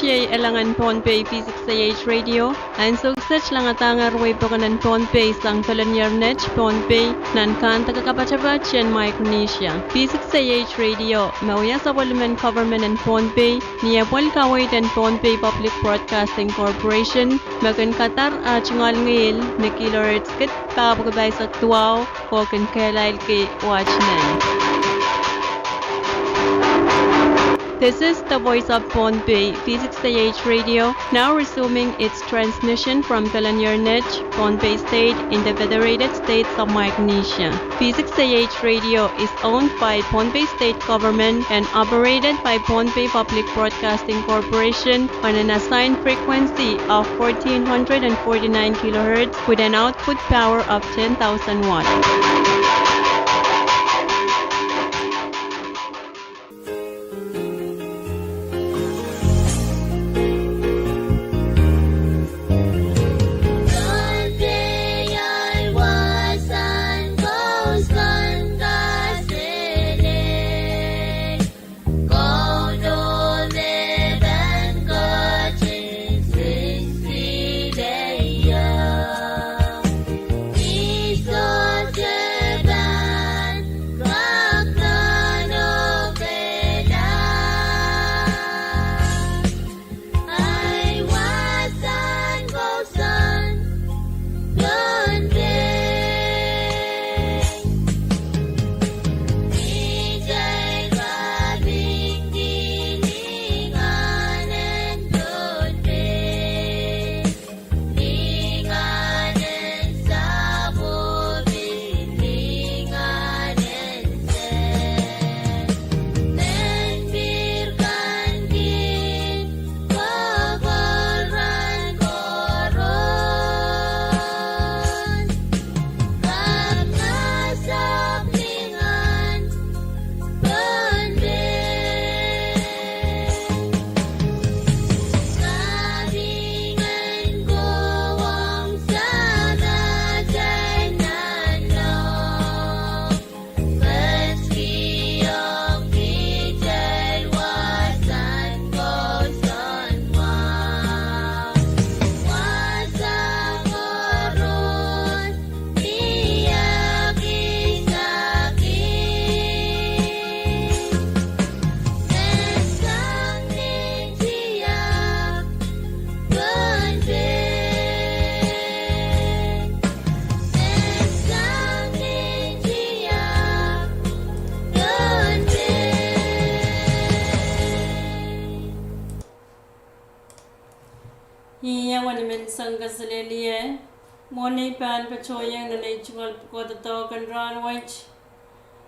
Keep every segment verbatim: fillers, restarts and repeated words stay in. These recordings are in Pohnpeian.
Iei elangen Pohnpei V six A H Radio, ansou kiset langadahngehr wehi pokon en Pohnpei sang Pelenier Net, Pohnpei, nan kahndake kapatapat en Micronesia. V six A H Radio, me wia sapwellimen government en Pohnpei, ni apwalih kaweid en Pohnpei Public Broadcasting Corporation, me kin kadar ah tungoal ngihl ni kilohertz kid pahpwiki pahisek duwau, oh kin kehlailki wet nan. This is the Voice of Pohnpei, V six A H Radio, now resuming its transmission from Pelenier Net, Pohnpei State, in the Federated States of Micronesia. V six A H Radio is owned by Pohnpei State Government and operated by Pohnpei Public Broadcasting Corporation on an assigned frequency of fourteen hundred and forty-nine kilohertz with an output power of ten thousand watt. Iang wenihmenseng kaselehlie, mwohn ei pahn patohieng nan ei tungoal pwukoa doadoahk en rahnwet.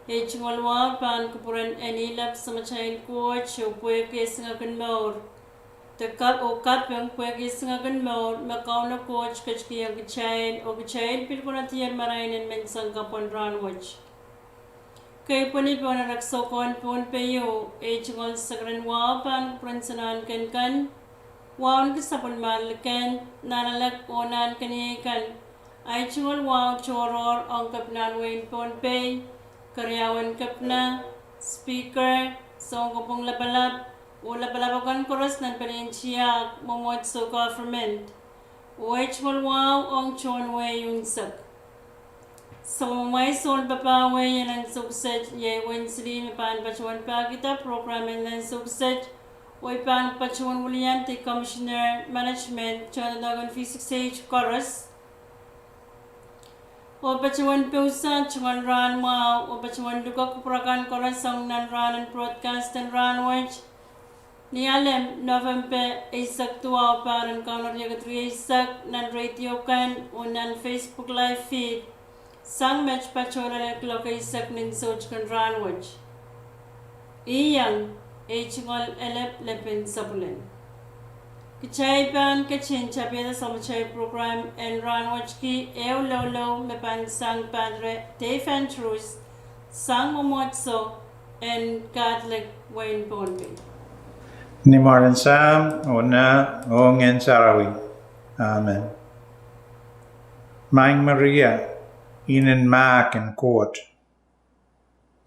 Ei tungoal wahu pahn kupwuren Eni Lap, Samatail Koht, oh pwehki esingek en mour. De kap, oh kaping pwehki esingek en mour me Kauno Koht ketikihong kitail, oh kitail pil konehdi marain en menseng kapw en rahnwet. Kei pweni pohn erekiso ko en Pohnpei ieu, ei tungoal sakaradahn wahu pahn kupwuren Sanahnken kan, Wauneki Sapwellimar Liken, Nahnalek oh Nahnkeniei kan. Ei tungoal wahu tohrohr ong Kepinahn Wehin Pohnpei, Keriau en Kepina, Speaker, Sounkopwung Lapalap, oh lapalap akan koaros nan pelien tiahk, mwomwohdiso, government. Oh ei tungoal wahu ong tohn wehi unsek. Soumwahu sounpapah wehi en ansou kiset, iei Wensley, me pahn patohwan pahkihda program en ansou kiset, oh I pahn patohwan wiliandi Commissioner Management, tohndoadoahk en V six A H koaros, oh patohwan pousehla tungoal rahn mwahu, oh patohwan luke kupwur akan koaros ong nan rahn en broadcast en rahnwet, ni Alem, November eisek duwau, pahr en Kauno riekid rieisek, nan radio kan oh nan Facebook live feed, sang met patohlahng lokaisek nin soutikin rahnwet. Iang, ei tungoal elep lepin sapwelin. Kitail pahn ketin tapiada soumatail program en rahnwet ki ehu loulou me pahn sang Padre Dave Andrews, sang mwomwohdiso en Catholic wehin Pohnpei. Ni mwaren Sahm, oh Nah, oh Ngehn Sarawi. Amen. Maing Maria, inenen mahk en Koht,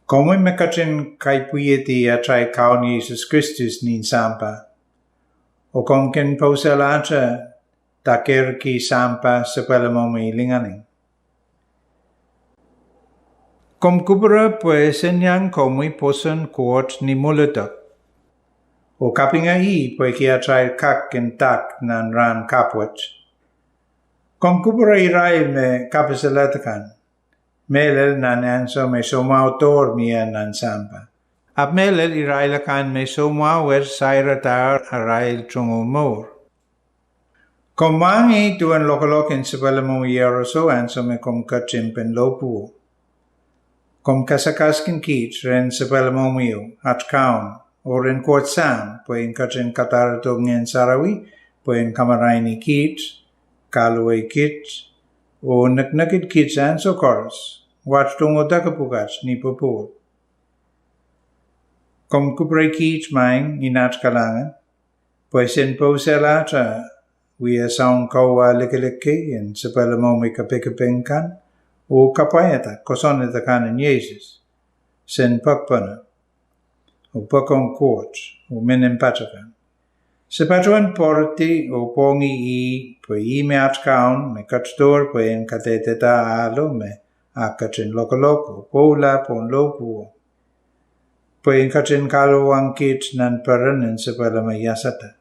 komwi me ketin kaipwihedi atail Kaun Sises Kristus nin sampah, Oh komw kin pousehlahte dakerki sampah sapwellimomwi lingaling. Komw kupwure pwe seniang komwi pwoson Koht ni mwuledek, oh kapinga ih pwehki atail kak kin dak nan rahn kapwet. Komw kupwure irail me kapisaled akan, mehlel nan ansou me soumwahu doar mie nan sampah, ahpw mehlel irail akan me soumwahu wet sairadahr arail tungoal mour. Komw mwahngih duwen lokolok en sapwellimomwi Iehroso ansou me komw ketin lohpwuo. Komw kasakaskin kiht rehn sapwellimomwi, at Kaun, oh rehn Koht Sahm, pwe en ketin kadarodo Ngehn Sarawi pwe en kamaraini kiht, kahluwa kiht, oh neknekid kiht ansou koaros, wat tungoal deke pwukat ni popohl. Komw kupwure kiht, Maing, ni at kalahngan, pwe sen pousehlahte wia soun kauwehwe likilik kei en sapwellimomwi kapikipik kan, oh kapwaiada kosonned akan en Sises, sen pekpene, oh pokon Koht, oh menimpatakan. Se patohwan pwoardi oh pwongih ih pwe ih me at Kaun me ketidohr pwe en kadehdehda ahlo me e ketin lokolok oh pwoula pohn lohpwuo, pwe en ketin kahluwahng kiht nan peren en sapwellime iasada.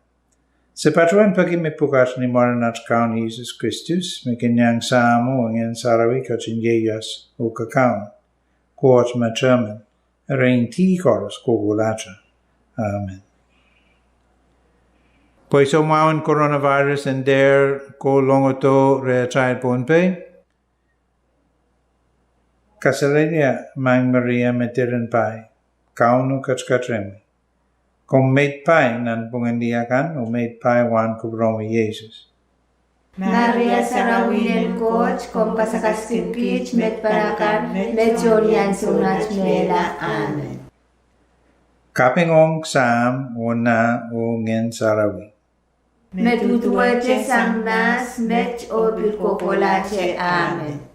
Se patohwan peki mepwukat ni mwaren at Kaun Sises Kristus, me kin iang Sahmo oh Ngehn Sarawi ketin ieias oh kakaun, Koht me determine, erein dih koaros kohkohlahte. Amen. Pwe soumwahu en coronavirus en dehr kolongodo rehtail Pohnpei, kasalehda Maing Maria me diren pai, Kauno ketiket rehmwi. Komw meid pai nanpwungen lih akan, oh meid pai Wahn Kupwuromwi Sises. Maria sarawi en Koht, komw kasakaskin kiht meid pai akan, me tohn ansou wet mehla. Amen. Kaping ong Sahm, oh Nah, oh Ngehn Sarawi. Me duduwehte sang mahs, met, oh pil kohkohlahte. Amen.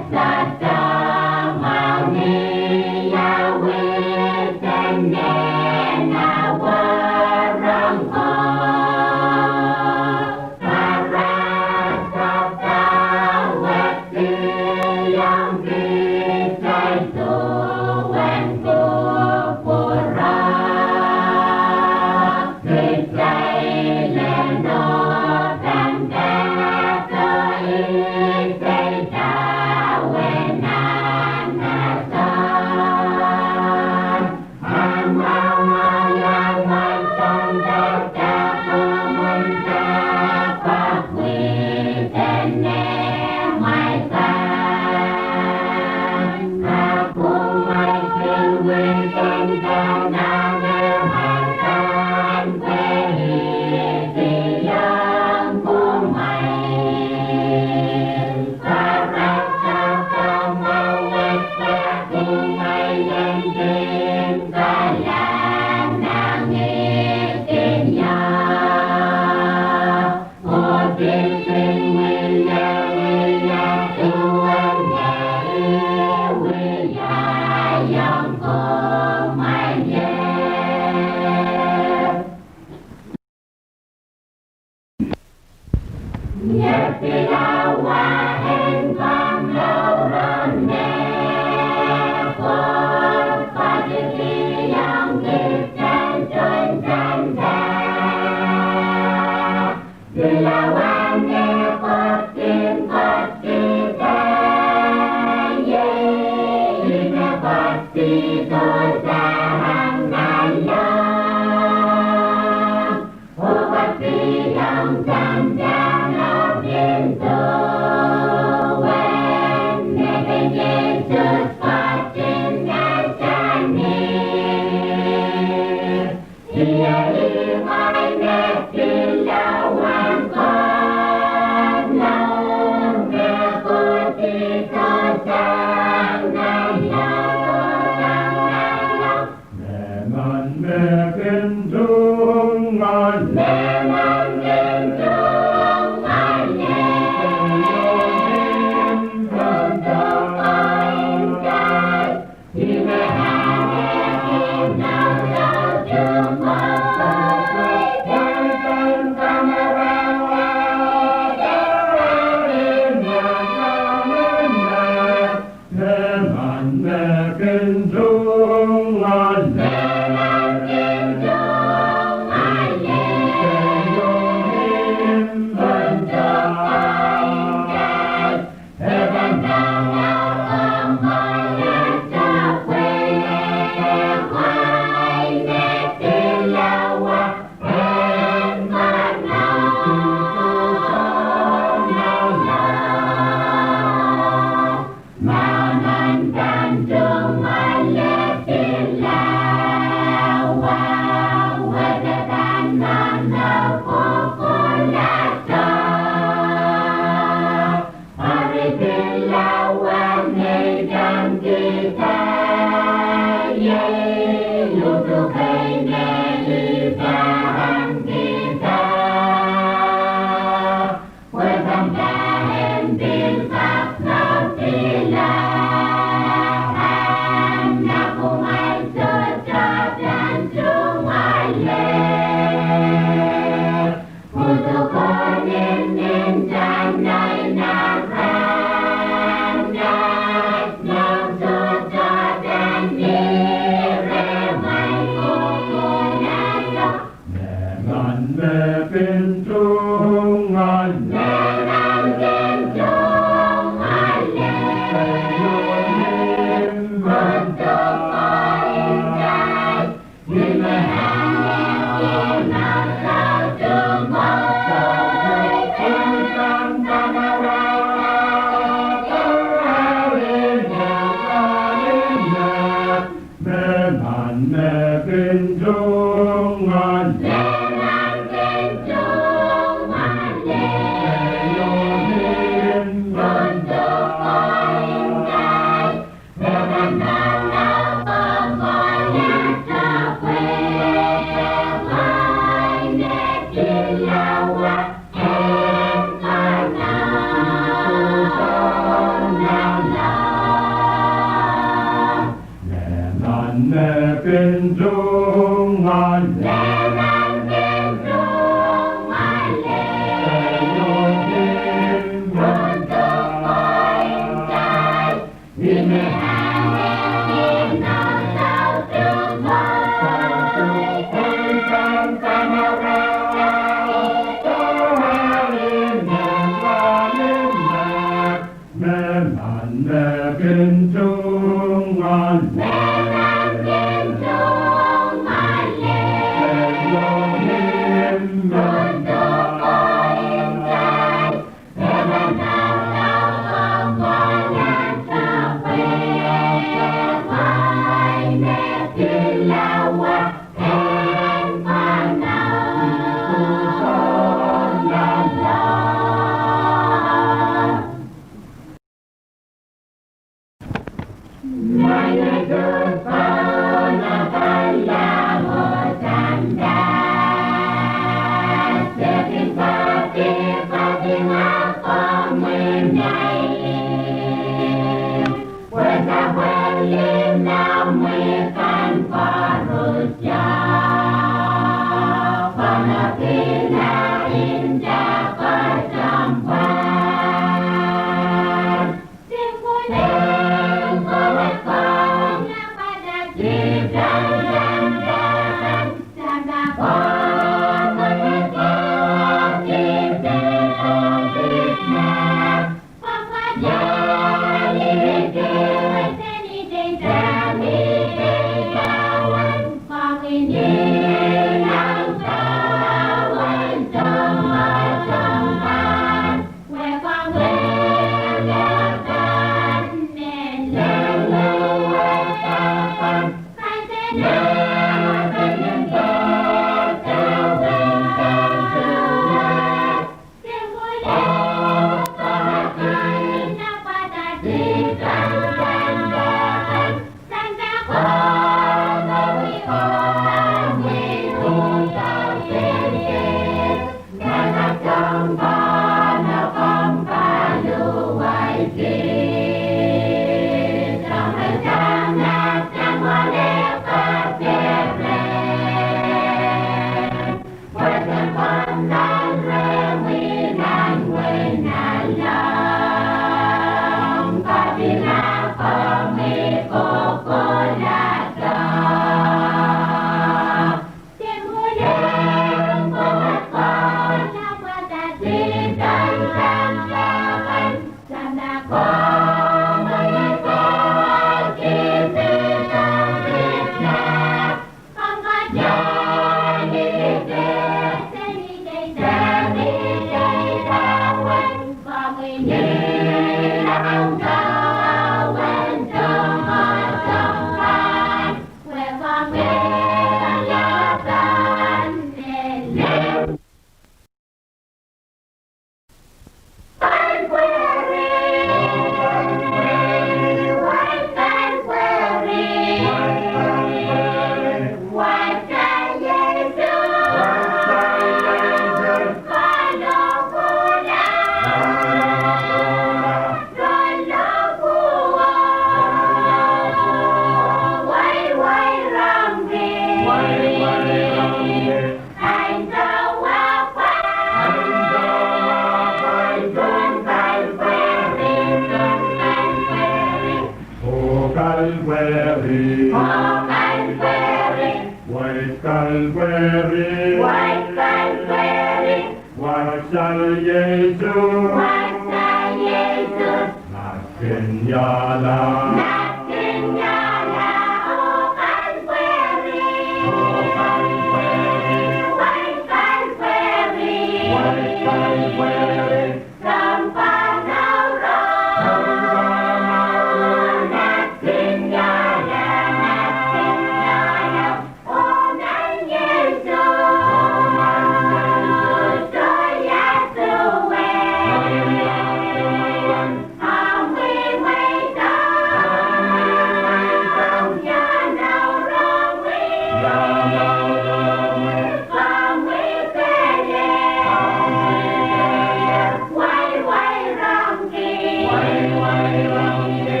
Sises. Wasa Sises. Nahkin wiahla. Nahkin wiahla oh kalpwehri. Oh kalpwehri. Wai kalpwehri. Wai kalpwehri. Sounpar Nauro. Sounpar Nauro. Nahkin wiahla. Nahkin wiahla. Oh nan Sises. Oh nan Sises. Soia duwen. Soia duwen. Ahmw mweidohng. Ahmw mweidohng. Ia Nauro wia. Ia Nauro wia. Komwi pele. Komwi pele. Waiwairongki. Waiwairongki.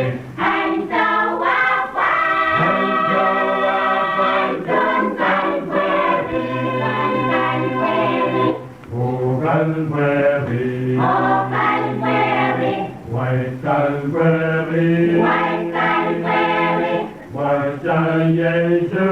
Ansou apwal. Ansou apwal. Soun kalpwehri. Soun kalpwehri. Oh kalpwehri. Oh kalpwehri. Wai kalpwehri. Wai kalpwehri. Wasa Sises. Wasa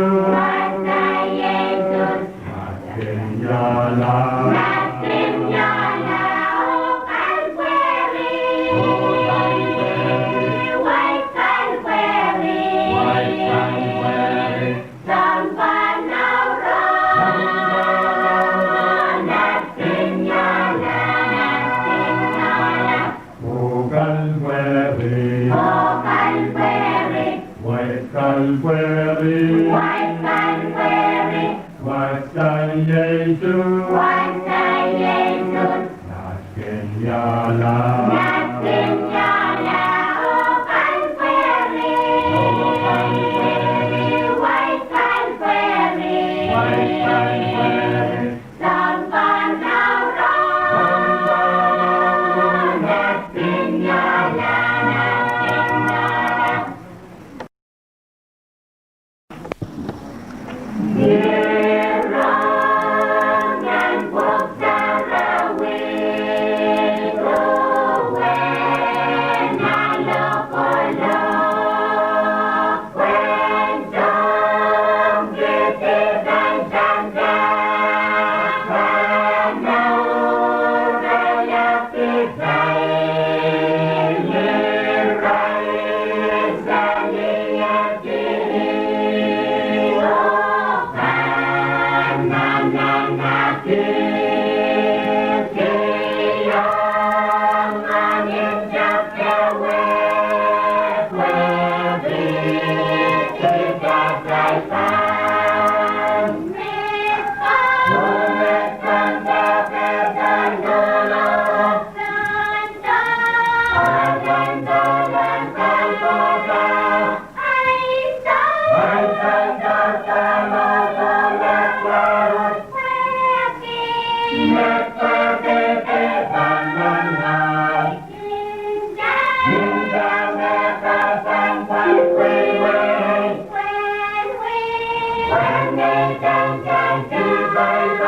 Sises. Nahkin wiahla. Nahkin wiahla oh kalpwehri. Oh kalpwehri. Wai kalpwehri. Wai kalpwehri. Sounpar Nauro. Sounpar Nauro. Nahkin wiahla. Nahkin wiahla. Oh kalpwehri. Oh kalpwehri. Wai kalpwehri. Wai kalpwehri. Wasa Sises. Wasa Sises. Nahkin wiahla. Nahkin wiahla oh kalpwehri. Oh kalpwehri. Wai kalpwehri. Wai kalpwehri. Sounpar Nauro. Sounpar Nauro. Nahkin wiahla. Nahkin wiahla.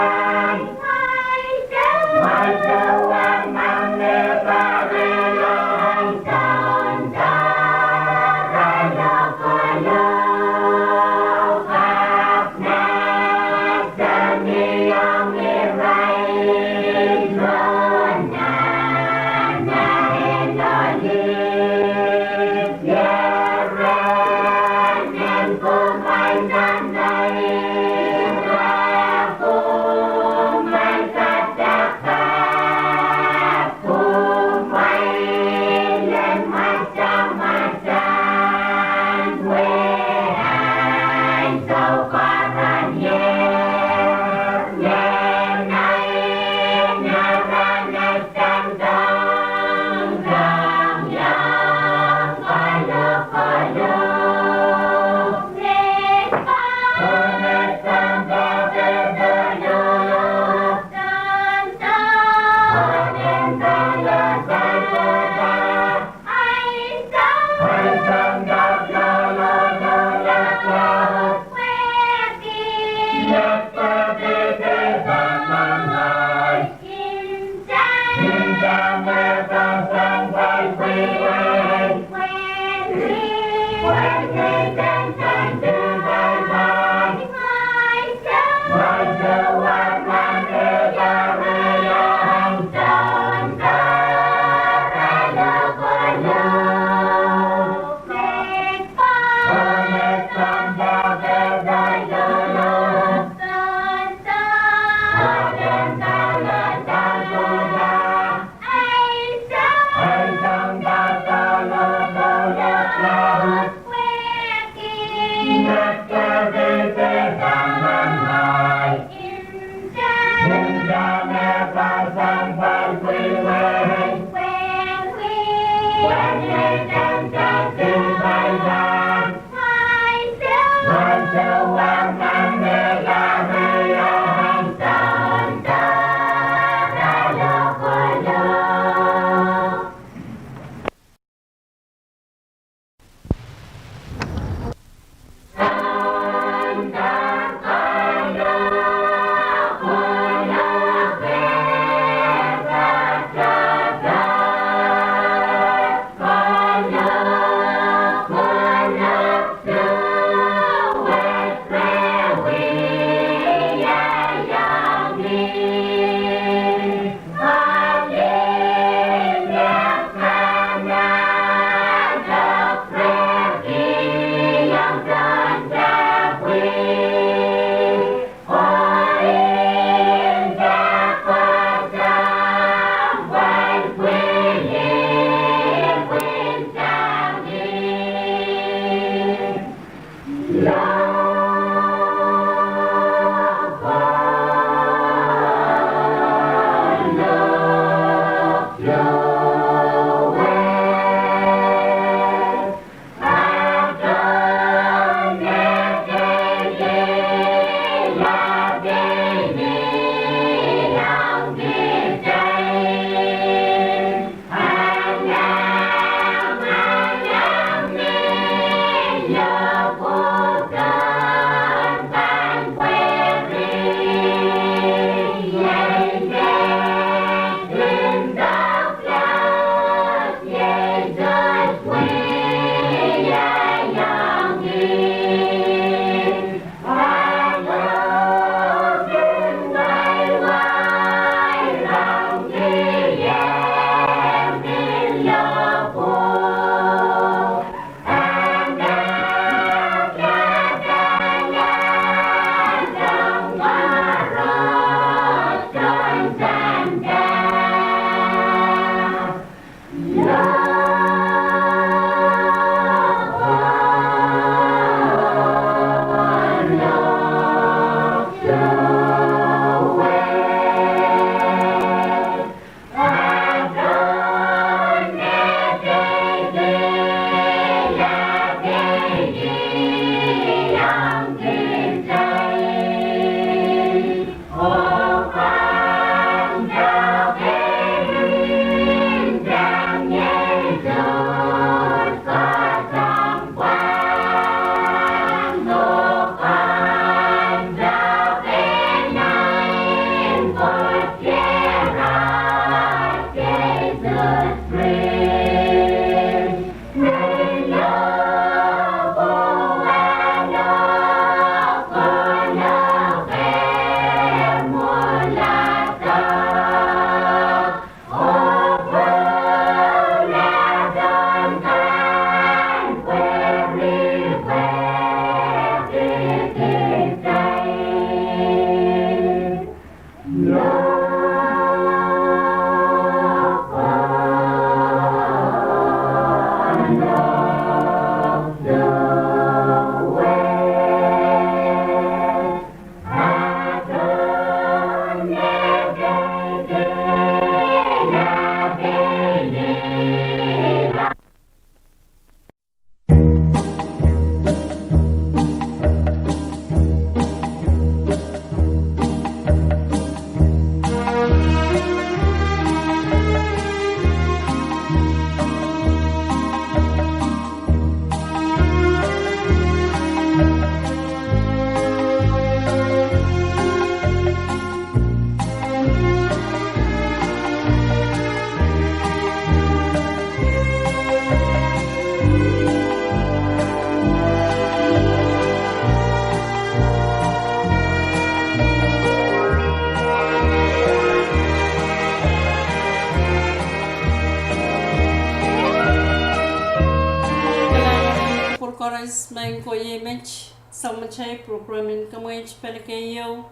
Maing ko, iei met soumatail program en Kamwaij Pali Keieu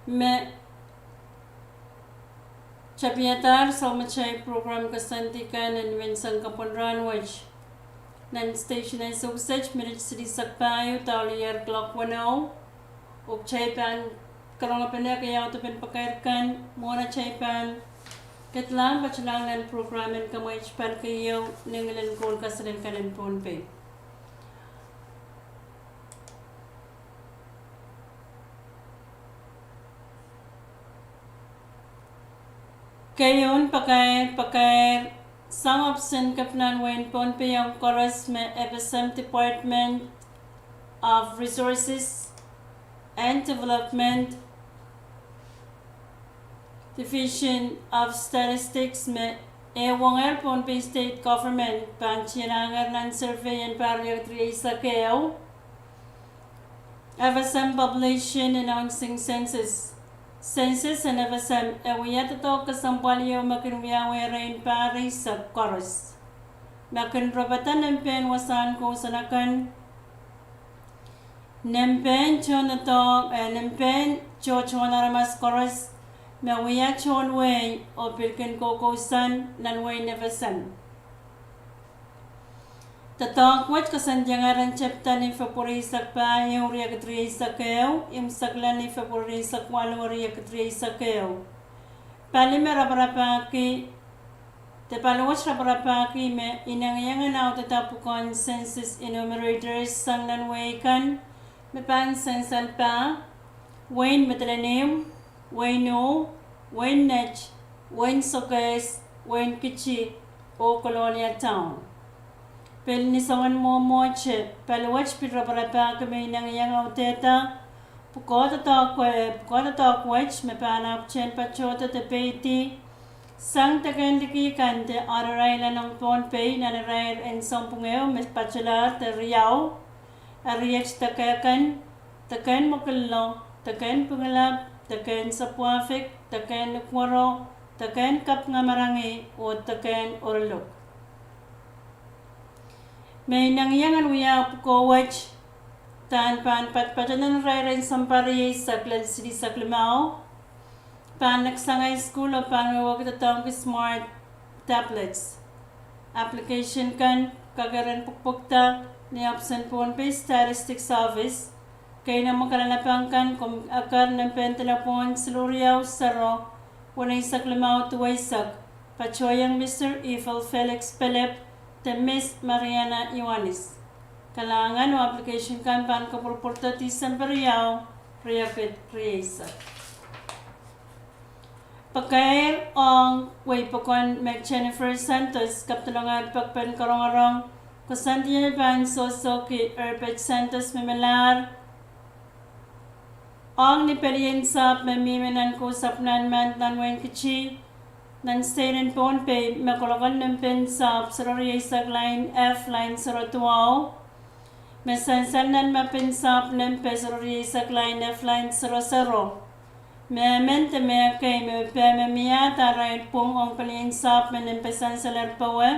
me tapiadahr soumatail program koasoandi kan en menseng kapwon rahnwet. Nan station en Sokosehd minit silihsek pahieu dahlier clock weneu. Oh kitail pahn karonge pene keieu de pen pakair kan mwohn atail pahn ketlahng patohlahng nan program en Kamwaij Pali Keieu ni ngilen koul kaselel kan en Pohnpei. Keieun pakair, pakair sang ohpis en Kepinahn Wehin Pohnpei ong koaros me FSM, Department of Resources and Development, Division of Statistics me e wongehr Pohnpei State Government pahn tienlahngehr nan survey en pahr riekid rieisek ehu. FSM Population Announcing Census. Census en FSM e wia doadoahk kesempwal ieu me kin wiawi erein pahr eisek koaros, me kin ropada nempehn wasahn kousoan akan, nempehn tohndoadoahk, eh, nempehn tohtohn aramas koaros me wia tohn wehi oh pil kin koukousoan nan wehin FSM. Doadoahk wet koasoandiong ren tepda ni February eisek pahieu, riekid rieisek ehu, imwisekla ni February eisek waluh, riekid rieisek ehu. Pali me raparapahki, de pali wet raparapahki me inengieng en audehda pwukoahn census enumerators sang nan wehi kan me pahn sansal pah: wehin Madolenihmw, wehin U, wehin Nett, wehin Sokehs, wehin Kitti, oh Kolonia Town. Pil ni soangen mwomwohte, pali wet pil raparapahki me inengieng audehda pwukoa doadoahk, eh, pwukoa doadoahk wet me pahn ahpwtehn patohdo de peidi sang deken liki kan de Honor Island ong Pohnpei nan irair en sounpwong ehu me patohlahr de riau, Eriet Dekehkan, Deken Mwokillo, Deken Pingelap, Deken Sapwuahfik, Deken Nukuoro, Deken Kapingamarangi, oh Deken Oriluk. Me inengieng en wiahu pwukoa wet, udahn pahn patpato nan irair en sounpar rieisek lel silihsek limau, pahn neksang high school oh pahn wehwehki doadoahngki smart tablets. Application kan kak ren pwukpwukda ni ohpis en Pohnpei Statistics Office. Keinemwe kalelapak kan komw eker nempehn delepwohn siluh riau sero weneisek limau duweisek, patohieng Mister Evil Felix Pelep de Miss Mariana Ioanis. Kalahngan oh application kan pahn kapwurpwurdo Tisempe riau, riekid rieisek. Pakair ong wehi pokon me Jennifer Santos kapdolongehr pekpen karongorong koasoandi me pahn sohsohki Herbert Santos me melahr ong ni pelien sahpw me mihmi nan Kousapw Nahnmand nan wehin Kitti, nan state en Pohnpei, me kolokol nempehn sahpw sero rieisek lain F lain sero duwau, me sansal nan mapin sahpw nempe sero rieisek lain F lain sero sero. Mehmen de mehkei me pehm me miehda arail pwung ong pelien sahpw me nempe sansalehr powe,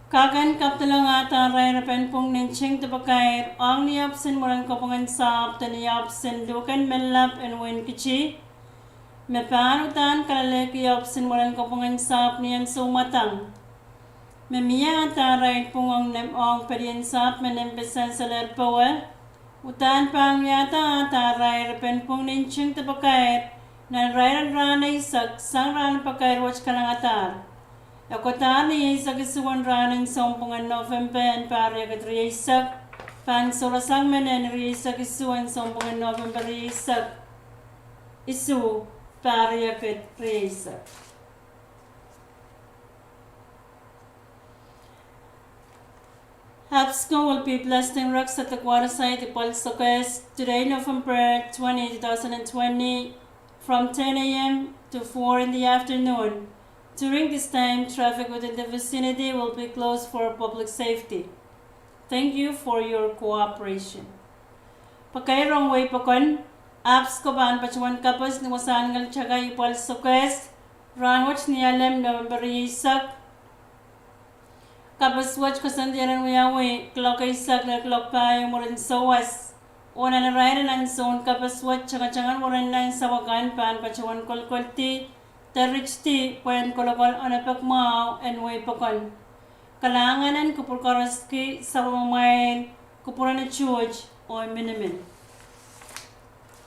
kak en kapdolongada arail erepen pwung nin nting de pakair ong ni ohpis en mwuren kopwung en sahpw de ni ohpis en luhk en mehlap en wehin Kitti, me pahn uhdahn kalelehki ohpis en mwuren kopwung en sahpw ni ansou mwadang. Me miehda arail pwung ong nem, ong pelien sahpw me nempe sansalehr powe, uhdahn pahn wiahda arail erepen pwung nin nting de pakair nan irair en rahn eisek sang rahn pakair wet kalengadahr. E kohdahr ni eisek isuh en rahn en sounpwong en November en pahr riekid rieisek, pahn sohrasang mehn ni rieisek isuh en sounpwong en November rieisek isuh, pahr riekid rieisek. APSCO will be blasting rocks at the Kuwar site, Ipwal Sokehs, today, November twenty, two thousand and twenty, from ten a m to four in the afternoon. During this time, traffic within the vicinity will be closed for public safety. Thank you for your cooperation. Pakair ong wehi pokon, APSCO pahn patohwan kapos ni wasahn ngeltakai Ipwal Sokehs, rahnwet ni Alem, November rieisek, Kapas wet koasoandi en wiawi kuloak eisek lel kuloak pahieu mwurin souwas. Oh nan irair en ansoun kapas wet, tangatang en weren nan sawa kan pahn patohwan kolokoldi de ritidi pwehn kolokol onopek mwahu en wehi pokon. Kalahngan en kupwur koaros ki sapwellimamwail, kupwur en tuht oh minimin.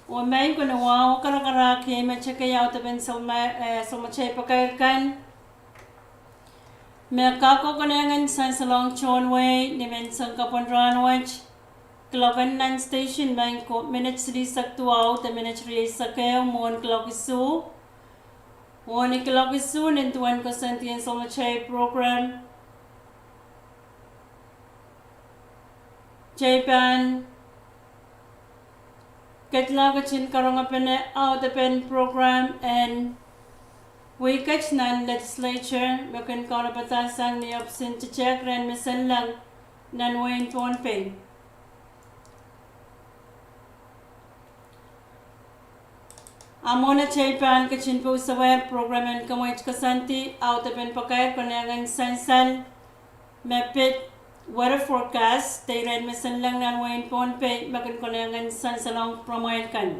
Oh maing ko, ni wahu karakarahk iei me teke audepen soumatail pakair kan me kak konehng en sansalohng tohn wehi ni menseng kapw en rahnwet. Kuloak en nan station maing ko minit silihsek duwau de minit rieisek ehu mwohn kuloak isuh. Oh ni kuloak isuh, nin duwen koasoandi en soumatail program, kitail pahn ketin karonge pene audepen program en wihket nan legislature me kin kaunopada sang ni opsin tetehk rehn menseng leng nan wehin Pohnpei. A mwohn atail pahn ketin pwusawehr program en kamwaid koasoandi, audepen pakair konehng en sansal me pid weather forecast de rehn menseng leng nan wehin Pohnpei me kin konehng en sansalohng pwuramwail kan.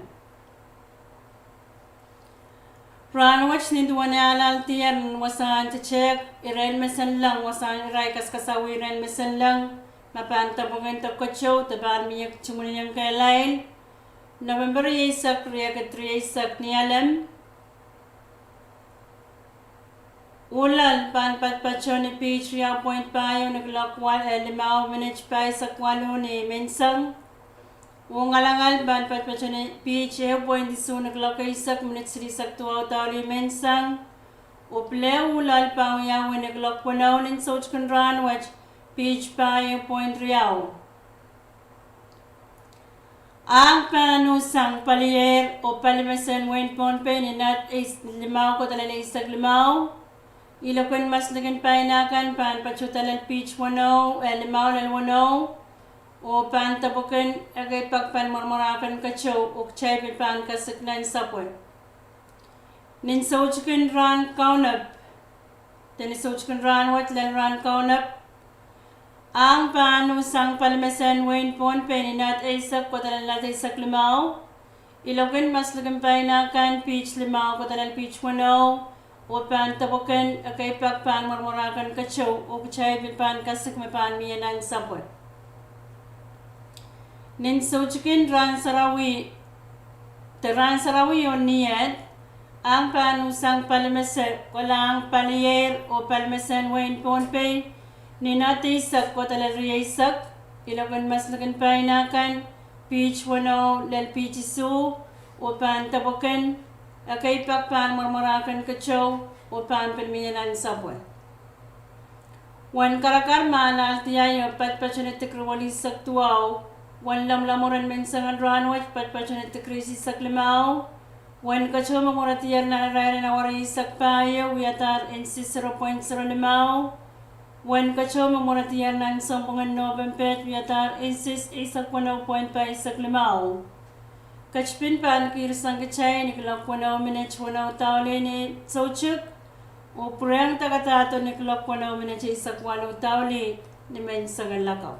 Rahnwet nin duwen ahlahldien wasahn tetehk, irehn menseng leng, wasahn irail kaskasawih rehn menseng leng, me pahn depwekende keteu de pahn mie tungoal en kehlail, November rieisek, riekid rieisek, Nialem. Uhlal pahn patopato ni piht riau point pahieu ni kuloak limau minit pahisek waluh ni menseng. Oh ngalangal pahn patopato ni piht ehu point isuh ni kuloak eisek minit silihsek duwau daulih menseng. Oh pil uhlal pahn wiawi ni kuloak weneu nin soutik en rahnwet, piht pahieu point riau. Ahng pahn uh sang palier oh palimesen wehin Pohnpei ni knot limau kohda lel eisek limau. Iloak en maslikin paina kan pahn patohda lel piht weneu, eh, limau lel weneu, oh pahn depwekende ekei pak pahn mwaramwarahken keteu, oh kitail pil pahn kasik nan sapwe. Nin soutik en rahn kaunop, de ni soutik en rahnwet lel rahn kaunop, ahng pahn uh sang palimesen wehin Pohnpei ni knot eisek kohda lel knot eisek limau. Iloak en maslikin paina kan piht limau kohda lel piht weneu, oh pahn depwekende ekei pak pahn mwaramwarahken keteu, oh kitail pil pahn kasik me pahn mie nan sapwe. Nin soutik en rahn sarawi, de rahn sarawi oh niehd, ahng pahn uh sang palimese kolahng palier oh palimesen wehin Pohnpei ni knot eisek kohda lel rieisek. Iloak en maslikin paina kan piht weneu lel piht isuh, oh pahn depwekende ekei pak pahn mwaramwarahken keteu, oh pahn pil mie nan sapwe. Wen karakar me ahlahldiaio patopato ni dikri welisek duwau. Wen lomwlomwur en menseng en rahnwet patopato ni dikri isihsek limau. Wen keteu me mweredier nan irair en awa rieisek pahieu wiadahr inches zero point zero limau. Wen keteu me mweredier nan sounpwong en Nopempe wiadahr inches eisek weneu point pahisek limau. Ketipin pahn kihsang kitail ni kuloak weneu minit weneu daulih ni soutik, oh pwurehng dakadahdo ni kuloak weneu minit eisek waluh daulih ni menseng en lakapw.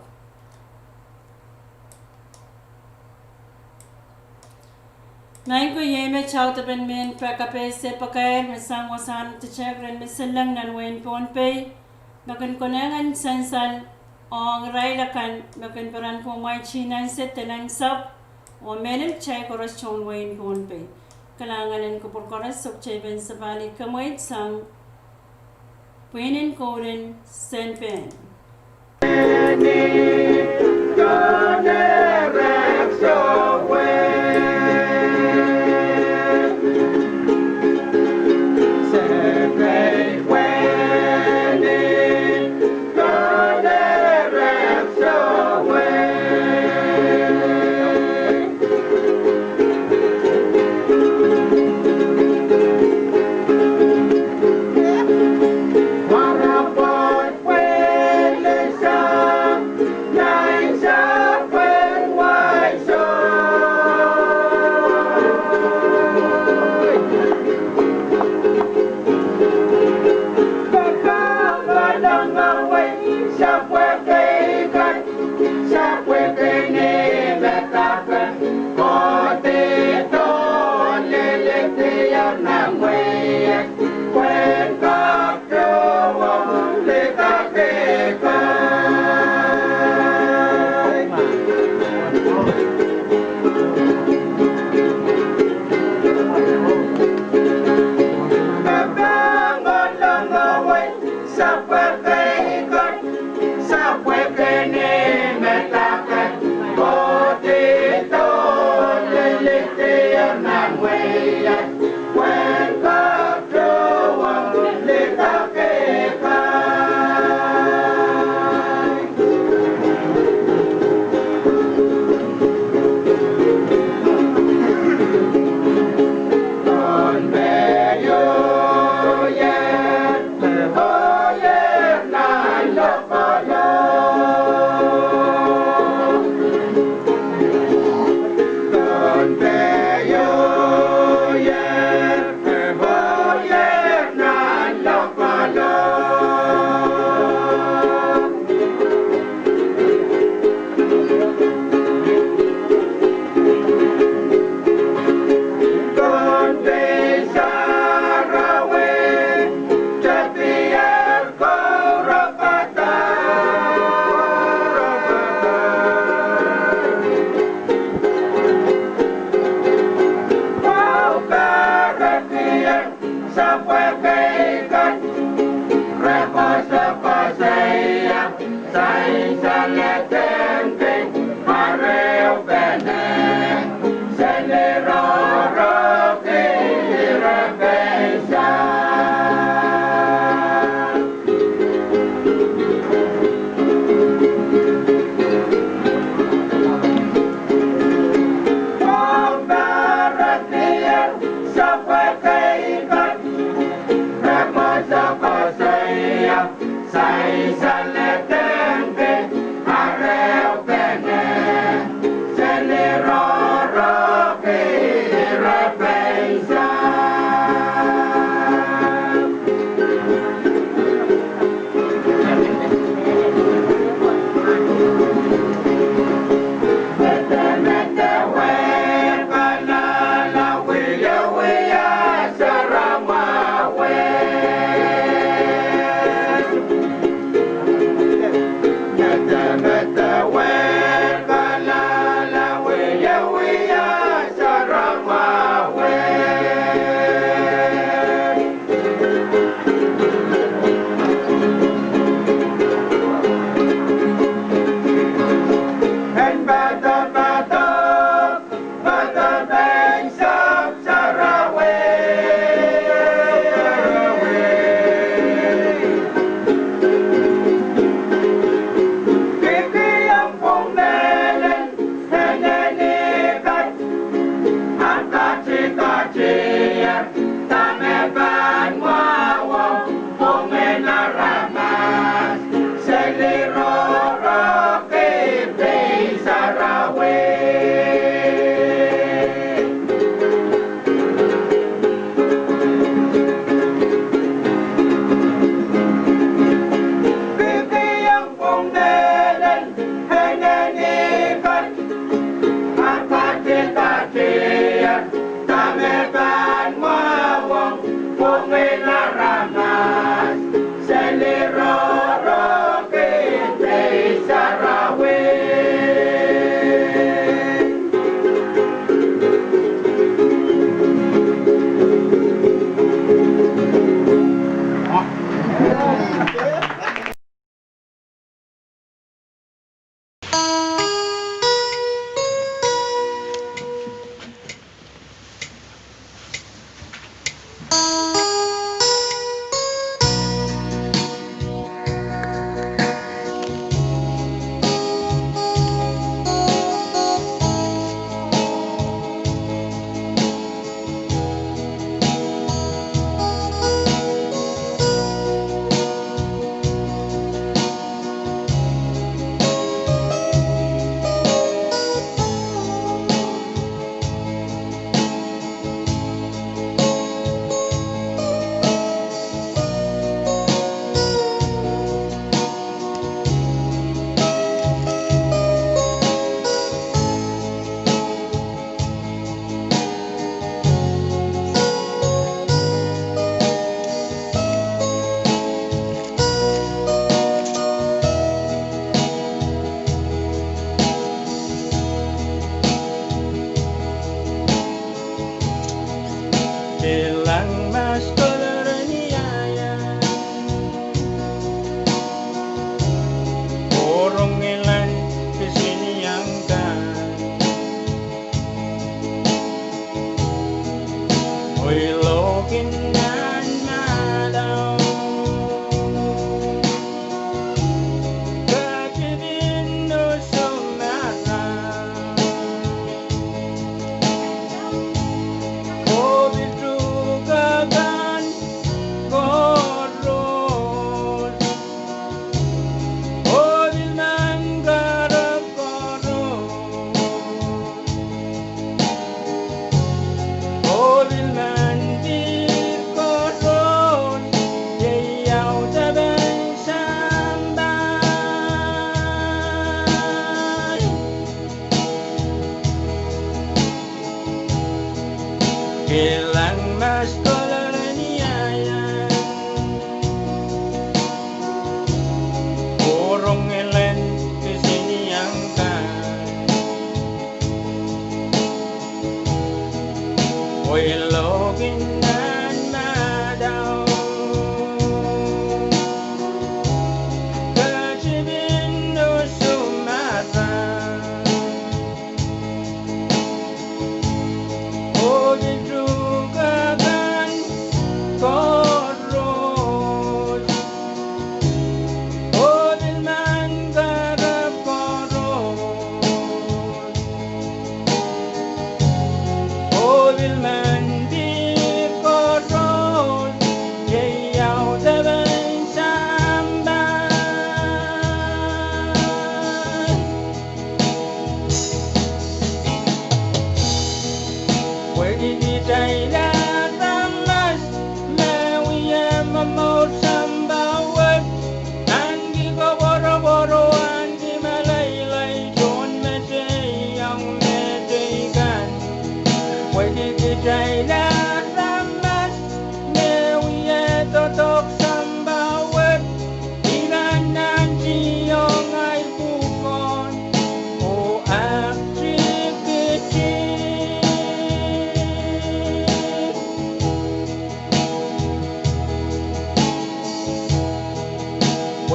Maing ko, iei met audepen mehn kapehse pakair me sang wasahn tetehk rehn menseng leng nan wehin Pohnpei, me kin konehng en sansal ong irail akan me ken peren pwomwaiti nan sehd de nan sapw, oh mehn kitail koaros tohn wehin Pohnpei. Kalahngan en kupwur koaros, soh kitail pahn sapahl kamwaid sang pwihn en koul en Saint Bern.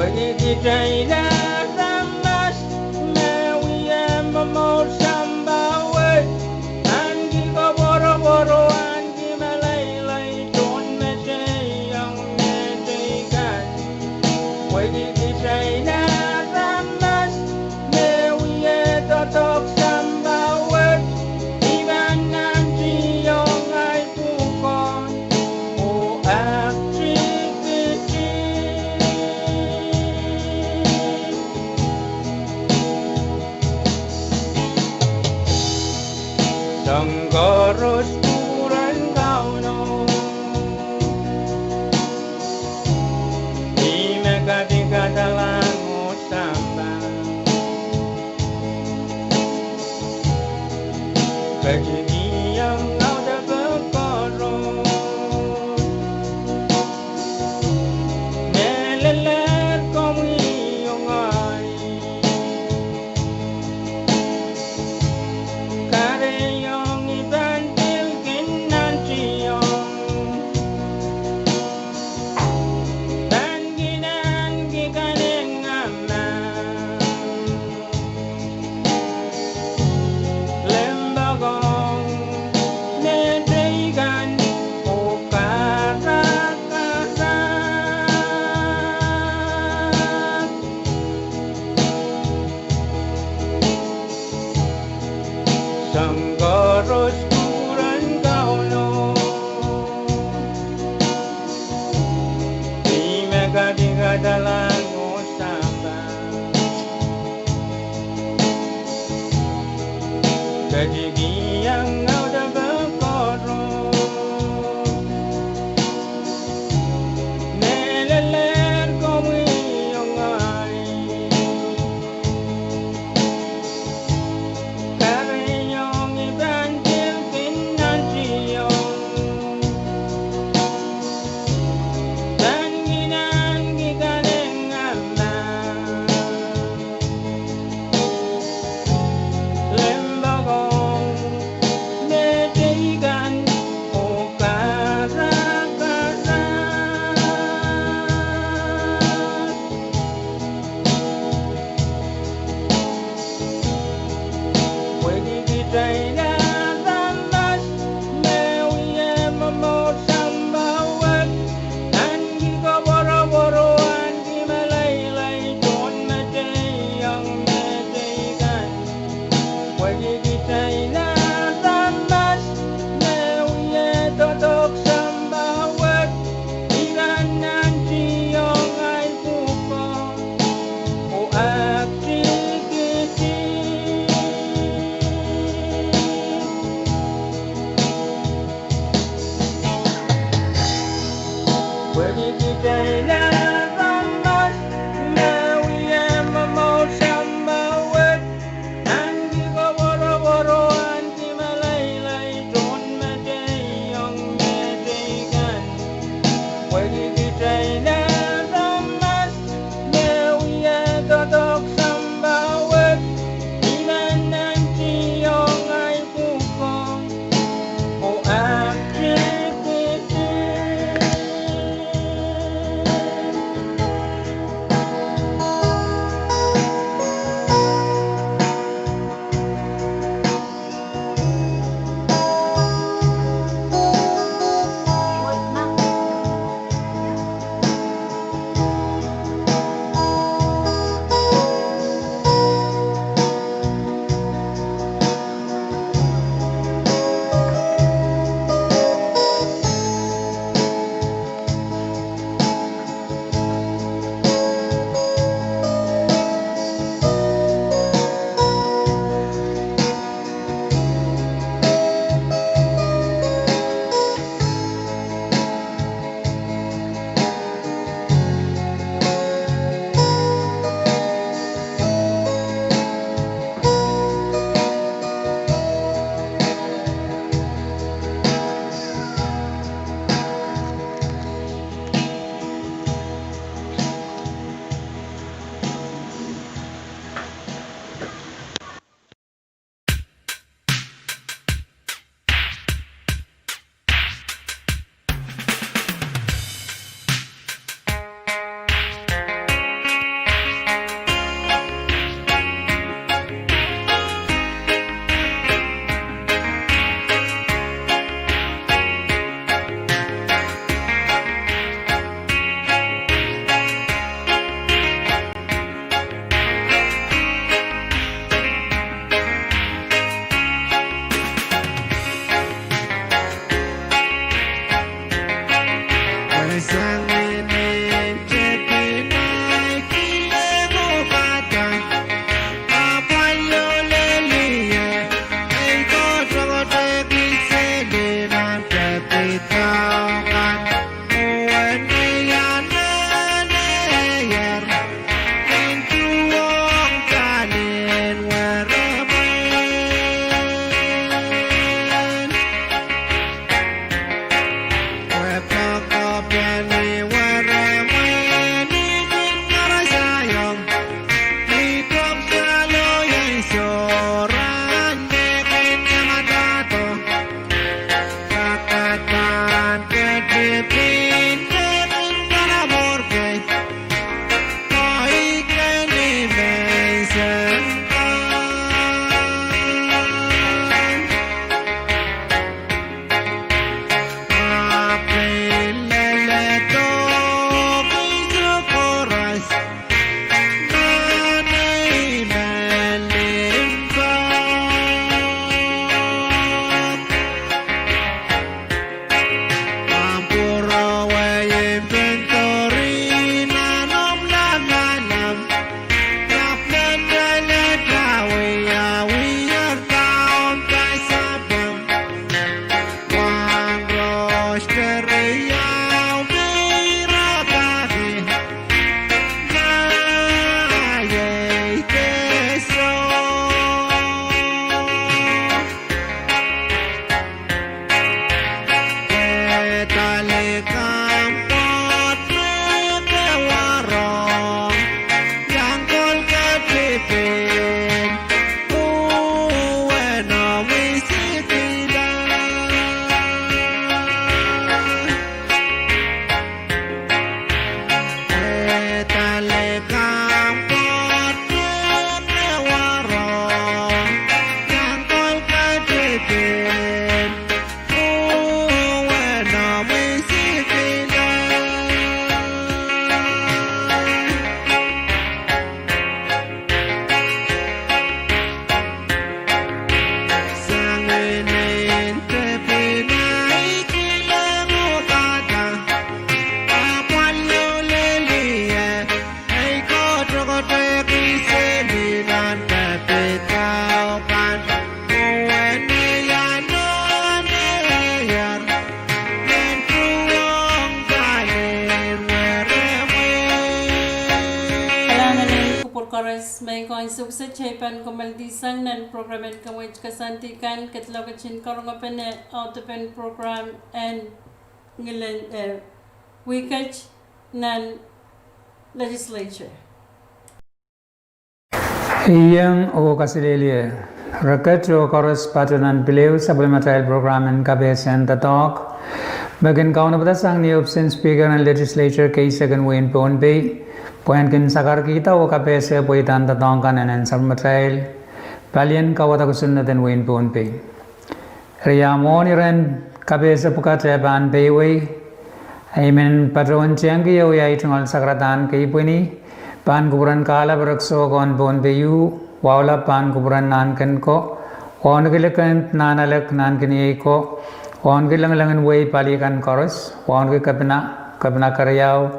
Pwehki kitail aramas me wie momour sampah wet, ahneki koapworopwor oh ahneki meleilei tohn mehteiong mehteikan. Pwehki kitail aramas me wie doadoahk sampah wet, I pahn nantihong ahi pwukoa oh aktikitik. Soahng koaros kupwuren Kauno, ih me kadikadalahng oh sampah. Ketikihong audepe koaros, mehlel komwi oh ngehi. Kahrehiong I pahn pil kin nantihong, pahn kin ahneki kanengamah, limpoak ong mehteikan oh karakarahk. Soahng koaros kupwuren Kauno, ih me kadikadalahng oh sampah. Ketikihong audepe koaros, mehlel komwi oh ngehi. Kahrehiong I pahn pil kin nantihong, pahn kin ahneki kanengamah, limpoak ong mehteikan oh karakarahk. Pwehki kitail aramas me wie momour sampah wet, ahneki koapworopwor oh ahneki meleilei tohn mehteiong mehteikan. Pwehki kitail aramas me wie doadoahk sampah wet, I pahn nantihong ahi pwukoa oh aktikitik. Pwehki kitail aramas me wie momour sampah wet, ahneki koapworopwor oh ahneki meleilei tohn mehteiong mehteikan. Pwehki kitail aramas me wie doadoahk sampah wet, I pahn nantihong ahi pwukoa oh aktikitik. Koaros me I kin suksetepen komwel di sang nan program en kawehwe koasoandi kan, kedlokit en karonge pene audepen program en ngilen, eh, wihket nan legislature. Iang oh kaselehlie. Reket oh koaros patoh nan pil ehu sapwellimatail program en kapehse en doadoahk me kin kaunopada sang ni ohpis en Speaker en Legislature keisek en wehin Pohnpei, pwehn kin sakarkihda oh kapehse pweidahn doadoahk kan en sapwellimatail palien kauwada kosonned en wehin Pohnpei. Eri ia mwohn iren kapehse pwukat e pahn peiwei, I men patohwan tengki oh ia tungoal sakaradahn keipweni, pahn kupwuren kahlap erekiso kan Pohnpei, wahu lap pahn kupwuren Nahnken ko, wauneki likend Nahnalek Nahnkeniei ko, wauneki lengilengen wehi pali kan koaros, wauneki kepina, kepina keriau,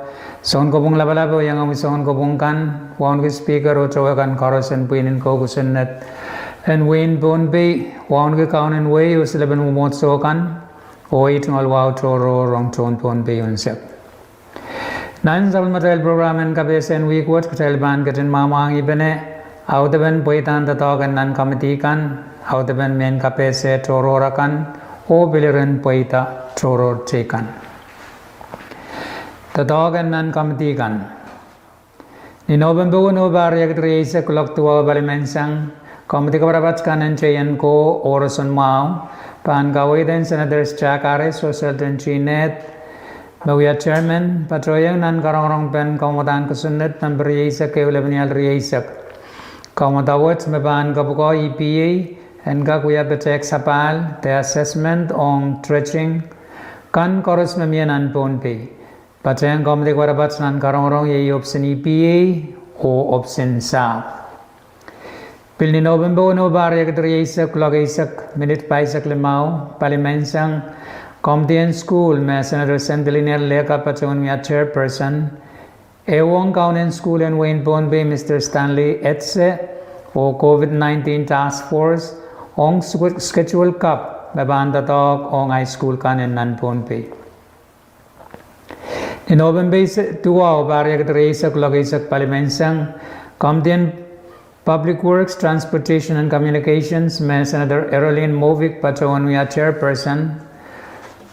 sounkopwung lapalap oh iangahki sounkopwung kan, wauneki Speaker oh towe kan koaros en pwihn en kou kosonned en wehin Pohnpei, wauneki kaunen wehi oh silepen mwomwohdiso kan, oh ei tungoal wahu tohrohr rong tohn Pohnpei unsek. Nan sapwellimatail program en kapehse en wihk wet kitail pahn ketin mwahmwangih pene audepen pweidahn doadoahk en nan komiti kan, audepen mehn kapehse tohrohr akan, oh pil iren pweida tohrohr teikan. Doadoahk en nan komiti kan. Ni Nopempe weneu, pahr riekid rieisek, kuloak duwau pali menseng, komiti kaparapat kan en teien kou oh roson mwahu pahn kaweid en Senators Jack Harris oh Selton T. Neth me wia chairman patohieng nan karongorong pen kaumwadahn kosonned nempe rieisek ehu, lepenial rieisek. Kaumwada wet me pahn kapwukoa E P A en kak wia petehk sapahl de assessment ong dredging kan koaros me mie nan Pohnpei. Patehng komiti kaparapat nan karongorong iei ohpis en E P A oh ohpis en sahpw. Pil ni Nopempe weneu, pahr riekid rieisek, kuloak eisek, minit pahisek limau pali menseng, komiti en sukuhl me Senator Sendilin Leka patohwan wia chairperson, ehuong kaunen sukuhl en wehin Pohnpei Mister Stanley Etse oh COVID nineteen task force ong schedule kapw me pahn doadoahk ong high school kan en nan Pohnpei. Ni Nopempe duwau, pahr riekid rieisek, kuloak eisek pali menseng, komiti en Public Works, Transportation and Communications me Senator Erolin Movic patohwan wia chairperson,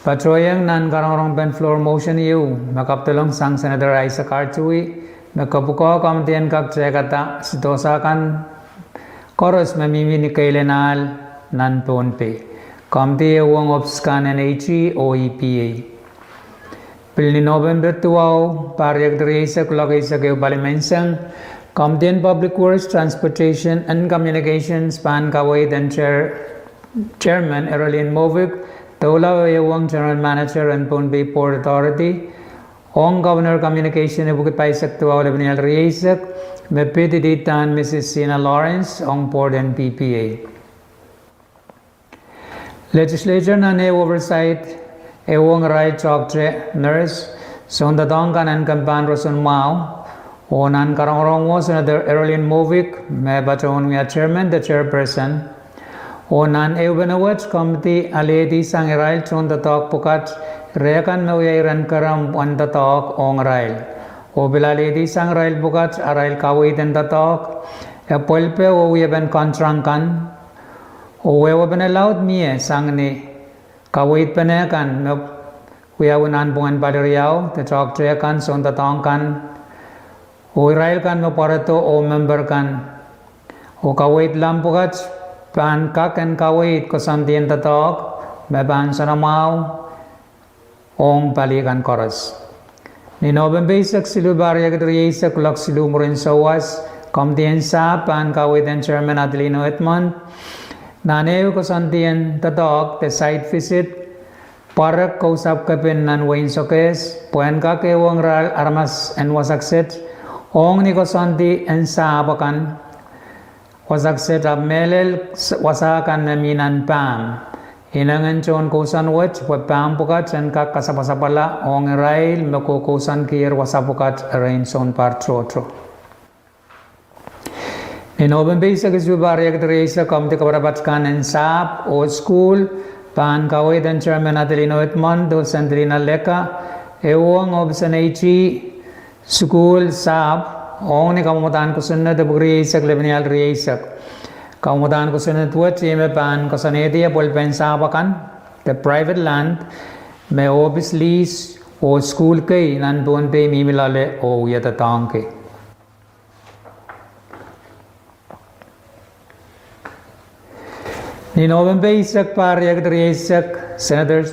patohieng nan karongorong pen floor motion ieu me kapwdolong sang Senator Isaac Artui me kapwukoa komiti en kak tehkada sidohsa kan koaros me mihmi ni keilen ahl nan Pohnpei. Komiti ehuong ohpis kan en AG oh EPA. Pil ni Nopempe duwau, pahr riekid rieisek, kuloak eisek ehu pali menseng, komiti en Public Works, Transportation and Communications pahn kaweid en Chairman Erolin Movic, doula ehuong General Manager en Pohnpei Port Authority, ong Governor communication epwiki pahisek duwau, lepenial rieisek, me pid ididahn Mrs Sina Lawrence ong Board en PPA. Legislature nan ehu oversight ehuong irail doctor, nurse, soundoadoahk kan en kempahn roson mwahu, oh nan karongorong wo Senator Erolin Movic me patohwan wia chairman de chairperson, oh nan ehupene wet komiti alehdi sang irail tohndoadoahk pwukat, reh kan me wia iren kerempw en doadoahk ong irail, oh pil alehdi sang irail pwukat arail kaweid en doadoahk, epwelpe oh wiepen kontrang kan, oh wehwehpene laud mie sang ni kaweidpene kan me wiawi nanpwungen pali riau de doctor kan, soundoadoahk kan, oh irail kan me pwarodo oh memper kan, oh kaweid lamp pwukat pahn kak en kaweid koasoandi en doadoahk me pahn soanamwahu ong pali kan koaros. Ni Nopempe eisek siluh, pahr riekid rieisek, kuloak siluh mwurin souwas, komiti en sahpw pahn kaweid en Chairman Adelino Edmond nan ehu koasoandi en doadoahk de site visit, pwarek kousapw kepin nan wehin Sokehs pwehn kak ehuong irail aramas en wasakset ong ni koasoandi en sahpw akan, wasakset ahpw mehlel wasa kan me mi nan pahm. Inengen tohn kousoan wet pwe pahm pwukat en kak kasapwasapwala ong irail me kokousoankier wasa pwukat erein sounpar tohto. Ni Nopempe eisek isuh, pahr riekid rieisek, komiti kaparapat kan en sahpw oh sukuhl pahn kaweid en Chairman Adelino Edmond oh Sendilina Leka, ehuong ohpis en AG, sukuhl, sahpw, Ong ni kamwadahn kosonned epwiki rieisek, lepenial rieisek. Kamwadahn kosonned wet ih me pahn koasoanehdi apwalipen sahpw akan, the private land, me ohpis lease oh sukuhl kei nan Pohnpei mihmi loale oh wia doadoahngki. Ni November eisek, pahr riekid rieisek, Senator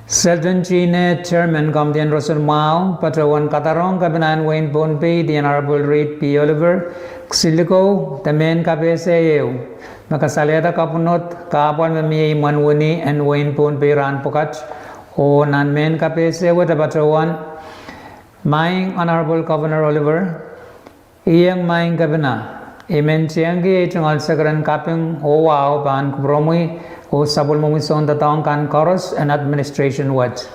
Sheldon G. Ned, Chairman Komidien Roson Mwahu, patohwan kadarohng Kepinahn wehin Pohnpei, the Honorable Reed P. Oliver, kisinlikou de mehn kapehse ehu me kasalehda kapwunod kahpwal me mie imwen wini en wehin Pohnpei rahn pwukat, oh nan mehn kapehse wet e patohwan: Maing Honorable Governor Oliver, ieng Maing Kepina, I men tiengki ei tungoal sekeren kaping oh wahu pahn kupwuromwi oh sapwellimomwi soundoadoahk kan koaros en administration wet.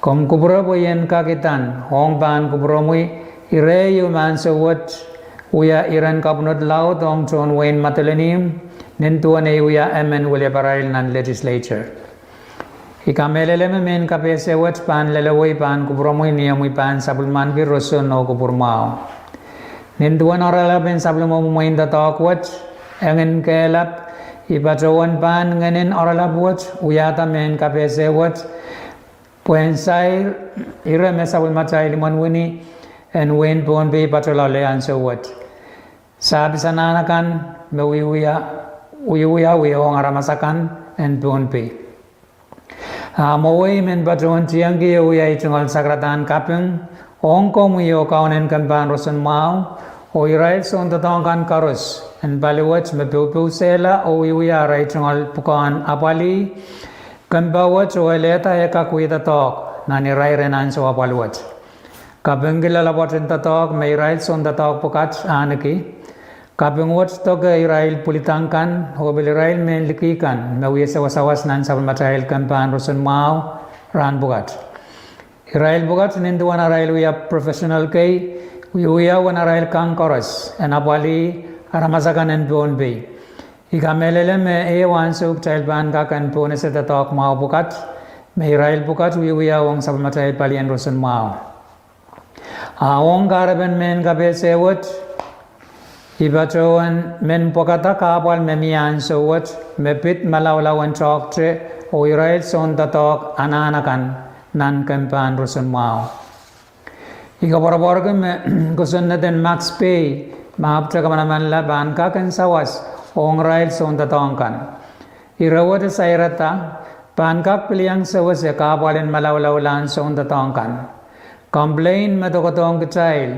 Komw kupwure pwe I en kak idan ong pahn kupwuromwi ire ieu me ansou wet wia iren kapwunod laud ong tohn wehin Madolenihmw, nin duwen ei wia emen wiliaparail nan legislature. I kamehlele me mehn kapehse wet pahn lelewei pahn kupwuromwi ni omwi pahn sapwellimaniki roson oh kupwur mwahu. Nin duwen oaralap en sapwellimomwi mwehin doadoahk wet, engin kehlap, I patohwan pahn ngehnin oaralap wet wiahda mehn kapehse wet, pwehn sair ire me sapwellimatail imwen wini en wehin Pohnpei pato loale ansou wet. Sahpis anahn akan me wiewia, wiewia wiawi ong aramas akan en Pohnpei. A mwowei I men patohwan tiengki oh wia ei tungoal sakaradahn kaping ong komwi oh Kaunen Kempahn Roson Mwahu oh irail soundoadoahk kan koaros en pali wet me poupousehla oh wiewia arail tungoal pwukoahn apwalih kempoak wet oh elehda e kak wia doadoahk nan irairen ansou apwal wet. Kapingki loaloapwoat en doadoahk me irail soundoadoahk pwukat ahneki. Kaping wet doke irail pwilidang kan oh pil irail mehn liki kan me wia sawasawas nan sapwellimatail Kempahn Roson Mwahu rahn pwukat. Irail pwukat, nin duwen arail wia professional kei, wiewia uwen arail kang koaros en apwalih aramas akan en Pohnpei. I kamehlele me ehu ansou kitail pahn kak en pohnese doadoahk mwahu pwukat me irail pwukat wiewia ong sapwellimatail palien roson mwahu. A ong kahrepen mehn kapehse wet, I patohwan men pwekada kahpwal me mie ansou wet me pid malaulau en toahkte oh irail soundoadoahk anahn akan nan Kempahn Roson Mwahu. I koapworopworki me kosonned en Max Pei, me ahpwete kamanamanla, pahn kak en sawas ong irail soundoadoahk kan. Ire wet e sairada, pahn kak pil iang sewese kahpwal en malaulaulahn soundoadoahk kan. Complain me doadoahngkitail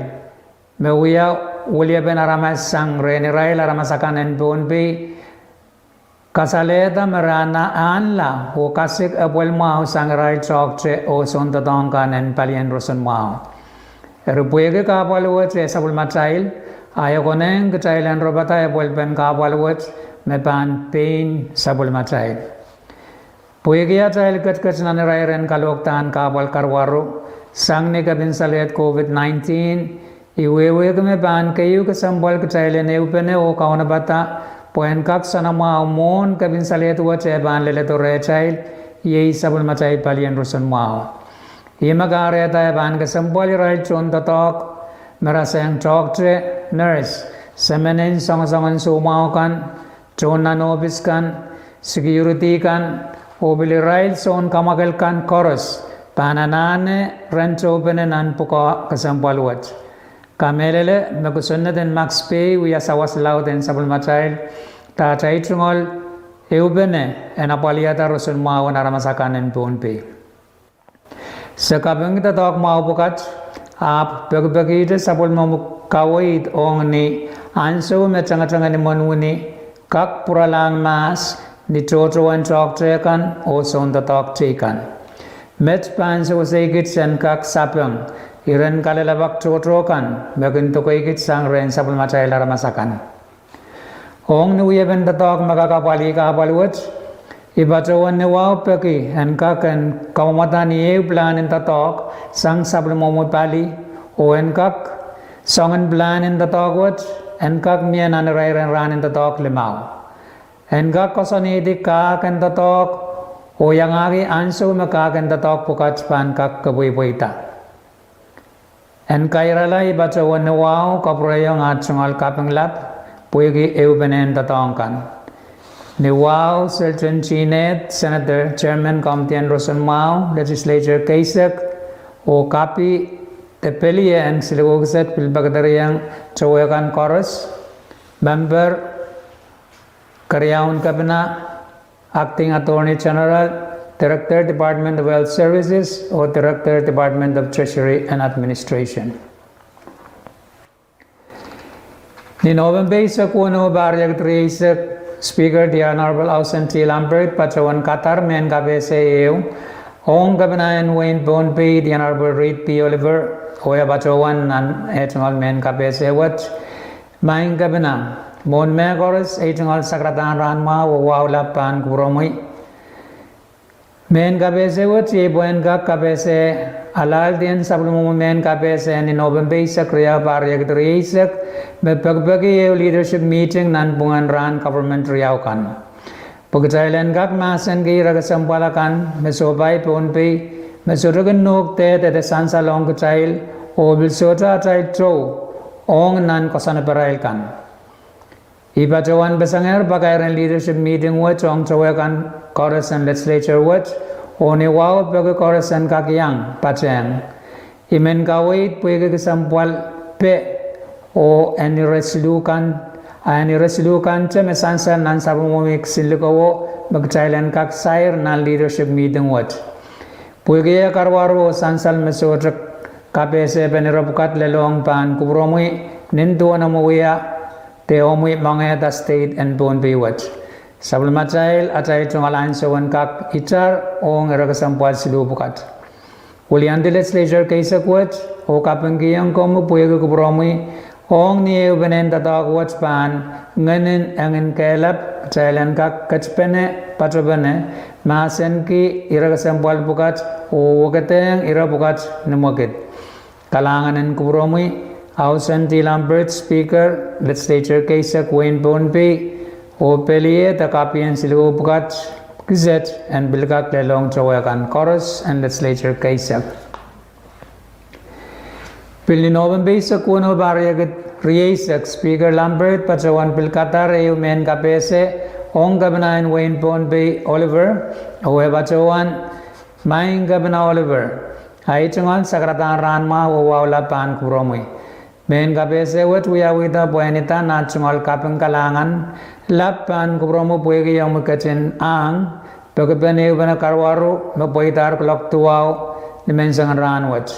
me wia weliepen aramas sang rehn irail aramas akan en Pohnpei kasalehda me re anahne ahnla oh kasik epwel mwahu sang irail toahkte oh soundoadoahk kan en palien roson mwahu. Eri pwehki kahpwal wet e sapwellimatail, a e konehng kitail en ropada epwelpen kahpwal wet me pahn pein sapwellimatail. Pwehki atail ketiket nan irairen kalohkdahn kahpwal karuwaru sang ni kepin salehd COVID nineteen, I wehwehki me pahn keieu kesempwal kitail en ehupene oh kaunopada pwe en kak soanamwahu mwohn kepin salehd wet e pahn leledo rehtail, iei sapwellimatail palien roson mwahu. Ihme kahrehda e pahn kesempwal irail tohndoadoahk me rasehng toahkte, nurse, semen en soangosoangen soumwahu kan, tohn nan ohpis kan, security kan, oh pil irail soun kamwakel kan koaros pahn anahne ren tohpene nan pwukoa kesempwal wet. Kamehlele me kosonned en Max Pei wia sawas laud en sapwellimatail, dahde tungoal ehupene en apwalihada roson mwahu en aramas akan en Pohnpei. Se kapingki doadoahk mwahu pwukat, ahpw pekipekihte sapwellimomwi kaweid ong ni ansou me tengetengeni imwen wini kak pwuralahng mahs ni tohtohwen toahkte kan oh soundoadoahk teikan. Met pahn sewesei kit en kak sapeng iren kalelapak tohto kan me kin dokeikit sang rehn sapwellimatail aramas akan. Ong ni wiepen doadoahk me kak apwalih kahpwal wet, I patohwan ni wahu peki en kak en kamwomwada ni ehu pilahn en doadoahk sang sapwellimomwi pali, oh en kak, soangen pilahn en doadoahk wet, en kak mie nan irairen rahn en doadoahk limau. En kak koasoanehdi kahk en doadoahk, oh iangahki ansou me kahk en doadoahk pwukat pahn kak kepweipweida. En kairala, I patohwan ni wahu kapwurehiong ah tungoal kaping lap pwehki ehupenen doadoahk kan. Ni wahu, Selton T. Ned, Senator, Chairman Komitin en Roson Mwahu, Legislature keisek, oh kapi de pelien siluh kiset pil pekedereiong towehkan koaros, memper, keriaun kepina, Acting Attorney General, Director, Department of Health Services, oh Director, Department of Treasury and Administration. Ni Nopempe eisek weneu, pahr riekid rieisek, Speaker the Honorable Housen T. Lambert patohwan kadar mehn kapehse ehu ong Kepina en wehin Pohnpei, the Honorable Reed P. Oliver, oh e patohwan nan eh tungoal mehn kapehse wet: Maing Kepina, mwohn mehkoaros, ei tungoal sakaradahn rahn mwahu oh wahu lap pahn kupwuromwi. Mehn kapehse wet iei pwehn kak kapehse alahldiong sapwellimomwi mehn kapehse ni Nopempe eisek riau, pahr riekid rieisek, me pekipeki ehu leadership meeting nanpwungen rahn government riau kan, pwe kitail en kak mahsenki irekesempwal akan me sohpai Pohnpei, me sohte kin nohk dehde de sansal ong kitail, oh pil sohte atail tou ong nan koasoaneparail kan. I patohwan pesengehr pakair en leadership meeting wet ong towehkan koaros en legislature wet, oh ni wahu peki koaros en kak iang patehng. I men kaweid pwehki kesempwal pe, oh en ire siluh kan, a en ire siluh kante me sansal nan sapwellimomwi kisinlikowo, me kitail en kak sair nan leadership meeting wet. Pwehki eh karuwaru oh sansal me sohte kapehsepen ire pwukat lelohng pahn kupwuromwi nin duwen omwi wia de omwi mengehda state en Pohnpei wet. Sapwellimatail atail tungoal ansou en kak itar ong irekesempwal siluh pwukat. Wiliandi legislature keisek wet oh kapingkihong komwi pwehki kupwuromwi ong ni ehupenen doadoahk wet pahn ngehnin engin kehlap, kitail en kak ketipene, patopene, mahsenki irekesempwal pwukat oh wekidehdehng ire pwukat ni mwekid. Kalahngan en kupwuromwi, Housen T. Lambert, Speaker, Legislature keisek wehin Pohnpei, oh pelien de kapien siluh pwukat kiset en pil kak lelohng towehkan koaros en legislature keisek. Pil ni Nopempe eisek weneu, pahr riekid rieisek, Speaker Lambert patohwan pil kadar ehu mehn kapehse ong Kepina en wehin Pohnpei Oliver, oh e patohwan: Maing Kepina Oliver, ei tungoal sakaradahn rahn mwahu oh wahu lap pahn kupwuromwi. Mehn kapehse wet wiawihda pwehn ida nah tungoal kaping kalahngan lap pahn kupwuromwi pwehki omwi ketin ahng pekipen ehupene karuwaru me pweidahr kuloak duwau ni menseng en rahn wet,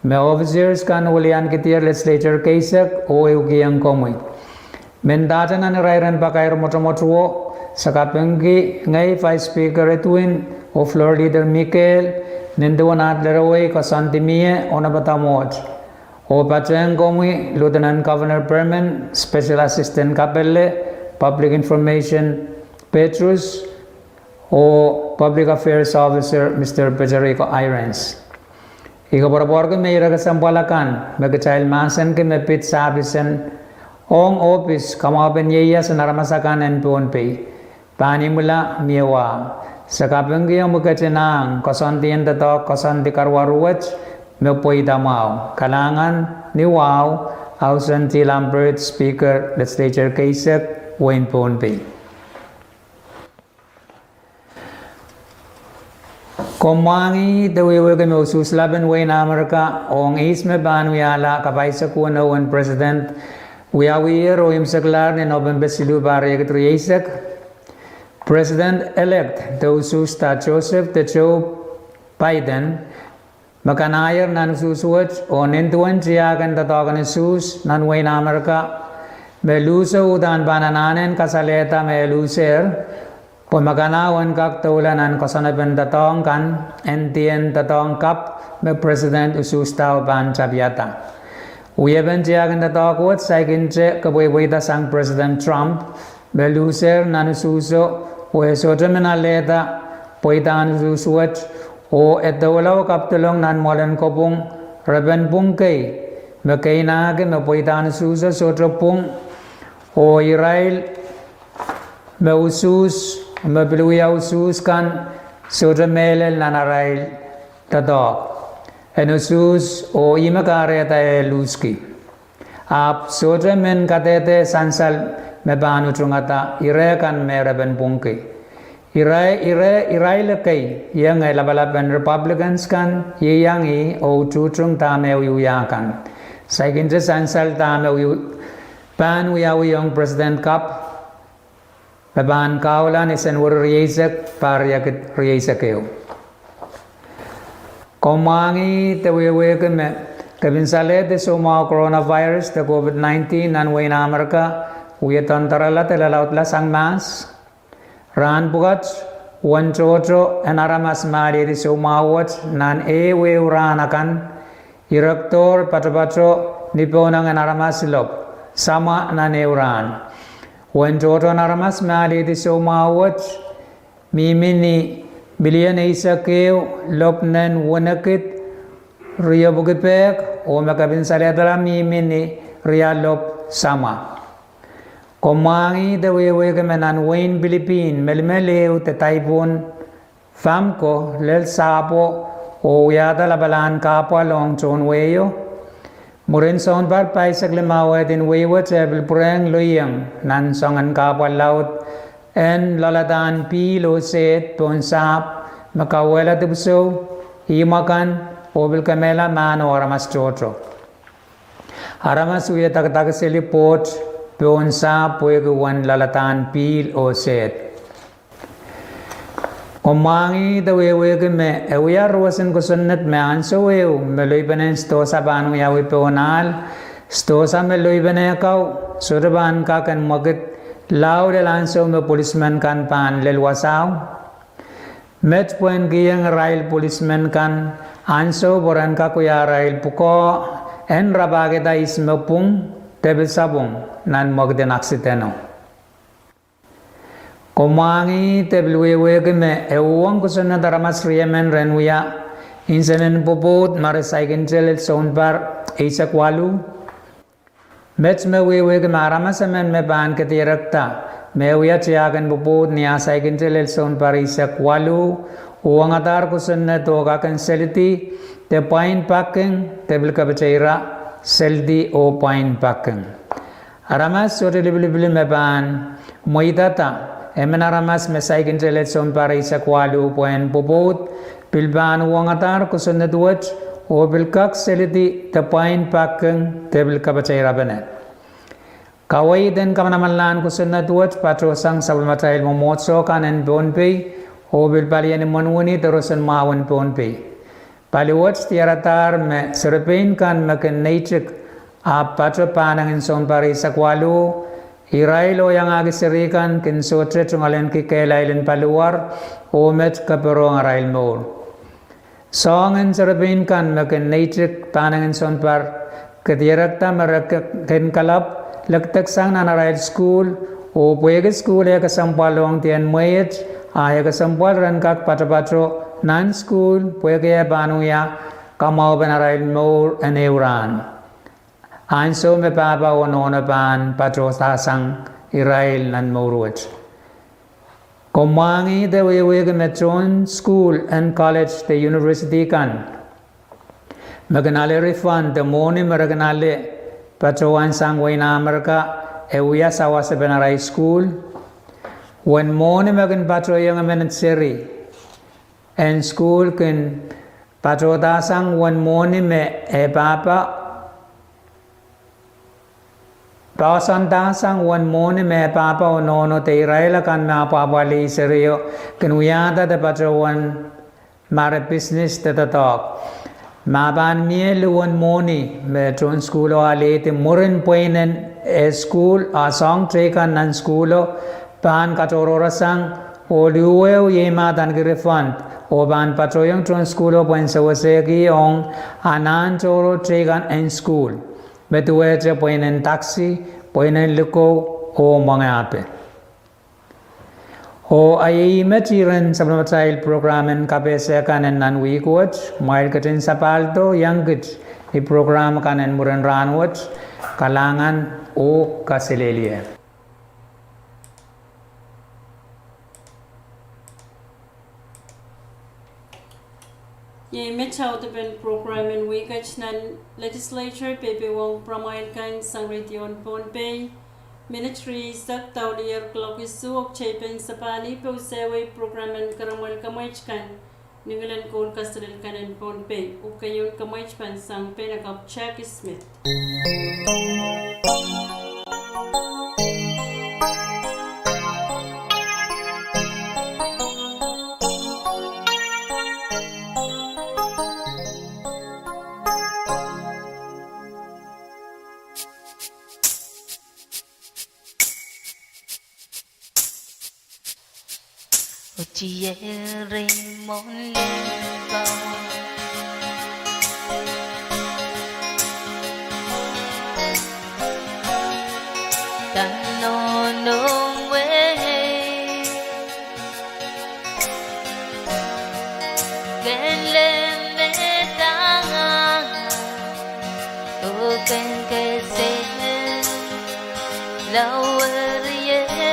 me officers kan wiliankihdier legislature keisek oh ehukihong komwi. Mendahte nan irairen pakair mwotomwotuwo, se kapingki ngehi Vice Speaker Edwin oh Floor Leader Mikael, nin duwen aht lerewei koasoandi mie onopada mwohd, oh patehng komwi Lieutenant Governor Perman, Special Assistant Kapelle, Public Information Petrus, oh Public Affairs Officer Mister Peterico Irons. I koapworopworki me irekesempwal akan me kitail mahsenki me pid sahpisen ong ohpis kamwahupen ieias en aramas akan en Pohnpei pahn imwila mie wa. Se kapingki omwi ketin ahng koasoandien doadoahk koasoandi karuwaru wet me pweida mwahu. Kalahngan ni wahu, Housen T. Lambert, Speaker, Legislature keisek, wehin Pohnpei. Komw mwahngih de wehwehki me usuhs lapen wehin Amerika ong ihs me pahn wiahla kapahisek weneu en President wiawiher oh imwseklahr ni Nopempe siluh, pahr riekid rieisek, President-elect de usuhsda Joseph de Joe Biden, me kanahier nan usuhs wet oh nin duwen tiahk en doadoahk en usuhs nan wehin Amerika, me luhso uhdahn pahn anahne en kasalehda me e luhsehr, pwe me kanao en kak doula nan koasoanepen doadoahk kan, en dien doadoahk kapw me President usuhsdao pahn tapiada. Wiepen tiahk en doadoahk wet saikinte kepweipweida sang President Trump, me luhsehr nan usuhso, oh e sohte men alehda pweidahn usuhs wet, oh e doula oh kapwdolong nan mwoalen kopwung repen pwung kei, me keinahki me pweidahn usuhso sohte pwung, oh irail me usuhs, me pil wia usuhs kan, sohte mehlel nan arail doadoahk. en usuhs oh ih me kahrehda e luhski. Ahpw sohte men kadehde sansal me pahn utungada ire kan me re pahn pwungki. Irail, irail ekei, ienge lapalap en Republicans kan, ieiang ih oh ututung dahme e wiewia kan. Saikinte sansal dahme pahn wiawi ong President Cup me pahn kahula ni Senweri rieisek, pahr riekid rieisek ehu. Komw mwahngih de wehwehki me kepin salehdi soumwahu coronavirus de COVID nineteen nan wehin Amerika wie doandoarala de lalaudla sang mahs. Rahn pwukat, uwen tohto en aramas me alehdi soumwahu wet nan ehu ehu rahn akan, irekdohr patopato ni pohnangin aramas lop samwa nan ehu rahn. Uwen tohto en aramas me alehdi soumwahu wet mihmi ni milion eisek ehu lopw nen wenekid riepwiki pehk, oh me kepin salehdala mihmi ni ria lopw samwa. Komw mwahngih de wehwehki me nan wehin Pilipin melimel ehu de taipon famko lel sahpwo oh wiahda lapalahn kahpwal ong tohn wehio. Mwurin sounpar pahisek limau wet en wehi wet e pil pwurehng loieng nan soangen kahpwal laud en loaladahn pihl oh sehd pohn sahpw me kauwehla dipwisou, ihmw akan, oh pil kemehla mahn oh aramas tohto. Aramas wie dakidakiseli pwoht pohn sahpw pwehki uwen loaladahn pihl oh sehd. Komw mwahngih de wehwehki me e wia roson kosonned me ansou ehu me loipenen sidohsa pahn wiawi pohn ahl, sidohsa me loipene kau sohte pahn kak en mwekid lao lel ansou me polismen kan pahn lel wasao. Met pwehn kiheng irail polismen kan ansou pwe ren kak wia arail pwukoa en rapahkihda ihs me pwung de pil sapwung nan mwekid en aksideno. Komw mwahngih de pil wehwehki me e uhwong kosonned aramas riemen ren wia nsenen pwopwoud ma re saikinte lel sounpar eisek waluh. Met me wehwehki me aramas emen me pahn kedierekda me e wia tiahk en pwopwoud ni ah saikinte lel sounpar eisek waluh, uhwongadahr kosonned oh kak en selidi de pwain paking de pil kapateira selidi oh pwain paking. Aramas sohte lipilipil me pahn mweidada emen aramas me saikinte lel sounpar eisek waluh pwehn pwopwoud pil pahn uhwongadahr kosonned wet oh pil kak selidi de pwain paking de pil kapateirapene. Kaweid en kamanamanlahn kosonned wet patohsang sapwellimatail mwomwohdiso kan en Pohnpei oh pil palien imwen wini de roson mwahu en Pohnpei. Pali wet diaradahr me serepein kan me kin neitik ahpw pato pahnangin sounpar eisek waluh, irail oh iangahki seri kan kin sohte tungoalenki kehlail en paliwar oh met kapwurehng arail mour. Soangen serepein kan me kin neitik pahnangin sounpar kedierekda me re kin kalapw lekdeksang nan arail sukuhl, oh pwehki sukuhl e kesempwal ong dihen mwehi et, a e kesempwal ren kak patopato nan sukuhl pwehki e pahn wia kamwahupen arail mour en ehu rahn, ansou me pahpa oh nohno pahn patohdahsang irail nan mour wet. Komw mwahngih de wehwehki me tohn sukuhl en college de university kan me kin ale refund de mwohni me re kin ale patohwan sang wehin Amerika e wia sawasepen arail sukuhl. Uwen mwohni me kin patohiong emen seri en sukuhl kin patohdahsang uwen mwohni me e pahpa poahsoandahsang uwen mwohni me e pahpa oh nohno de irail akan me apwahpwalih serio kin wiahda de patohwan ma re pisnis de doadoahk. Ma pahn mie luhwen mwohni me tohn sukuhlo alehdi mwurin pweinen e sukuhl a soahng teikan nan sukuhlo pahn katohrohrasang oh luhweo iei ma adaneki refund oh pahn patohiong tohn sukuhlo pwehn sewesehki ong anahn tohrohr teikan en sukuhl, me duwehte pweinen taksi, pweinen likou oh mwenge ape. Oh ahi met iren sapwellimatail program en kapehse kan en nan wihk wet. Mwail ketin sapahldo iang kit ni program kan en mwurin rahn wet. Kalahngan oh kaselehlie. Iei met audepen prokram en wihket nan Legislature, peipewohng pwuramwail kan sang redio en Pohnpei. Minit rieisek daulier kuloak isuh oh kitail pahn sapahl pwe usehwei prokram en Karamwel Kamweit kan ni ngilen koul kaselel kan en Pohnpei. Oh keieun kamweit pahn sang Peinakapw Jackie Smith. Otiere mwohn limpoak, dahn nohno wehi, ken leme dahng, oh ken kesehn lao weriei.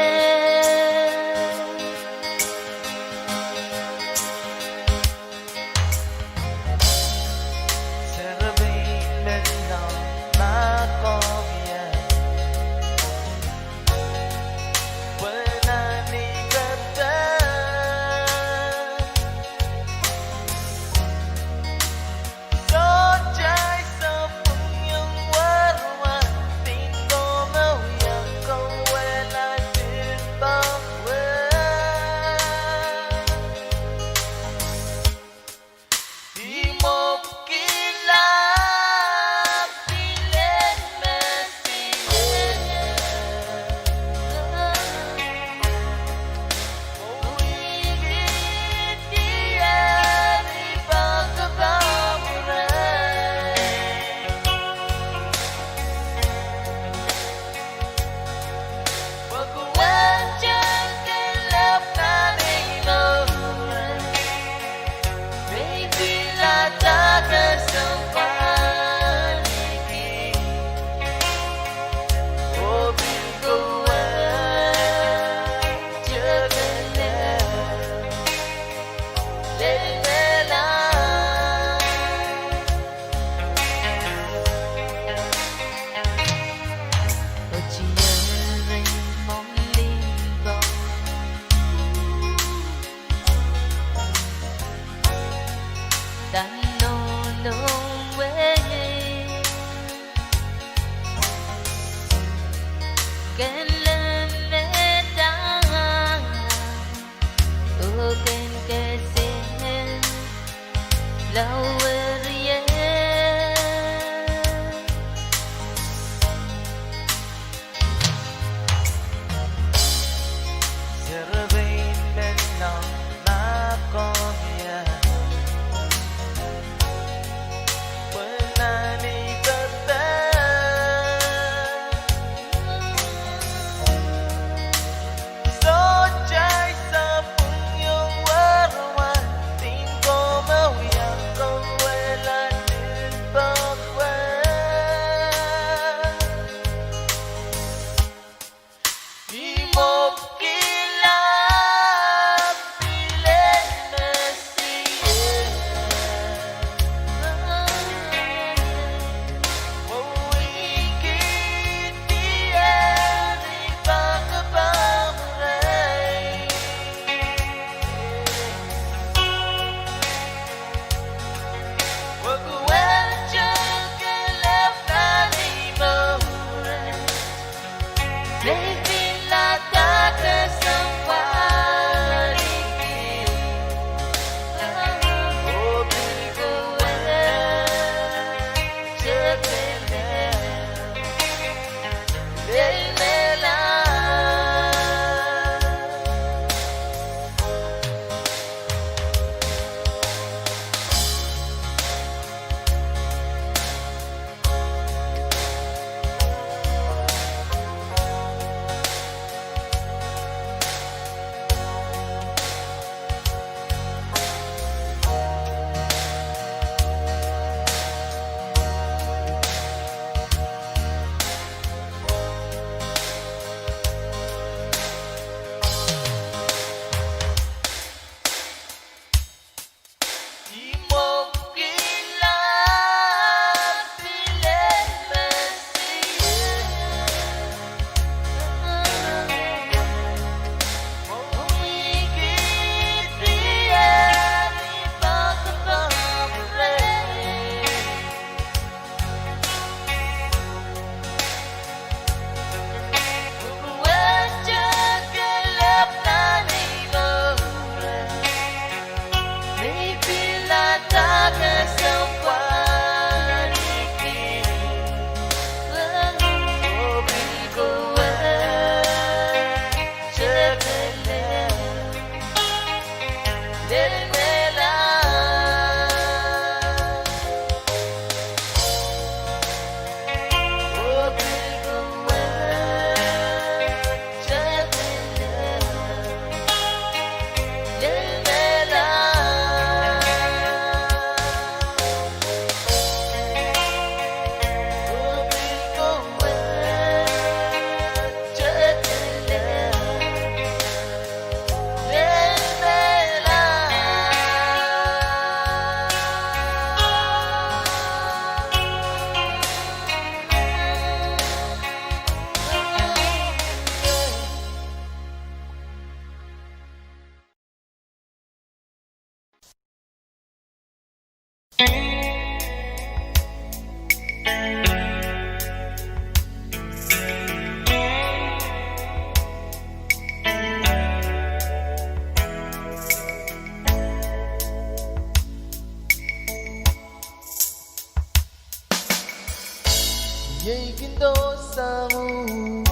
Kin dohsang uhk,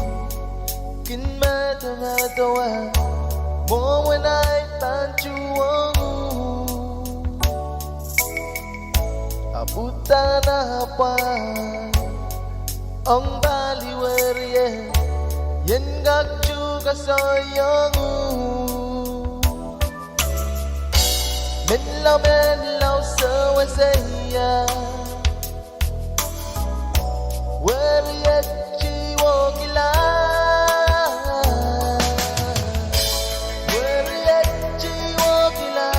kin medemedewe, mwomwen ahi pahn tuhwong uhk. Ahpw uhdahn apwal ong pali werie, ien kak tu koasoiong uhk. Menlau, menlau sewese ia. Weriet, I wehkihla. Weriet, I wehkihla.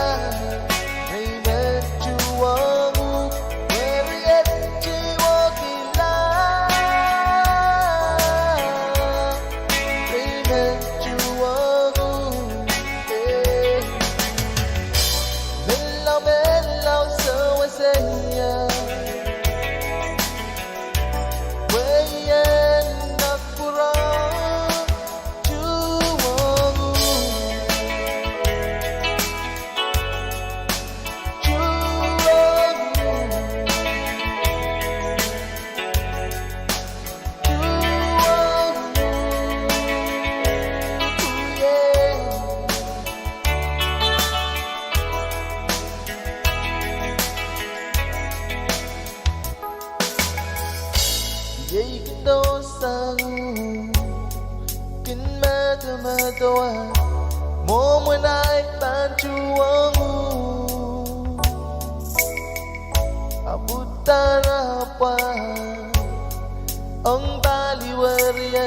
Ei men tuhwong uhk. Weriet, I wehkihla. Ei men tuhwong uhk. Eh. Menlau, menlau sewese ia. Wehin kak pwurehng tuhwong uhk. Tuhwong uhk. Iei kin dohsang uhk, kin medemedewe, mwomwen ahi pahn tuhwong uhk. Ahpw uhdahn apwal ong pali werie,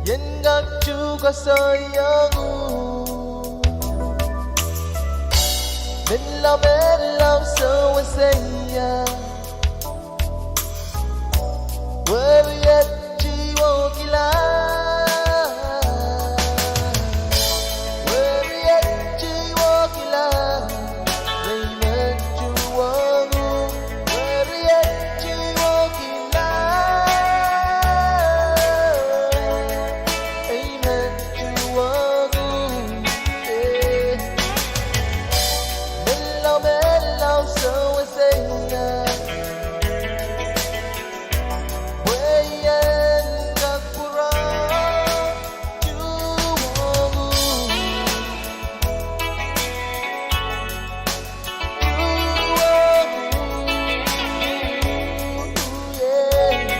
ien kak tu koasoiong uhk. Menlau, menlau sewese ia. Weriet, I wehkihla. Weriet, I wehkihla. Ei men tuhwong uhk. Weriet, I wehkihla. Ei men tuhwong uhk. Eh. Menlau, menlau sewese ia. Wehin kak pwurehng tuhwong uhk. Tuhwong uhk, yeah.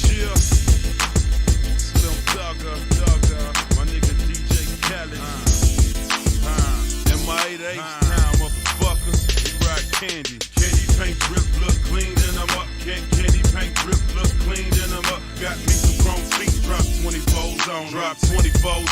Yeah. Slim Thugger, Thugger, my nigga D J Khaled. Uh, uh, M I eight H time, motherfuckers. We rock candy. Candy paint drip, look clean, then I'm up. Can-, candy paint drip, look clean, then I'm up. Got me some chrome feet, drop twenty-fours on, drop twenty-fours.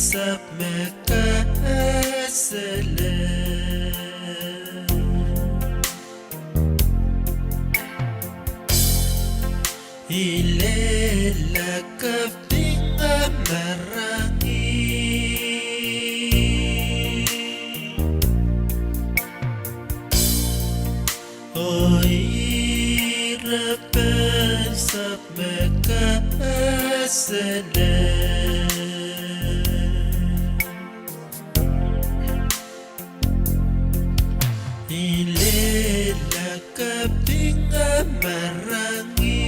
sapwmwkasale. I lella kapinga marangi. Oh ira pahn sapwmwkasale. I lella kapinga marangi.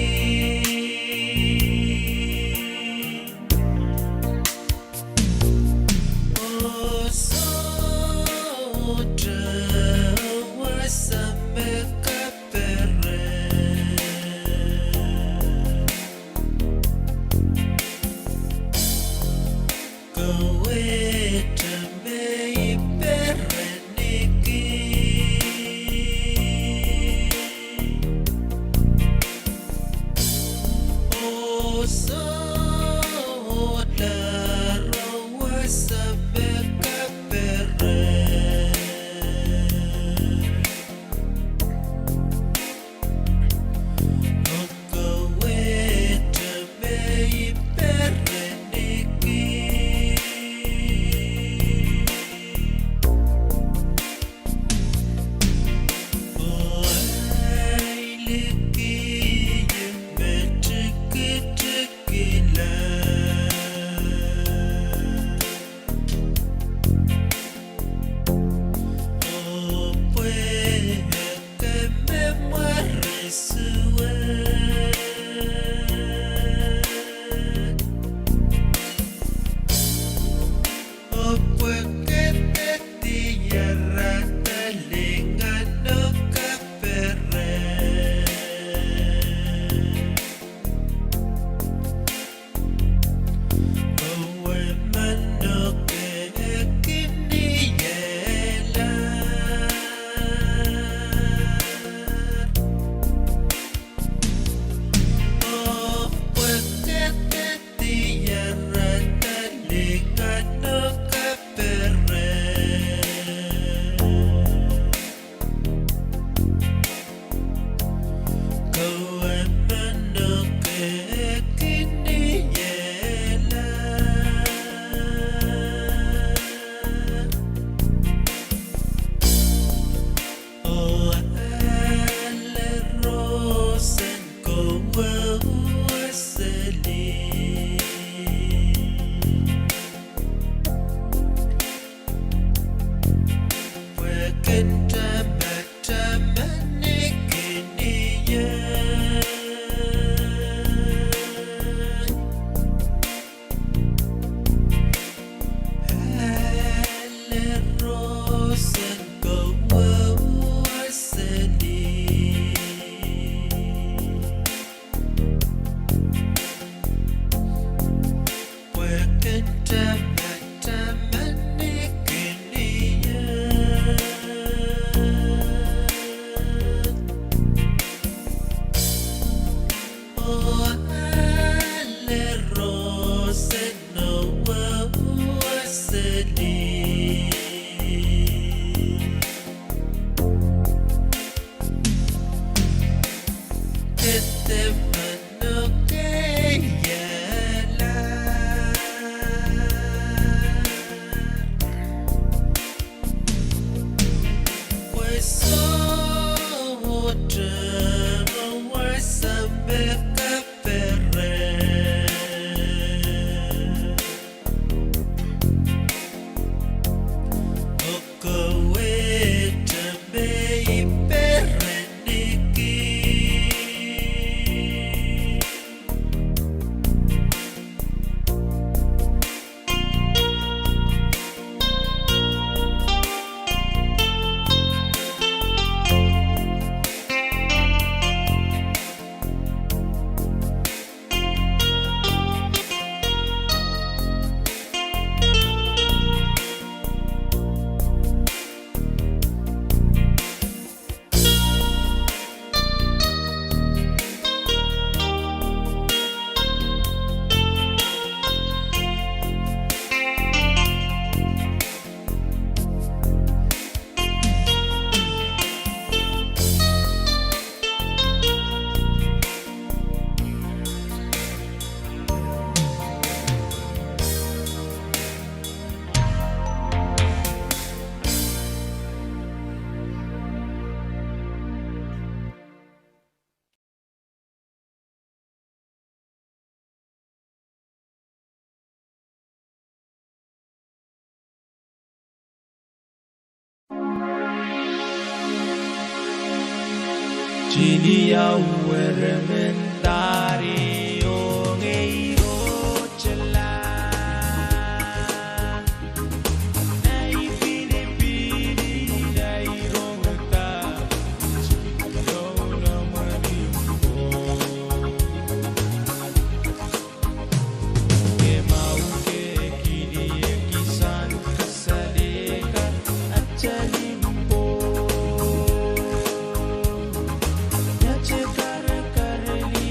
Oh sohte wasa me kaperen. Kawehte me I perenki. Oh sohte wasa me kaperen. Oh kawehte me I perenki. Oh ahi liki me tikitik Siliau eremen dahri ong ei rohtala. Nai pinipini nai rongada. Siliau na mwenin ko. Ke mwahu ke kihdi e kisahn kasalehda atail imwo. Nate karakar ni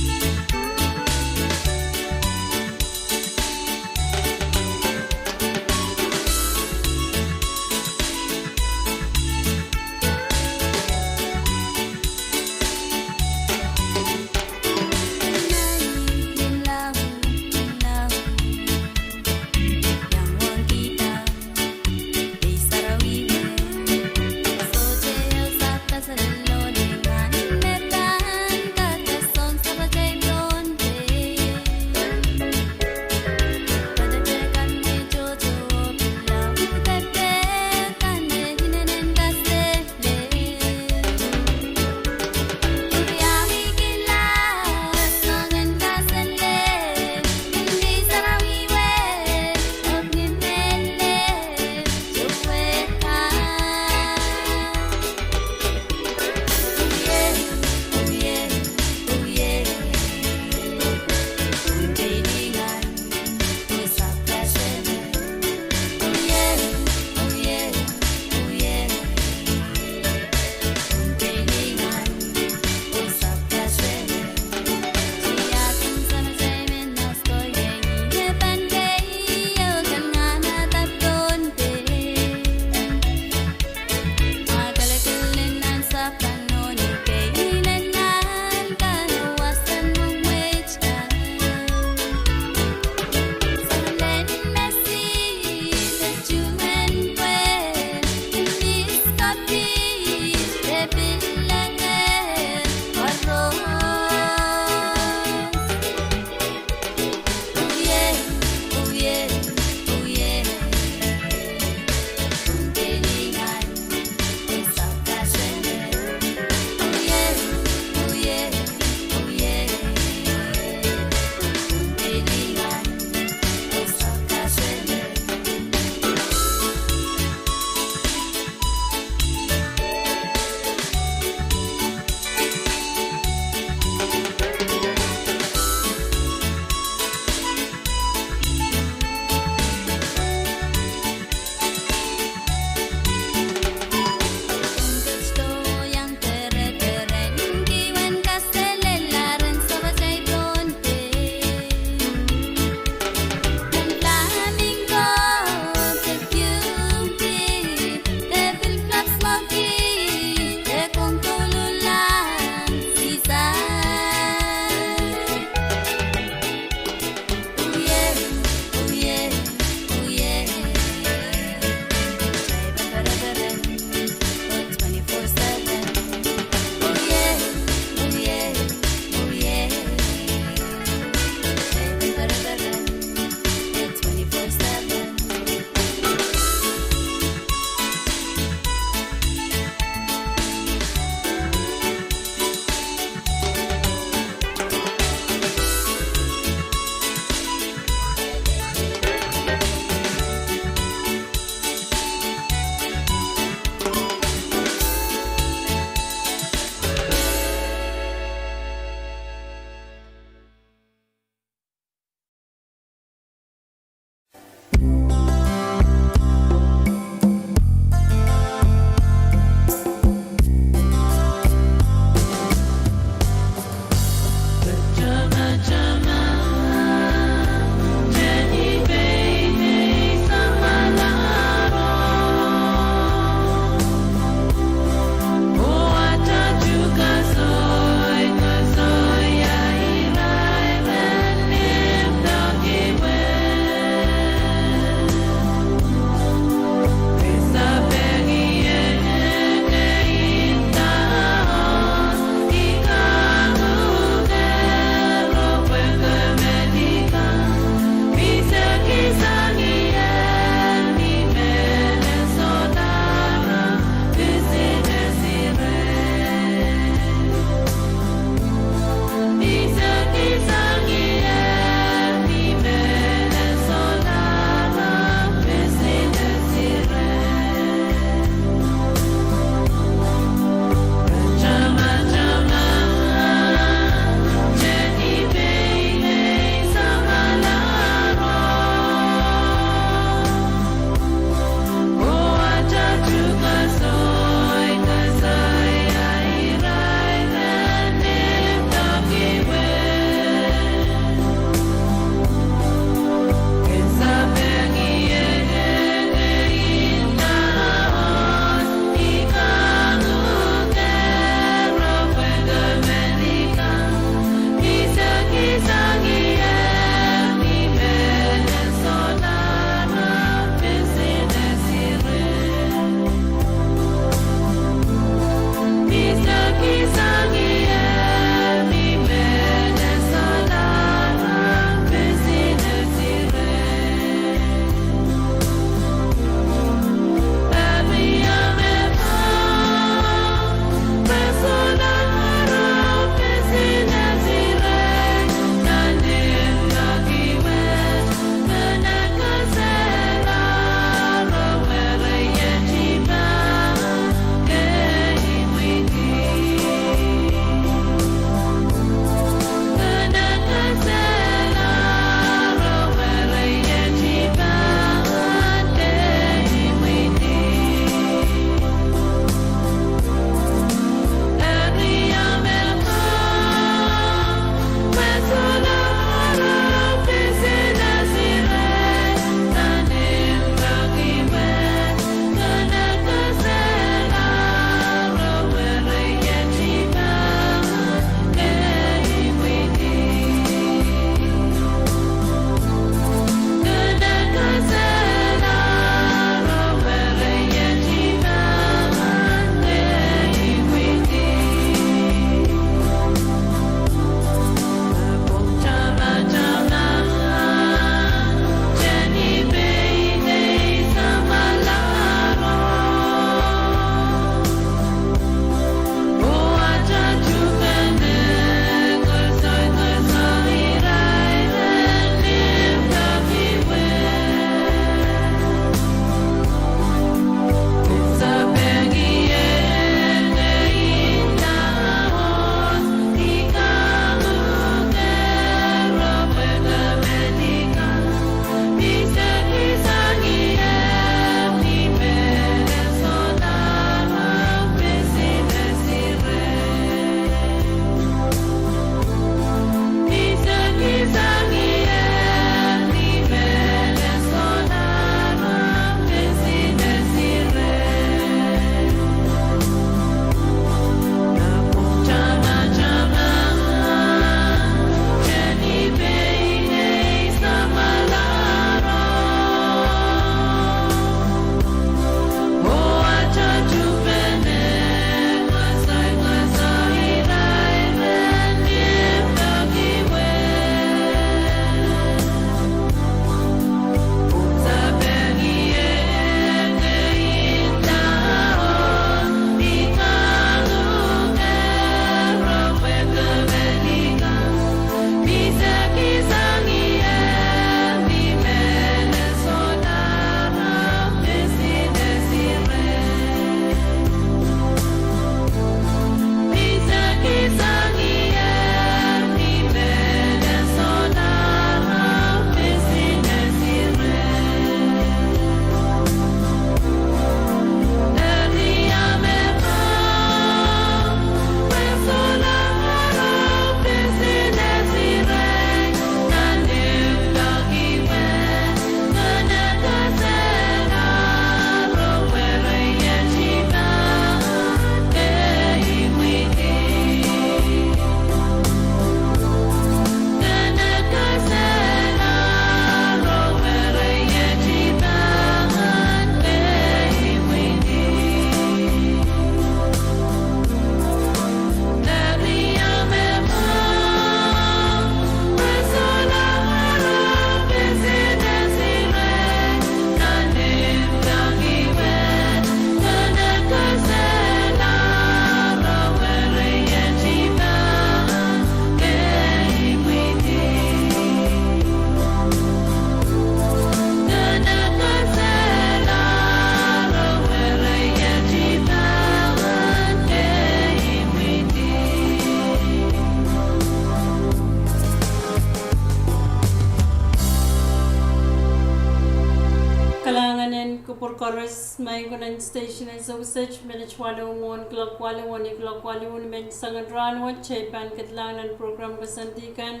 Kupwur koaros, maing ko nan station en sewese, minit waluh mwohn kuloak waluh, wenihkuloak waluh, ni menseng en rahn wet kitail pahn ketilahng nan prokram koasoandi kan.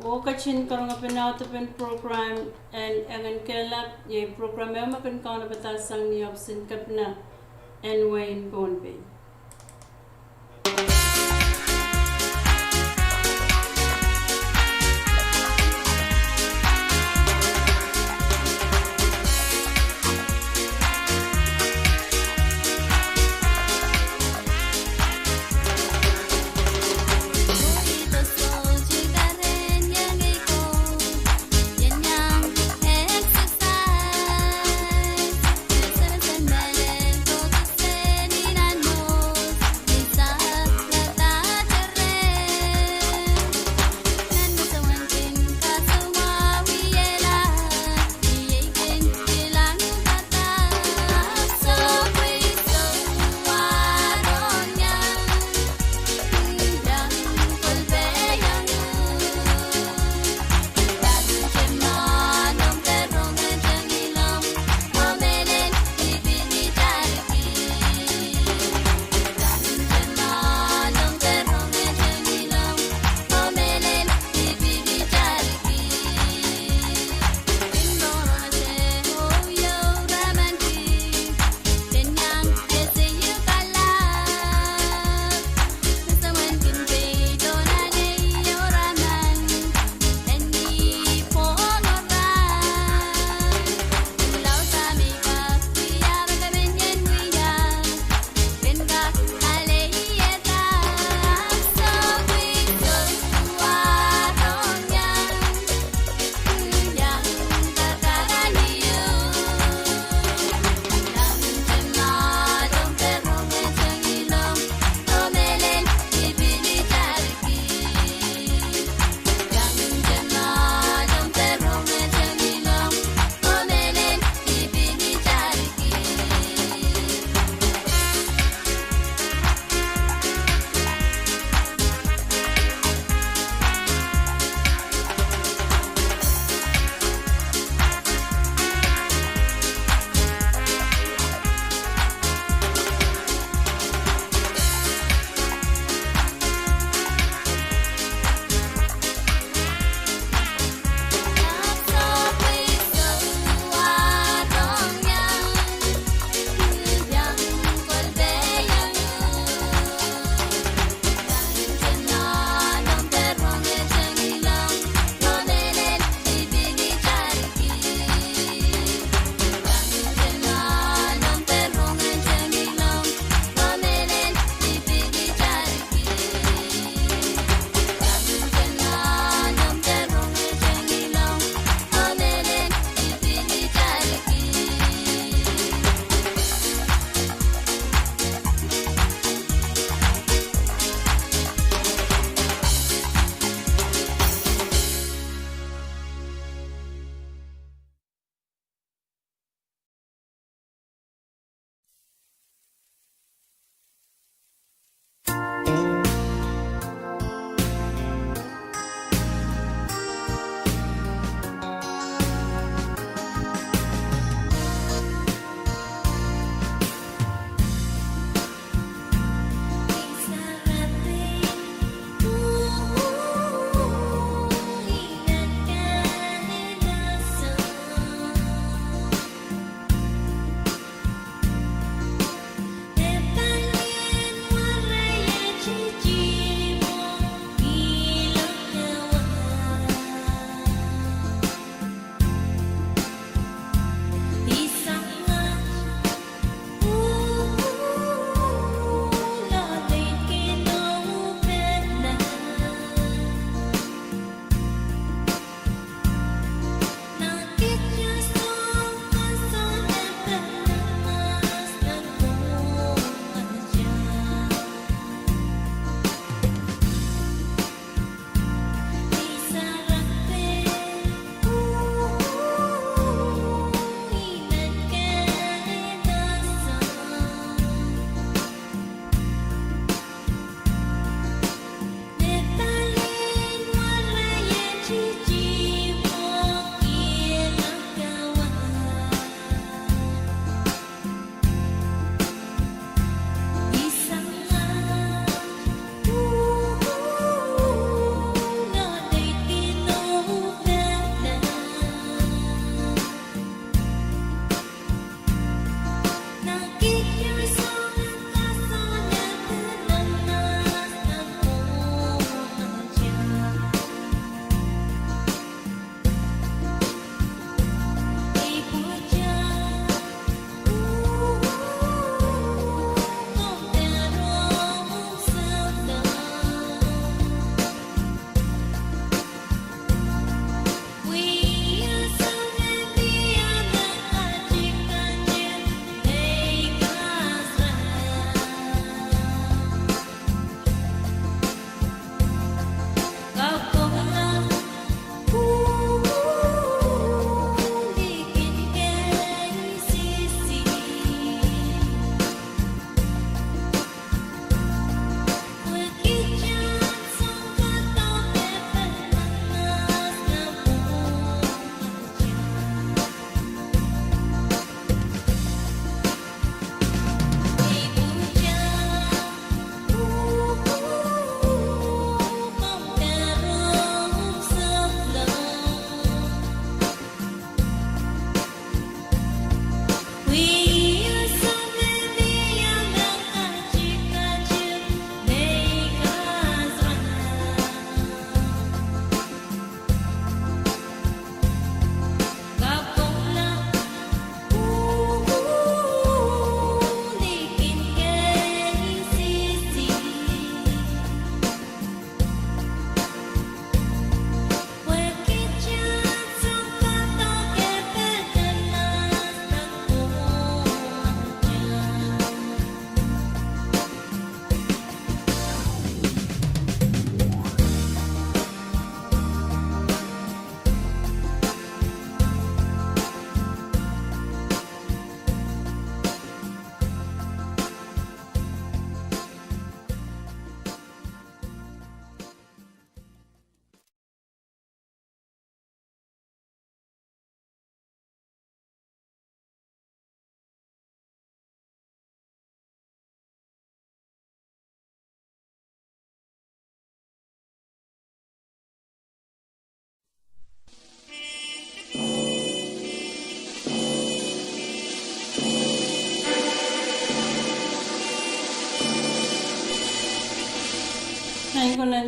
Oh ketin karonge pahn audepen prokram en Engen Kehlap, iei prokram ehu me kin kaunopada sang ni ohpis en kepina en wehin Pohnpei.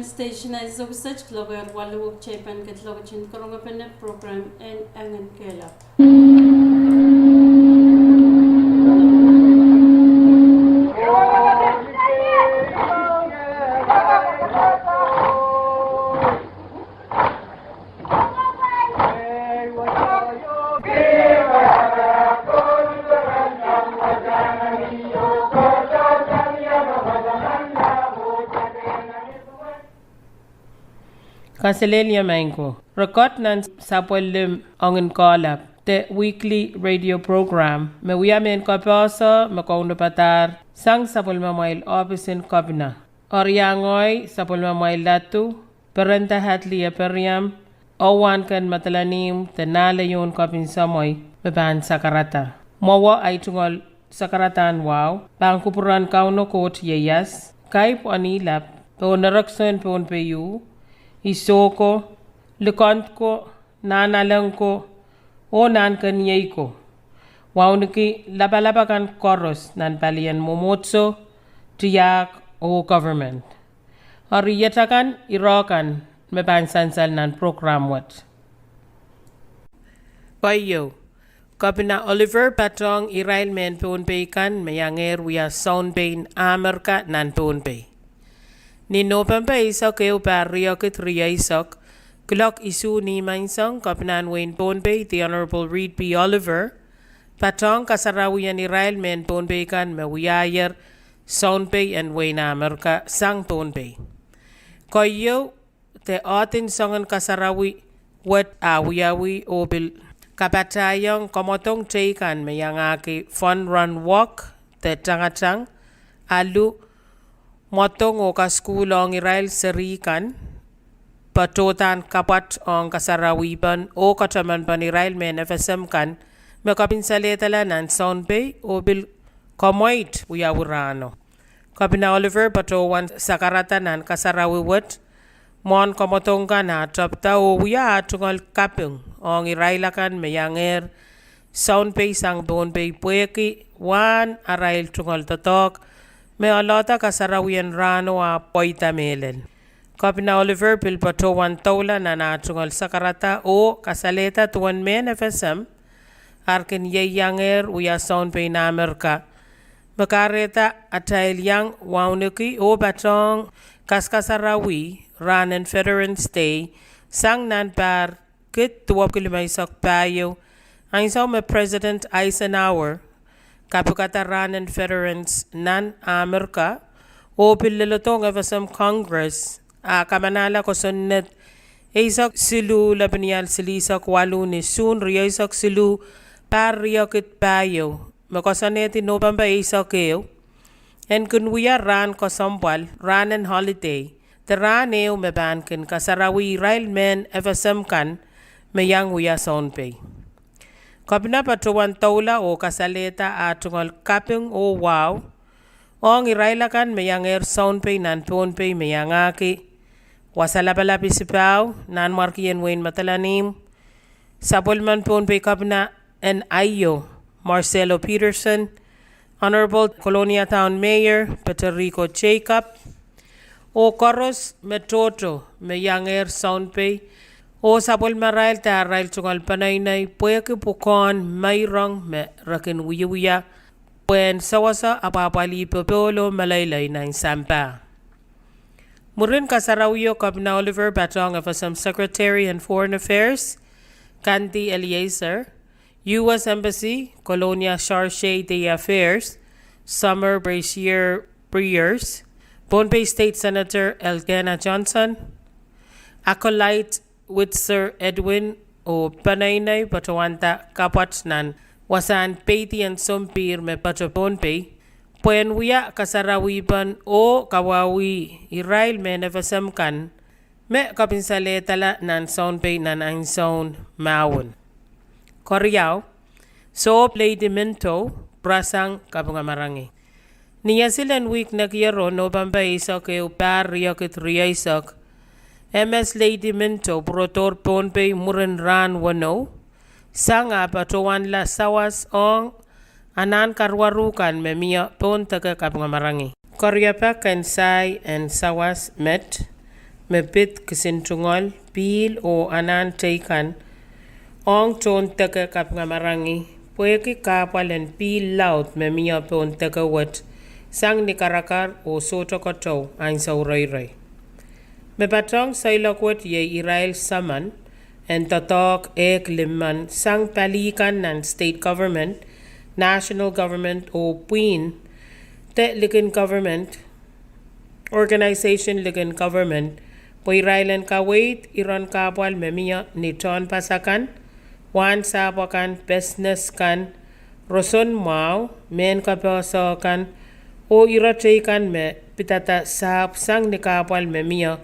Station ais sohte kiloak ehu walu wektail pahn ketiloak en karonge pene program en Engen Kehlap. Kaselehlie maing ko. Rekod nan sapwellime Engen Kehlap, the weekly radio program me wia mehn kapehse me kaunopada sang sapwellimamwail ohpis en kepina. Eri iang ngehi sapwellimamwail ladu, Perenda Hadley Ephriam, oh wahnken Madolenihmw de Nahleyohn Kepin Semwei me pahn sakarada. Mwowe ahi tungoal sakaradahn wahu pahn kupwuren Kauno Koht ieias, kaipw en ihlap pohn erekiso en Pohnpei, iso ko, likend ko, nahnalek ko, oh nahnken iei ko, wauneki lapalap akan koaros nan palien mwomwohdiso, tiahk, oh government. Eri iet akan ire kan me pahn sansal nan program wet. Keieu, Kepina Oliver patohng irail mehn Pohnpei kan me iangehr wia sounpein Amerika nan Pohnpei. Ni Nopempe eisek ehu, pahr riekid rieisek, kuloak isuh ni menseng, Kepinahn wehin Pohnpei, the Honorable Reed P. Oliver, patohng kasarawien irail mehn Pohnpei kan me wiahier sounpei en wehin Amerika sang Pohnpei. Keieu, de ohden soangen kasarawi wet ah wiawi oh pil kapatahiong kamwadong teikan me iangahki Fun Run Walk de tangatang, alu, mwadong oh kasukuhl ong irail seri kan, patohdahn kapwat ong kasarawipen oh katamanpen irail mehn FSM kan me kepin salehdala nan sounpei oh pil kamweid wiawi rahno. Kepina Oliver patohwan sakarada nan kasarawi wet mwohn kamwadong kan ah tepda oh wia ah tungoal kaping ong irail akan me iangehr sounpei sang Pohnpei pwehki wahn arail tungoal doadoahk me oalohda kasarawien rahno ah pweida mehlel. Kepina Oliver pil patohwan doula nan ah tungoal sakarada oh kasalehda duwen mehn FSM ar kin ieiangehr wia sounpein Amerika me kahrehda atail iang wauneki oh patohng kaskasarawi rahn en Veterans Day sang nan pahr kid duwepwiki limeisek pahieu, ansou me President Eisenhower kapikada rahn en Veterans nan Amerika oh pil leledohng FSM Congress ah kamanahla kosonned eisek siluh lepin ial silihsek waluh ni Suhn rieisek siluh, pahr riekid pahieu, me koasoanehdi Nopempe eisek ehu, en kin wia rahn kesempwal, rahn en holiday, de rahn ehu me pahn kin kasarawi irail mehn FSM kan me iang wia sounpei. Kepina patohwan doula oh kasalehda ah tungoal kaping oh wahu ong irail akan me iangehr sounpei nan Pohnpei me iangahki wasa lapalap isipahu, Nanmwarkien wehin Madolenihmw, sapwellimen Pohnpei kepina en aio, Marcelo Peterson, Honorable Kolonia Town Mayor Peteriko Jacob, oh koaros me tohto me iangehr sounpei, oh sapwellimarail de arail tungoal peneinei pwehki pwukoahn meirong me re kin wiewia pwehn sewese apwahpwalih popohl oh meleilei nan sampah. Mwurin kasarawio, Kepina Oliver patohng FSM Secretary en Foreign Affairs Candy Eleazar, U S Embassy, Kolonia Charge d'Affaires Summer Brasier Briers, Pohnpei State Senator Elkanah Johnson, Acolyte Witzer Edwin, oh peneinei patohwanda kapwat nan wasahn peidi en sompihr me pato Pohnpei pwehn wia kasarawipen oh kawauwih irail mehn FSM kan me kepin salehdala nan sounpei nan ansoun mahwen. Keriau, Sohp Lady Minto, pwurasang kapingamarangi. Ni esil en wihk nekiero, Nopempe eisek ehu, pahr riekid rieisek, MS Lady Minto pwurodohr Pohnpei mwurin rahn weneu sang ah patohwanla sawas ong anahn karuwaru kan me mie pohn deke kapingamarangi. Keriau pak en sai en sawas met, me pid kisin tungoal, pihl oh anahn teikan ong tohn deke kapingamarangi, pwehki kahpwal en pihl laud me mie pohn deke wet, sang ni karakar oh sohte kotou ansou reirei. Me patohng seiloak wet iei irail saman en doadoahk ehk limmen sang pali kan nan state government, national government oh pwihn de likin government, organisation likin government, pwe irail en kaweid iren kahpwal me mie ni tehnpas akan, wahnsahpw akan, pesnes kan, roson mwahu, mehn kapohsoh kan, oh ire teikan me pidada sahpw sang ni kahpwal me mie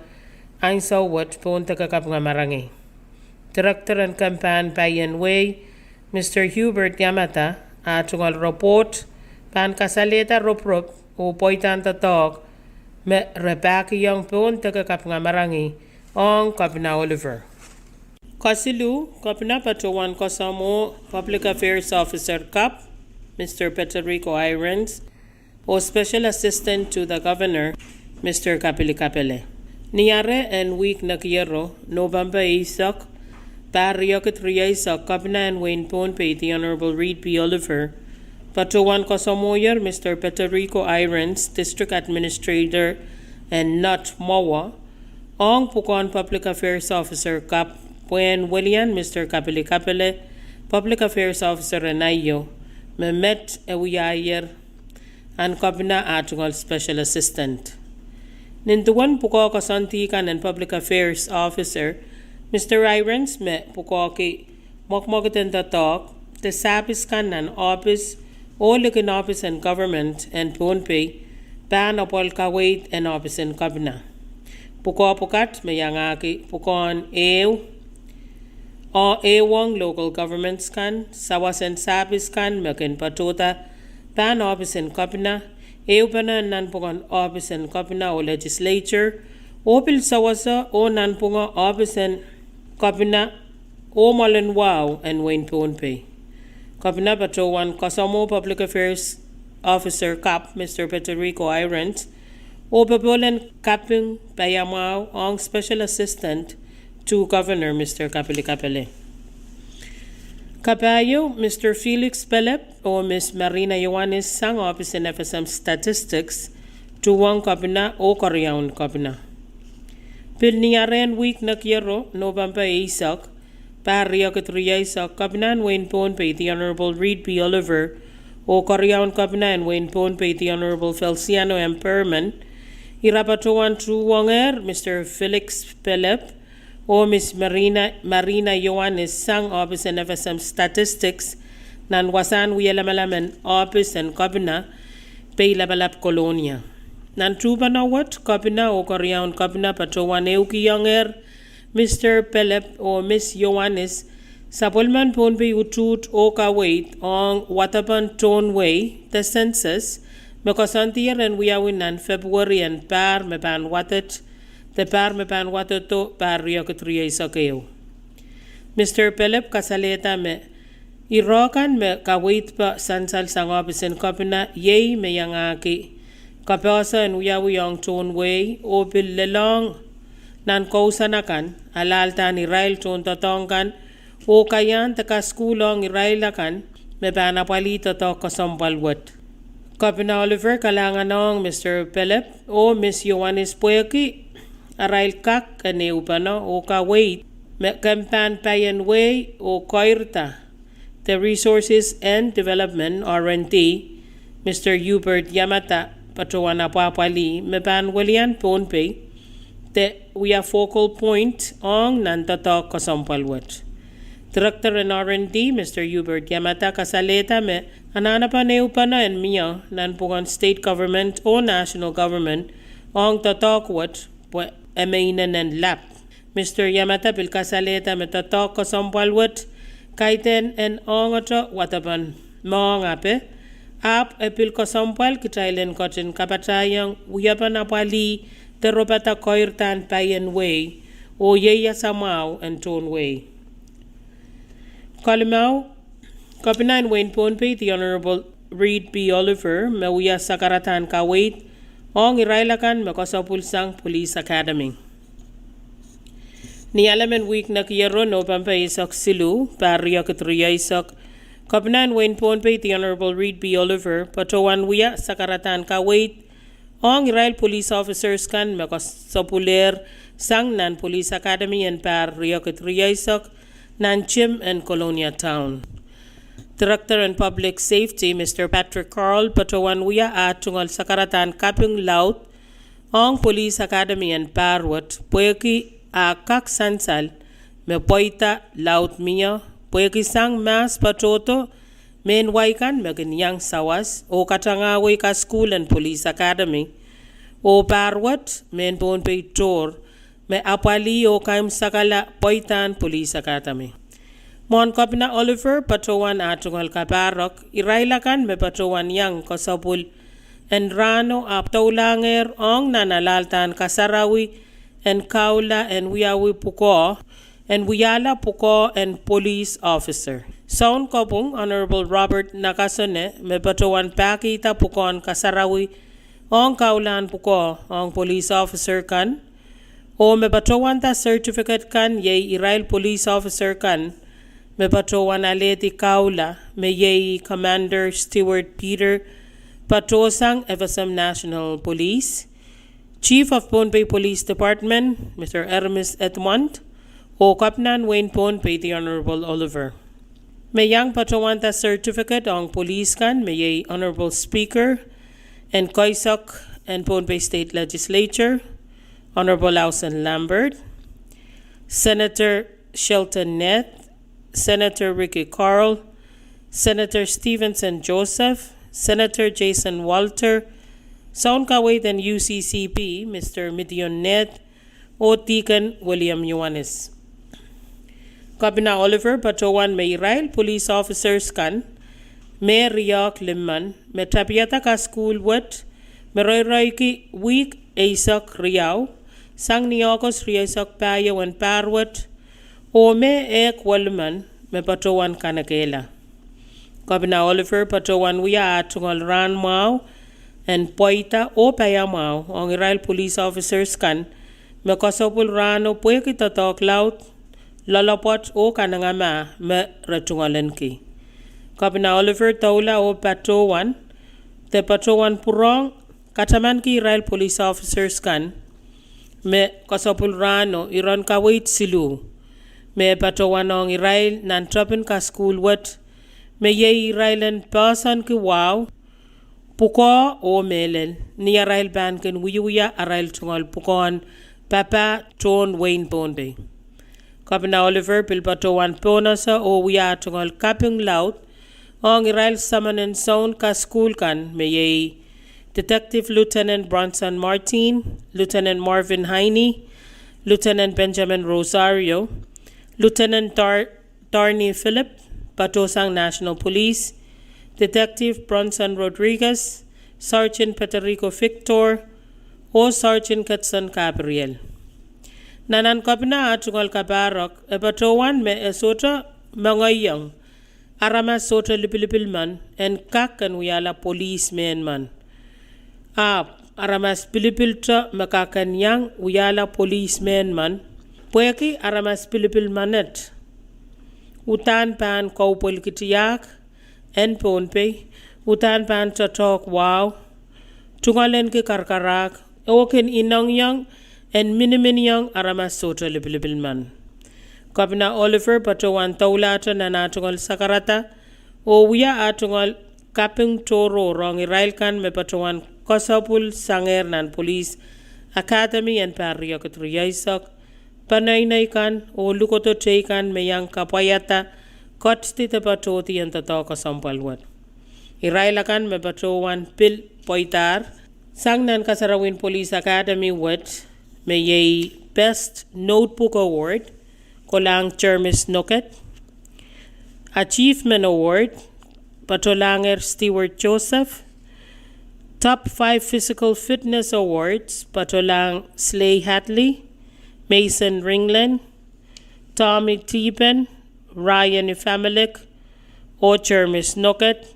ansou wet pohn deke kapingamarangi. Director en kempahn paien wehi, Mr Hubert Yamada, ah tungoal report pahn kasalehda ropirop oh pweidahn doadoahk me re pahkihong pohn deke kapingamarangi ong Kepina Oliver. Kesiluh, Kepina patohwan koasoamwo Public Affairs Officer kap, Mr Peterico Irons, oh Special Assistant to the Governor, Mr Kapili Kapele. Ni are en wihk nekiero, Nopempe eisek, pahr riekid rieisek, Kepina en wehin Pohnpei, the Honorable Reed P Oliver, patohwan koasoamwohier Mr Peterico Irons, District Administrator en Nott Mwowe, ong pwukoahn Public Affairs Officer kap, pwehn welian Mr Kapili Kapele, Public Affairs Officer en aio, me met e wiahier ahn Kepina ah tungoal Special Assistant. Nin duwen pwukoa koasoandi kan en Public Affairs Officer, Mr Irons me pwukoahki mwekmwekid en doadoahk de sahpis kan nan ohpis oh likin ohpis en government en Pohnpei, pahn apwal kaweid en ohpis en Kepina. Pwukoa pwukat me iangahki pwukoahn ehu, ehuong local governments kan, sawas en sahpis kan me kin patohda pahn ohpis en Kepina, ehupene en nanpwungen ohpis en Kepina oh legislature, oh pil sewese oh nanpwunge ohpis en Kepina oh mwoalen wahu en wehin Pohnpei. Kepina patohwan koasoamwo Public Affairs Officer kap, Mr Peterico Irons, oh popohl en kaping paiamwahu ong Special Assistant to Governor Mr Kapili Kapele. Kapahieu, Mr Felix Pelep oh Miss Marina Iohannis sang ohpis en FSM Statistics, tuhwong Kepina oh keriaun Kepina. Pil ni arehn wihk nekiero, Nopempe eisek, pahr riekid rieisek, Kepina en wehin Pohnpei, the Honorable Reed P Oliver, oh keriaun Kepina en wehin Pohnpei, the Honorable Feliciano M Perman, ira patohwan tuhwongehr Mr Felix Pelep oh Miss Marina, Marina Iohannis sang ohpis en FSM Statistics nan wasahn wie lamalam en ohpis en Kepina, Peilapalap, Kolonia. Nan tuhpeno wet, Kepina oh keriaun Kepina patohwan ehukiongehr Mr Pelep oh Miss Iohannis sapwellimen Pohnpei utuht oh kaweid ong wadepen tohn wehi de census, me koasoandier en wiawi nan February en pahr me pahn wadet, de pahr me pahn wadedo pahr riekid rieisek ehu. Mr Pelep kasalehda me irokan me kaweidpe sansal sang ohpis en Kepina iei me iangahki kapohsoh en wiawi ong tohn wehi oh pil lelohng nan kousoan akan, alahldahr irail tohndoadoahk kan oh kaiahn de kasukuhl ong irail akan me pahn apwalih doadoahk kesempwal wet. Kepina Oliver kalahnganohng Mr Pelep oh Miss Iohannis pwehki arail kak en ehupene oh kaweid me kempahn paien wehi oh keirda de Resources and Development, R and D, Mr Hubert Yamada patohwan apwahpwalih me pahn welian Pohnpei de wia focal point ong nan doadoahk kesempwal wet. Director en R and D, Mr Hubert Yamada kasalehda me anahnepen ehupene en mie nanpwungen state government oh national government ong doadoahk wet pwe e me inenen lap. Mr Yamada pil kasalehda me doadoahk kesempwal wet kaidehn en ongete wadepen mohngiong ape, ahpw e pil kesempwal kitail en ketin kapatahiong wiepen apwalih de ropada keirdahn paien wehi oh ieias mwahu en tohn wehi. Kalimau, Kepina en wehin Pohnpei, the Honorable Reed P Oliver, me wia sakaradahn kaweid ong irail akan me koasapwulsang Police Academy. Ni Alem en wihk nekiero, Nopempe eisek siluh, pahr riekid rieisek, Kepina en wehin Pohnpei, The Honorable Reed B. Oliver, patohwan wia sakaradahn kaweid ong irail police officers kan me kasapwilehr sang nan Police Academy en pahr riekid rieisek nan gym en Kolonia Town. Director en Public Safety, Mister Patrick Carl, patohwan wia ah tungoal sakaradahn kaping laud ong Police Academy en pahr wet pwehki ah kak sansal me pweida laud mie, pwehki sang mahs patohdo mehn wai kan me kin iang sawas oh katangahwei kasukuhl en Police Academy, oh pahr wet mehn Pohnpei tohr me apwalih oh kaimwisekala pweidahn Police Academy. Mwohn Kepina Oliver patohwan ah tungoal kapahrek, irail akan me patohwan iang kasapwil en rahno ahpw doulahngehr ong nan alahldahr kasarawi en kahula en wiawi pwukoa, en wiahla pwukoa en police officer. Sounkopwung Honorable Robert Nakasone me patohwan pahkihda pwukoahn kasarawi ong kahulahn pwukoa ong police officer kan, oh me patohwanda certificate kan iei irail police officer kan me patohwan alehdi kahula, me iei Commander Stewart Peter, patohsang F S M National Police, Chief of Pohnpei Police Department, Mister Ermis Edmond, oh Kepina en wehin Pohnpei, The Honorable Oliver. Me iang patohwanda certificate ong police kan me iei Honorable Speaker en Koisok en Pohnpei State Legislature, Honorable Housen Lambert, Senator Shelton Neth, Senator Ricky Carl, Senator Stevenson Joseph, Senator Jason Walter, Sounkaweid en U C C P, Mister Midion Neth, oh Deacon William Ioanis. Kepina Oliver patohwan me irail police officers kan me riehk limmen me tapihada kasukuhl wet me reireiki wihk eisek riau, sang ni Ohkos rieisek pahieu en pahr wet, oh me ehk welimen me patohwan kanekehla. Kepina Oliver patohwan wia ah tungoal rahn mwahu en pweida oh paiamwahu ong irail police officers kan me kasapwil rahno pwehki doadoahk laud, loalopwoat oh kanengamah me re tungoalenki. Kepina Oliver doula oh patohwan, de patohwan pwurehng katamanki irail police officers kan me kasapwil rahno iren kaweid siluh, me patohwan ong irail nan tepin kasukuhl wet, me iei irail en poahsoanki wahu, pwukoa oh mehlel ni arail pahn kin wiewia arail tungoal pwukoahn papah tohn wehin Pohnpei. Kepina Oliver pil patohwan pohnese oh wia ah tungoal kaping laud ong irail semen en soun kasukuhl kan me iei Detective Lieutenant Bronson Martin, Lieutenant Marvin Heine, Lieutenant Benjamin Rosario, Lieutenant Dar- Darny Philip, patohsang National Police, Detective Bronson Rodriguez, Sergeant Federico Victor, oh Sergeant Ketson Gabriel. Nan ahn Kepina ah tungoal kapahrek, e patohwan me e sohte mengehiong aramas sohte lipilipil men en kak en wiahla police mehn men. Ahpw aramas pilipilto me kak en iang wiahla police mehn men, pwehki aramas pilipil menet uhdahn pahn kauwelkitiahk en Pohnpei, uhdahn pahn doadoahk wahu, tungoalenki karakarahk, oh kin inengieng en miniminiong aramas sohte lipilipil men. Kepina Oliver patohwan doulahte nan ah tungoal sakarada oh wia ah tungoal kaping tohrohr ong irail kan me patohwan kasapwil sangehr nan Police Academy en pahr riekid rieisek, peneinei kan oh lukodo teikan me iang kapwaiada ketidi de patohdi en doadoahk kesempwal wet. Irail akan me patohwan pil pweidahr sang nan kasarawien Police Academy wet, me iei Best Notebook Award, kolahng Jermis Noket. Achievement Award, patolahngehr Stewart Joseph. Top five Physical Fitness Awards, patolahng Slay Hadley, Mason Ringland, Tommy Tiben, Ryan Ifamilik, oh Jermis Noket.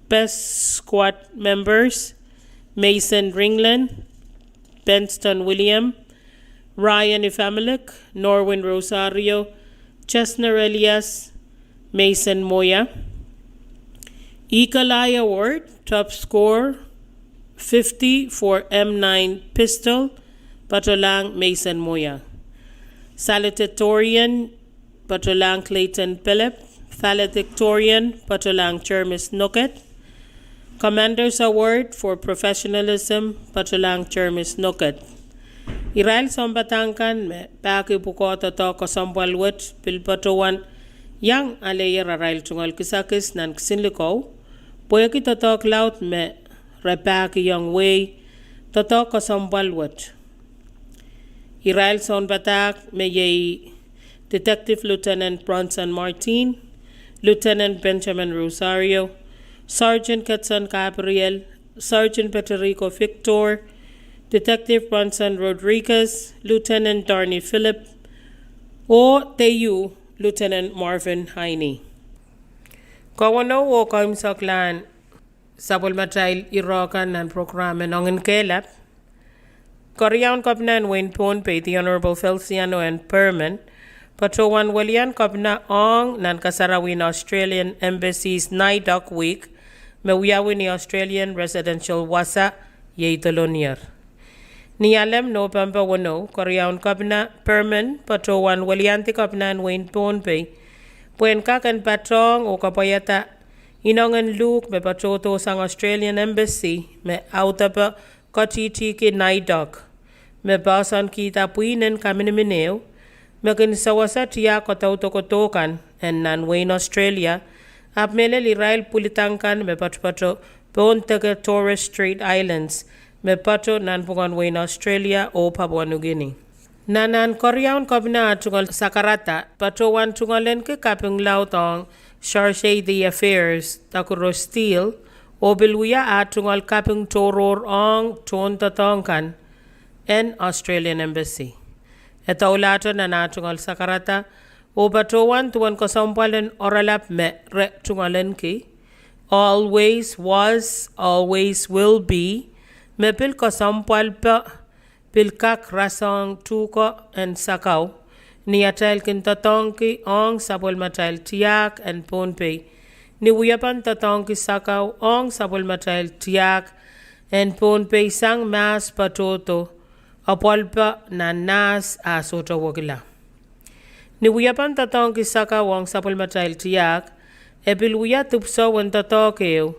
Best Squad Members, Mason Ringland, Benston William, Ryan Ifamilik, Norwin Rosario, Chesner Elias, Mason Moya. Eagle Eye Award, top score, fifty for M nine pistol, patohlahng Mason Moya. Salutatorian, patohlahng Clayton Philip. Valedictorian, patohlahng Jermis Noket. Commander's Award for Professionalism, patohlahng Jermis Noket. Irail sounpadahk kan me pahki pwukoa doadoahk kesempwal wet pil patohwan iang aleier arail tungoal kisakis nan kisinlikou, pwehki doadoahk laud me re pahkihong wehi doadoahk kesempwal wet. Irail sounpadahk me iei Detective Lieutenant Bronson Martin, Lieutenant Benjamin Rosario, Sergeant Ketson Gabriel, Sergeant Peterico Victor, Detective Bronson Rodriguez, Lieutenant Darny Philip, oh Deiu Lieutenant Marvin Heine. Kawenou oh kaimwiseklahn sapwellimatail irokan nan prokram en Onginkehlap. Keriaun Kepina en wehin Pohnpei, The Honorable Feliciano N. Perman, patohwan welian kepina ong nan kasarawien Australian Embassy's NAIDOC Week, me wiawi ni Australian Residential Wasa, iei Dolonier. Ni Alem, Nopempe weneu, Keriaun Kepina Perman patohwan weliandi kepina en wehin Pohnpei pwehn kak en patohng oh kapwaiada inengen luhk me patohdo sang Australian Embassy me audepe ketihtihki NAIDOC, me poahsoankihda pwihn en kaminimineo me kin sewese tiahk kadaudok kohdo kan en nan wehin Australia, ahpw mehlel irail pwilidang kan me patopato pohn deke Torres Strait Islands, me pato nanpwungen wehin Australia oh Papua New Guinea. Nan ahn Keriaun Kepina ah tungoal sakarada, patohwan tungoalenki kaping laud ong Chargé d'Affaires Takuro Steele, oh pil wia ah tungoal kaping tohrohr ong tohndoadoahk kan en Australian Embassy. E doulahte nan ah tungoal sakarada, oh patohwan duwen kesempwal en oaralap me re tungoalenki, always was, always will be, me pil kesempwalpe, pil kak rasehng tuhke en sakau, ni atail kin doadoahngki ong sapwellimatail tiahk en Pohnpei, ni wiepen doadoahngki sakau ong sapwellimatail tiahk en Pohnpei sang mahs patohdo, apwalipe nan nahs ah sohte wekila. Ni wiepen doadoahngki sakau ong sapwellimatail tiahk, e pil wia dipwisou en doadoahk ehu,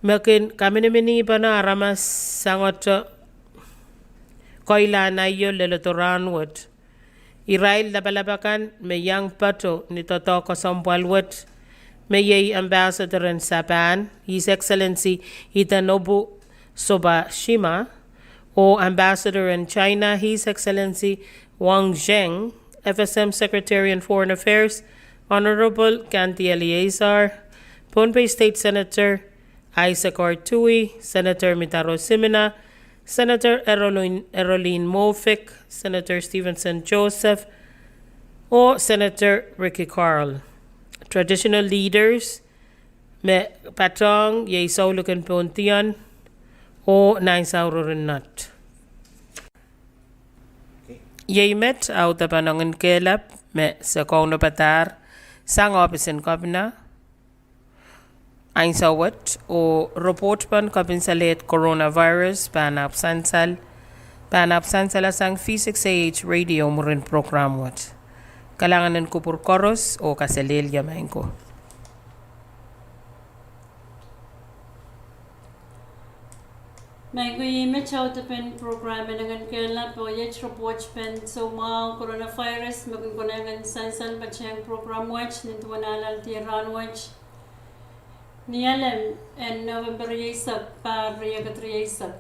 me kin kaminiminipene aramas sangote koilahnaiho leledo rahnwet. Irail lapalap akan me iang pato ni doadoahk kesempwal wet, me iei Ambassador en Sapan, His Excellency Hidenobu Sobashima, oh Ambassador en China, His Excellency Wang Zheng, F S M Secretary en Foreign Affairs, Honorable Candy Eleazar, Pohnpei State Senator Isaac R. Tuwih, Senator Mitaro Simina, Senator Eroline, Eroline Moffick, Senator Stevenson Joseph, oh Senator Ricky Carl. Traditional leaders me patohng iei Soulik en Pohndion oh Nainsaurur en Nett. Iei met audepen Onginkehlap me se kaunopada sang ohpis en Kepina ahnsou wet, oh ripoht pen kepinsalehd coronavirus pahn ahpw sansal, pahn ahpw sansal sang V six A H Radio mwurin prokram wet. Kalahngan en kupwur koaros oh kaselehlie maing ko. Maing ko, iei met audepen prokram en Onginkehlap, oh iet ripoht pen soumwahu coronavirus me kin konehng en sansal patehng prokram wet nin duwen ahlald rahnwet, ni Alem en November rieisek, pahr riekid rieisek.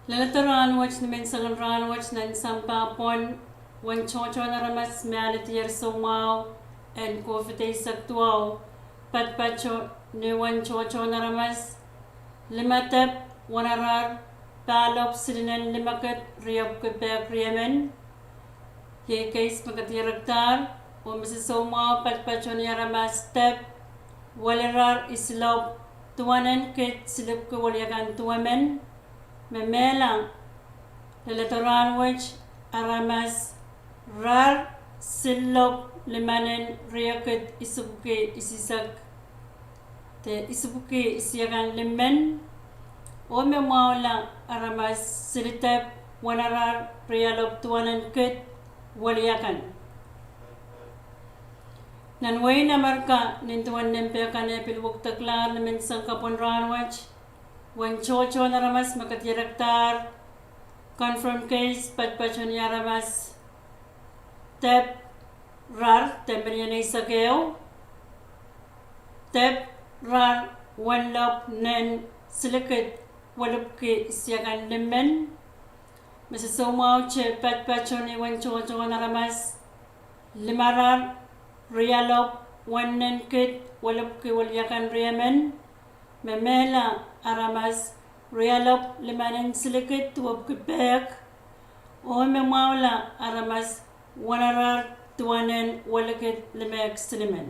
Leledo rahnwet ni menseng en rahnwet nan sampah pwon, uwen tohtohn aramas me alehdier soumwahu en COVID eisek duwau, patopato ni uwen tohtohn aramas limadep wenerar pahlop silinen limekid riepwiki pehk riemen. Iei keis me kadierekdahr, oh me se soumwahu patopato ni aramas dep welirar isilopw duwenen kid silipwiki weliekan duwemen, me mehla Leledo rahn wet, aramas rar silopw limanen riekid isipwiki isisek, de isipwiki isiakan limen, oh me mwahula aramas silidep wenarar rialopw duwenen kid weliakan. Nan wehin Amerika, nin duwen nempe kan eh pil wekidekla ni menseng kapwon rahn wet, uwen tohtohn aramas me kedirekdahr, confirm case, patpatohni aramas dep rar, de minion eisek ehu, dep rar wenlopw nen silikid welipwki isiakan limen, me sosoumwahute patpatohni uwen tohtohn aramas limarar rialopw wen nen kid welipwki weliakan riemen, me mehla aramas rialopw limanen silikid duwepwiki pehk, oh me mwahula aramas wenarar duwenen welikid limehk silimen.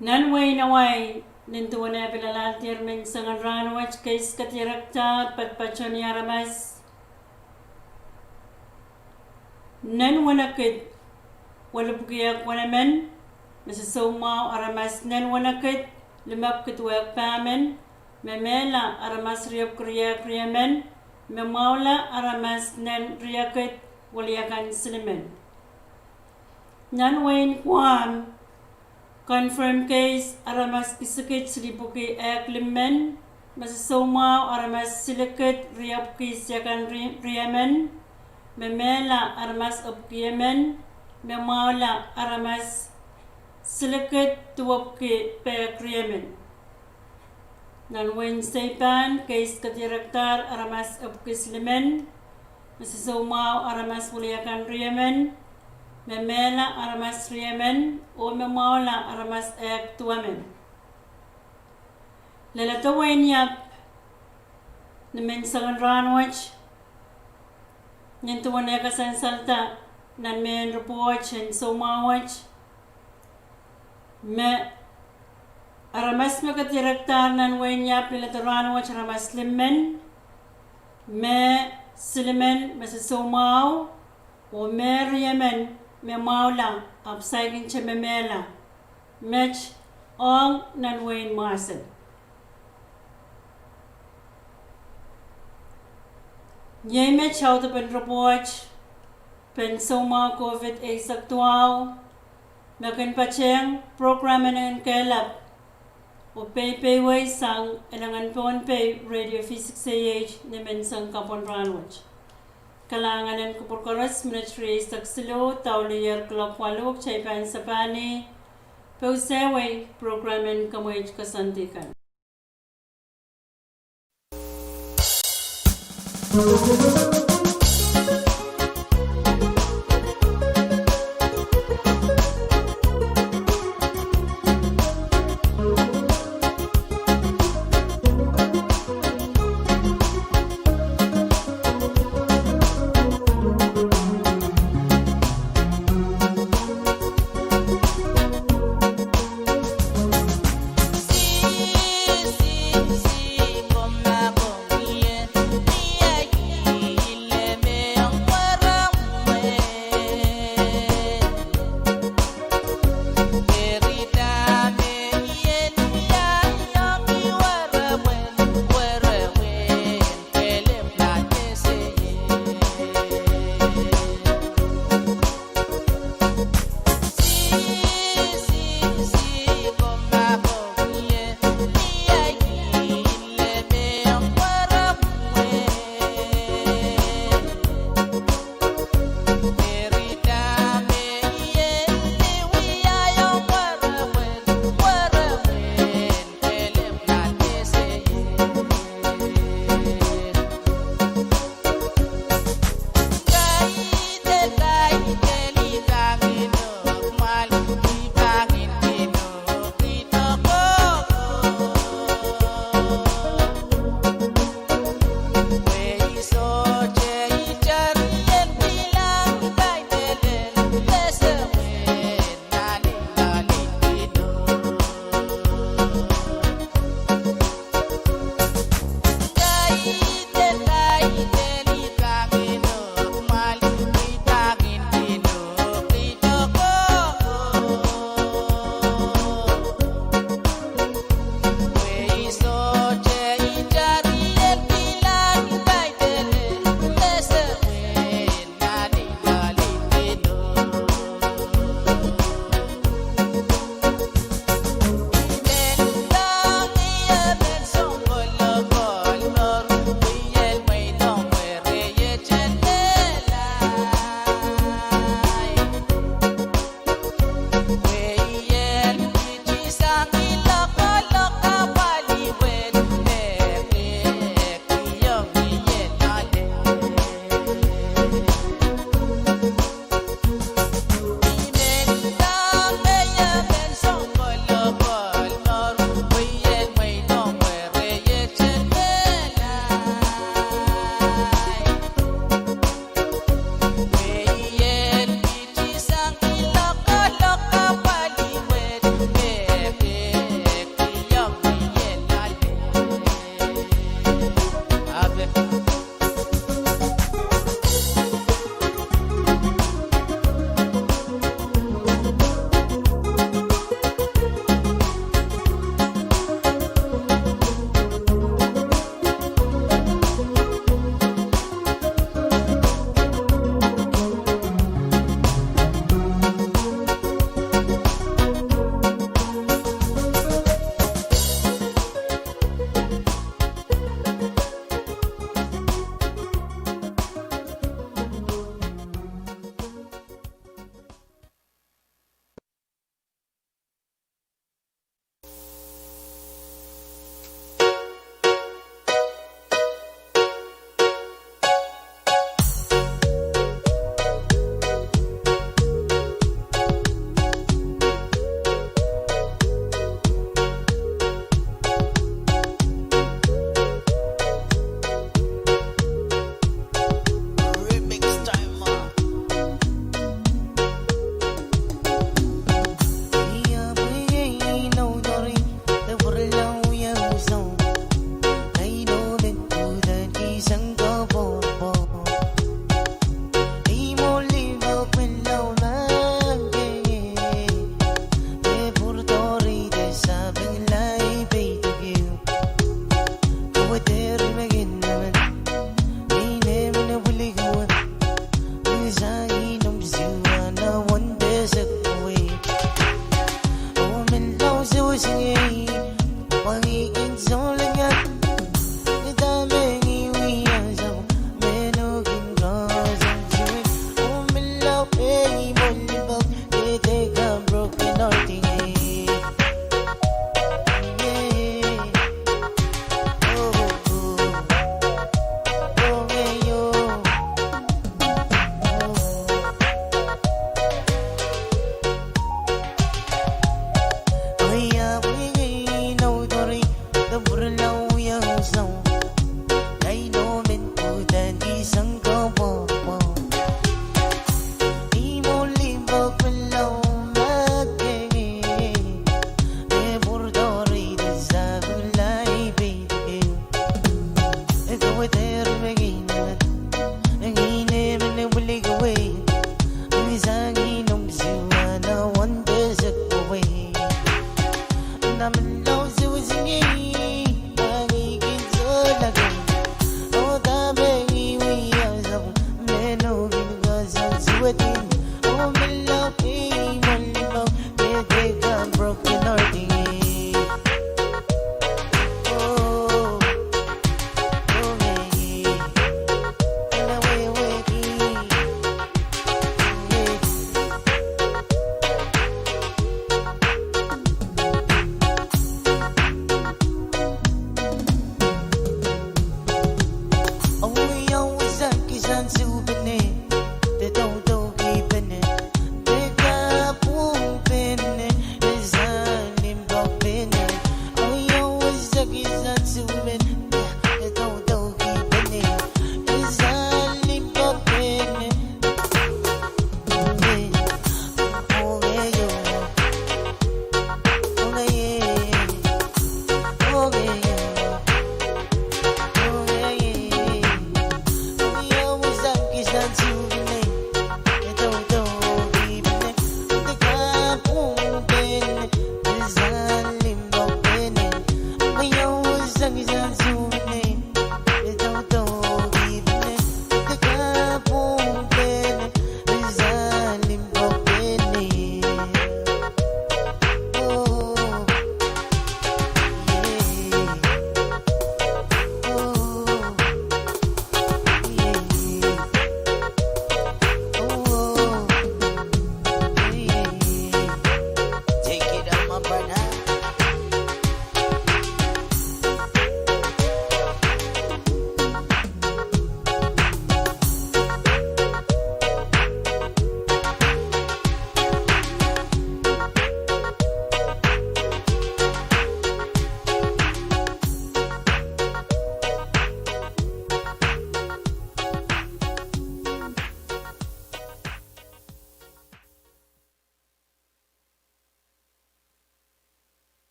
Nan wehin Hawaii, nin duwen eh pil alahdier mensengen rahn wet, case kedirekdahr patpatohni aramas nen wenekid welipwiki ehk wenemen, me sosoumwahu aramas nen wenekid limepwiki duwehk pahmen, me mehla aramas riepwiki riehk riemen, me mwahula aramas nen riekid weliakan silimen. Nan wehin Guam, confirm case aramas isikid silipwiki ehk limen, me sosoumwahu aramas silikid riepwiki isiakan ri-, riemen, me mehla aramas epwiki emen, me mwahula aramas silikid duwepwiki pehk riemen. Nan wehin Saipan, case kedirekdahr aramas epwiki silimen, me sosoumwahu aramas weliakan riemen, me mehla aramas riemen, oh me mwahula aramas ehk duwemen. Leledo wehin Iap, ni mensengen rahn wet, nin duwen eh kasansalda nan mehn ripoht en soumwahu wet, me aramas me kedirekdahr nan wehin Iap leledo rahn wet aramas limen, me silimen me sosoumwahu, oh me riemen me mwahula, ahpw saikinte me mehla, met ong nan wehin Mahsen. Iei met audepen ripoht pen soumwahu COVID eisek duwau, me kin patehng program en Ngehn Kehlap, oh peipeiwei sang Elengen Pohnpei Radio V six A H ni menseng kapwon rahn wet. Kalahngan en kupwur koaros, minit rieisek siluh, daulier kuloak waluh, kitail pahn sapahni pousehwei program en Kamweid Koasoandi kan.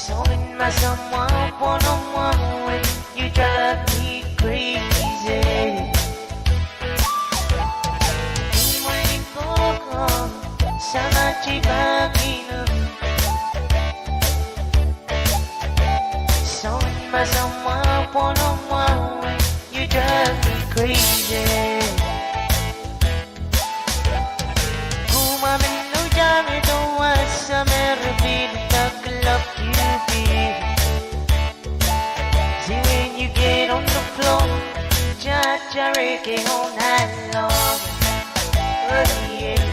Soangen mahsen mwahu pwohnomwahu en you drive me crazy. Imwei koko, samati bakino. Soangen mahsen mwahu pwohnomwahu en you drive me crazy. Kumwa men uhdahn ido wasa me re pil tak love you pil. See, when you get on the floor, jajareki all night long. Oh, yeah.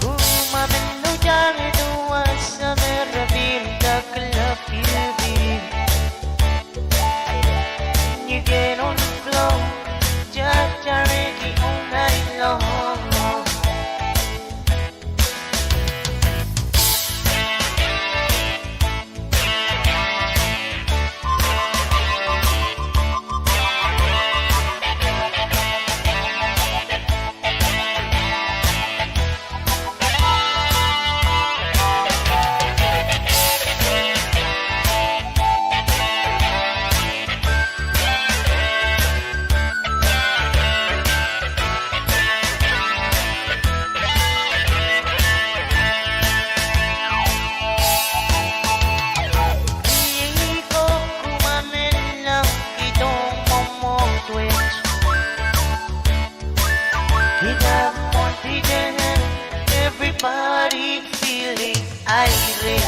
Kumwa men uhdahn ido wasa me re pil tak love you pil. You get on the floor, jajareki all night long. Everybody feeling irate.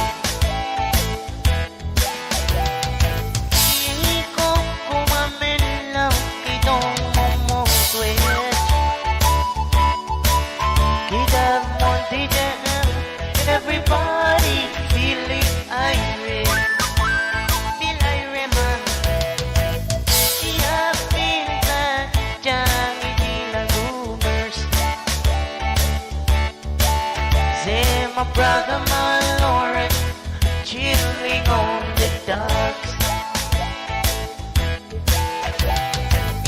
Everybody feeling irate. Feel irate, man. Ia pil pahn tangihdi rumors. Say my brother, my Lord, chilling on the docks.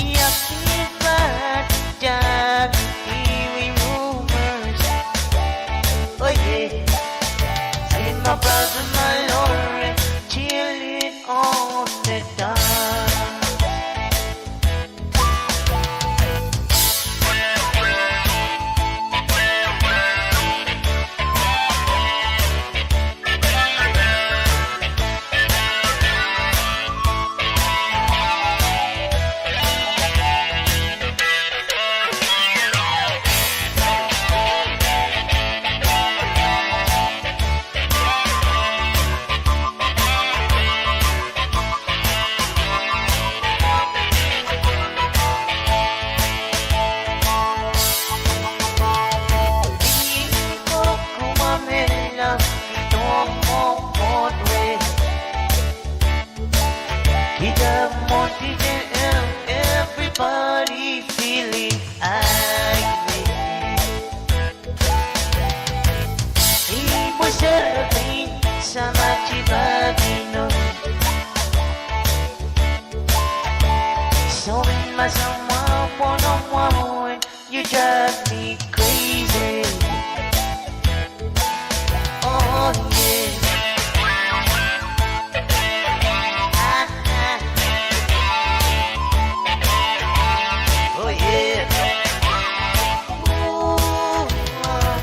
Ia pil pahn tangihdi rumors. Oh yeah. Say my brother, my Lord, chilling on the docks. Everybody feeling irate. Ipwe serepein samatail pahpino. Soumwahu soumwahu pwohnomwahu en, you drive me crazy. Oh yeah. Ah, ah. Oh yeah. Ooh, ah.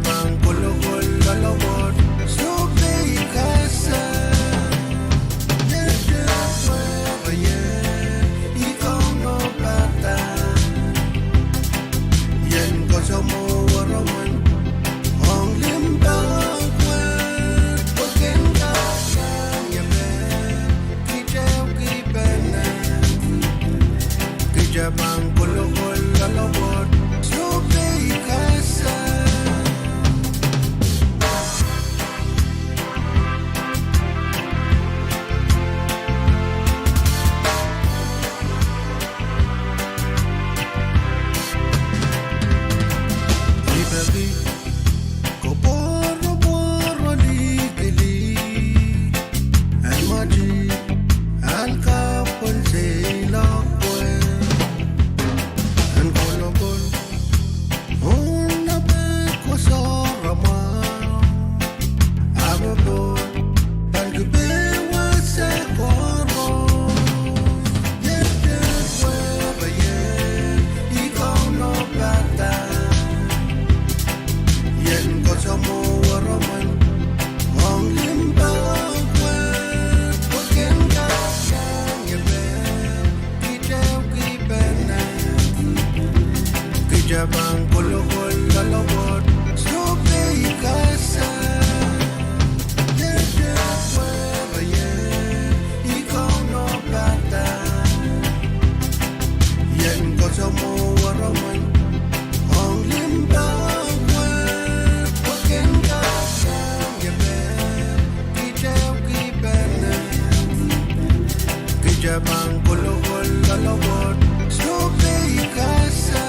pahn kolokol loalopwoat, sohpei kasa. Iet pwe pwe ie, I Kauno padahk. Ien koasoamw weremwen ong limpoak wet, pwe ken kak sang ie pehn kitail kihpene. Kitail pahn kolokol loalopwoat, sohpei kasa. I peki koapworopwor oh likilik, en mati, en kapw, en seiloak wet, en kolokol, oh nan pahn koasoaramwahu, ahpw pahn kihpene wasa koaros. Iet pwe pwe ie, I Kauno padahk. Ien koasoamw weremwen ong limpoak wet, pwe ken kak sang ie pehn kitail kihpene. Kitail pahn kolokol loalopwoat, sohpei kasa. Iet pwe pwe ie, I Kauno padahk. Ien koasoamw weremwen ong limpoak wet, pwe ken kak sang ie pehn kitail kihpene. Kitail pahn kolokol loalopwoat, sohpei kasa.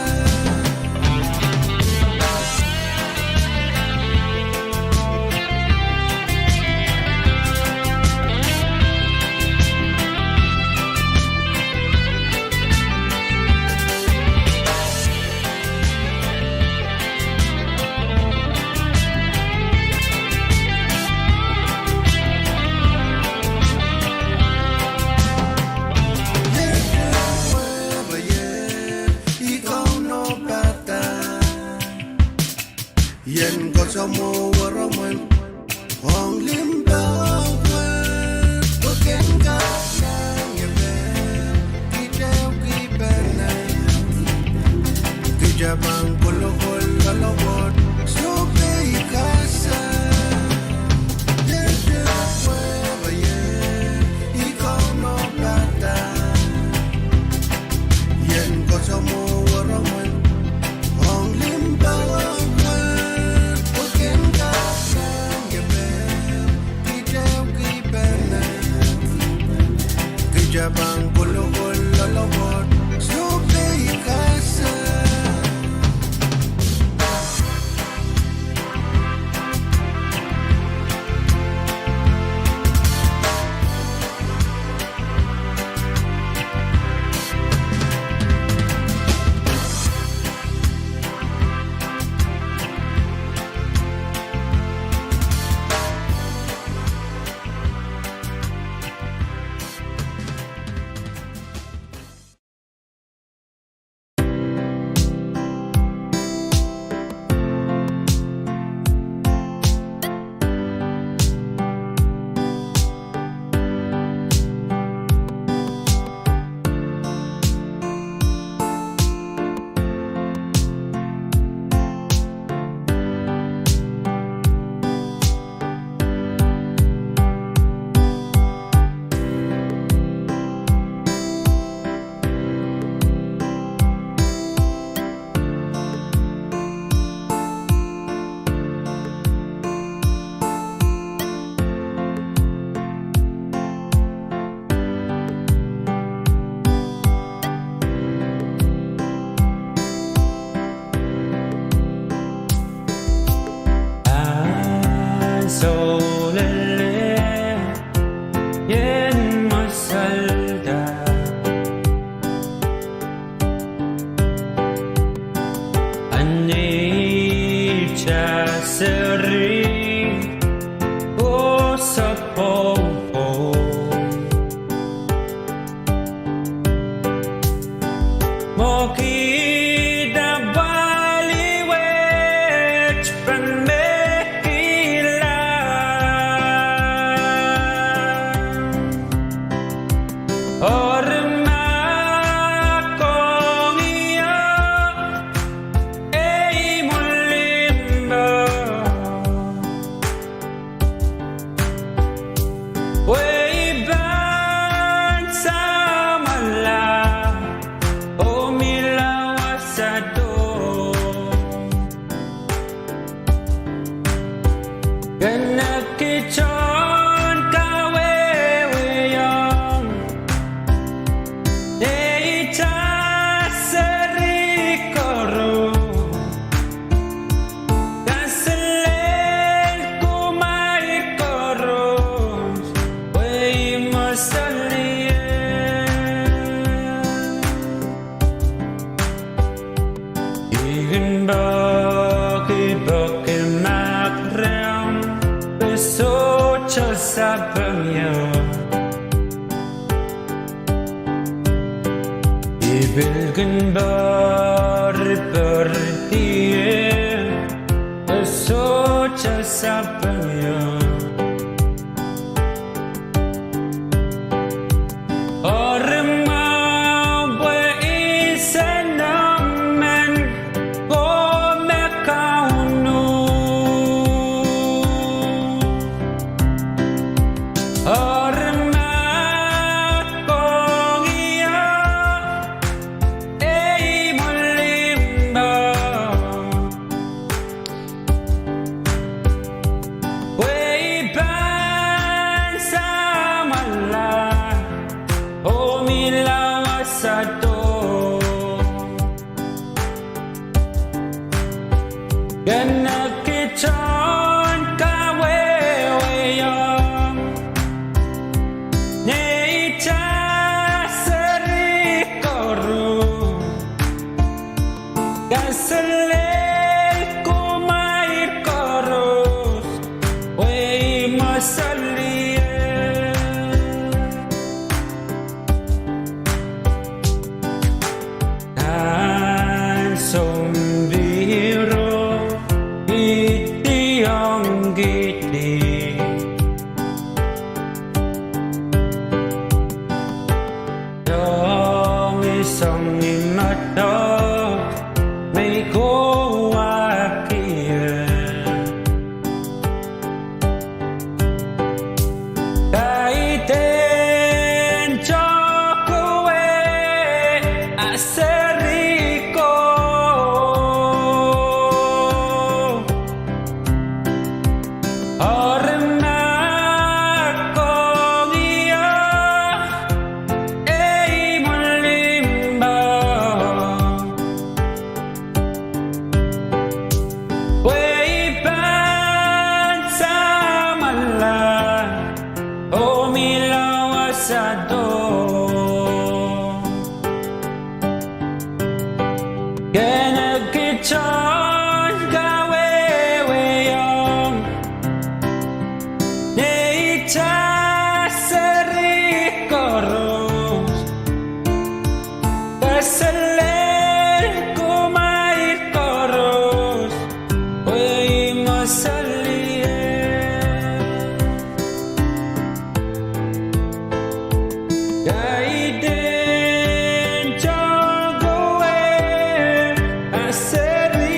Iet pwe pwe ie, I Kauno padahk. Ien koasoamw weremwen ong limpoak wet, pwe ken kak sang ie pehn kitail kihpene. Kitail pahn kolokol loalopwoat, sohpei kasa. Iet pwe pwe ie, I Kauno padahk. Ien koasoamw weremwen ong limpoak wet, pwe ken kak sang ie pehn kitail kihpene. Kitail pahn kolokol loalopwoat, sohpei kasa. Ahnsoulele, ien mwesel da. Anita seri, oh sapopou. Mwo kihda pali wet pahn I kin peki peki mahk rehmw, pwe sohte sapeng ie. I pil kin peri peri die, pwe sohte sapeng ie. Eri mwahu pwe I sehse men ko me Kauno. Eri mahkohng ie, ei mwohn limpoak. Pwe I pahn samwala oh mihla wasado. Kene kitail en kawehwehiong neitail seri koaros, kaselel kumwail koaros, pwe I mwosolia. Nan sounpihro I diongkihdi, soangen soangen mwadok me I kohwahki ie. Kaidehn tohkowe a seri ko, eri mahkohng ie, ei mwohn limpoak. Pwe I pahn samwala oh mihla wasado. Kene kitail en kawehwehiong neitail seri koaros, kaselel kumwail koaros, pwe I mwosolia. Kaidehn tohkowe a seri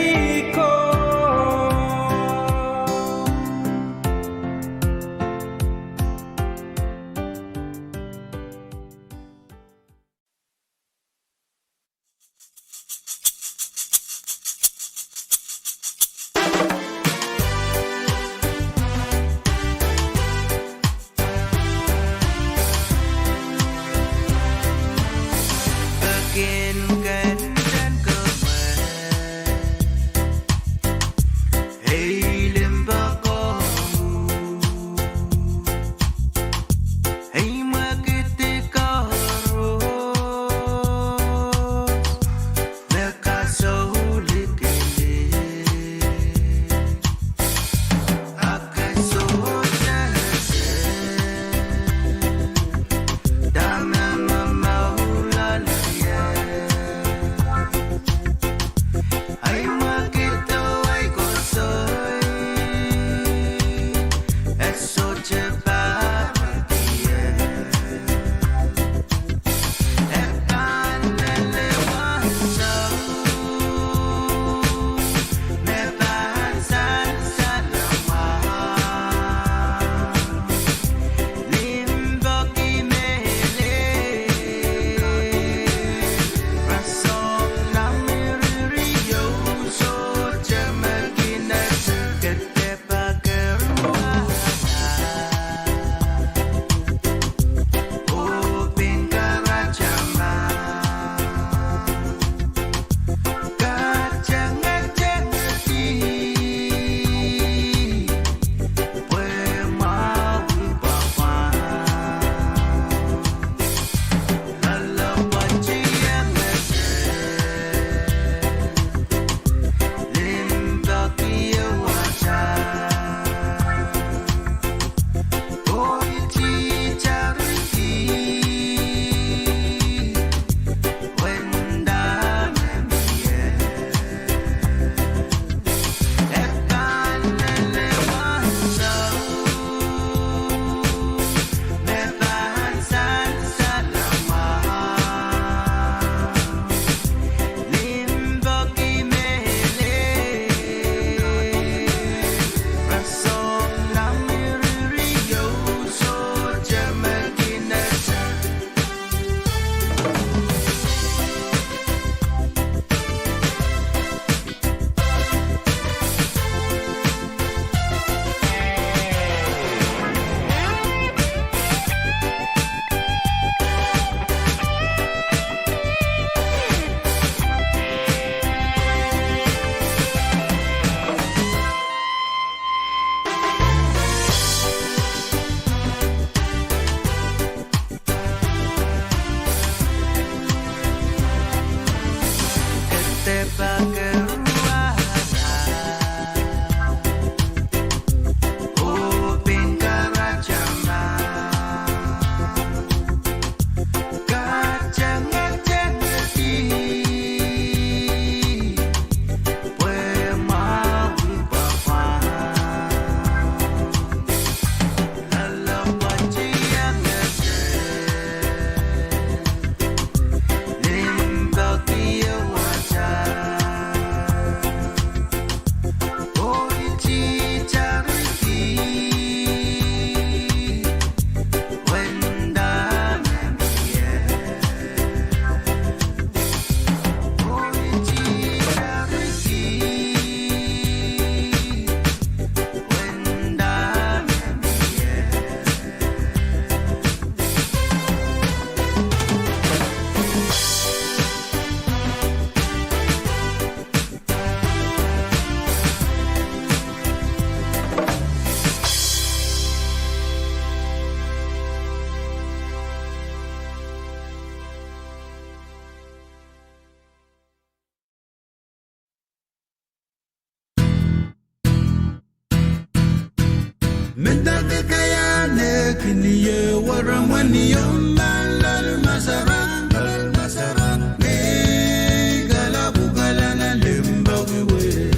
Mendahte kaiahn eh kin ie weremwen ieu nan loal masaran, loal masaran. Nei kalapwukala nan limpoak wet.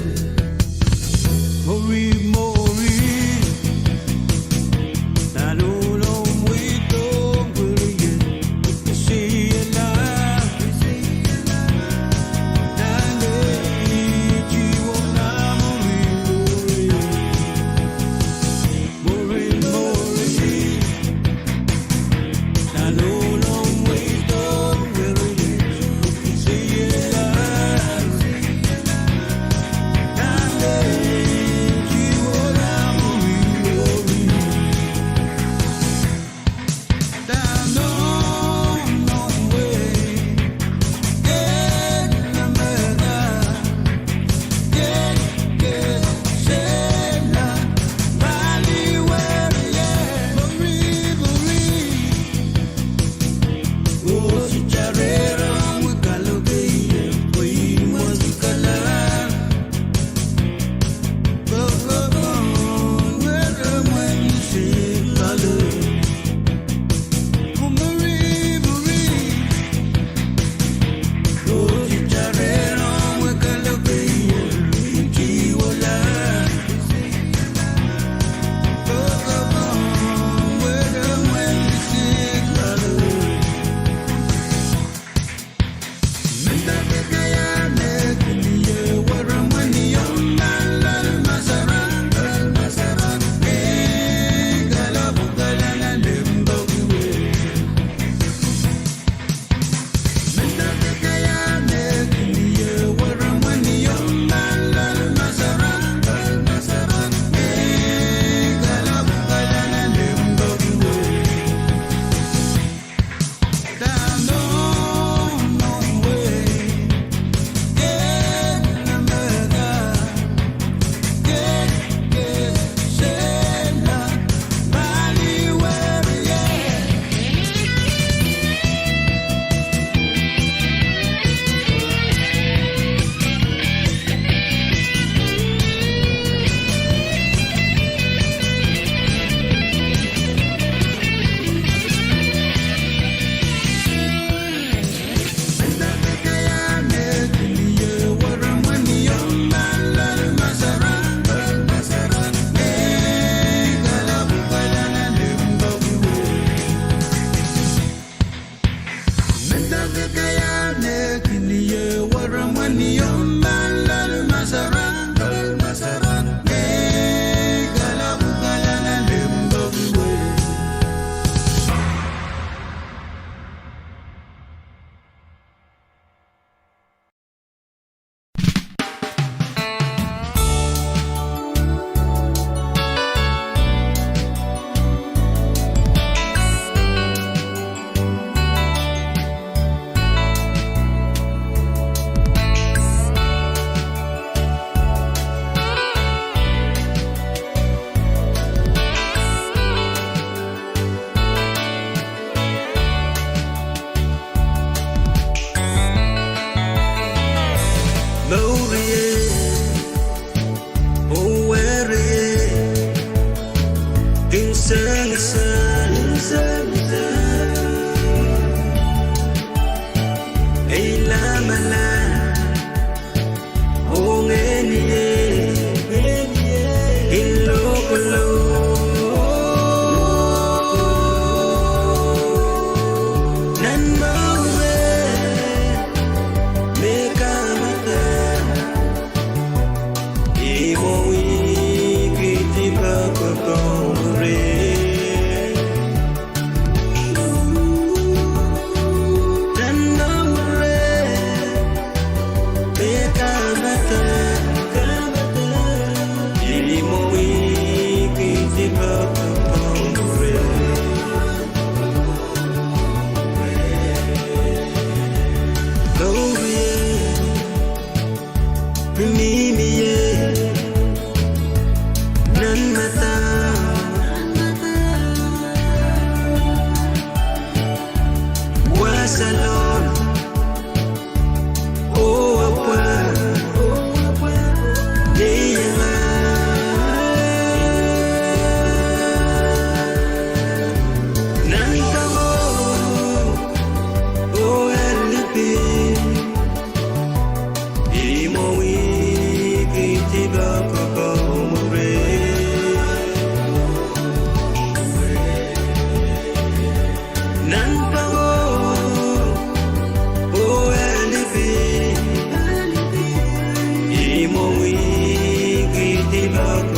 Mori, mori. Kalahngan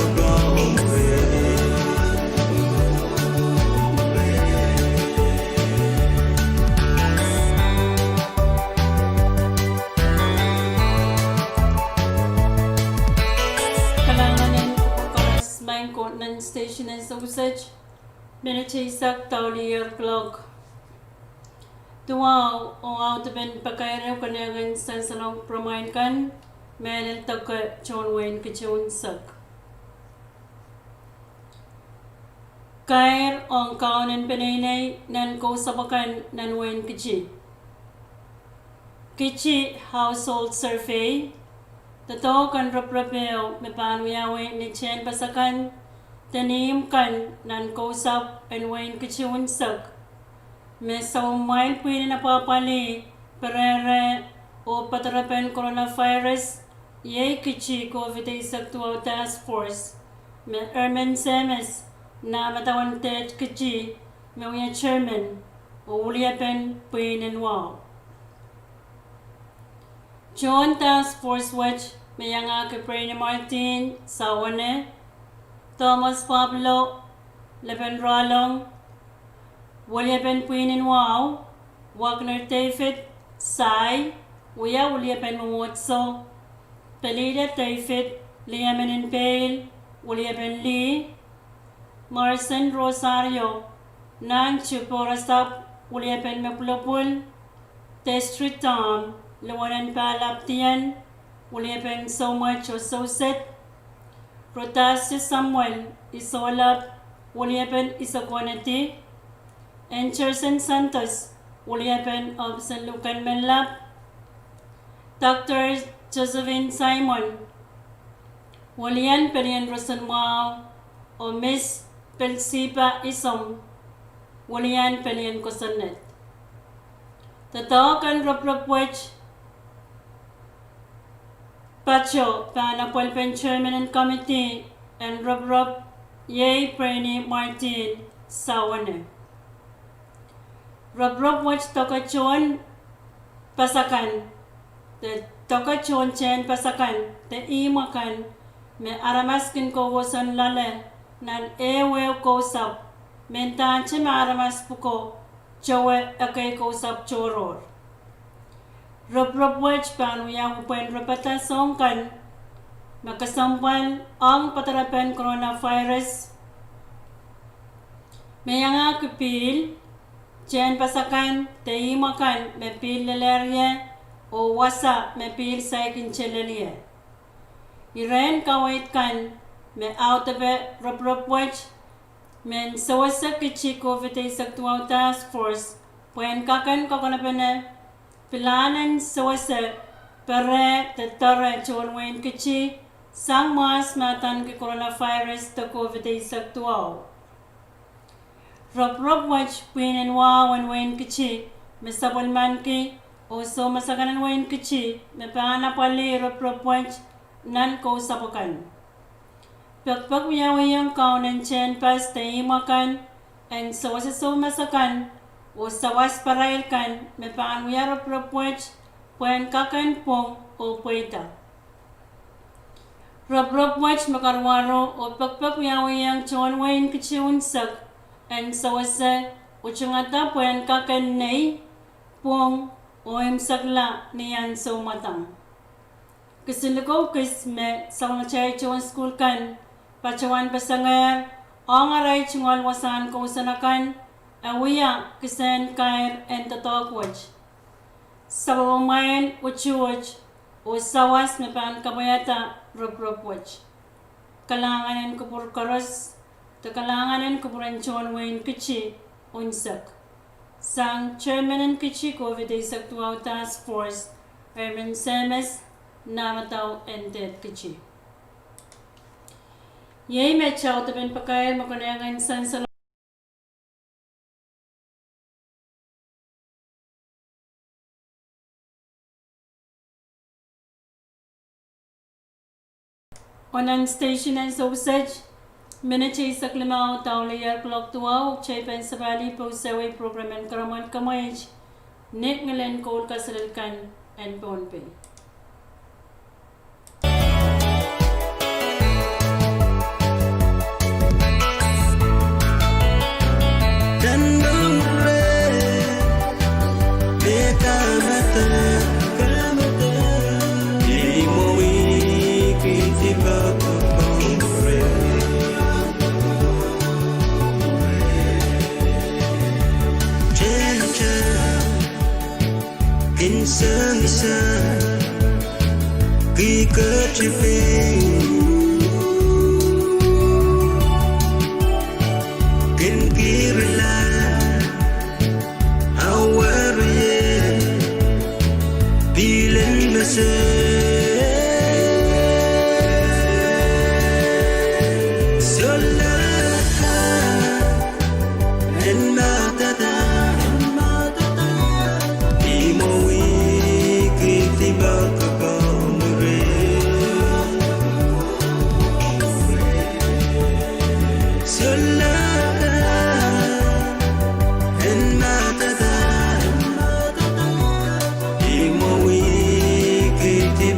en kupwur koaros, maing ko nan station en sewese. Minit eisek dahlia clock. Duwau, oh audepen pakair ehu konehng en sansalohng pwuromwail kan, mehlel doke tohn wehin Kitti unsek. Kair ong kaun en peneinei nan kousapw akan nan wehin Kitti. Kitti Household Survey, doadoahk en ropirop ehu me pahn wiawi ni tehnpas akan de ni imw kan nan kousapw en wehin Kitti unsek, me soumwail pwihn en apwahpwalih perehre oh padarepen coronavirus, iei Kitti COVID eisek duwau Task Force, me Herman Sehmes, nah madawen Deht Kitti, me wia chairman, oh weliepen pwihn en wahu. Tohn task force wet me iangahki Brainy Martin, Sawene, Thomas Pablo, Lepen Roalong, weliepen pwihn en wahu, Wagner David, Sai, wia weliepen mwomwohdiso, Pelida David, liemen en peil, weliepen lih, Morrison Rosario, Nahn Tupou Rasapw, weliepen me pwulopwul, Destri Tom, Luwenen Pahlap Dien, weliepen soumwet oh sewesed, Rotasi Samuel, Isohlap, weliepen isokonedi, Ancherson Santos, weliepen ohpis en luhk en menlap, Doctor Josephine Simon, welian pelien roson mwahu, oh Miss Pelsiba Isom, welian pelien kosonned. Doadoahk en ropirop wet pato pahn apwalipen chairman en committee en ropirop, iei Brainy Martin, Sawene. Ropirop wet doke tohn pas akan, de doke tohn tehnpas akan de ihmw akan, me aramas kin kowousoan loale nan ehuehu kousapw, mendahte me aramas pwuko towe ekei kousapw tohrohr. Ropirop wet pahn wiawi pwehn ripada soahng kan me kesempwal ong padarepen coronavirus, me iangahki pihl, tehnpas akan de ihmw akan me pihl lelehr ie, oh wasa me pihl saikinte lel ie. Irehn kaweid kan me audepe ropirop wet, men sewese Kitti COVID eisek duwau task force, pwehn kaken kokonopene pilahn en sewese pereh de doare tohn wehin Kitti, sang mwahs me adaneki coronavirus de COVID eisek duwau. Ropirop wet pwihn en wahu en wehin Kitti, me sapwellimaniki, oh soumas akan en wehin Kitti, me pahn apwalih ropirop wet nan kousapw akan. Pekipek wiawiong kaun en tehnpas de ihmw akan, en sewese soumas akan, oh sawas pahrail kan me pahn wia ropirop wet, pwehn kaken pwung oh pweida. Ropirop wet me karuwaru oh pekipek wiawiong tohn wehin Kitti unsek, en sewese, oh tungada pwehn kaken nei, pwung, oh imwisekla ni ansou mwadang. Kisin likou kis me soangen atail tohn sukuhl kan patohwan pesengehr ong arail tungoal wasahn kousoan akan, e wia kisehn kair en doadoahk wet. Sapwellimamwail, utuht, oh sawas me pahn kapwaiada ropirop wet. Kalahngan en kupwur koaros, de kalahngan en kupwuren tohn wehin Kitti unsek. Sang chairman en Kitti COVID eisek duwau task force, Herman Sehmes, nah madau en Deht Kitti. Iei met audepen pakair me konehng en sansalohng nan station en sewese. Minit eisek limau dahlia clock duwau, teipen sapahl pousewei program en Karaman Kamweit ni ngilen koul kaselel kan en Pohnpei. Ki ketin pil kin kirla, awerie pilen mese. Sohla en matata, ih mwo wihkihdi me kapwung ire. Sohla en matata, ih mwo wihkihdi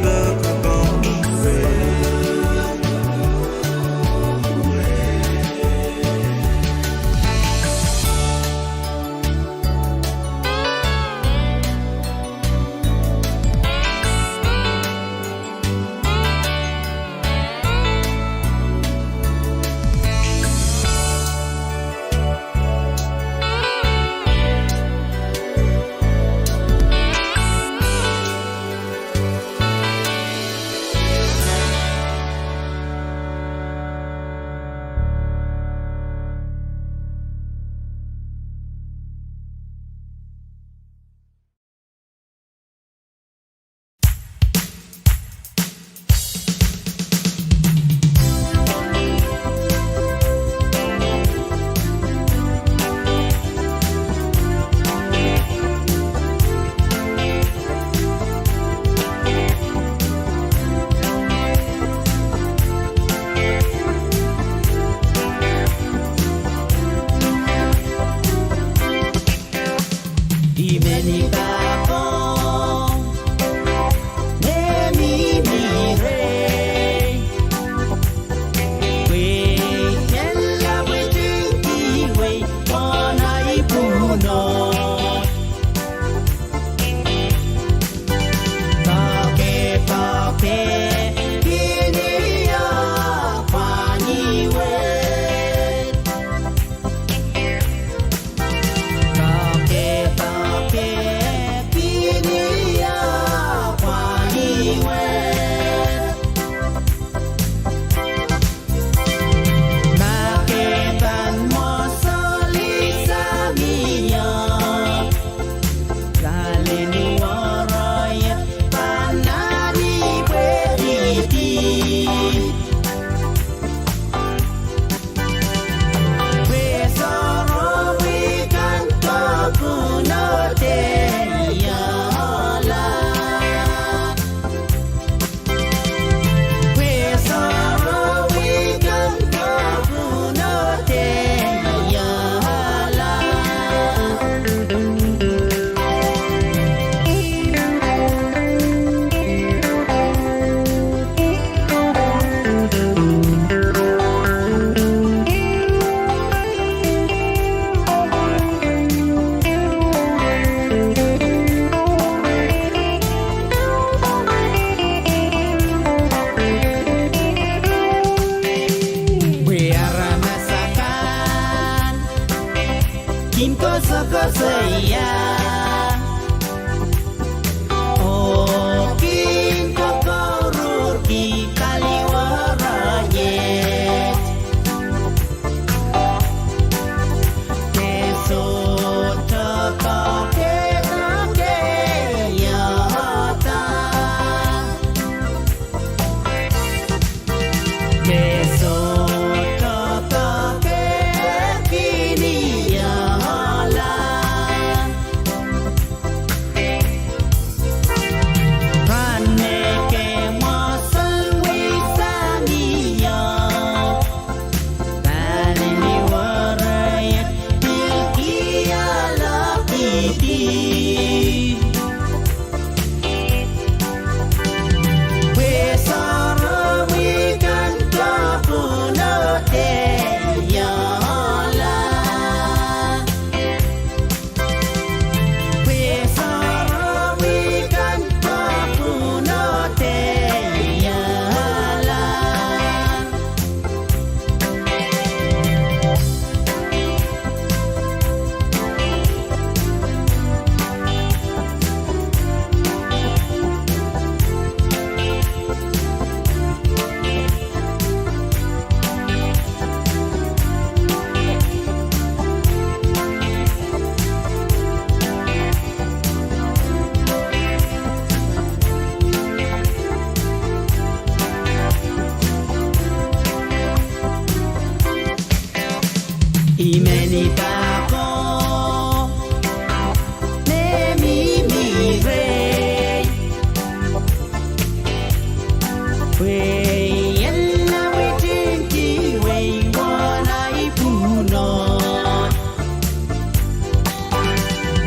Pwe I en lapwetehng kihwei wahn ahi pwuhnot.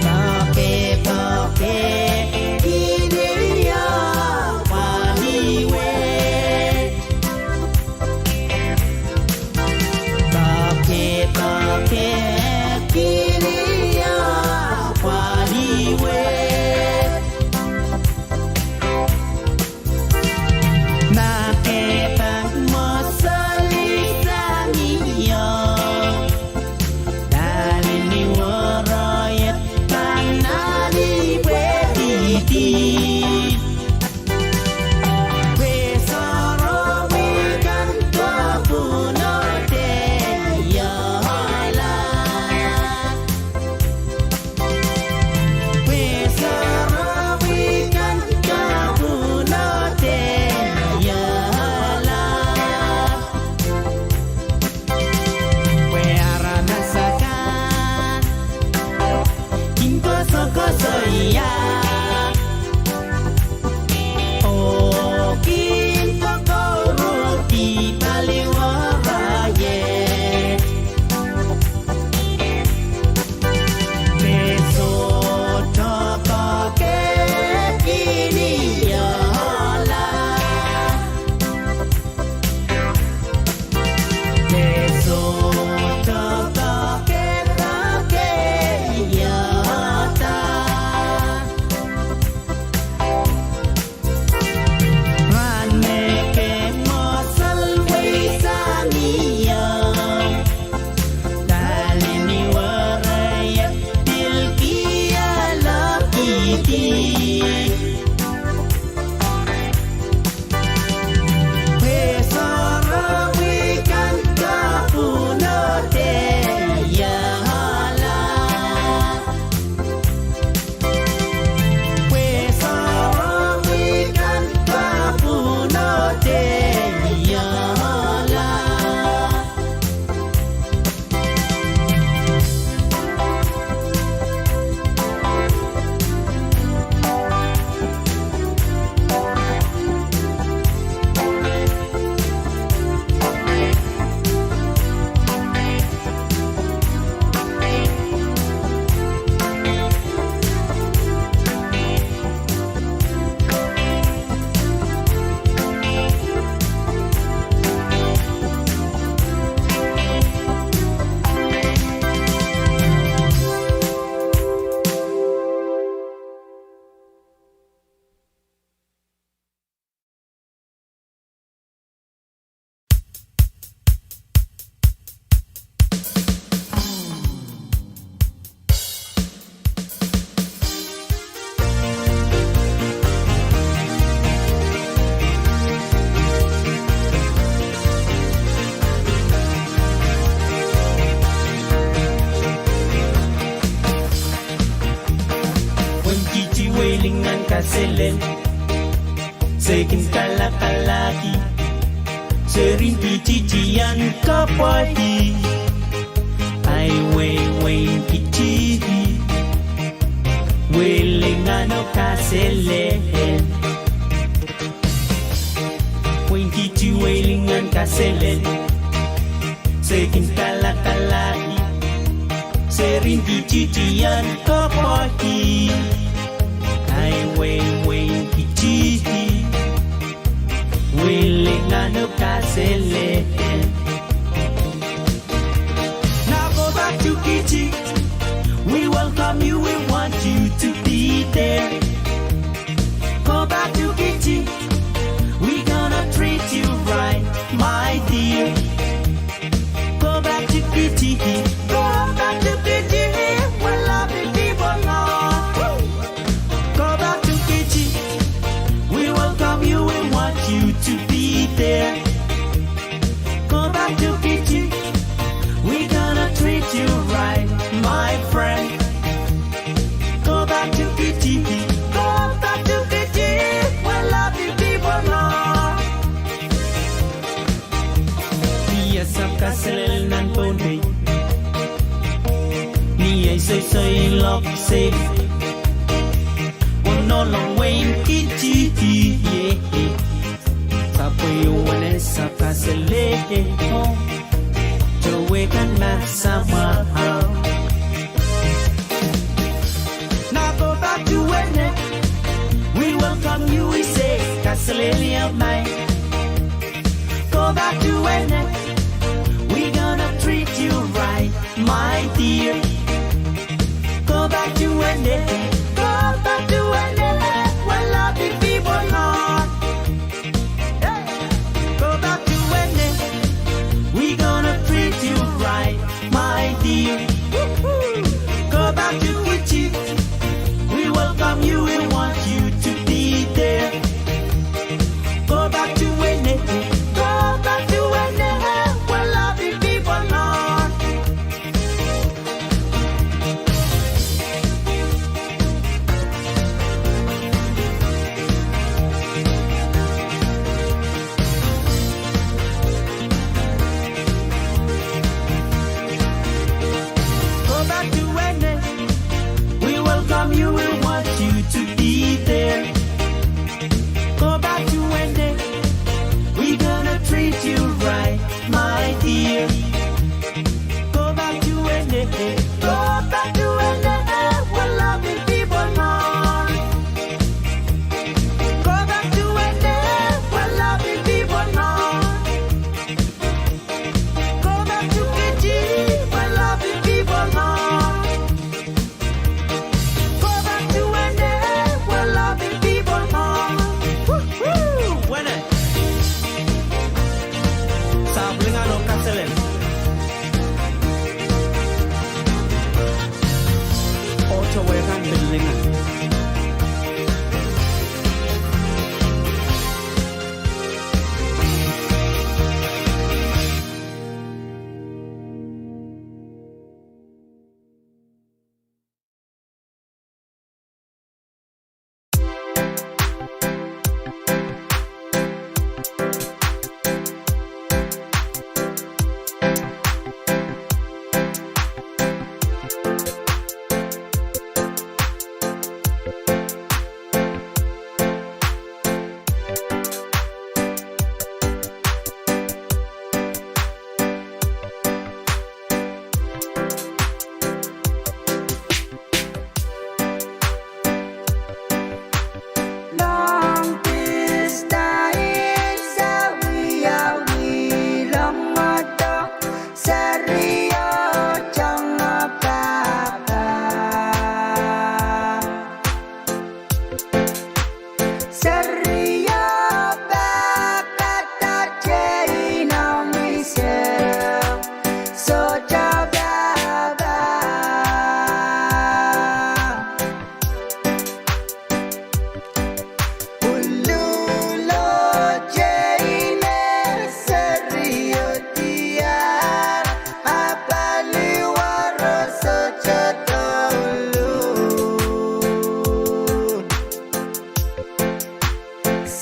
Poakepeke, kihni ie pwalih wet. Poakepeke, kihni ie pwalih wet. Ma ke pahn mwosol sang ie, pali ni worohiet pahn alih pwehkihdi. Pwe sohromwi kan kapwunod iehla. Pwe sohromwi kan kapwunod iehla. Pwe aramas akan kin kosokosoia oh kin kokouruhdi pali worohiet. Me sohte poakehla, kihni iehla. Me sohte poakehla, kihni iehla. Rahn me ke mwosol wehi sang ie, pali ni worohiet pil kihla kihdi. Pwe sohromwi kan kapwunod iehla. Pwe sohromwi kan kapwunod iehla. Pwehn kihdi wehi lingan kaselel, se kin kalakalahki, serihn kihdi tiahn kapwaiada. Ahi wehi, wehi kihdi, wehi lingano kaselel. Pwehn kihdi wehi lingan kaselel, se kin kalakalahki, serihn kihdi tiahn kapwaiada. Ahi wehi, wehi kihdi, wehi lingano kaselel. Now go back to Kiti. We welcome you, we want you to be there. Go back to Kiti. We gonna treat you right, my dear. Go back to Kiti. Go back to Kiti. We love you, people, Lord. Go back to Kiti. We welcome you, we want you to be there. Go back to Kiti. We gonna treat you right, my friend. Go back to Kiti. Go back to Kiti. We love you, people, Lord. Mie sahpw kaselel nan Pohnpei. Mie soisoi lohk se. Ono long wehin Kiti, ie. Sahpw Selenium, man. Go back to Wene. We gonna treat you right, my dear. Go back to Wene. Go back to Wene. Where loving people are. Hey. Go back to Wene. We gonna treat you right, my dear. Woo-hoo. Go back to Kichi. We welcome you, we want you to be there. Go back to Wene, go back to Wene, where loving people are. Go back to Wene. We welcome you, we want you to be there. Go back to Wene. We gonna treat you right, my dear. Go back to Wene. Go back to Wene, where loving people are. Go back to Wene, where loving people are. Go back to Kichi, where loving people are. Go back to Wene, where loving people are. Woo-hoo! Wene. Sapwellimango Kaselen. Oto wekan Pilinga. Long distance, wiawi longdo, serio tong pahpa. Serio pahpa, teinou misel, sohte pahpa. Ululo teine serio diar, a paliwaro sohte doulu.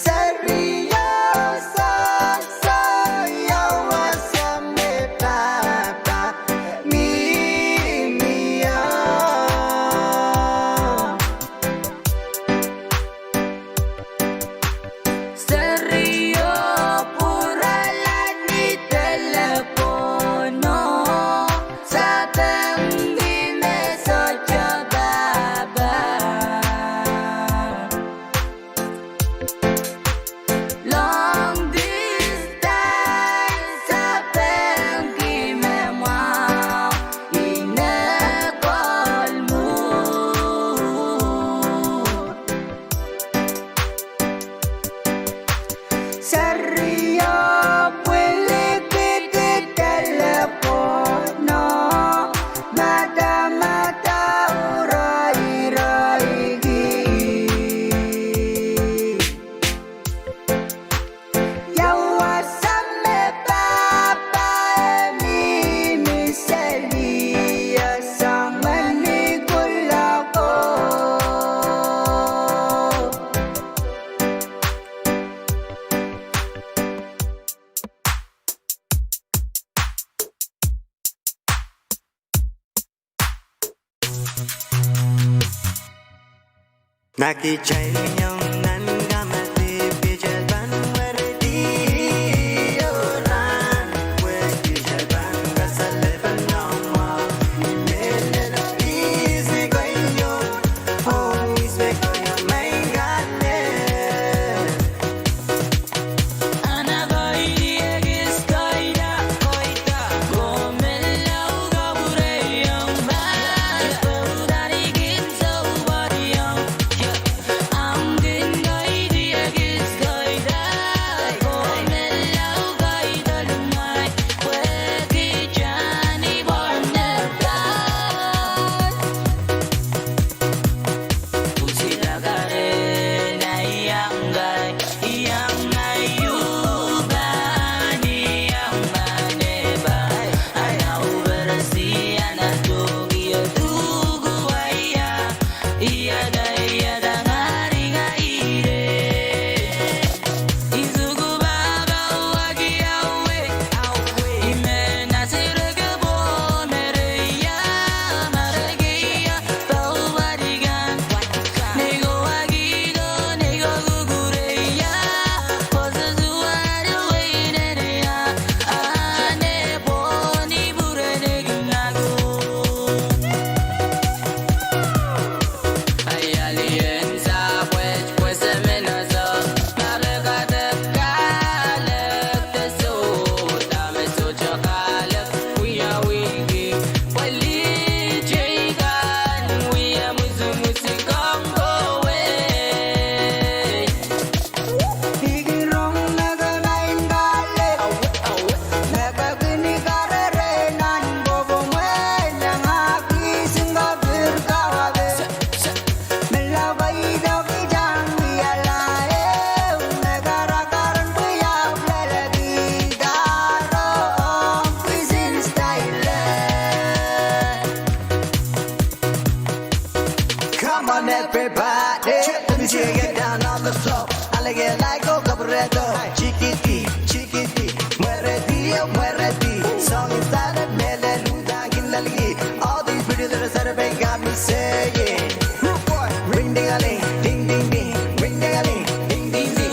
Serio sohte ia wasa me pahpa mihmi o. Serio pwurala ni telepono, sapengki me sohte pahpa. Long distance, sapengki me mwahu, ine kolmu. Serio pwilikihdi telepono, madamadau roiroiki. Ia wasa me pahpa e mihmi seli, ia sang meni kulako. Like oh, kapwurehdo, chikidi, chikidi. Mwerehdi oh, mwerehdi. Soangen saledek mehlel, udahn kin lelki. All these pretty little saledek got me saying, rude boy, ring ding a ling, ding ding ding, ring ding a ling, ding ding ding.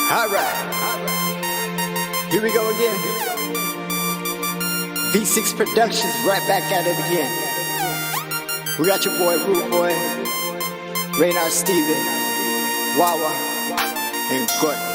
All right. Here we go again. V six Productions right back at it again. We got your boy Rude Boy, Raynard Steven, Wawa, and Gordon.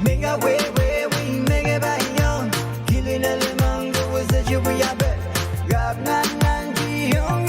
Mengawehwe, wei mengei pahn iang, kilin elemang, kowos eji wiabe, kak nan nan di iang,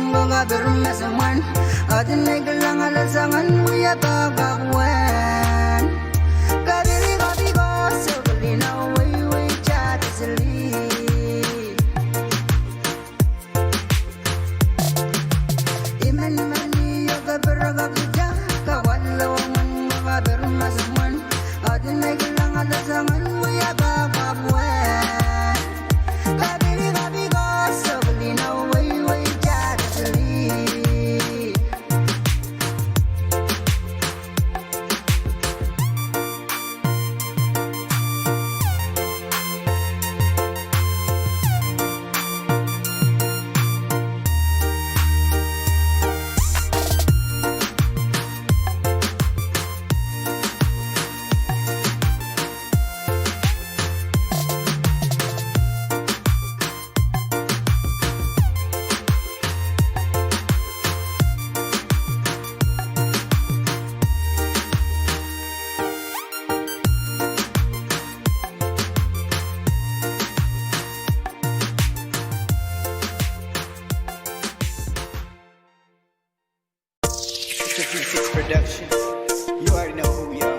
ko kapir mesomwen. Aden ei kilang ale soangen wia pahpa wen. Kapiri kapiko sokli na wei wei jadisili. I men men ni yo kapir kapita, kawallo men ko kapir mesomwen. Aden ei kilang ale soangen wia pahpa wen. Kapiri kapiko sokli na wei wei jadisili. It's a V six production. You already know who we are.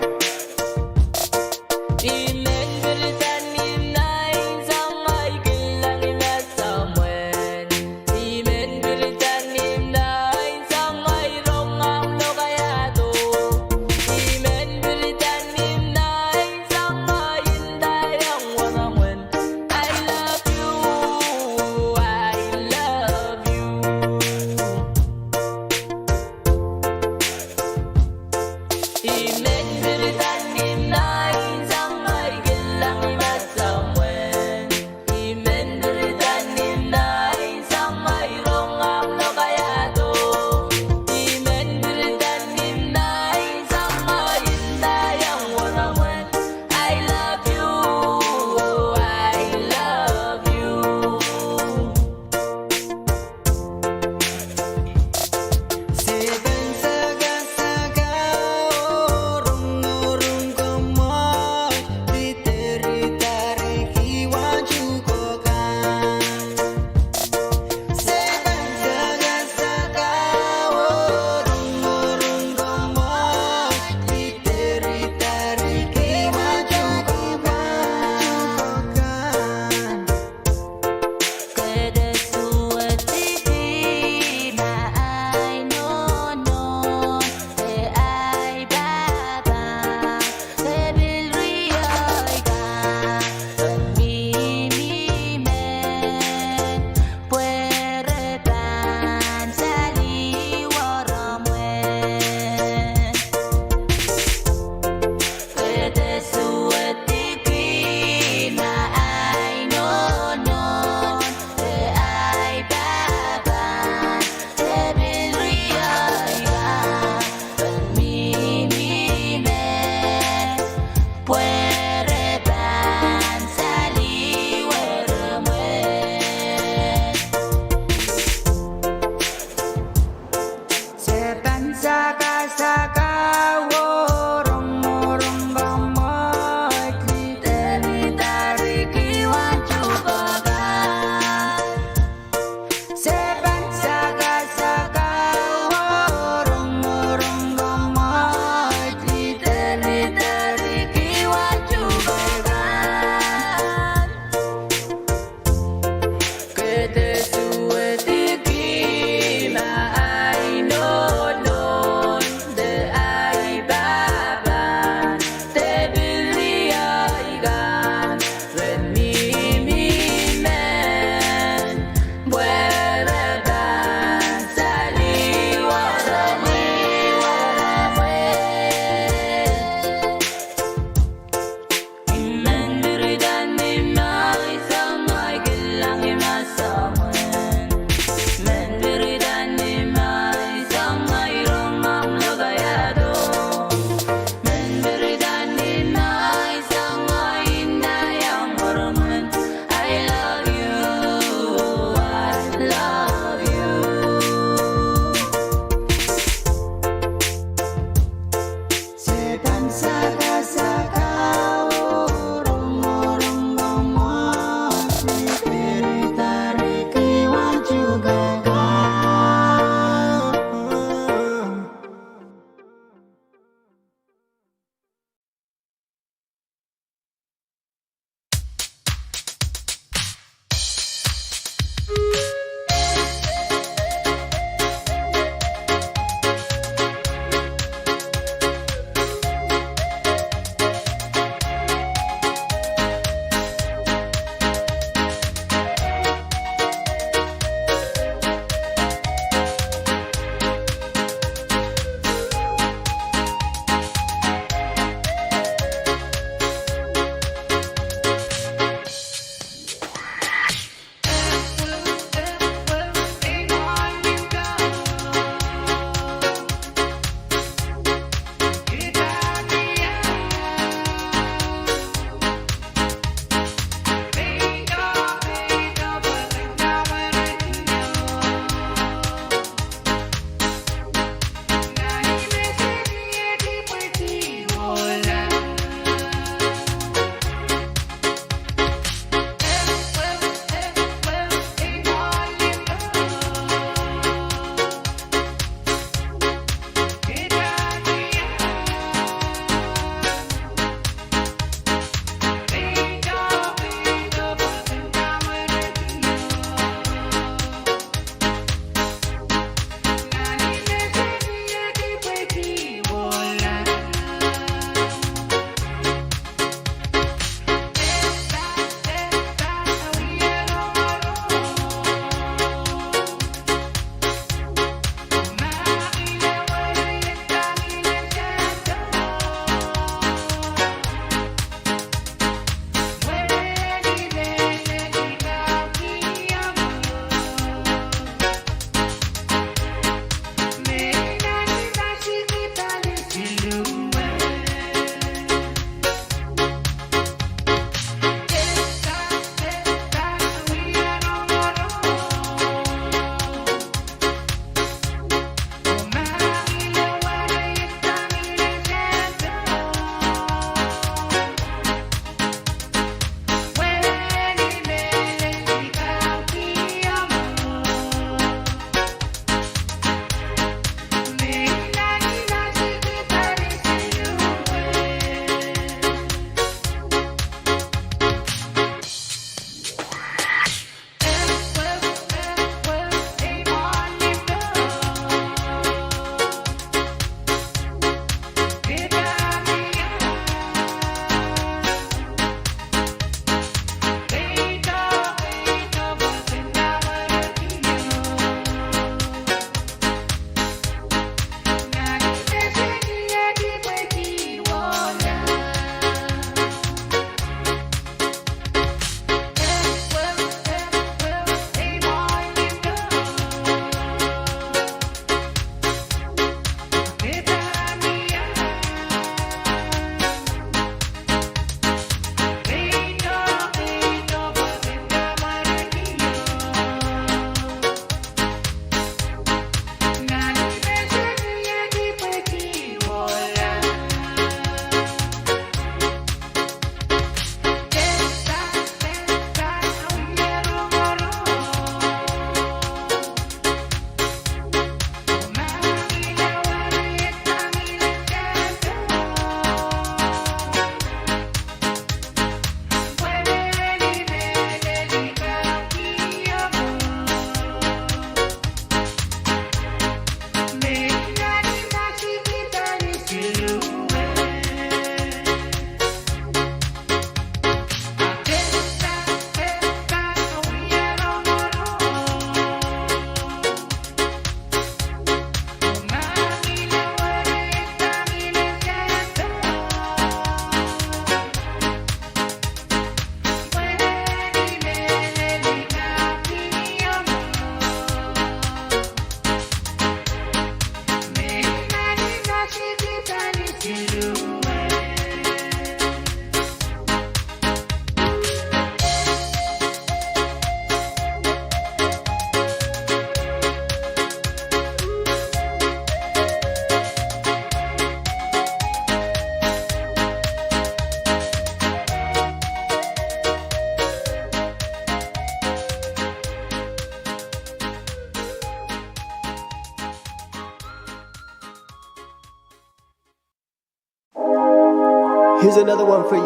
Here's another one for you.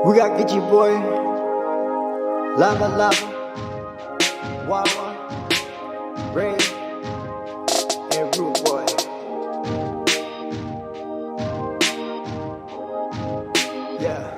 We got Gitchy Boy, Lava Lava, Wawa, Ray, and Rude Boy. Yeah.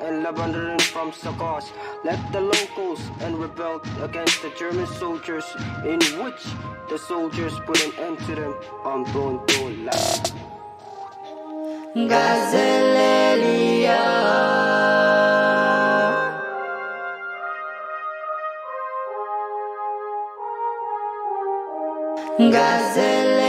and Lebanon from Sakos led the locals and rebelled against the German soldiers, in which the soldiers put an end to them on Bonto land. Ngaseleliou. Ngaseleliou.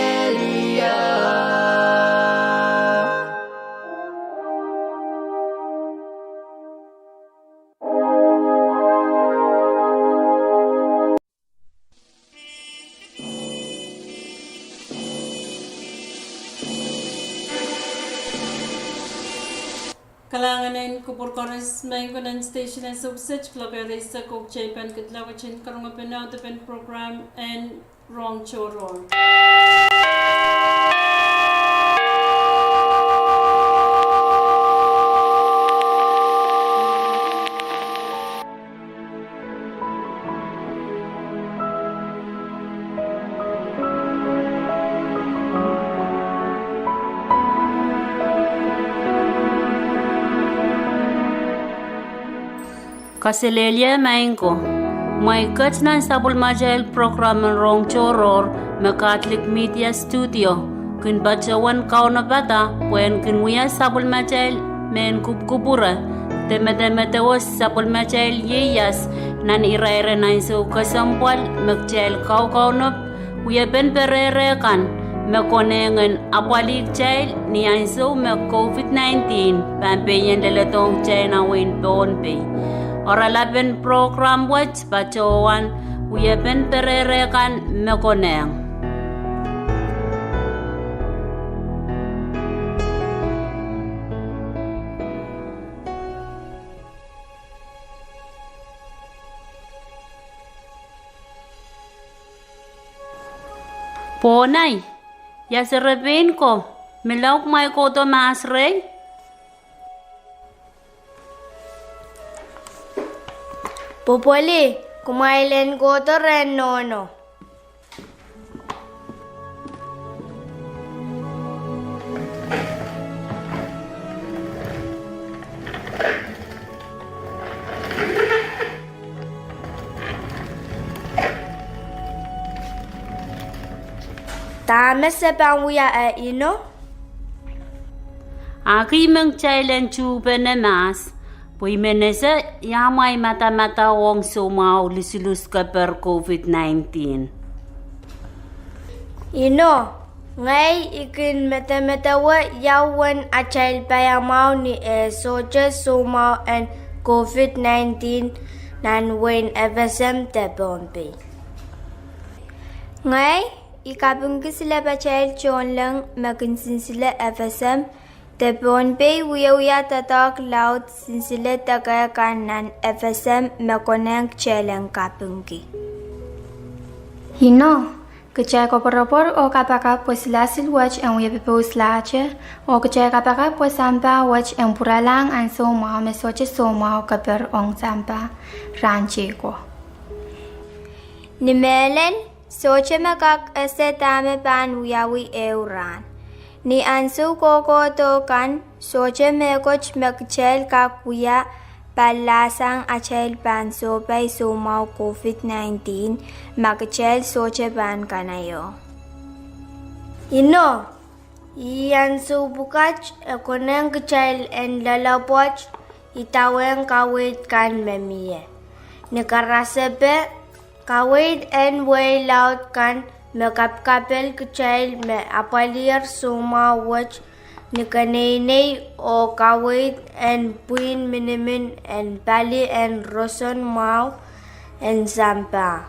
Kalahngan en kupwur koaros, maing ko nan station en Soviset, klok eisek oh kitail pahn kedla wet en karonge pene audepen program en Rohng Tohrohr. Kaselehlie maing ko. Mwein ket nan sapwellimatail program en Rohng Tohrohr me Catholic Media Studio kin patohwan kaunopada pwehn kin wia sapwellimatail mehn kupwukupwure de medemedewe sapwellimatail ieias nan irair en ansou kesempwal me kitail kaukaunop wiepen perehre kan me konehng en apwalih kitail ni ansou me COVID nineteen pahn pein leledohng kitail nan wehin Pohnpei. Oaralapen program wet patohwan wiepen perehre kan me konehng. Pwohnai, ia serepein ko, milahr kumwail kohdo mahs rei? Pwopwoli, kumwail en kohdo rehn nohno. Dahme se pahn wia, eh, Ino? Ahki I men kitail en tuhpene mahs, pwe I men ese ia amwail madamadau ong soumwahu lusulus keper COVID nineteen. Ino, ngehi I kin medemedewe ia uwen atail paiamwahu ni eh sohte soumwahu en COVID nineteen nan wehin FSM de Pohnpei. Ngehi I kapingki silepatail tohnleng me kin sinsile FSM de Pohnpei wiewia doadoahk laud sinsile deke kan nan FSM me konehng kitail en kapingki. Ino, kitail koapworopwor oh kapakap pwe silasil wet en wie popousla te, oh kitail kapakap pwe sampah wet en pwuralahng ansou mwahu me sohte soumwahu keper ong sampah rahn teiko. Ni mehlel, sohte me kak ese dahme pahn wiawi ehu rahn. Ni ansou kohkohdo kan, sohte mehkot me kitail kak wia pallahsang atail pahn sohpai soumwahu COVID nineteen ma kitail sohte pahn kanahiong. Ino, ih ansou pwukat e konehng kitail en loalopwoat idawehn kaweid kan me mie. Ni karasepe, kaweid en wehi laud kan me kapikapel kitail me apwaliher soumwahu wet ni keneinei oh kaweid en pwihn minimin en pali en roson mwahu en sampah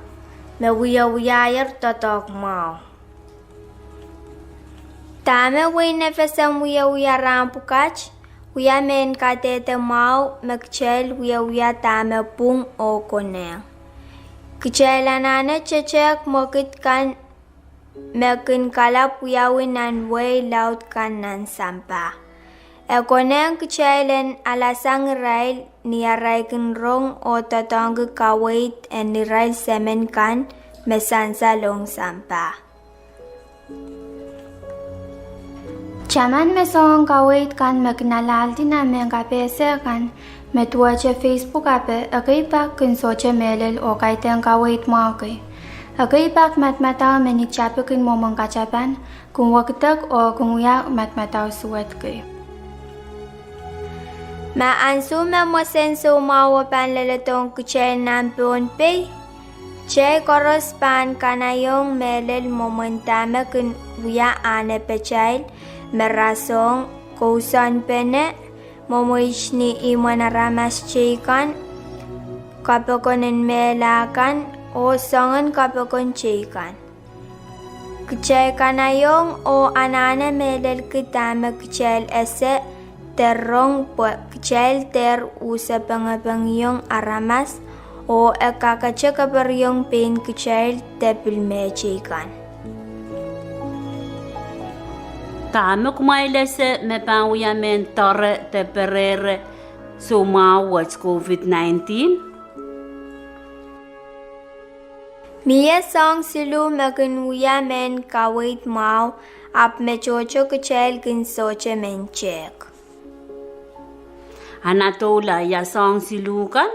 me wiewiahier doadoahk mwahu. Dahme wehin FSM wiewia rahn pwukat, wia mehn kadehde mwahu me kitail wiewia dahme pwung oh konehng. Kitail anahne tetehk mwekid kan me kin kalap wiawi nan wehi laud kan nan sampah. E konehng kitail en alasang irail ni arail kin rong oh doadoahngki kaweid en irail semen kan me sansal ong sampah. Taman me soangen kaweid kan me kin alahldi nan mehn kapehse kan me duwehte Facebook ape, ekei pak kin sohte mehlel oh kaidehn kaweid mwahu kei. Ekei pak madamadau me ni tapik en mwomwen katapan kin wekidek oh kin wia madamadau suwed kei. Ma ansou me mwesen soumwahuo pahn leledohng kitail nan Pohnpei, kitail koaros pahn kanaiehng mehlel mwomwen dahme kin wia ahnepatail me rasehng, kousoanpene, mwemweit ni imwen aramas teikan, kapokon en mehla kan, oh soangen kapokon teikan. Kitail kanaiehng oh anahne mehlelki dahme kitail ese de rong pwe kitail dehr usepengepengiong aramas oh e kakete keperiong pein kitail de pil mehteikan. Dahme kumwail ese me pahn wia mehn doare de perehre soumwahu wet COVID nineteen? Mie soahng siluh me kin wia mehn kaweid mwahu, ahpw me tohto kitail kin sohte men tehk. A na doula ia soahng siluh kan?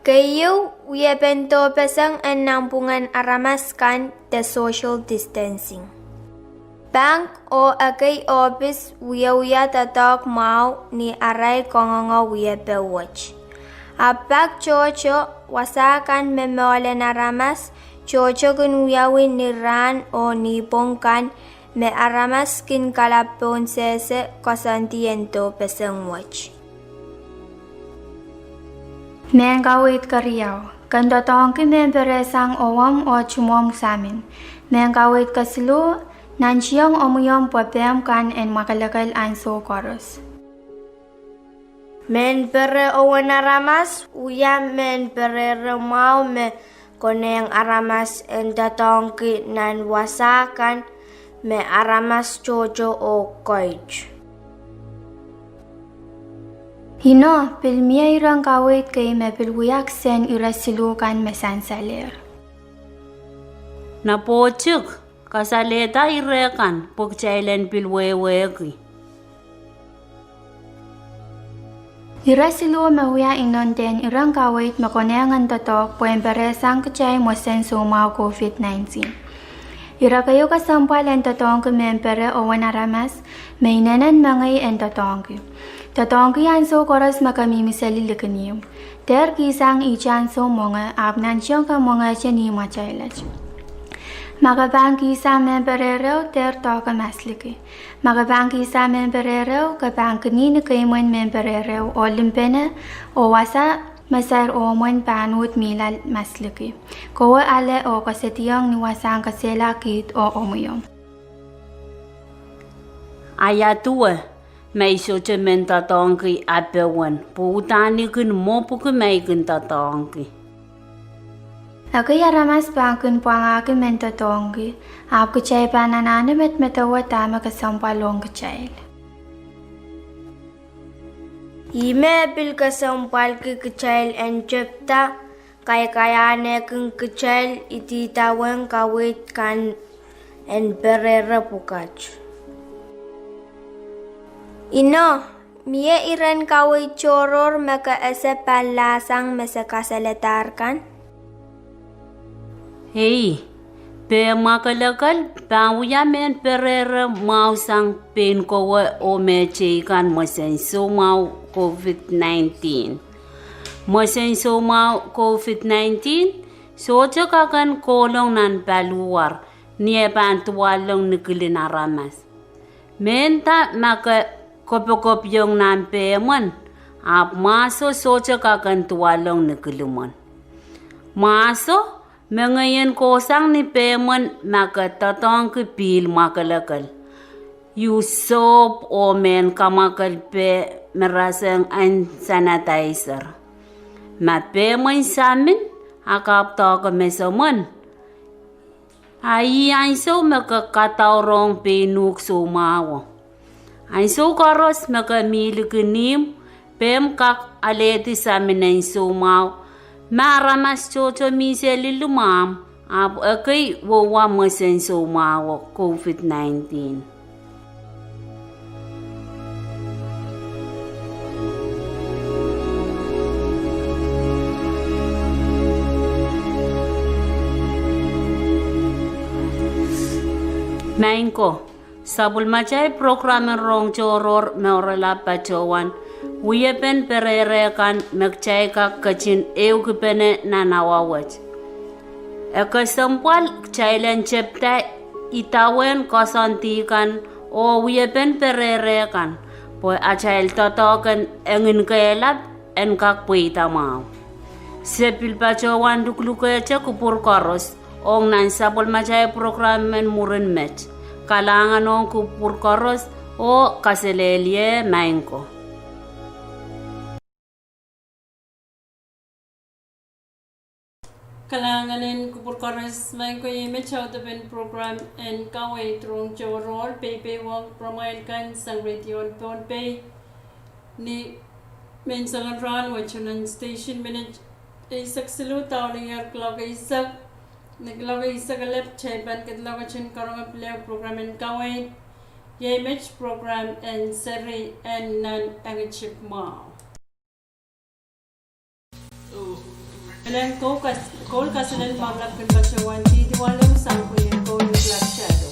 Keieu, wiepen dohpeseng en nanpwungen aramas kan de social distancing. Pahk oh ekei ohpis wiewia doadoahk mwahu ni arail kangoange wiepe wet. Ahpw pak tohto, wasa kan me mohlen aramas tohto kin wiawi ni rahn oh nipwong kan me aramas kin kalap pohnsehse koasoandi en dohpeseng wet. Mehn kaweid keriau, ken doadoahngki mehn perehsang owomw oh timwomw samin. Mehn kaweid kesiluh, nantihong omwiomw pwe pehmw kan en mwakelekel ansou koaros. Mehn pere owen aramas wia mehn perehre mwahu me konehng aramas en doadoahngki nan wasa kan me aramas tohto oh koit. Ino, pil mie iren kaweid kei me pil wia kisehn ire siluh kan me sansalehr. Na pwohtik, kasalehda ire kan pwe kitail en pil wehwehki. Ire siluh me wia inenen iren kaweid me konehng en doadoahk pwehn perehsang kitail mwesen soumwahu COVID nineteen. Ire keieu kesempwal en doadoahngki mehn pere owen aramas me inenen mengei en doadoahngki. Doadoahngki ansou koaros me ke mihmi seli likin ihmw. Dehr kihsang ihte ansou mwenge, ahpw nantihong ke mwengehte ni imwatail et. Ma ke pahn kihsang mehn perehreo, dehr doahke masliki. Ma ke pahn kihsang mehn perehreo, ke pahn kini ni keimwen mehn perehreo oh limpoak oh wasa me sair omwen pahn uhd mih loal masliki. Kowe ale oh kesediong ni wasahn kesehla kihd oh omwiomw. A ia duwe, ma I sohte men doadoahngki ape wen, pwe uhdahn I kin mwo pwuki ma I kin doadoahngki. Ekei aramas pahn kin pwangahki men doadoahngki, ahpw kitail pahn anahne medemedewe dahme kesempwal ong kitail. Ihme pil kesempwalki kitail en tepda kaikaiahnehkin kitail idawehn kaweid kan en perehre pwukat. Ino, mie iren kaweid tohrohr me ke ese pallahsang me se kasaledahr kan? Ei, pehmw mwakelekel pahn wia mehn perehre mwahu sang pein kowe oh mehteikan mwesen soumwahu COVID nineteen. Mwesen soumwahu COVID nineteen sohte kak en kohlong nan paliwar ni e pahn duwallong nikilin aramas. Mehnda ma ke kopokopiong nan pehmwen, ahpw mwahso sohte kak en duwallong nikilimwen. Mwahso, mengei en kohsang ni pehmwen ma ke doadoahngki pihl mwakelekel, use soap oh mehn kamwakel peh me rasehng hand sanitizer. Ma pehmwen samin, a kapwdahke mesomwen, a ih ansou me ke kadaurong pein uhk soumwahuo. Ansou koaros me ke mih likin ihmw, pehmw kak alehdi samin en soumwahu ma aramas tohto mih seli limwahmw, ahpw ekei weuwa mwesen soumwahuo COVID nineteen. Maing ko, sapwellimatail program en Rohng Tohrohr me oaralap patohwan wiepen perehre kan me kitail kak ketin ehukipene nan awa wet. E kesempwal kitail en tepda idawehn koasoandi kan oh wiepen perehre kan, pwe atail doadoahk en enginkehlap en kak pweida mwahu. Se pil patohwan luklukehte kupwur koaros ong nan sapwellimatail program en mwurin met. Kalahngan ong kupwur koaros oh kaselehlie maing ko. Kalahngan en kupwur koaros, maing ko, iei met audepen program en kaweid Rohng Tohrohr, peipeiong pwuromwail kan sang Radio Pohnpei, ni menseng en rahn wet nan station minit eisek siluh dohlehier kuloak eisek. Ni kuloak eisek elep kitail pahn ketilong ketin karonge pil ehu program en kaweid. Iei met program en seri en Nan Engin Chipmwahu. Elen kou kas-, koul kaselel me lap kin patohwan dihdi walu sang pwihn koul en Black Shadow.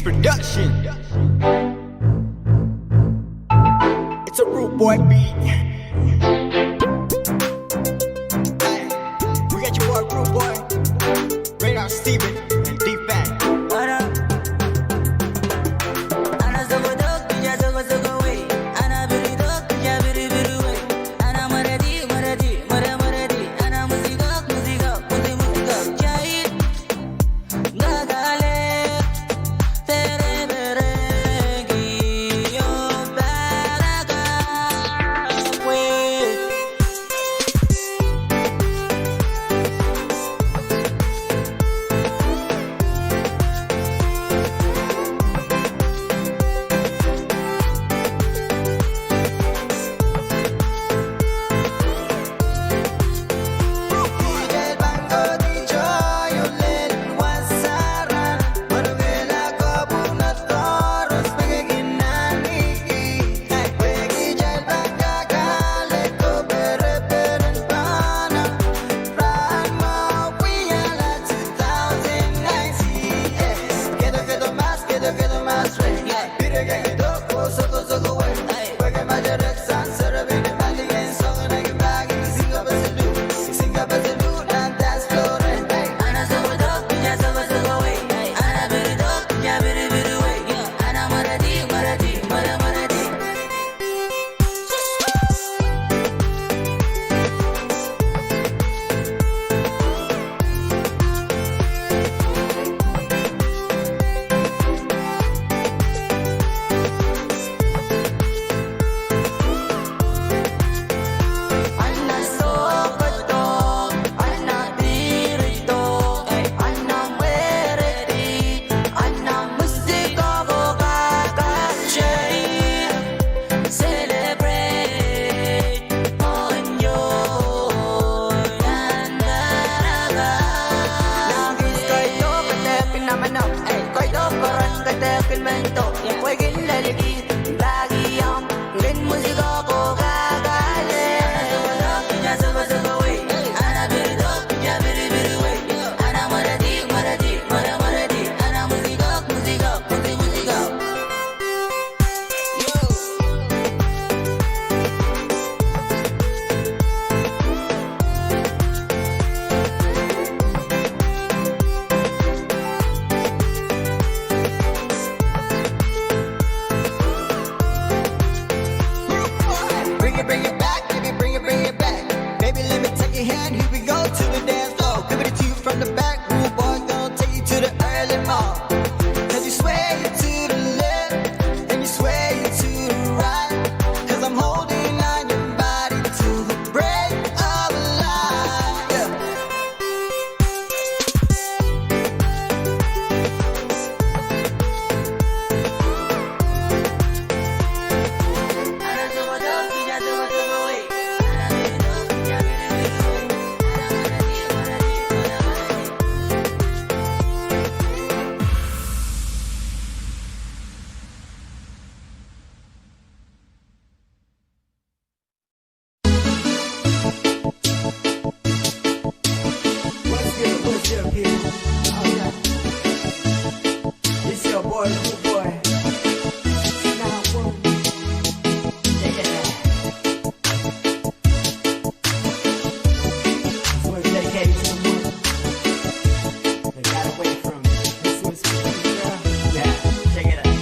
Production. It's a rude boy beat. Hey, we got your boy Rude Boy, Radar Steven, and D-Fat. Bring it, bring it back, baby, bring it, bring it back. Baby, let me take your hand, here we go to the dance floor. Give it to you from the back, rude boy, gonna take you to the early morn. 'Cause you sway to the left, and you sway to the right. 'Cause I'm holding on your body till the break of light. Yeah. What's good, what's good, people? Oh, yeah. It's your boy, Rude Boy. Now, boom. Check it out. This one's dedicated to the one that got away from Christmas. Yeah, check it out.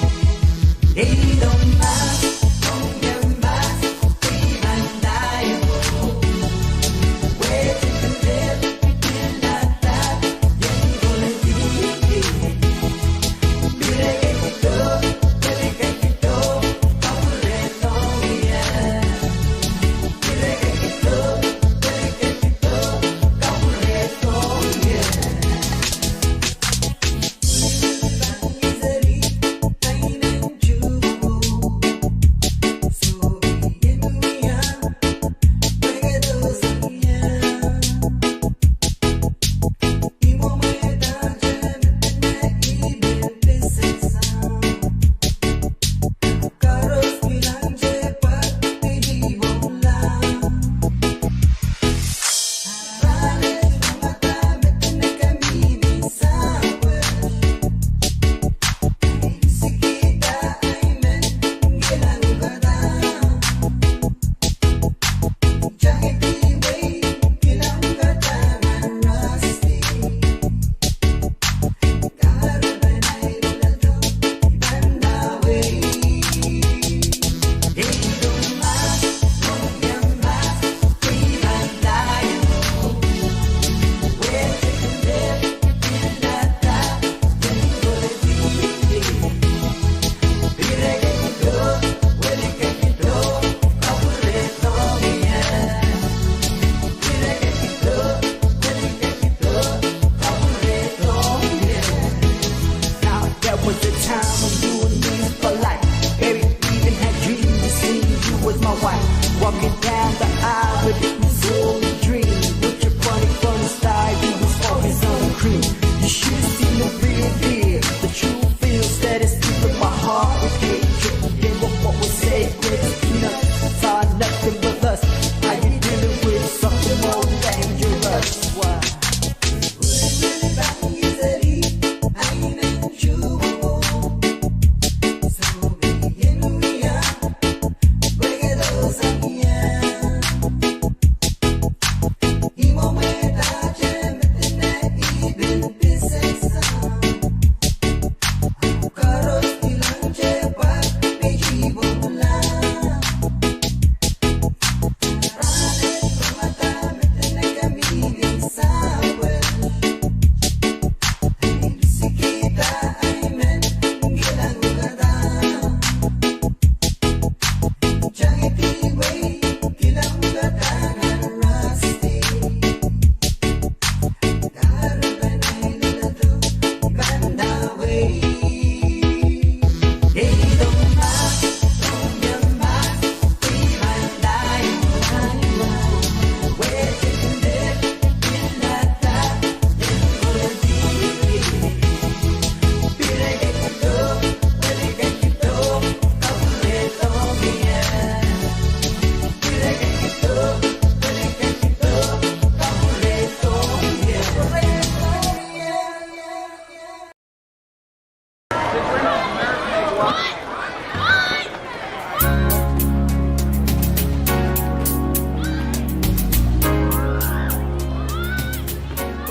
Was the time when you and me for life. Baby, even had dreams of seeing you as my wife. Walking down the aisle with this was only dream. With your funny, funny style, you was always on the cream. You should have seen the real deal. The true feel set is deep in my heart with hate. Triple dip with what was said, with peanuts. Saw nothing but lust. How you dealing with something more dangerous? Why?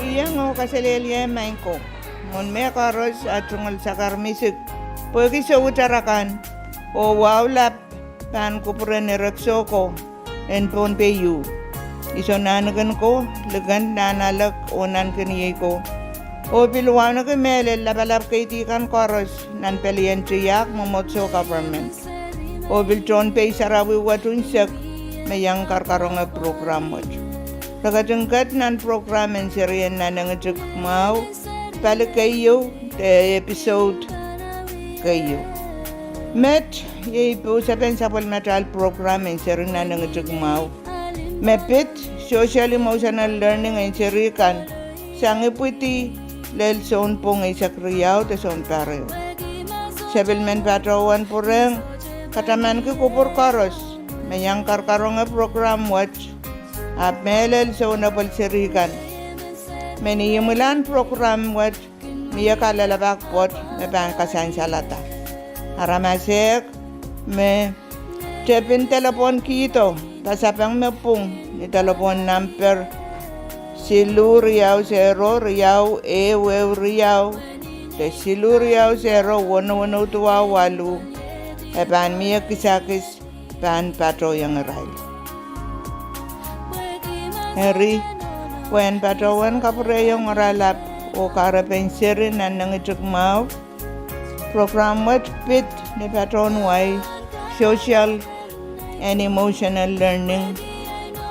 Iang oh kaselehlie maing ko. Mwohn mehkoaros, ah tungoal sakar misik pwehki souitar akan, oh wahu lap pahn kupwuren erekiso ko en Pohnpei ieu. I soangen ahneki ko, liken nan alek oh nan kiniei ko, oh pil wauneki mehlel lapalap keidi kan koaros nan pelien tiahk Mwomwohdiso government. Oh pil tohn pei sarawi wet unsek me iang karkaronge prokram wet. Re ketin ket nan prokram en serien nan engitik mwahu, pali keieu de episode keieu. Met iei pousepen sapwellimatail prokram en seri nan engitik mwahu, me pid social emotional learning en seri kan sang ipwidi lel sounpwong eisek riau de sounpahr ehu. Se pil men patohwan pwurehng katamanki kupwur koaros me iang karkaronge prokram wet, ahpw mehlel sounepwel seri kan me ni imwilahn prokram wet mie kalelapak pwoat me pahn kasansalada. Aramas ehk me tepin delepwohn kihdo pasapeng me pwung ni delepwohn namper siluh riau sero riau ehu ehu riau de siluh riau sero weneu weneu duwau waluh, e pahn mie kisakis pahn patohiong irail. Eri, pwehn patohwan kapwurehiong oaralap oh kahrepen seri nan engitik mwahu, prokram wet pid ni patohwan wai social and emotional learning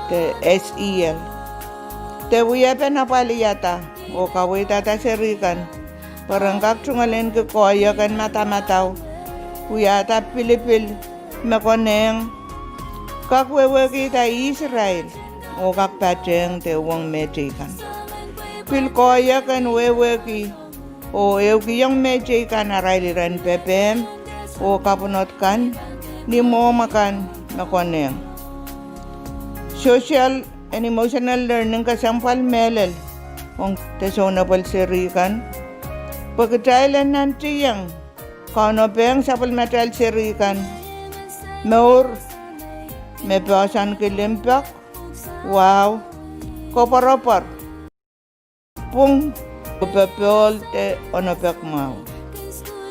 de S E L. De wiepen apwalihada oh kaweidada seri kan pwe ren kak tungoalenki koahiek en madamadau, wiahda pilipil me konehng, kak wehwehkihda ihs irail, oh kak patehng de uhwong mehteikan. Pil koahiek en wehwehki oh ehukihong mehteikan arail iren pepehm oh kapwunod kan ni mwomw akan me konehng. Social and emotional learning kesempwal mehlel ong de sounepwel seri kan, pwe kitail en nantihong kaunopehng sapwellimatail seri kan mour me poahsoanki limpoak, wahu, koapworopwor, pwung, popohl de onopek mwahu.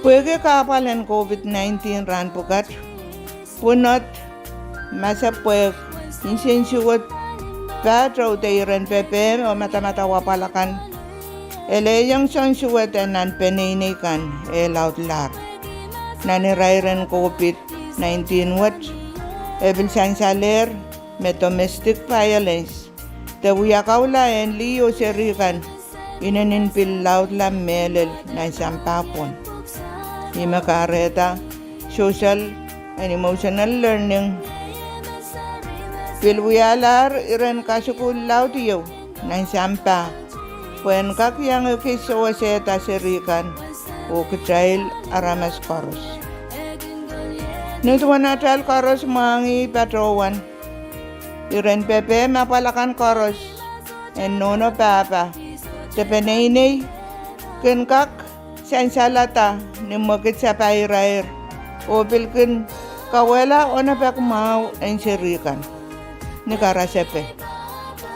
Pwehki kahpwal en COVID nineteen rahn pwukat, pwunod, masepwehk, nsensuwed, pahtou de iren pepehm oh madamadau apwal akan, e lelohng soansuwed en nan peneinei kan e laudlahr. Nan irairen COVID nineteen wet, e pil sansalehr me domestic violence de wiakaulah en lih oh seri kan inenen pil laudla mehlel nan sampah pwon. Ih me kahrehda social and emotional learning pil wialahr iren kasukuhl laud ieu nan sampah, pwehn kak iang ekis sewesehda seri kan oh kitail aramas koaros. Nin duwen atail koaros mwahngih patohwan, iren pepehm apwal akan koaros en nohno pahpa de peneinei kin kak sansalada ni mwekid sapairair oh pil kin kauwehla onopek mwahu en seri kan. Ni karasepe,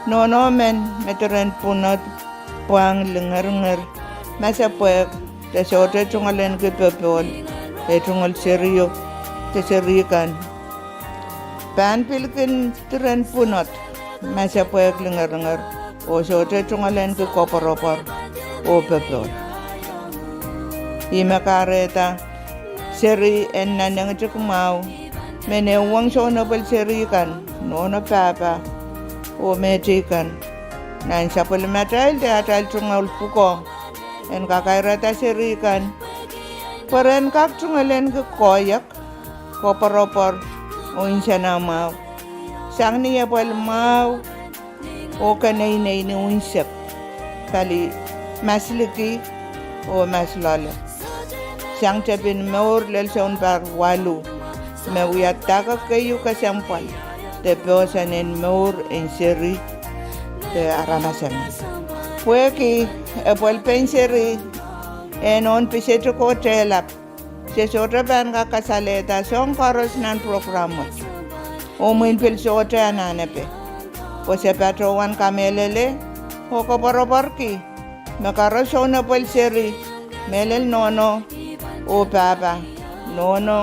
nohno men me diren pwunod pwahng lingeringer, masepwehk, de sohte tungoalenki popohl, e tungoal serio de seri kan, pahn pil kin diren pwunod, masepwehk, lingeringer, oh sohte tungoalenki koapworopwor oh popohl. Ih me kahrehda seri en nan nengiti mwahu, me neuwong sounepwel seri kan, nohno pahpa oh mehteikan, nan sapwellimatail de atail tungoal pwukoa, en kakairada seri kan pwe ren kak tungoalenki koahiek, koapworopwor, oh nsenamwahu, sang ni apwal mwahu oh keneinei ni unsek, pali masliki oh masloale, sang tepin mour lel sounpar waluh, me wia dake keieu kesempwal de poahsoan en mour en seri de aramas emen. Pwehki apwal pein seri en ohn pisetik oh tehlap, se sohte pahn kak kasalehda soahng koaros nan prokram wet, oh mwein pil sohte anahnepe, pwe se patohwan kamehlele oh koapworopworki me koaros sounepwel seri, mehlel nohno oh pahpa, nohno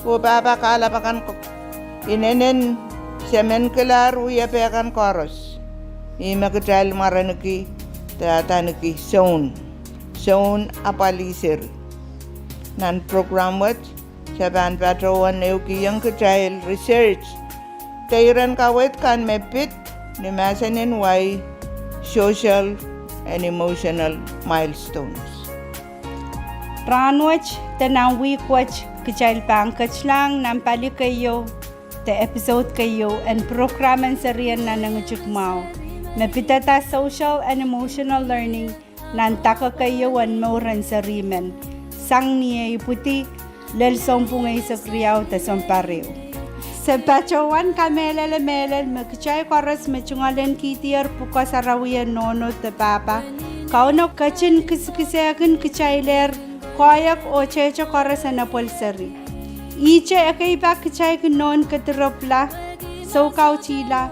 oh pahpa kahlap akan, inenen semenkilahr wiepe kan koaros. Ih me kitail mwarenki de adaneki soun, soun apwalih seri. Nan prokram wet, se pahn patohwan ehukihong kitail research de iren kaweid kan me pid ni mahsen en wai, social and emotional milestones. Rahnwet de nan wihk wet kitail pahn ketilahng nan pali keieu de episode keieu en prokram en serien nan nengiti mwahu, me pidada social and emotional learning nan dake keieu en mour en seri men, sang ni eh ipwidi lel sounpwong eisek riau de sounpar ehu. Se patohwan kamehlele mehlel me kitail koaros me tungoalenkidier pwukoa sarawien nohno de pahpa, Kauno ketin kiskisehkin kitailehr koahiek oh tehte koaros en apwal seri. Ihte ekei pak kitail kin nohn kedirepwla, soukautihla,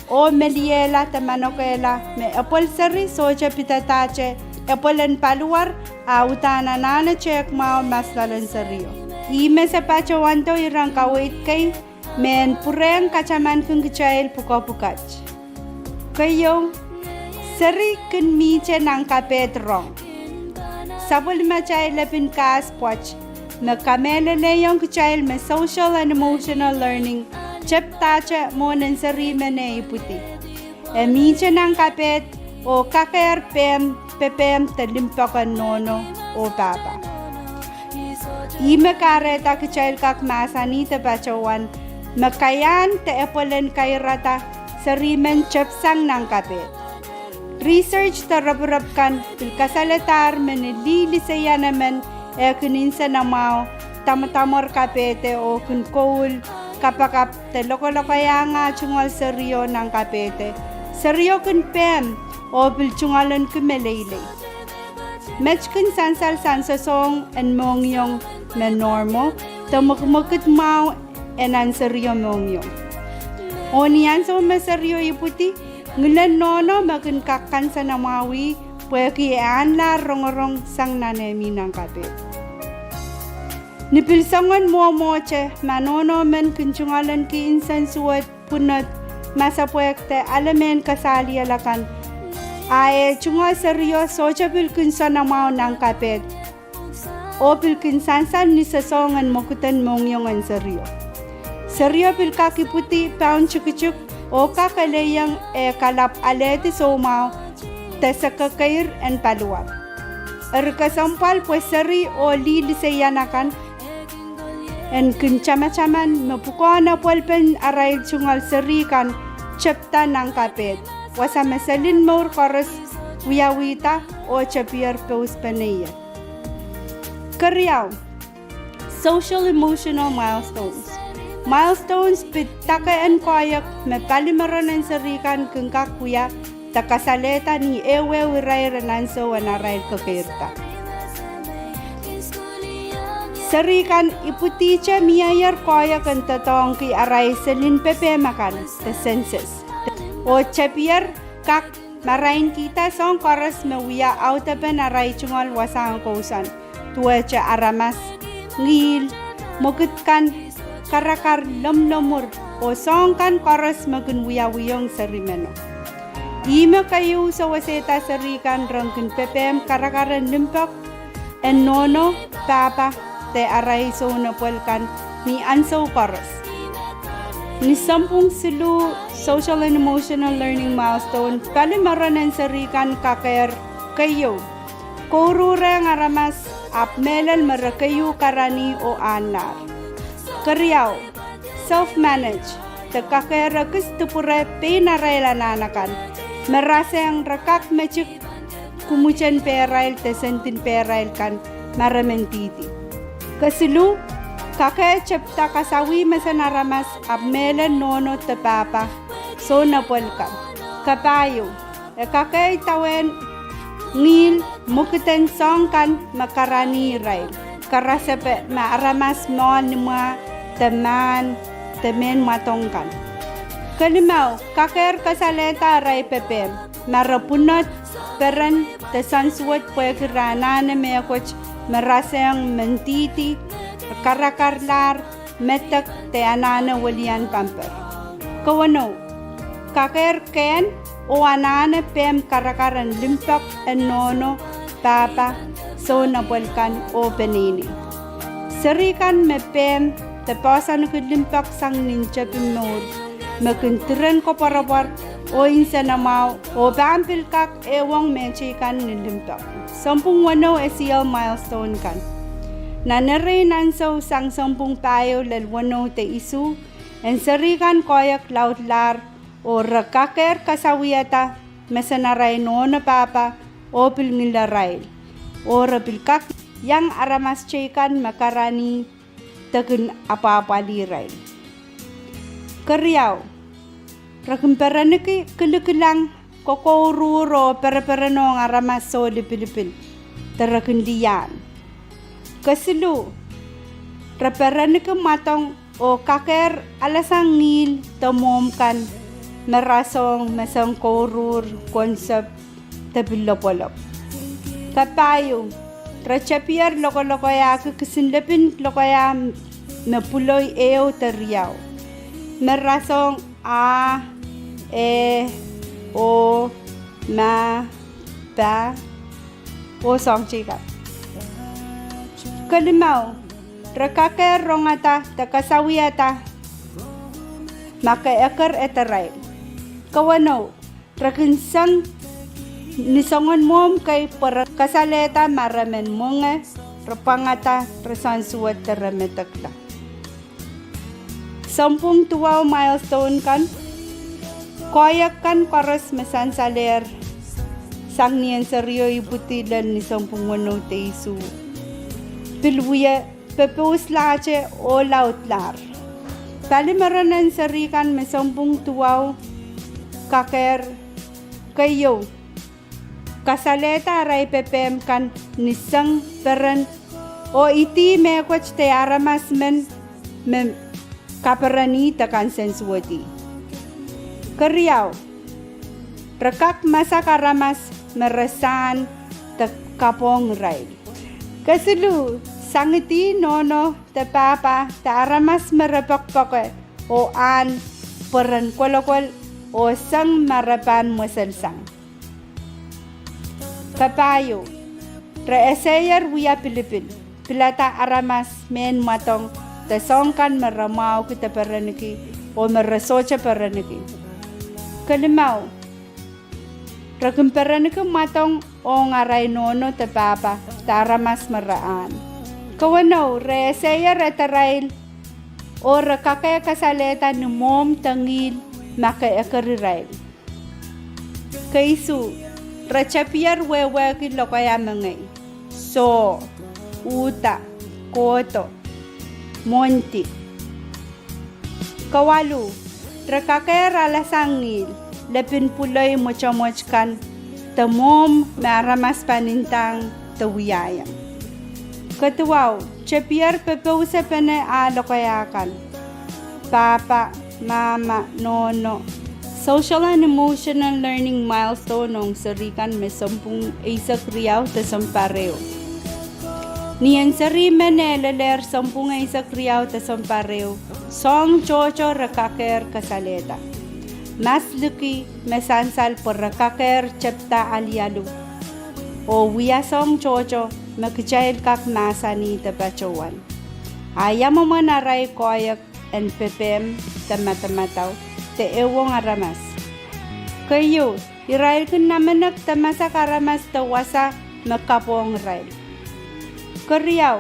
oh meliehla de manokehla me apwal seri sohte pidadahte apwal en paliwar, a uhdahn anahne tehk mwahu masloalen serio. Ih me se patohwando iren kaweid kei me en pwurehng katamankin kitail pwukoa pwukat. Keieu, seri kin mihte nan kapehd rong. Sapwellimatail lepin kahs pwoat me kamehlelehiong kitail me social and emotional learning tepdahte mwohn en seri men eh ipwidi. E mihte nan kapehd oh kakehr pehm, pepehm de limpoak en nohno oh pahpa. Ih me kahrehda kitail kak mahsanih de patohwan me kaiahn de apwal en kairada seri men tepsang nan kapehd. Research de roporop kan pil kasalehdahr me ni lih liseian emen e kin nsenamwahu, damwadamwar kapehde oh kin koul, kapakap de lokolokaiahng ah tungoal serio nan kapehde, serio kin pehm oh pil tungoalenki meleilei. Met kin sansal sang sosohng en mohngiong me normal de mwekimwekid mwahu en nan serio mohngiong. Oh ni ansou me serio ipwidi, ngilen nohno me kin kak kansenamwahwih pwehki e ahnlahr rongorong sang nan eh mi nan kapehd. Ni pil soangen mwomwohte, ma nohno men kin tungoalenki nsensuwed, pwunod, masepwehk de ale mehn kasaliel akan, a eh tungoal serio sohte pil kin soanamwahu nan kapehd oh pil kin sansal ni sosohng en mwekiden mohngiong en serio. Serio pil kak ipwidi paun tikitik oh kak elehieng eh kalapw alehdi soumwahu de sekekeir en paliwar. Eri kesempwal pwe seri oh lih liseian akan en kin tamataman me pwukoahn epwelpen arail tungoal seri kan tepda nan kapehd, wasa me selin mour koaros wiawihda oh tepier pouspeneier. Keriau, social emotional milestones. Milestones pid dake en koahiek me palimeren en seri kan kin kak wia de kasalehda ni ehuehu irair en ansou en arail kekeirda. Seri kan ipwidihte mieier koahiek en doadoahngki arail selin pepehm akan de census, oh tepier kak marainkihda soahng koaros me wia audepen arail tungoal wasahn kousoan, duwehte aramas, ngihl, mwekid kan, karakar, lomwlomwur, oh soahng kan koaros me kin wiawihong seri meno. Ihme keieu sewesehda seri kan ren kin pepehm karakar en limpoak en nohno, pahpa, de arail sounepwel kan ni ansou koaros. Ni sounpwong siluh social and emotional learning milestone, palimeren en seri kan kakehr: Keieu, kouruhrehng aramas, ahpw mehlel me re keieu karanih oh ahnlahr. Keriau, self-manage, de kakehr ekis dipwure pein arail anahn akan, me rasehng re kak metik kumwiten pehrail de sendin pehrail kan ma re mendihdi. Kesiluh, kakehr tepda kasawih mesen aramas, ahpw mehlel nohno de pahpa, sounepwel kan. Kapahieu, e kakehr idawehn ngihl mwekid en soahng kan me karanih irail, karasepe me aramas mwoahl nimwa, de mahn, de mehn mwadong kan. Kelimau, kakehr kasalehda arail pepehm, ma re pwunod, peren, de soansuwed pwehki re anahne mehkot me rasehng mendihdi, karakarlahr, medek, de anahne welian pamper. Kewenou, kakehr kehn oh anahne pehm karakar en limpoak en nohno, pahpa, sounepwel kan oh peneinei. Seri kan me pehm de poahsoanki limpoak sang nin tepin mour me kin diren koapworopwor oh nsenamwahu oh pahn pil kak ehuong mehteikan ni limpoak. Sounpwong weneu, e siel milestone kan. Nan erein ansou sang sounpwong pahieu lel weneu de isuh, en seri kan koahiek laudlahr oh re kakehr kasawiada mesen arail nohno pahpa oh pil ngilarail, oh re pil kak iang aramas teikan me karanih de kin apwahpwalih irail. Keriau, re kin pereniki kilikilang, kokouruhr oh pereperenohng aramas soh lipilipil de re kin liahn. Kesiluh, re pereniki mwadong oh kakehr alasang ngihl de mwomw kan me rasehng mesen kouruhr, konsep, de pil lopwolop. Kapahieu, re tepier lokolokaiahki kisin lepin lokaia me pwuloi ehu de riau, me rasehng a, e, o, ma, pa, oh soahng teikan. Kelimau, re kakehr rongada de kasawiada ma ke eker ederail. Kewenou, re kin seng ni soangen mwomw kei pwe re kasalehda ma re men mwenge, re pwangada, re soansuwed de re medekla. Sounpwong duwau milestone kan, koahiek kan koaros me sansalehr sang ni en serio ipwidi lel ni sounpwong weneu de isuh, pil wie pepouslahte oh laudlahr. Palimeren en seri kan me sounpwong duwau kakehr: Keieu, kasalehda arail pepehm kan ni seng, peren, oh idih mehkot de aramas men me kaperenih de kansensuwedih. Keriau, re kak masak aramas me re sahn de kapohng irail. Kesiluh, sangidih nohno de pahpa de aramas me re poakpoake oh ahn peren kolokol oh seng ma re pahn mweselsang. Kapahieu, re eseier wia pilipil, pilada aramas, mehn mwadong, de soahng kan me re mwahuki de pereniki oh me re sohte pereniki. Kelimau, Re kin perenki mwadong ong arail nohno de pahpa de aramas me re ahn. Kewenou, re eseier ederail oh re kak kasalehda ni mwomw de ngihl ma ke eker irail. Keisuh, re tepier wehwehki lokaia mengei, soh, uhda, kohdo, mwohndi. Kawalu, re kakehr alasang ngihl, lepin pwuloi mwotomwot kan, de mwomw me aramas pahn ndahng de wiahiong. Kaduwau, tepier pepeusepene ah lokaia kan, pahpa, mahmah, nohno. Social and emotional learning milestone ong seri kan me sounpwong eisek riau de sounpar ehu. Ni en seri men eh lelehr sounpwong eisek riau de sounpar ehu, soahng tohto re kakehr kasalehda. Mas liki me sansal pwe re kakehr tepda alialu oh wia soahng tohto me kitail kak mahsanih de patohwan. A ia mwomwen arail koahiek en pepehm de madamadau de ehuong aramas? Keieu, irail kin namenek de masak aramas de wasa me kapw ong irail. Keriau,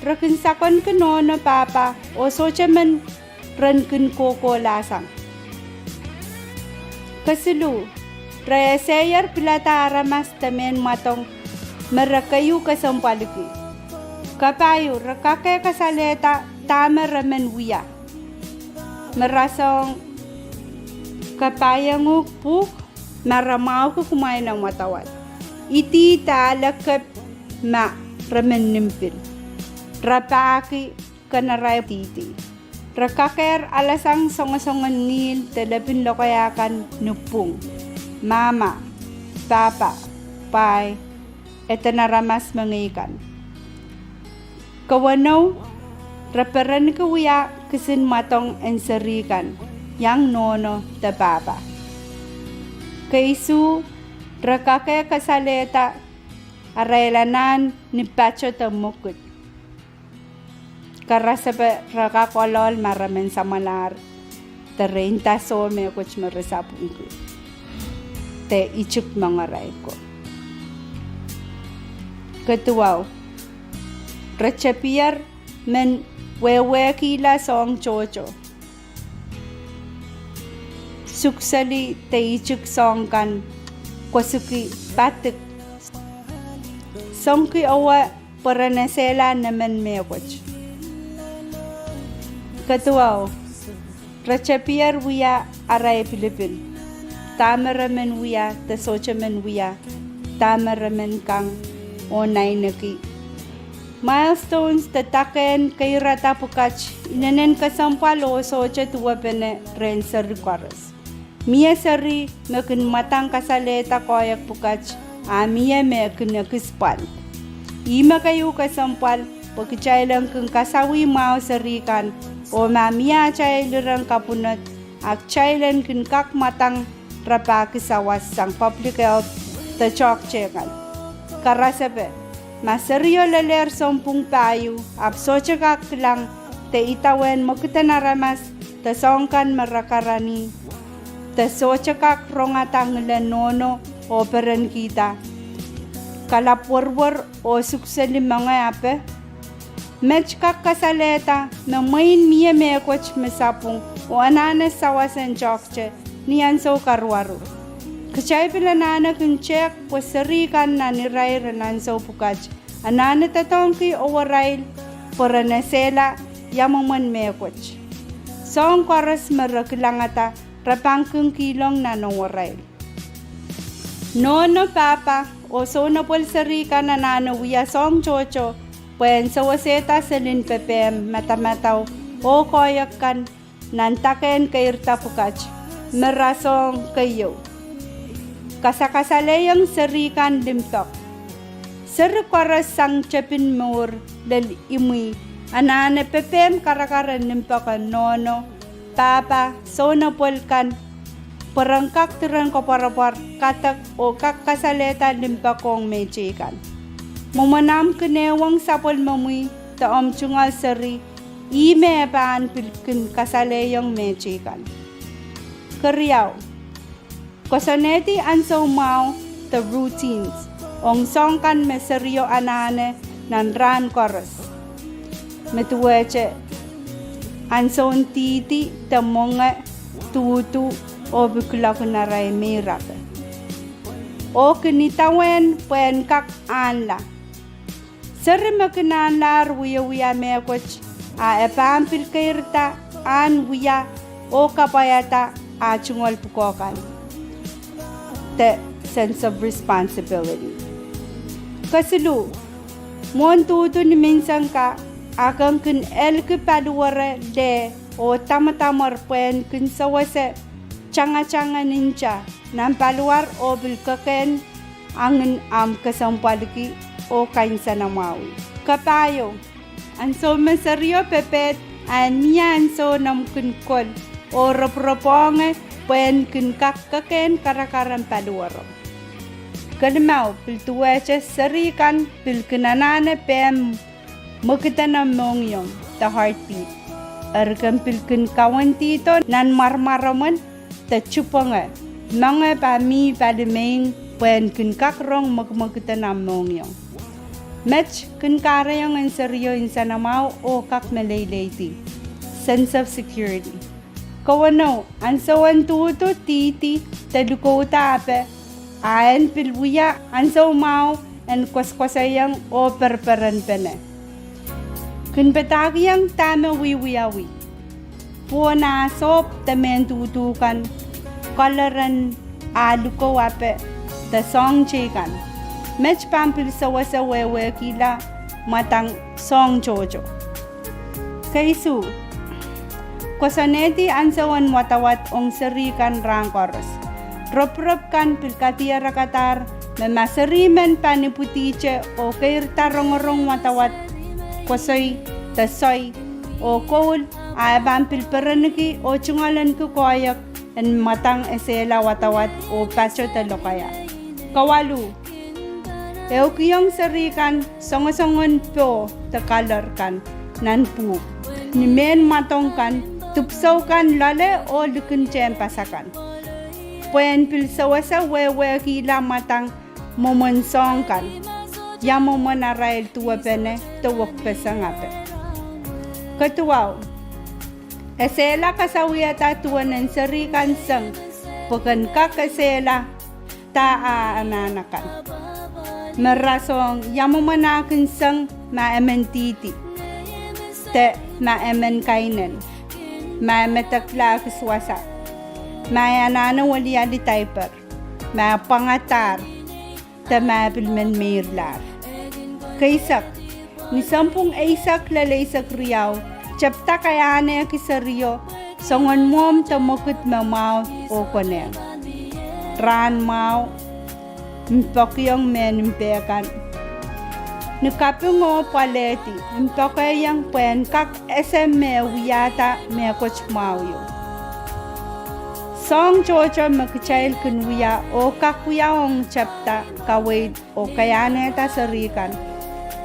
re kin sakonki nohno pahpa oh sohte men ren kin kohkohlahsang. Kesiluh, re eseier pilada aramas de mehn mwadong me re keieu kesempwaliki. Kapahieu, re kak kasalehda dahme re men wia. Me rasehng, kapaiong uhk pwuhk ma re mwahuki kumwail en wadawad. Idih de alehkep ma re men nim pil. Rapahki ken arail dihdi. Re kakehr alasang songosongen ngihl de lepin lokaia kan ni pwung, mahmah, pahpa, pahi, eden aramas mengei kan. Kewenou, re perenki wia kisin mwadong en seri kan, iang nohno de pahpa. Keisuh, re kak kasalehda arail anahn ni pato de mwekid. Karasepe, re kak oaloal ma re men samwalahr de re nda soh mehkot me re sapwungki de itik moangarail ko. Kaduwau, re tepier men wehwehkihla soahng tohto, sukseli de itik soahng kan, kosuki, padik, songki owe pwe ren esehla nemen mehkot. Kaduwau, re tepier wia arail pilipil, dahme re men wia de sohte men wia, dahme re men kang oh naineki. Milestones de dakehn keirada pwukat inenen kesempwal oh sohte duwepene rehn seri koaros. Mie seri me kin mwadang kasalehda koahiek pwukat, a mie me kin ekis pwand. Ihme keieu kesempwal pwe kitail en kin kasawih mwahu seri kan, oh ma mie atail iren kapwunod, a kitail en kin kak mwadang rapahki sawas sang public health de toahkte kan. Karasepe, ma serio lelehr sounpwung pahieu ahpw sohte kak kilang de idawehn mwekid en aramas de soahng kan me re karanih, de sohte kak rongada ngilen nohno oh perenkihda, kalap werwer oh sukseli moange ape. Met kak kasalehda me mwein mie mehkot me sapwung oh anahne sawas en toahkte ni ansou karuwaru. Kitail pil anahne kin tehk pwe seri kan nan irair en ansou pwukat anahne doadoahngki ewarail pwe ren esehla ia mwomwen mehkot. Soahng koaros me re kilangada re pahn kin kihlong nan ewarail. Nohno, pahpa, oh sounepwel seri kan anahne wia soahng tohto pwehn sewesehda selin pepehm, madamadau, oh koahiek kan nan dakehn keirda pwukat me rasehng. Keieu, kasakasalehiong seri kan limpoak. Seri koaros sang tepin mour lel imwi anahne pepehm karakar en limpoak en nohno, pahpa, sounepwel kan pwe ren kak diren koapworopwor, kadek, oh kak kasalehda limpoak ong mehteikan. Mwomwen ahmw kin ehuong sapwellimomwi de omw tungoal seri, ihme e pahn pil kin kasalehiong mehteikan. Keriau, koasoanehdi ansou mwahu de routines ong soahng kan me serio anahne nan rahn koaros, me duwehte ansoun dihdi de mwenge, duhdu, oh pil kuloakin arail meirape, oh kin idawehn pwehn kak ahnla. Seri me kin ahnlahr wiewia mehkot, a e pahn pil keirda ahn wia oh kapwaiada ah tungoal pwukoa kan, de sense of responsibility. Kesiluh, mwohn duhdu ni menseng ka, a kin kin elki paliwere leh oh damwadamwer pwehn kin sewese tangatang en nta nan paliwar oh pil kekehn angin ahmw kesempwalki oh kansenamwahwih. Kapahieu, ansou me serio pepehd, a e mie ansou en omw kin kol oh roporop onge pwehn kin kak kekehn karakar en paliwero. Kelimau, pil duwehte seri kan pil kin anahne pehm mwekid en omw mohngiong, de heartbeat. Eri komw pil kin kawendihdo nan mwarmwaromwen de tupwenge, moange pahn mih pali mein pwehn kin kak rong mwekimwekid en omw mohngiong. Met kin kahrehiong en serio nsenamwahu oh kak meleileidi, sense of security. Kewenou, ansou en duhdu, dihdi, de likouda ape, a en pil wia ansou mwahu en koasoakoasoiong oh pereperenpene. Kin padahkihong dahme wiewiawi. Pwon ah sohp de mehn duhdu kan, koleren ah likou ape, de soahng teikan, met pahn pil sewese wehwehkihla mwadang soahng tohto. Keisuh, koasoanehdi ansou en wadawad ong seri kan rahn koaros. Roporop kan pil kadierekadahr me ma seri men pahn ipwidihte oh keirda rongorong wadawad, koasoi, de soi, oh koul, a e pahn pil pereniki oh tungoalenki koahiek en mwadang esehla wadawad oh pato de lokaia. Kawaluh, ehukihong seri kan songosongen poh de kaler kan nan pwuhk, ni mehn mwadong kan, dipwisou kan loale oh likin tehnpas akan, pwehn pil sewese wehwehkihla mwadang mwomwen soahng kan, ia mwomwen arail duwepene de wekpeseng ape. Keduwau, esehla kasawiada duwen en seri kan seng, pwe ken kak esehla da ah anahn akan. Me rasehng ia mwomwen ah kin seng ma e men dihdi, de ma e men kainen, ma e medekla ekis wasa, ma e anahne weliali diaper, ma e pwangadahr, de ma e pil men meirlahr. Keisek, ni sounpwong eisek lel eisek riau, tepda kaiahnehki serio soangen mwomw de mwekid me mwahu oh konehng. Rahn mwahu, mpoakiong mehn mpe kan. Ni kaping oh pwoalehdi, mpoakeiong pwehn kak ese me wiahda mehkot mwahu ieu. Soahng tohto me kitail kin wia oh kak wia ong tepda, kaweid, oh kaiahnehda seri kan,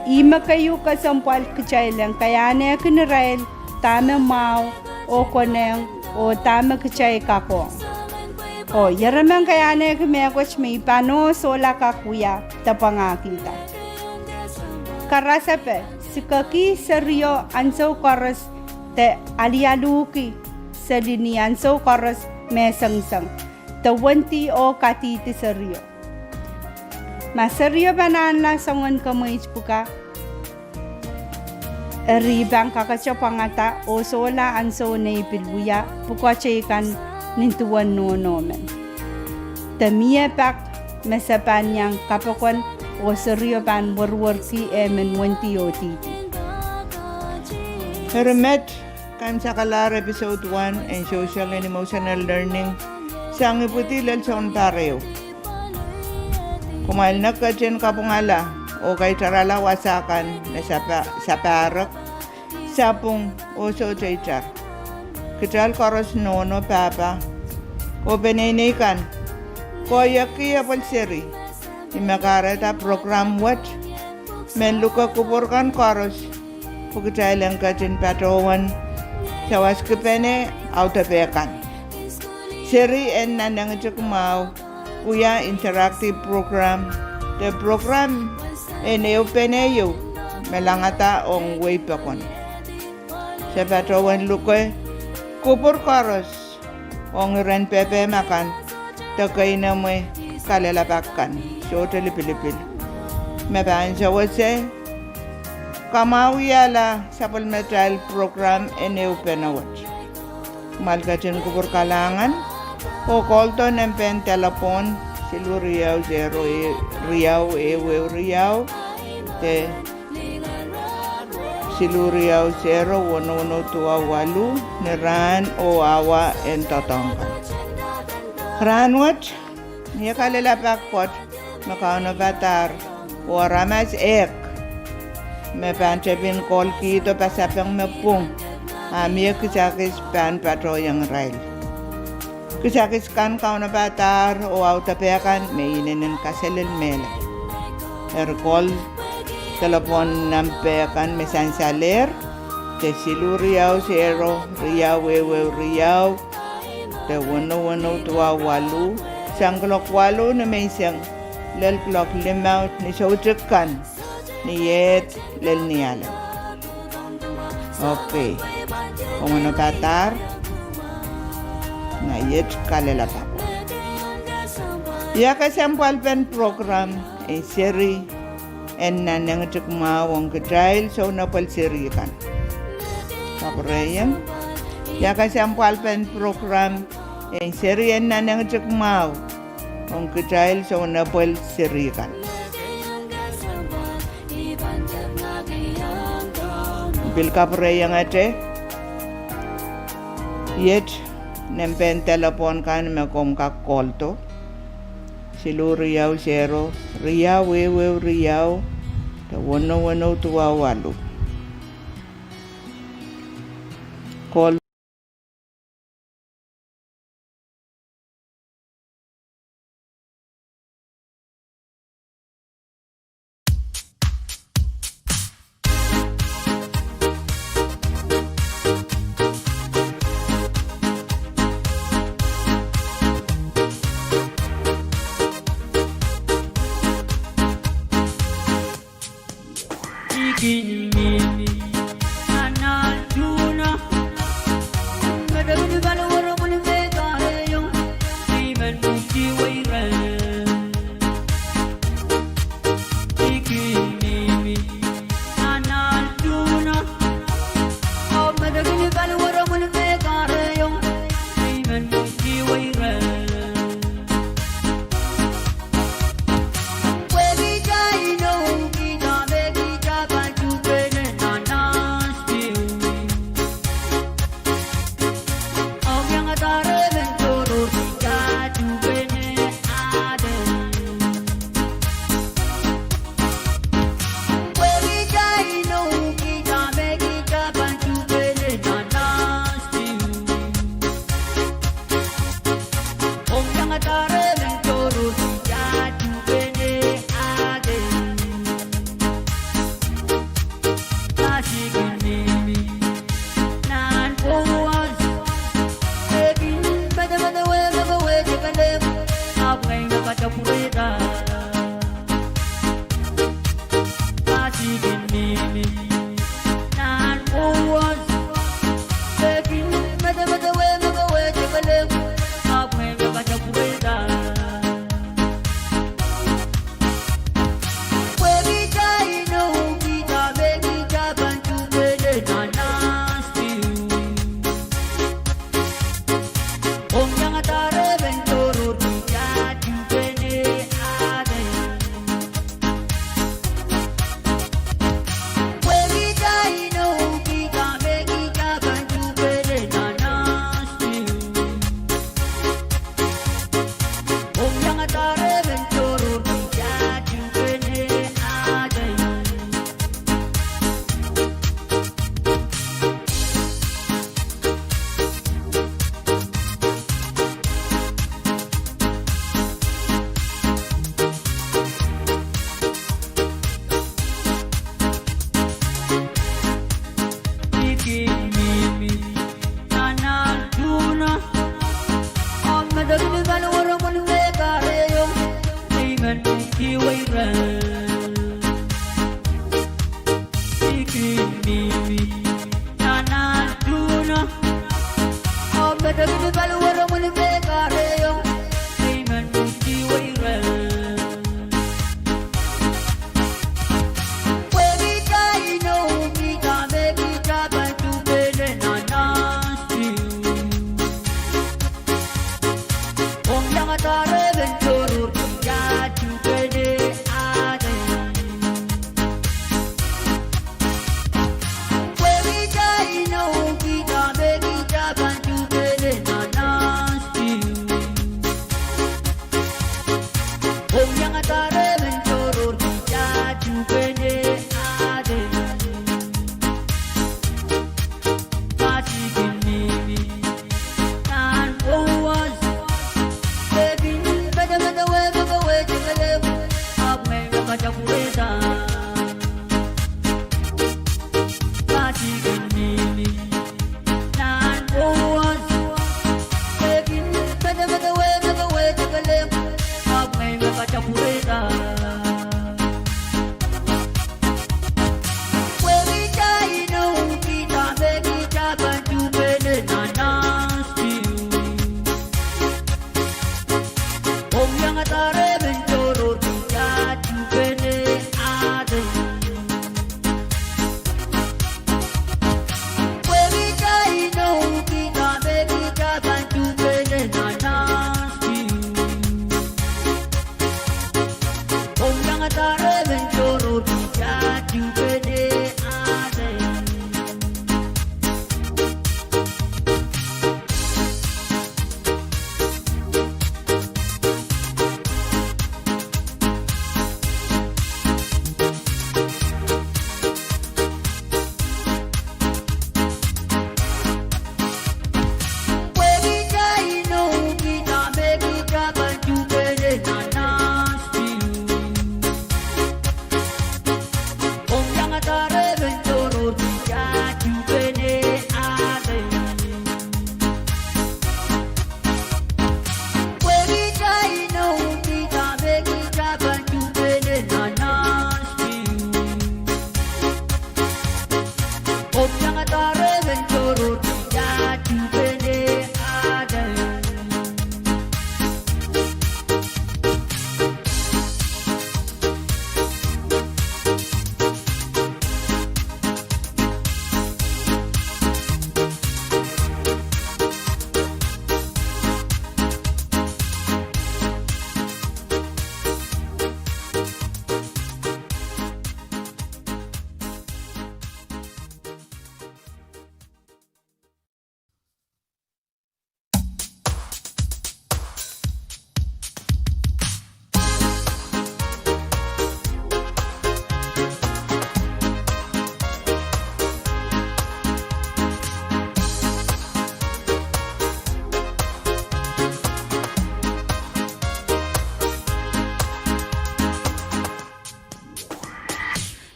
ihme keieu kesempwal kitail en kaiahnehki irail dahme mwahu oh konehng oh dahme kitail kakohng. Oh ieremen kaiahnehki mehkot me I pahn oh sohla kak wia de pwangahkihda. Karasepe, sikekih serio ansou koaros de alialuhki seli ni ansou koaros me sengiseng, de wendi oh kadihdi serio. Ma serio pahn ahnla soangen kemweit pwuka, eri I pahn kakete pwangada oh sohla ansou nei pil wia pwukoa teikan nin duwen nohno men, de mie pak me se pahn iang kapokon oh serio pahn werwerki ehmen wendi oh dihdi. Eri met, kaimwisekalahr episode one en Social and Emotional Learning sang ipwidi lel sounpar ehu. Kumwail nek ketin kapwungala oh kaitarala wasa kan me sapahrek, sapwung, oh sohte itar. Kitail koaros nohno, pahpa, oh peneinei kan koahiekki apwal seri. I me kahrehda program wet men luke kupwur kan koaros pwe kitail en ketin patohwan sawaskipene audepe kan. Seri en nan engitik mwahu wia interactive program, de program en ehupene ieu me langada ong wehi pokon. Se patohwan luke kupwur koaros ong iren pepehm akan de keinemwe kalelapak kan, sohte lipilipil, me pahn sewese kamwahuiala sapwellimatail program en ehupene wet. Kumwail ketin kupwur kalahngan oh koldo nempehn delepwohn siluh riau sero riau ehu ehu riau de siluh riau sero weneu weneu duwau waluh ni rahn oh awa en doadoahk kan. Rahnwet, mie kalelapak pwoat me kaunopadahr oh aramas ehk me pahn tepin kolkihdo pasapeng me pwung, a mie kisakis pahn patohiong irail. Kisakis kan kaunopadahr oh audepe kan me inenen kaselel mehla. Eri call delepwohn nempe kan me sansalehr, de siluh riau sero riau ehu ehu riau de weneu weneu duwau waluh, sang kuloak waluh ni menseng lel kuloak limau ni soutik kan ni iet lel nialem. Okei, kaunopadahr, na iet kalelapak. Ia kesempwalpen program en seri en nan nengtik mwahu ong kitail sounepwel seri kan? Kapwurehiong. Ia kesempwalpen program en seri en nan nengtik mwahu ong kitail sounepwel seri kan? Pil kapwurehiongete, iet nempehn delepwohn kan me komw kak koldo: siluh riau sero riau ehu ehu riau de weneu weneu duwau waluh. Call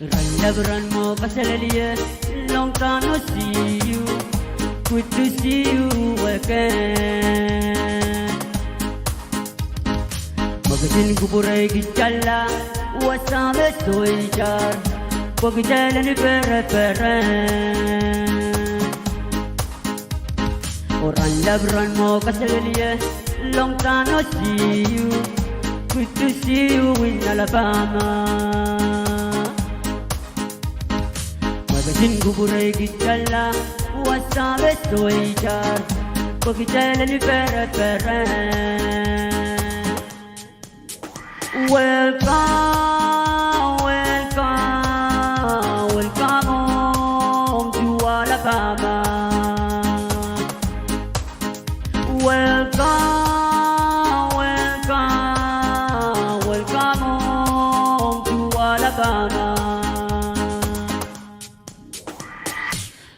Ren lap ren mwo kaselehlie, long time no see you, good to see you again. Me ketin kupwurei kitailla, wasa me sohte itar, pwe kitail en pereperen. Oh ren lap ren mwo kaselehlie, long time no see you, good to see you in Alabama. Me ketin kupwurei kitailla, wasa me sohte itar, pwe kitail en pereperen. Welcome, welcome, welcome home to Alabama. Welcome, welcome, welcome home to Alabama.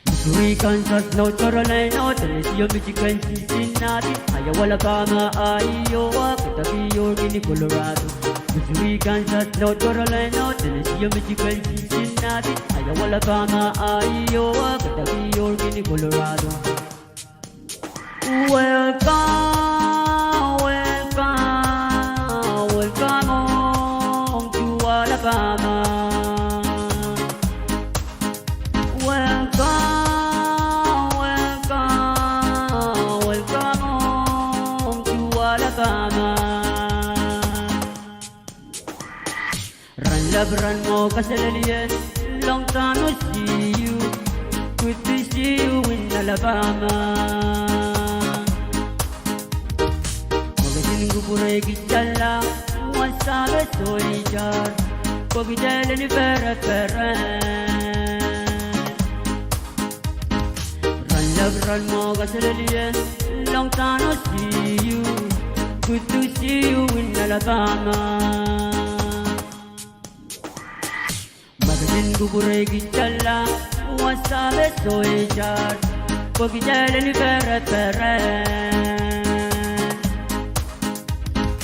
Missouri, Kansas, North Carolina, Tennessee oh Michigan, Cincinnati, Iowa, Alabama, Iowa, Kentucky, Oregon, Colorado. Missouri, Kansas, North Carolina, Tennessee oh Michigan, Cincinnati, Iowa, Alabama, Iowa, Kentucky, Oregon, Colorado. Welcome, welcome, welcome home to Alabama. Kaselehlie, long time no see you. Good to see you in Alabama. Mwein kupwure kitailla, wasahn sohte itar, pwe kitail en pereperen. Ran lap ran mwo kaselehlie, long time no see you. Good to see you in Alabama. Mwein kupwure kitailla, wasahn sohte itar, pwe kitail en pereperen.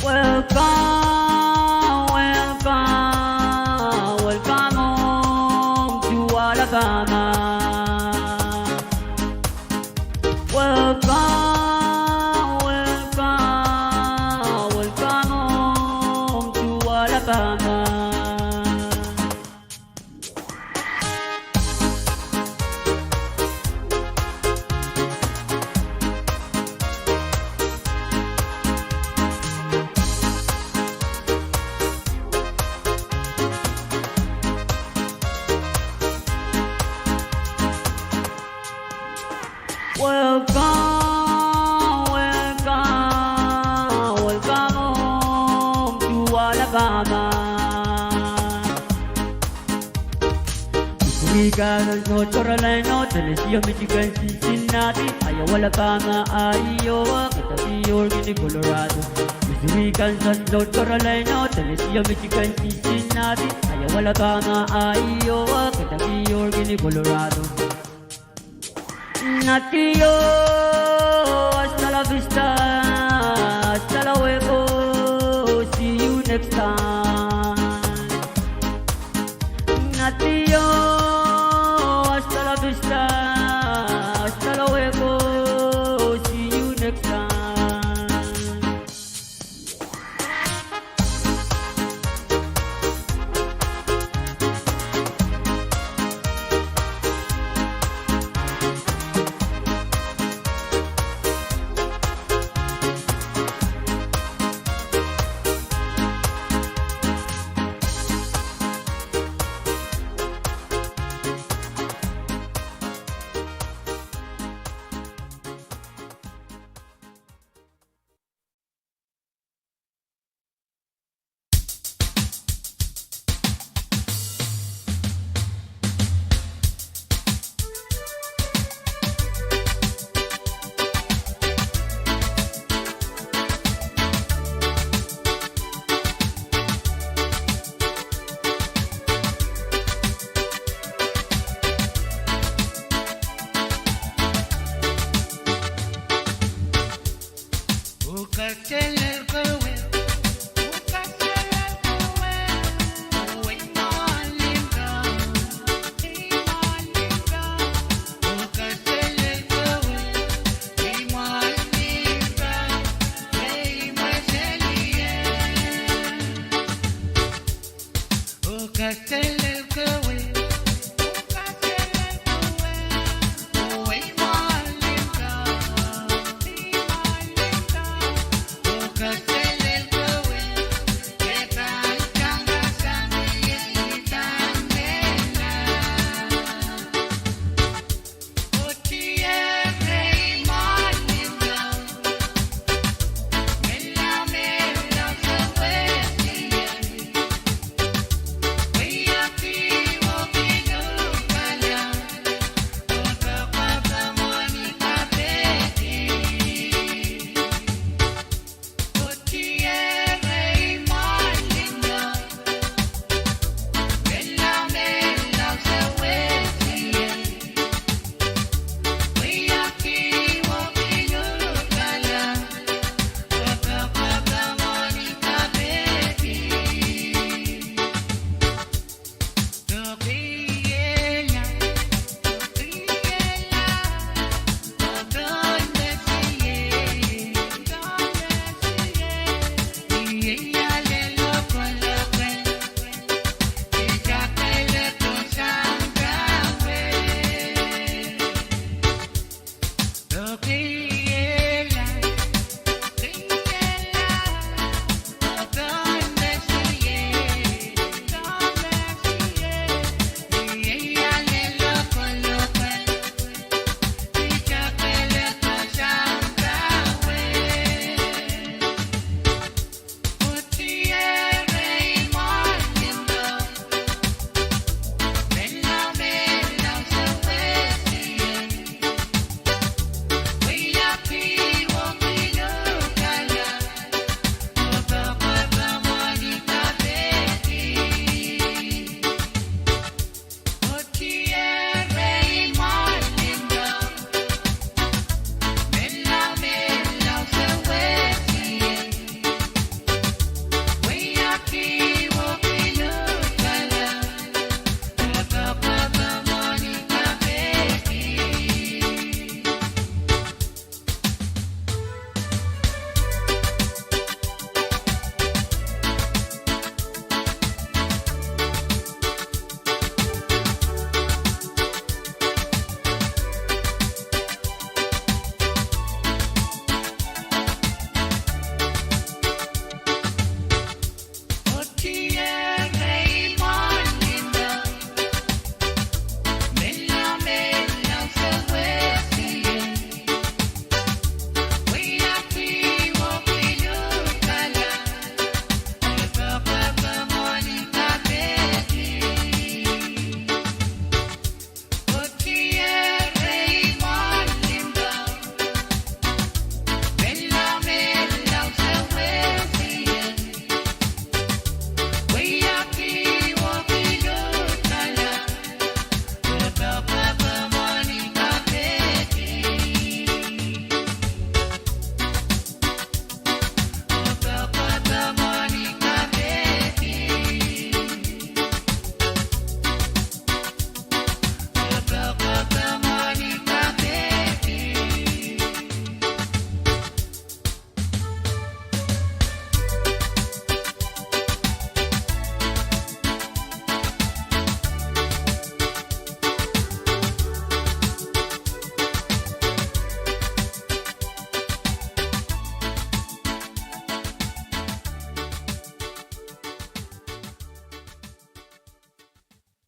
Welcome, welcome, welcome home to Alabama. Welcome, welcome, welcome home to Alabama. Welcome, welcome, welcome home to Alabama. Missouri, Kansas, North Carolina, Tennessee, Michigan, Cincinnati, Iowa, Alabama, Iowa, Kentucky, Oregon, Colorado. Missouri, Kansas, North Carolina, Tennessee, Michigan, Cincinnati, Iowa, Alabama, Iowa, Kentucky, Oregon, Colorado. Adios, hasta la vista, hasta luego, see you next time. Adios, hasta la vista, hasta luego, see you next time.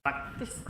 Practice.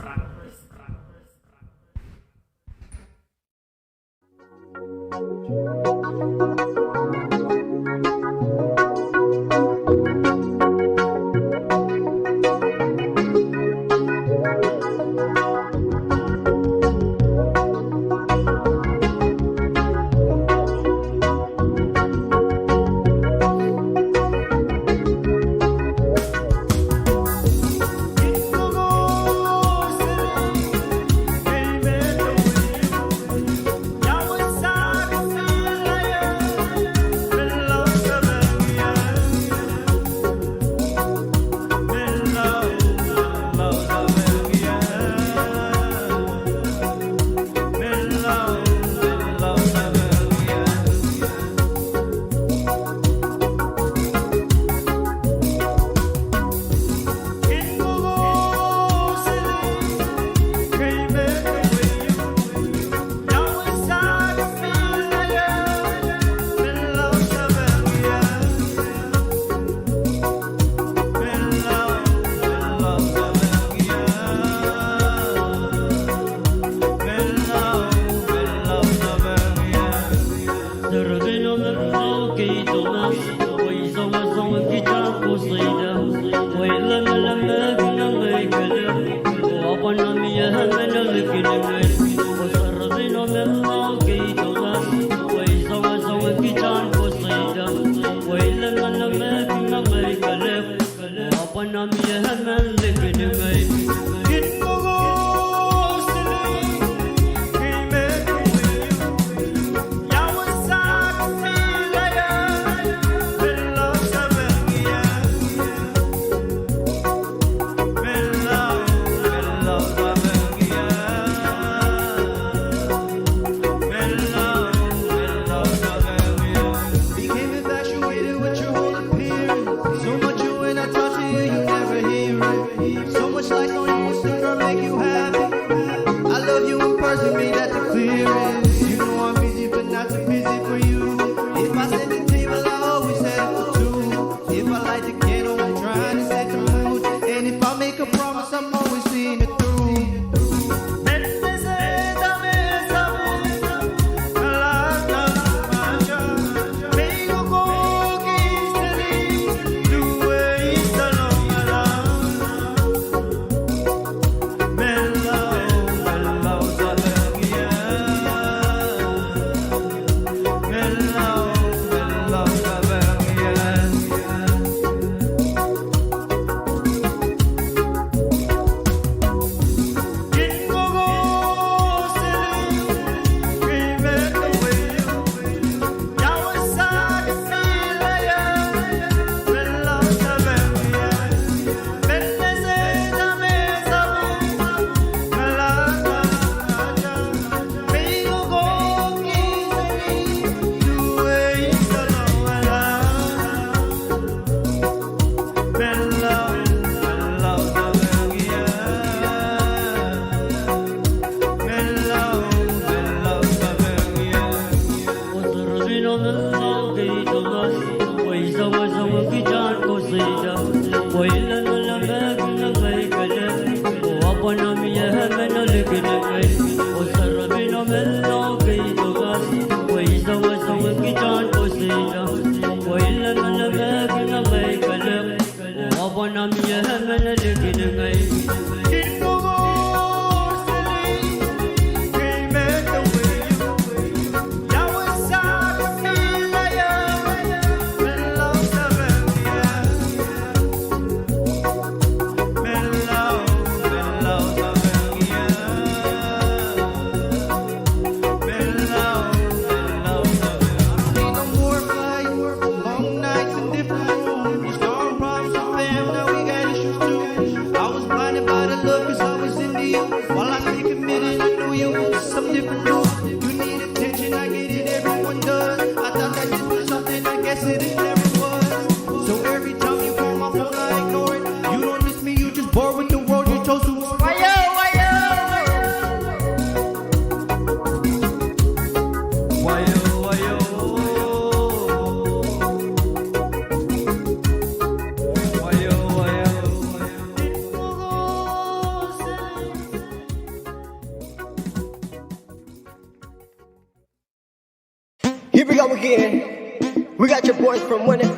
Here we go again. We got your boys from Winner.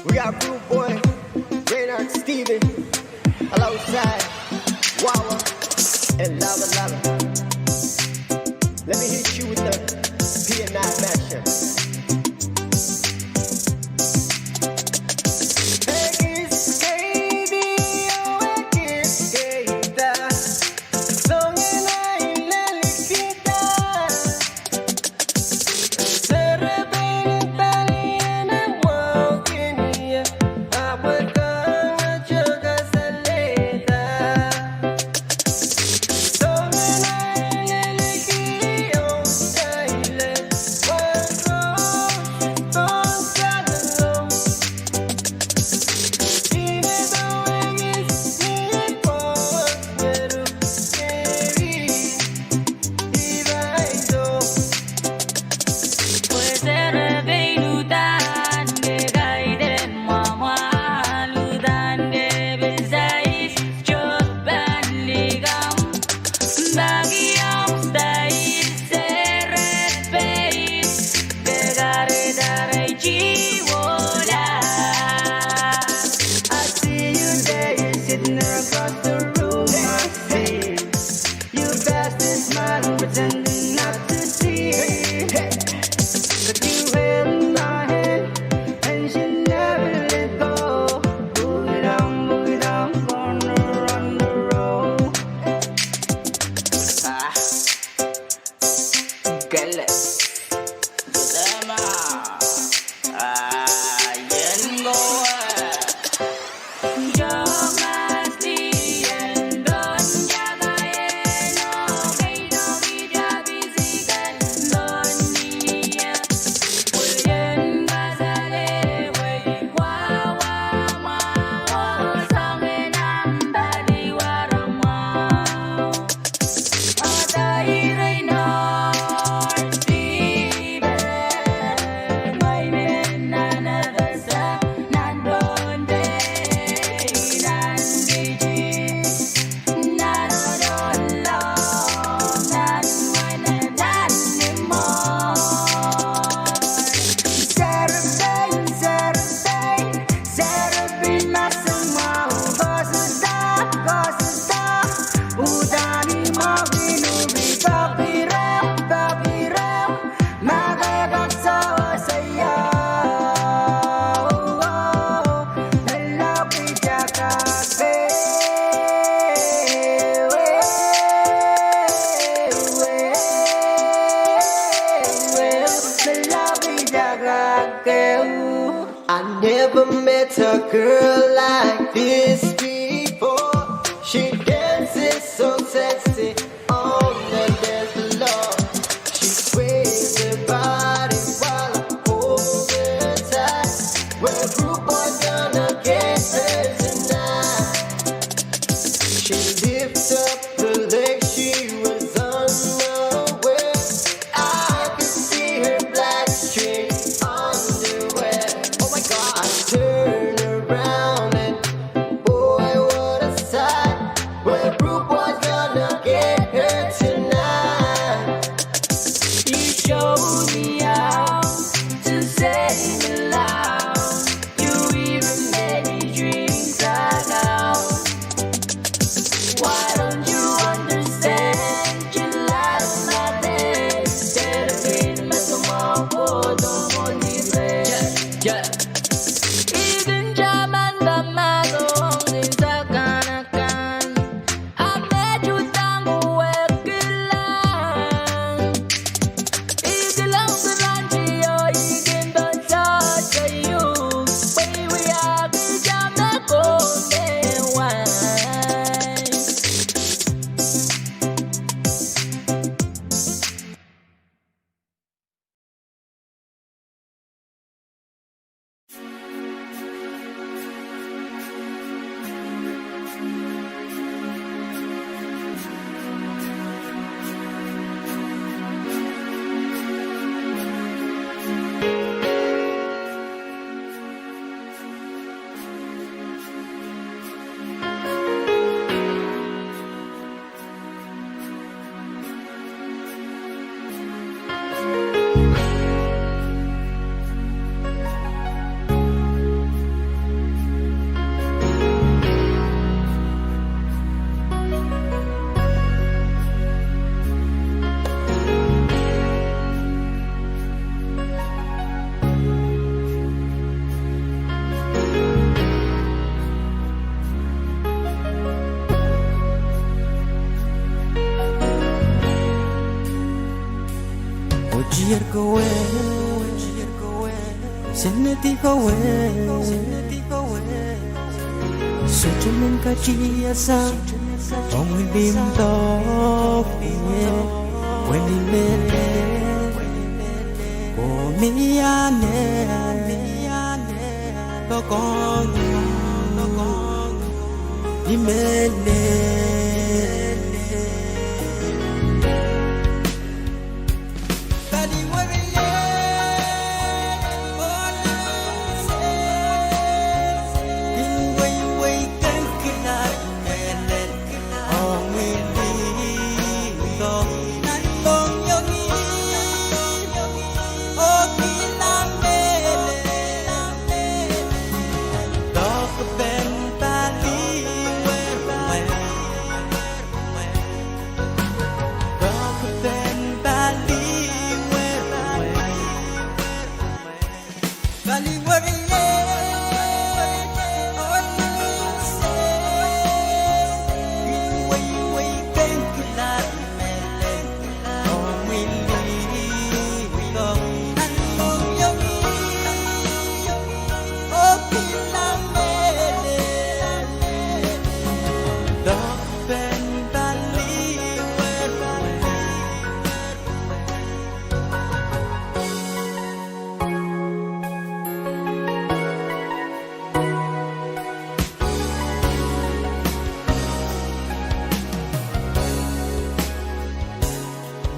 We got Rude Boy, Reynard Steven, alongside Wawa and Lava Lava. Let me hit you with the P N I mashup. I see you there, you're sitting there across the room. I see you pass this smile, pretending not to see. But you held my hand, and you never let go. Boogie down, boogie down, corner on the road. Ah. Gele. Gudema. Ah, yen gowe. I never met a girl like this before. She dances so sexy on the dance floor. She sways her body while I hold her tight. Well, rude boy gonna get her tonight. She lifts up her leg, she was unaware. I could see her black string underwear. Oh my God. I turn around and Tier kowe, Senedi kowe, sohte men katiasang, ong limpoak ie, pwe ni mehlel, komwi anahne, poakohng ni mehlel.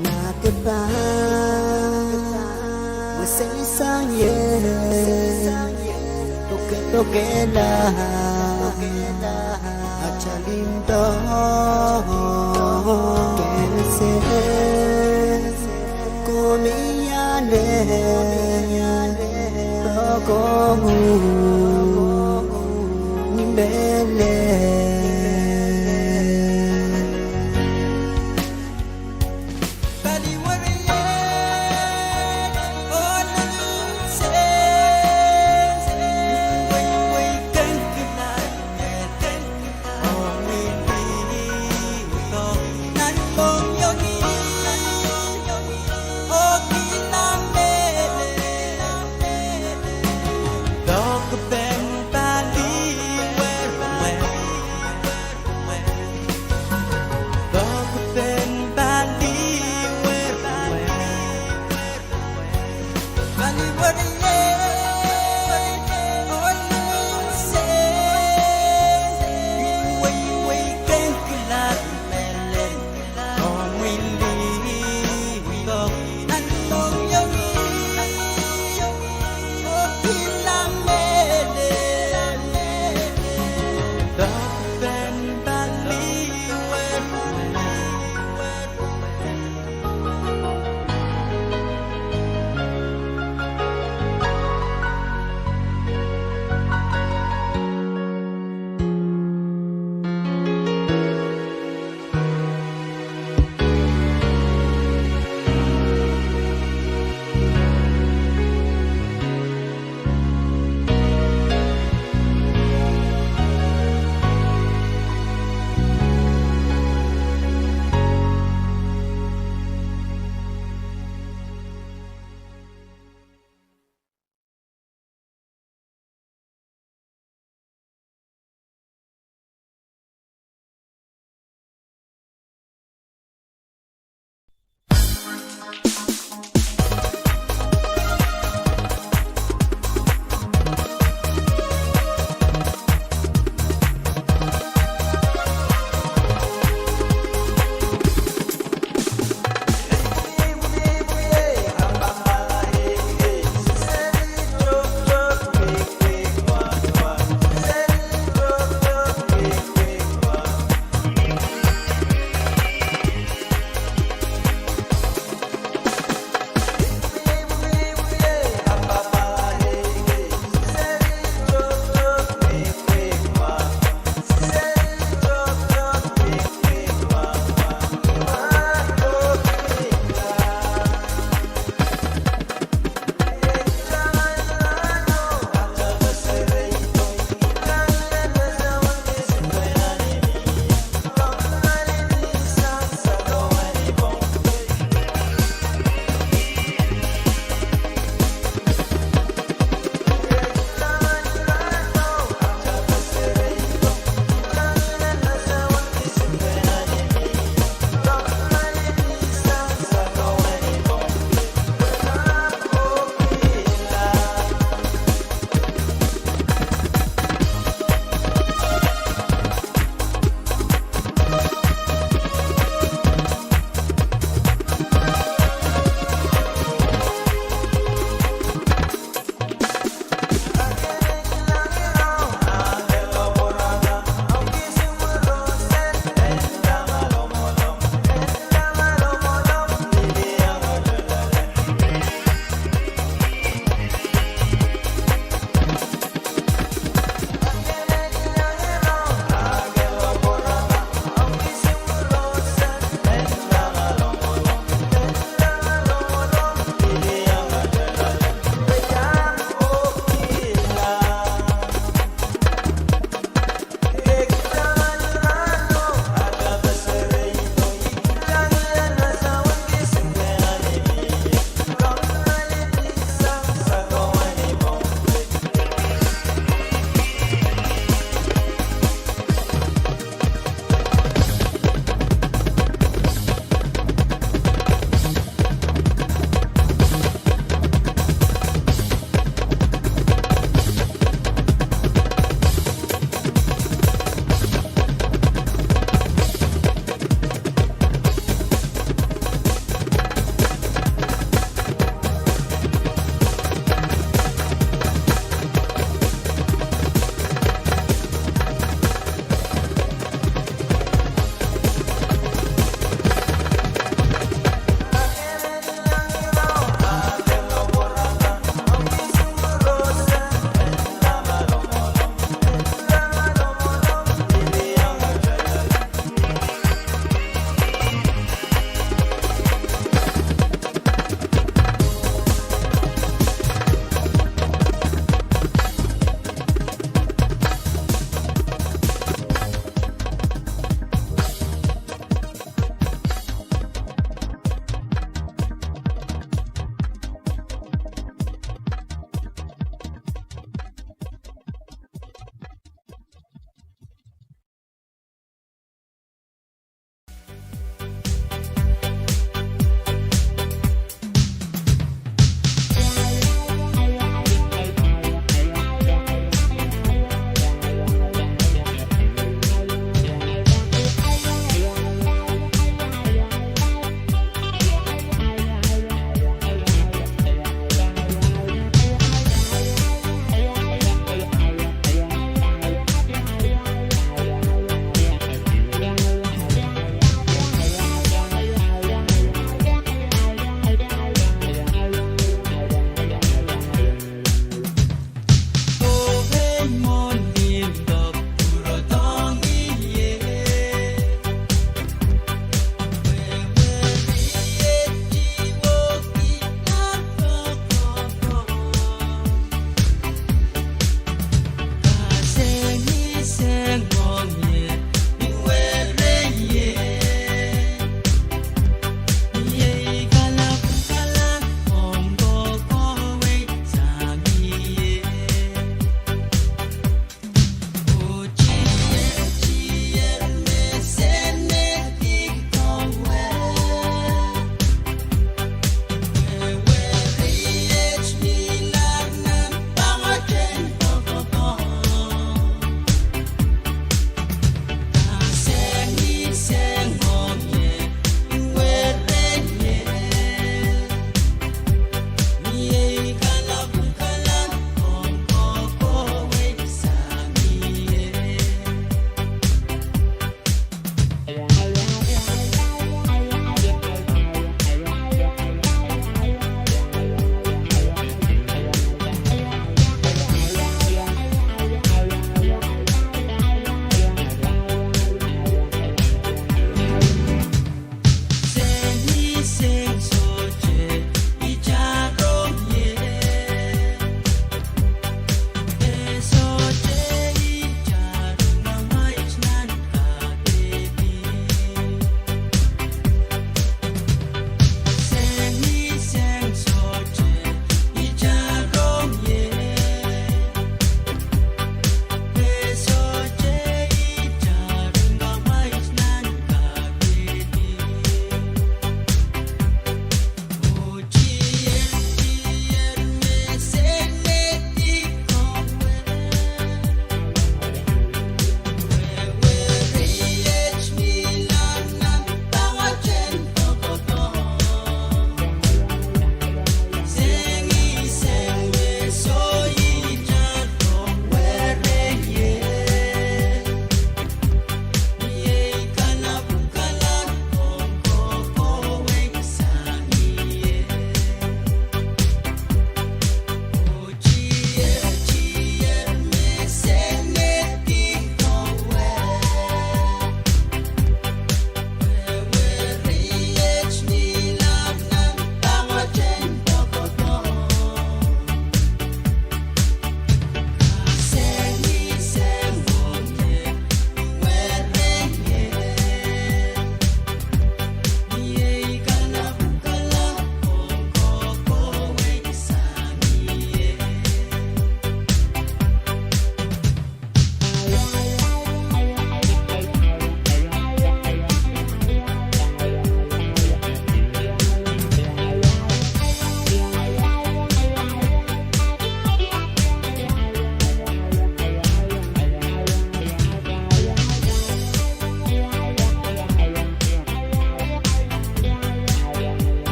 Nakba, wesei sang ie, pokepokehla, atail limpoak, kese, komwi anahne, poakohng ni mehlel.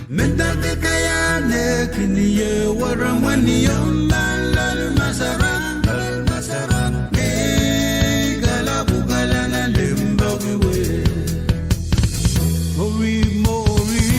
Mendahte kaiahn eh kin ie, weremwen iong pahn loal masarak, loal masarak, ngehi kalapw pwukalahn limpoak wet. Mori, mori,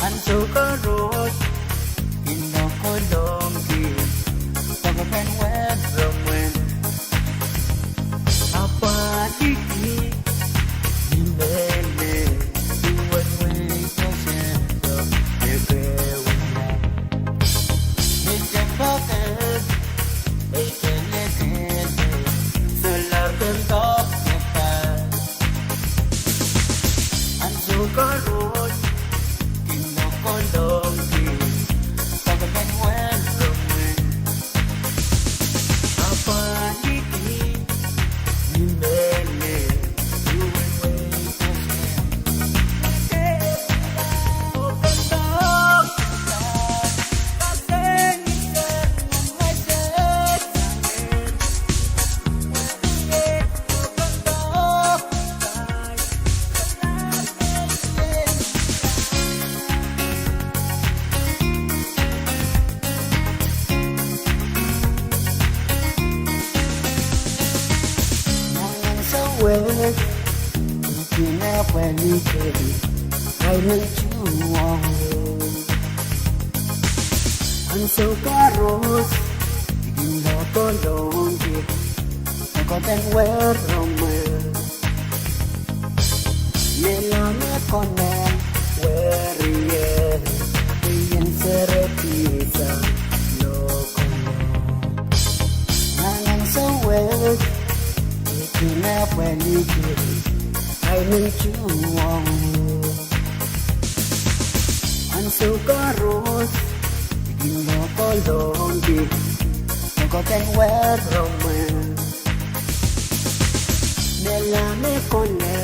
Ansou koaros, kin kokolongki, pokpen wen romwen. Apwaliki, ni mehn me, duwen wehi kesehdo, me kewia. Ni tempoke, ei kelekele, solar ken dok kepa. Ansou koaros, kin kokolongki, pokpen wen romwen. Ansou koaros, kin kokolongki, pokpen wen romwen. Mehla me konehng werier, ien serepisa lokolo. Nan ansou wet, Nge pweliki, ai nin tuhwong. Ansou koaros, I kin lokolongki, lokolong wehr omwen. Melahr me kohla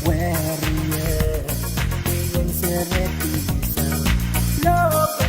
werie, I en serehdi sang lokolong.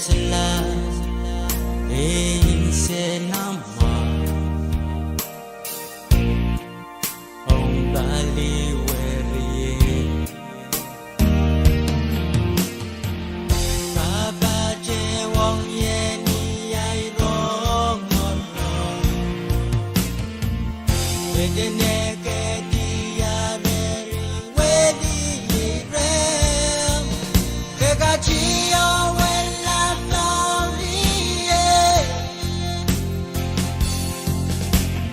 Sela, e insenamwa ong pali weriei. Pahpa te ong ie ni ahi rongorong. Etenek e diareri weliei rehmw. Kekatieu wella mour ie.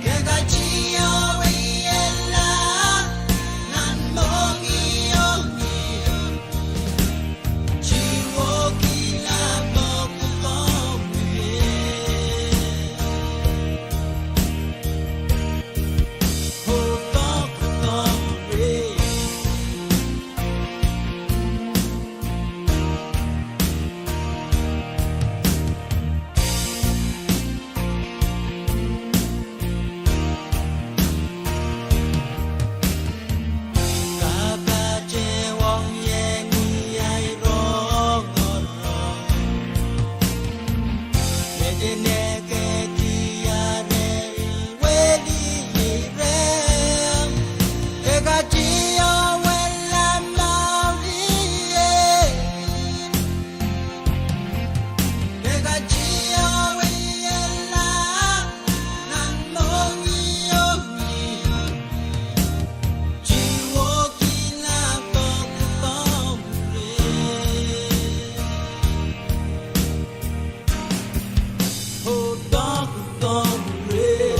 Kekatieu wella nan mohngiong ie. Tiwoki la pokpok ie. Pokpok ie. Pahpa te ong ie ni ahi rongorong. Etenek e diareri weliei rehmw. Kekatieu wella mour ie. Kekatieu wella nan mohngiong ie. Tiwoki la pokpok ie. Pokpok ie.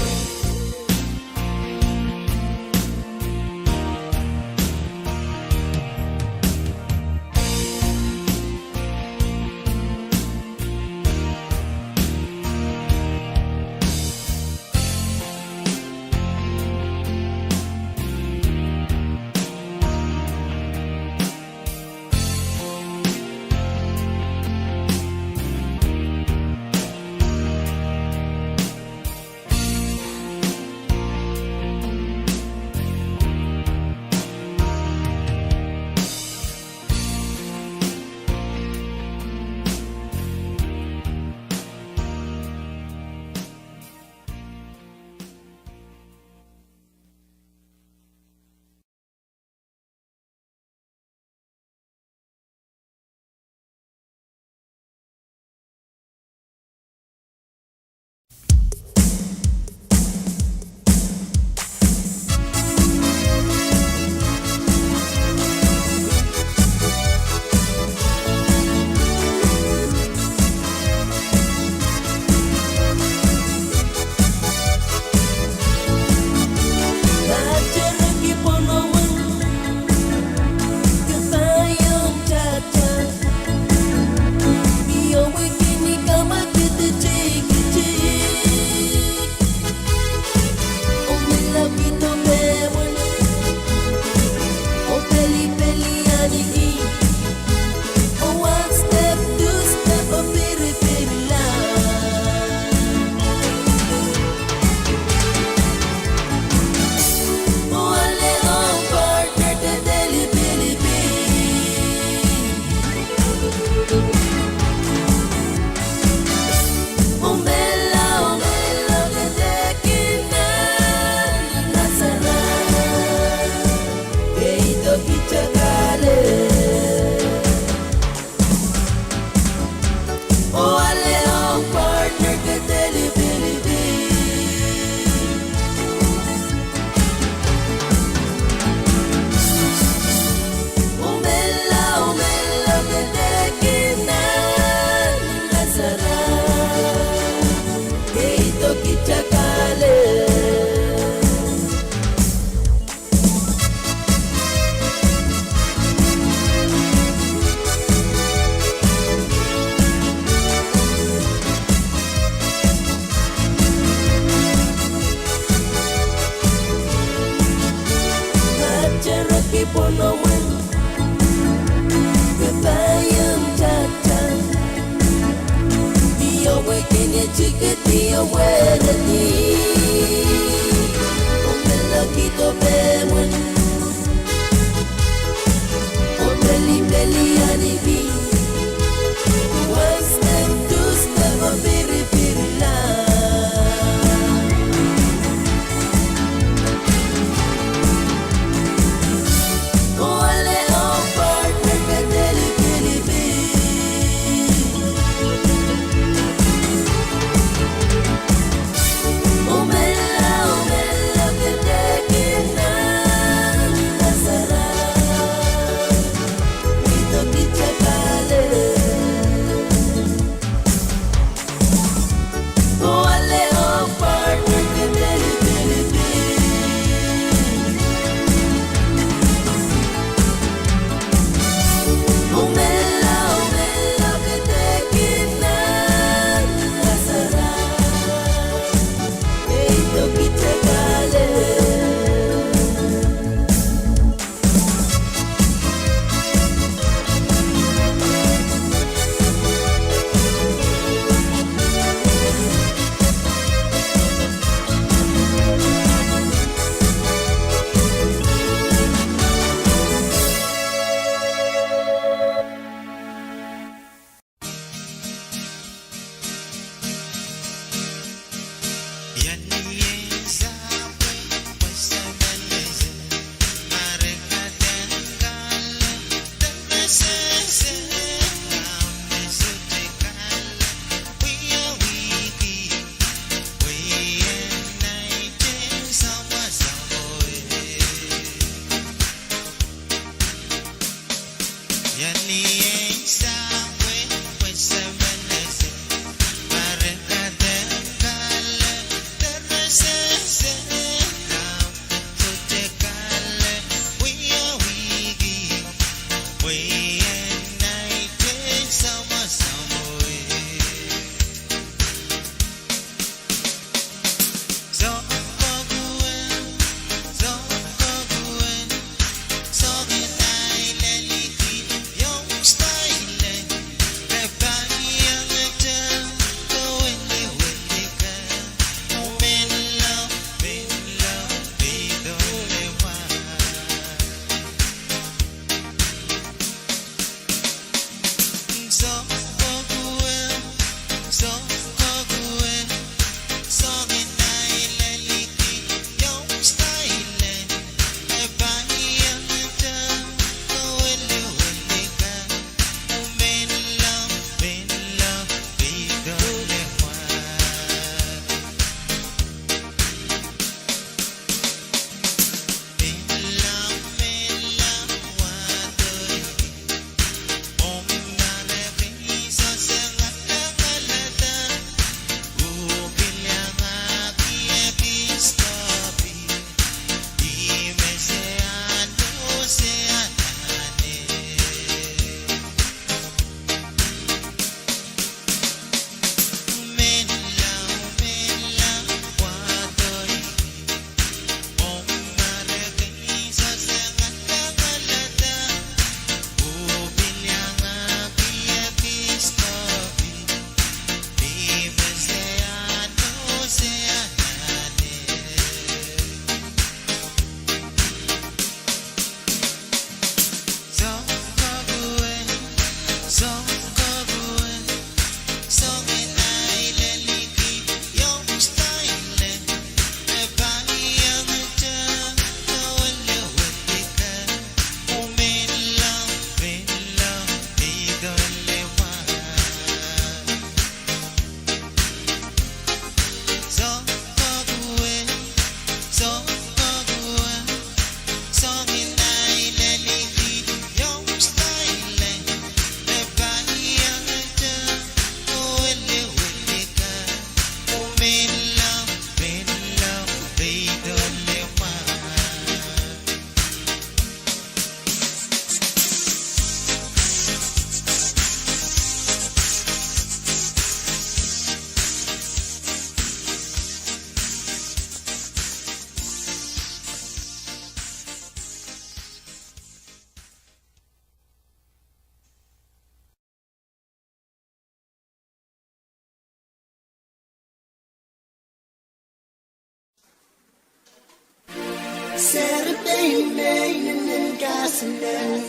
Serepein me inenen kaselel,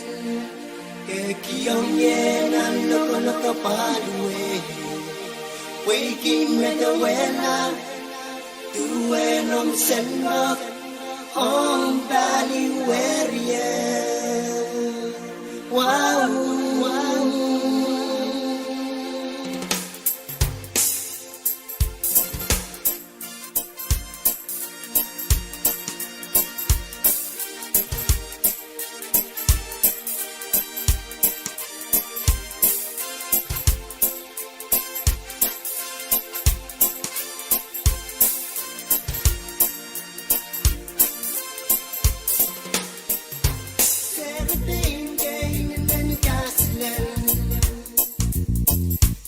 kehkihong ie nan lokolok apwal wet, pwehki medewehla duwen omw sendok ong pali werier. Wau, wau.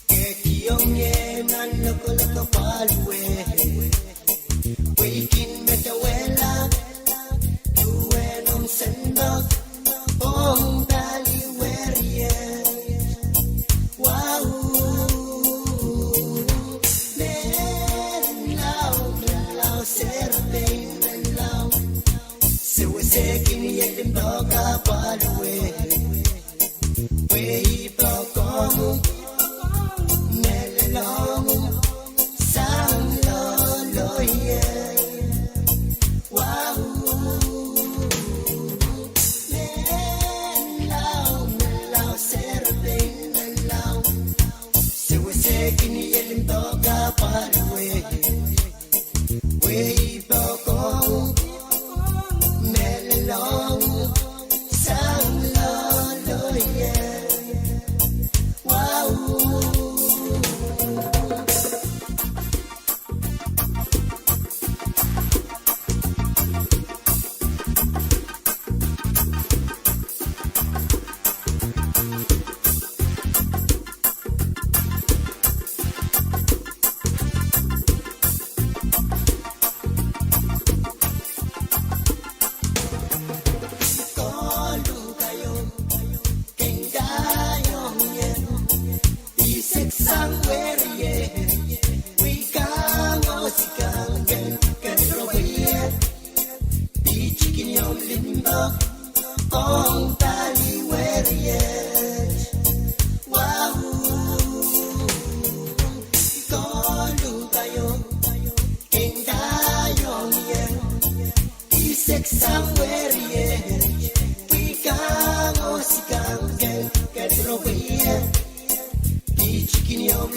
Kehkihong ie nan lokolok apwal wet, pwehki medewehla duwen omw sendok ong pali werier. Wau, Menlau, Menlau, Serepein Menlau. Sewesehkin ie limpoak apwal wet, pwe I poakohng uhk, mehlel ong uhk, sang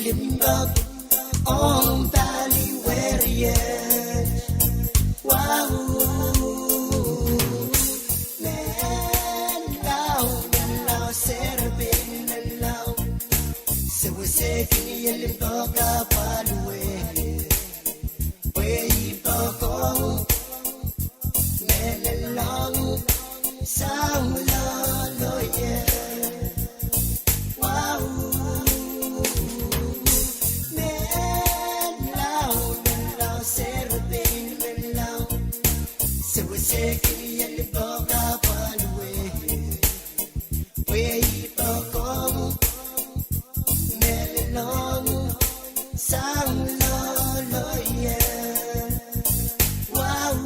limpoak ong pali weriet. Wau, menlau, menlau, serepein menlau. Sewesehki ie limpoak apwal weriet. Pwe I poakohng me lelohng sang loaloie. Wau, menlau, menlau, serepein menlau. Sewesehki ie limpoak apwal weriet. Pwe I poakohng me lelohng sang loaloie. Wau.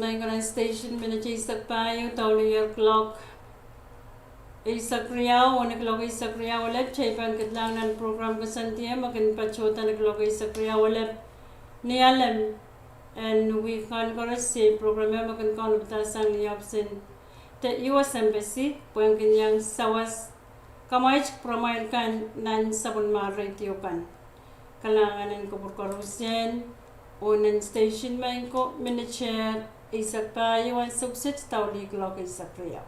Pahn kak nan station minit eisek pahieu, douluhl kuloak eisek riau, oh ni kuloak eisek riau elep, kitail pahn ketido nan program koasoandi me kin patohda ni kuloak eisek riau elep. Ni alem en wihk kan koaros, iei program me kin kaunopada sang ni ohpis en the U S Embassy, pwehn kin iang sawas kamwaij pwuramwail kan nan sapwellimomwi radio kan. Kalahngan en kupwur koarosie, oh nan station me ko minit eisek pahieu ansou kiset douluhl kuloak eisek riau.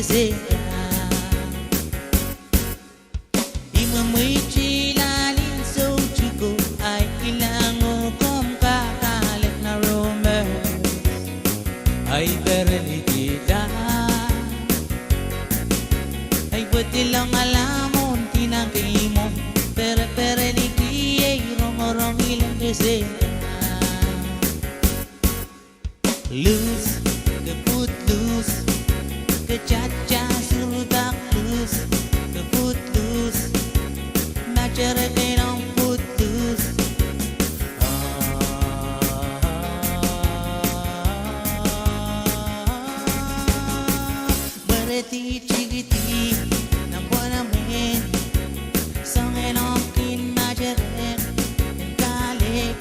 Sehdan. I mwemwihte lal en soutuko, ahi kilang oh komw kakalek nan rumors. Ahi perelikihda. Ahi pwedilong alamwo, dina kei mwo, pereperelikiei, rongorong ileng ke sehdan. Loose, ke footloose, ke tata surudak loose, ke footloose, matereke nohn footloose. Mwerehdi tikidi nan pwonamwen, soangen omw kin materek en kahlek.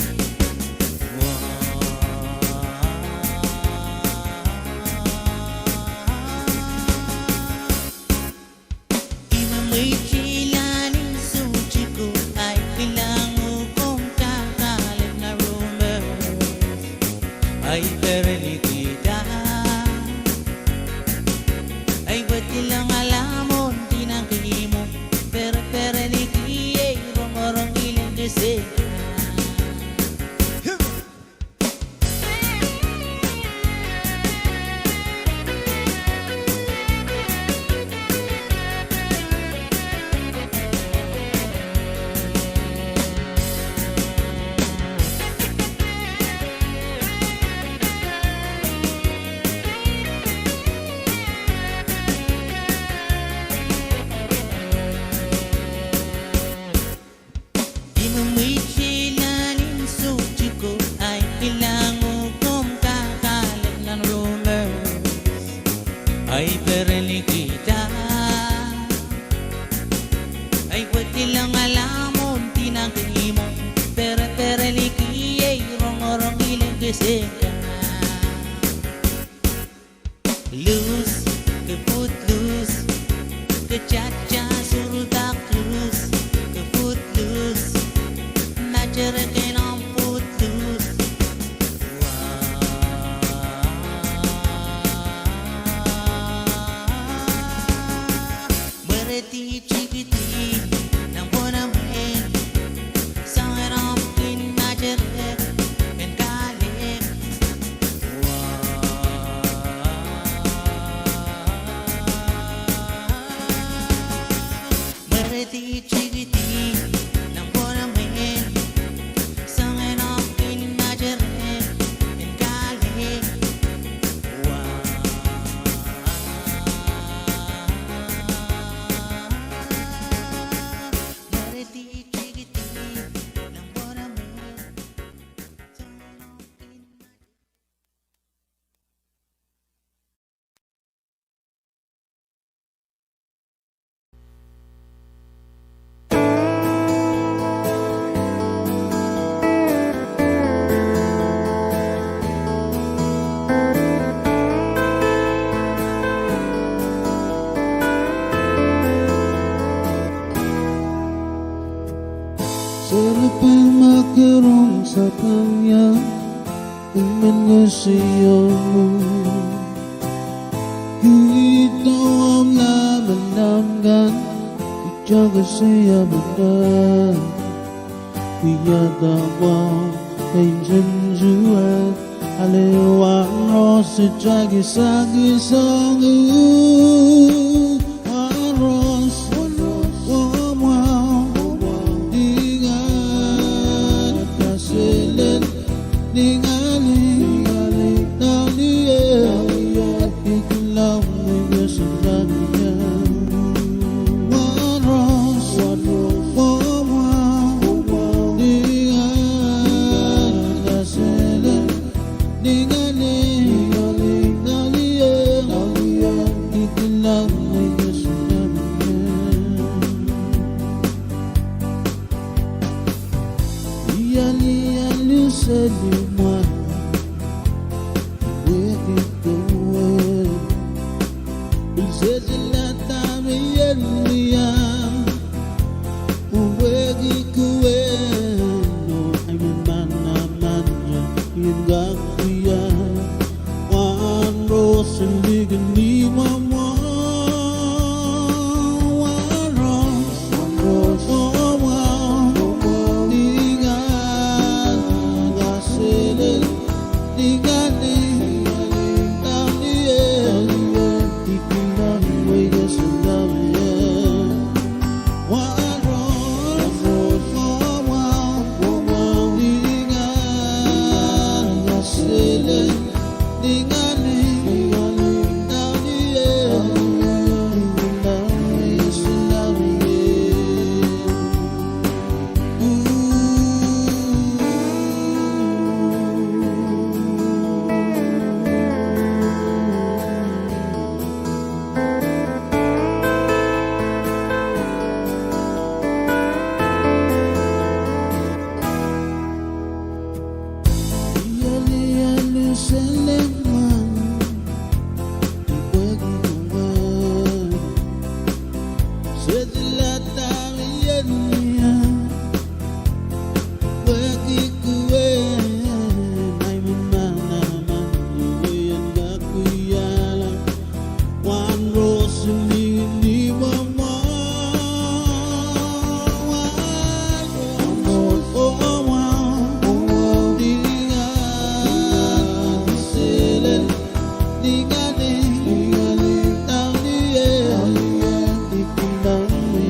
I mwemwihte lal en soutuko, ahi kilang oh komw kakalek nan rumors. Ahi perelikihda. Ahi pwedilong alamwo, dina kei mwo, pereperelikiei, rongorong ileng ke sehdan. I mwemwihte lal en soutuko, ahi kilang oh komw kakalek nan rumors. Ahi perelikihda. Ahi pwedilong alamwo, dina kei mwo, pereperelikiei, rongorong ileng ke sehdan. Loose, ke footloose, ke tata surudak loose, ke footloose, matereke nohn footloose. Mwerehdi tikidi nan pwonamwen, soangen omw kin materek en kahlek. Mwerehdi tikidi nan pwonamwen, soangen omw kin materek en kahlek. Seri pahn makerong sapeng ia, I men koasoia mwo. Ih, I tohn lamalam kan, I tohn koasoia mwo. Wiahda mwo, ei nsensuwed, ale wahnpoaron, sohte kisakis ong uhk. Sehse ladarie ni ah, pwehki kuwe, ahi manaman, wien kak wiahla, wan roson ni mwomwohdiso, oh, wan, oh, wan, ni ah, ni sehse, ni ah, ni, ni ah, ni, ni ah, ni eh, ni ah, ni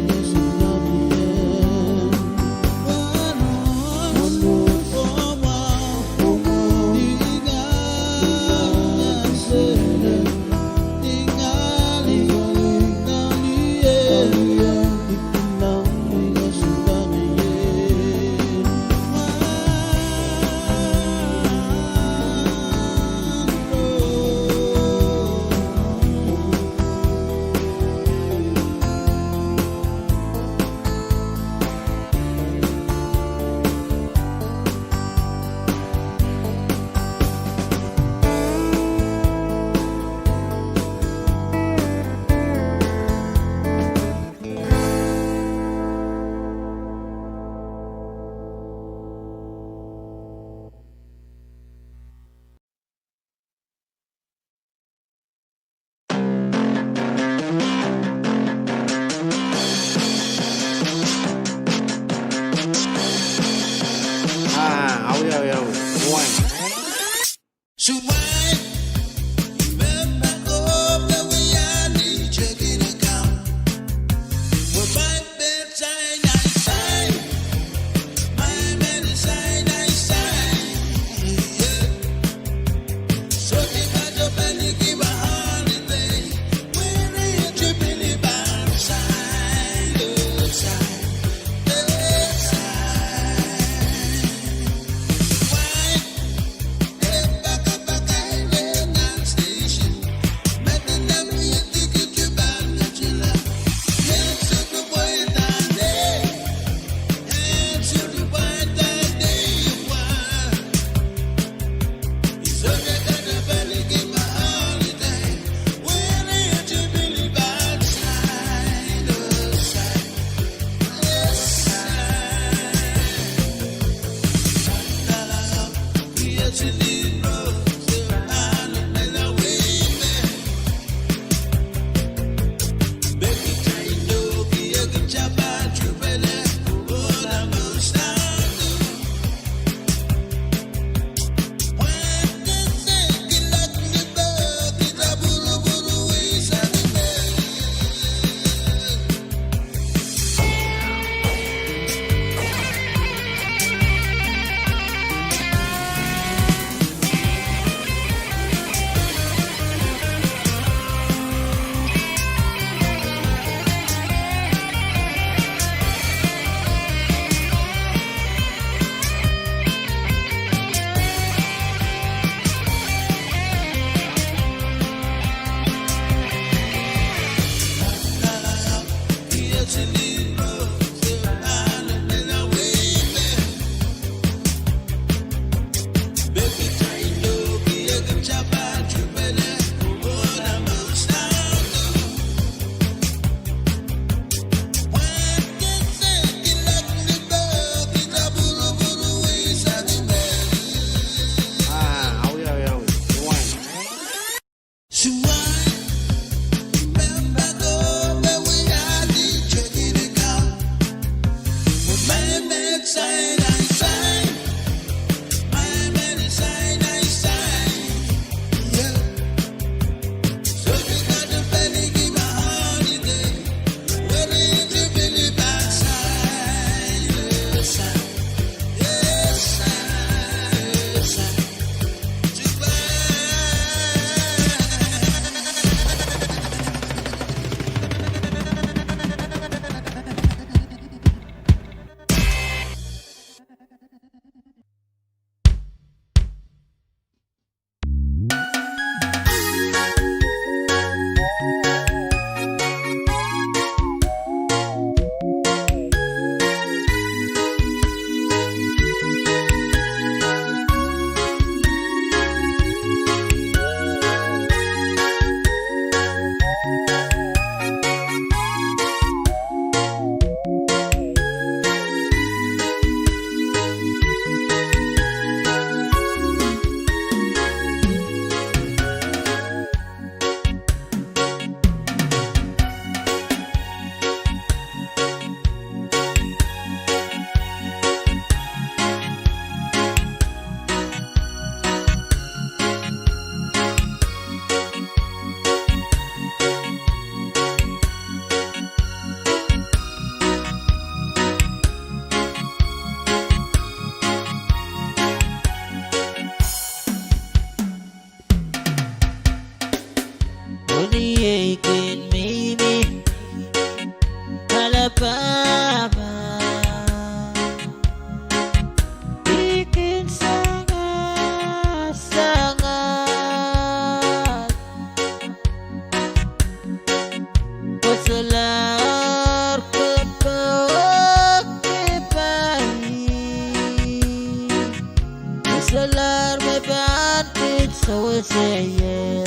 Seier.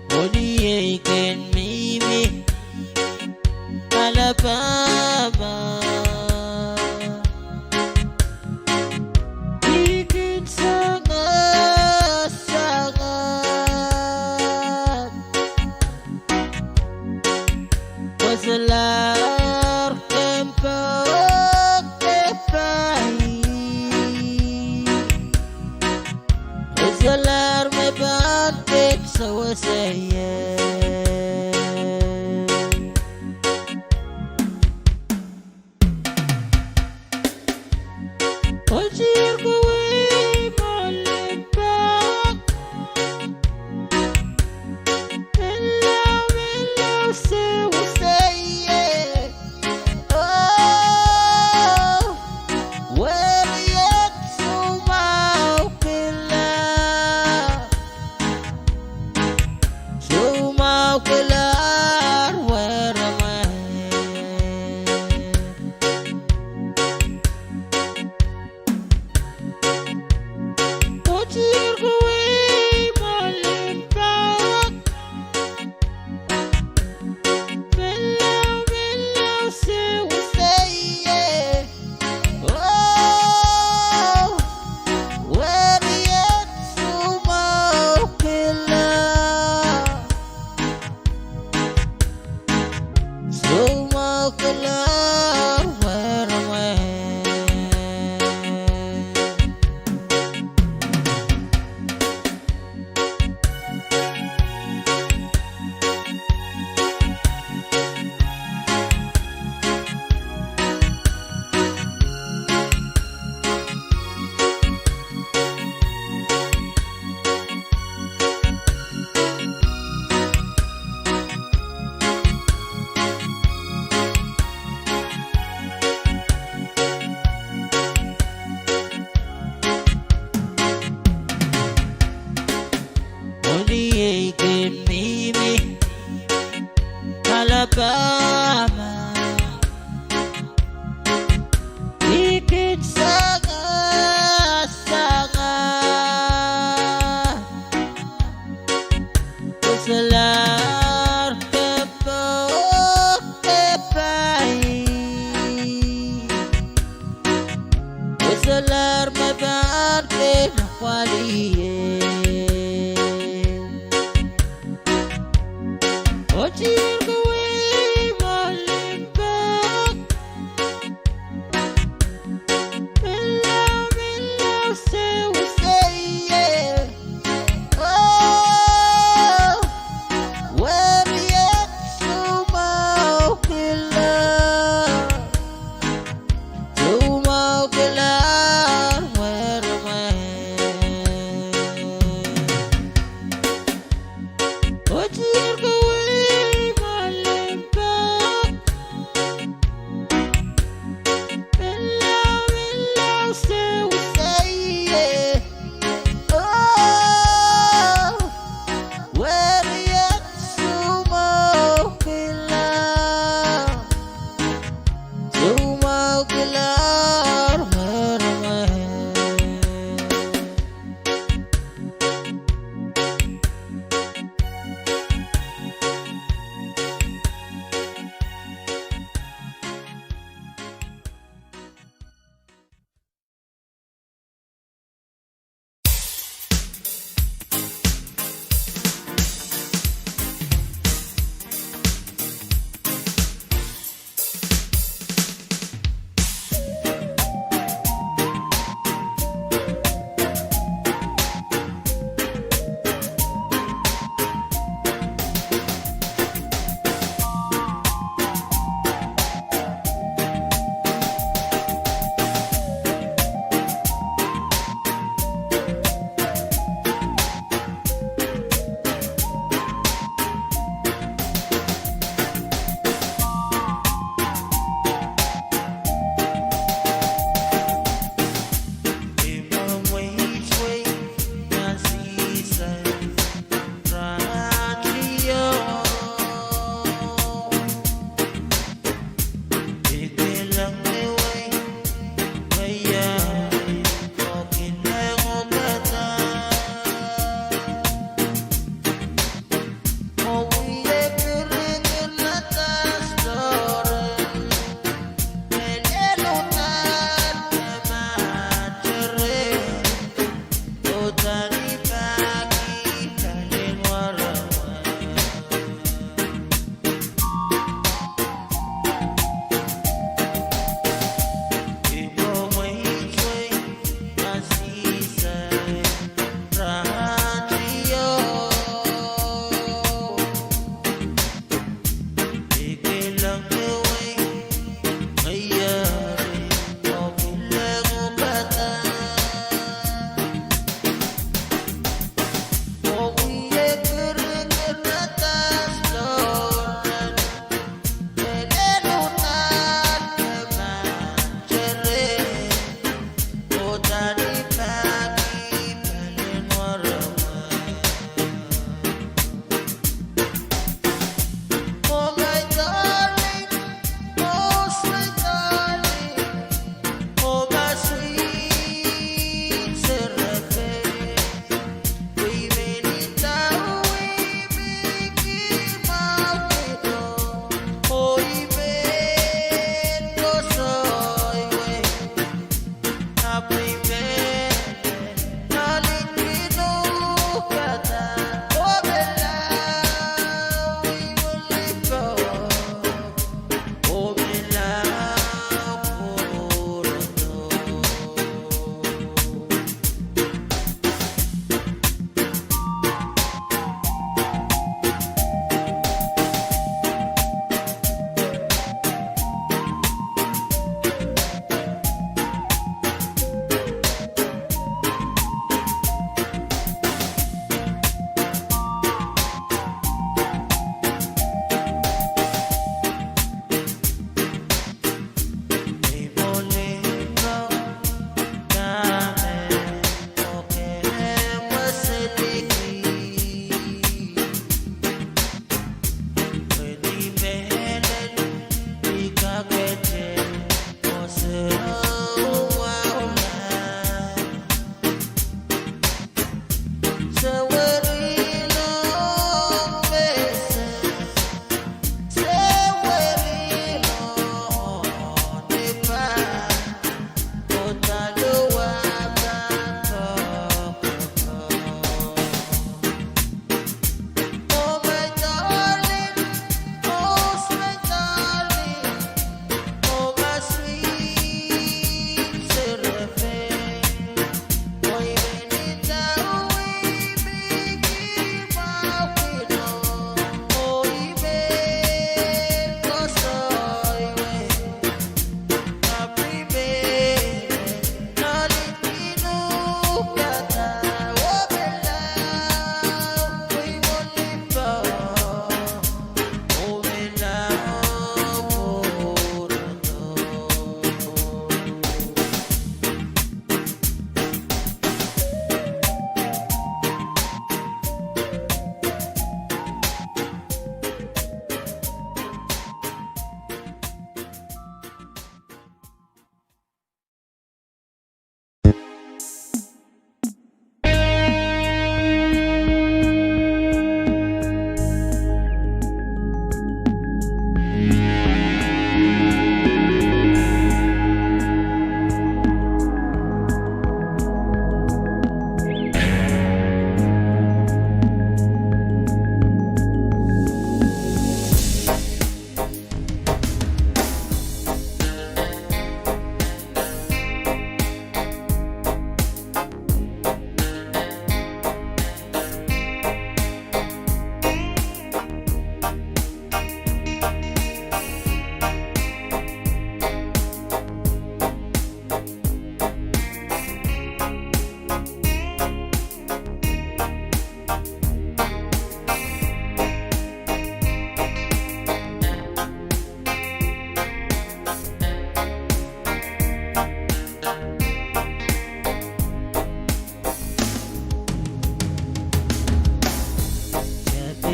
Pwehn iei kin mihmi kalapw ma, I kin sangasang. Pwe solahr kempoake pai, pwe solahr me pahn kin sewese ie. Otir kawei me limpoak, menlau, menlau sewese ie. Oh, werien soumwahu kila, soumwahu kilahr weremwe. Otir kawei me limpoak, menlau, menlau sewese ie. Oh, werien soumwahu kila, soumwahu kilahr weremwe. Pwehn iei kin mihmi kalapw ma, I kin sangasang. Pwe solahr kempoake pai, pwe solahr me pahn kin apwalih ie. Otir kawei me limpoak, menlau, menlau sewese ie. Oh, werien soumwahu kila, soumwahu kilahr weremwe.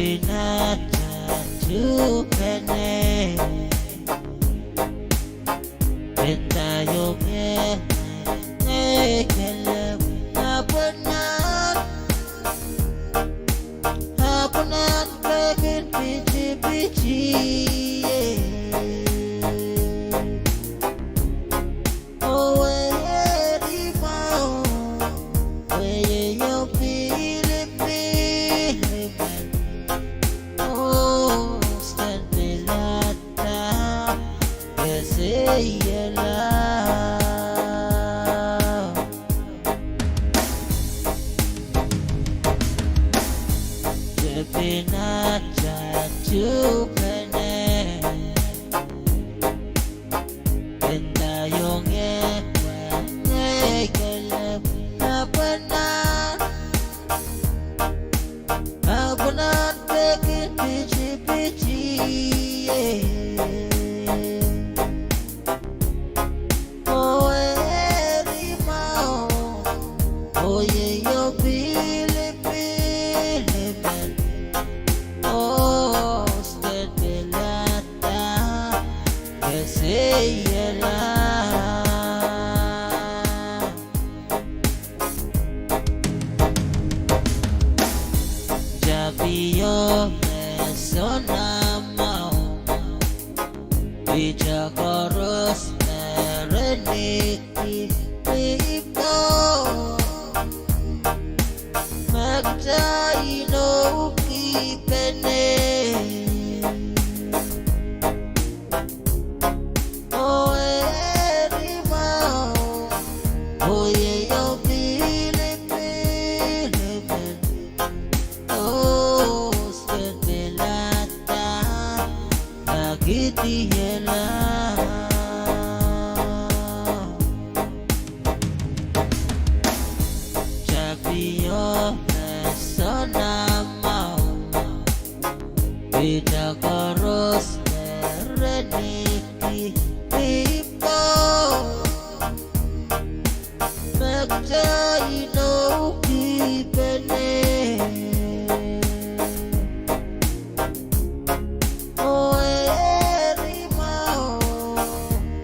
Pinata tuhpene. Pentaionge, eh, kelehpw, apwnan, apwnan pekin pitipiti, eh. Oh, eh, eri mwahu, oh, eh, iong pilipil men. Oh, sten pilada, eh, seiela. Pinata tuhpene. Pentaionge, eh, kelehpw, apwnan, apwnan pekin pitipiti, eh. Oh, eri mwahu, oh, eh, iong pilipil men. Oh, sten pilada, eh, seiela. Tapio me sounamwahu, pihda koaros me re nihki pipou, me kitail inoukihpene. Oh, eri mwahu, oh, eh, iong pilipil men. Oh, sten pilada, akitiela. Tapio me sounamwahu, pihda koaros me re nihki pipou, me kitail inoukihpene. Oh, eri mwahu,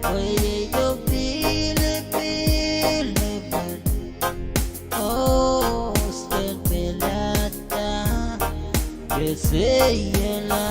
oh, eh, iong pilipil men. Oh, sten pilada, eh, seiela.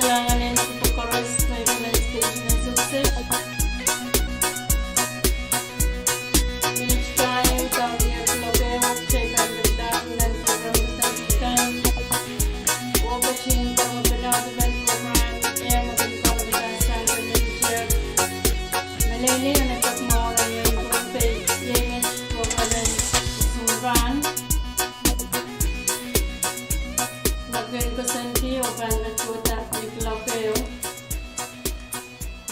Kalahngan en pwukat koaros, United States, Massachusetts. Mwohn koasoandi oh pahn patohda ni kuloak ehu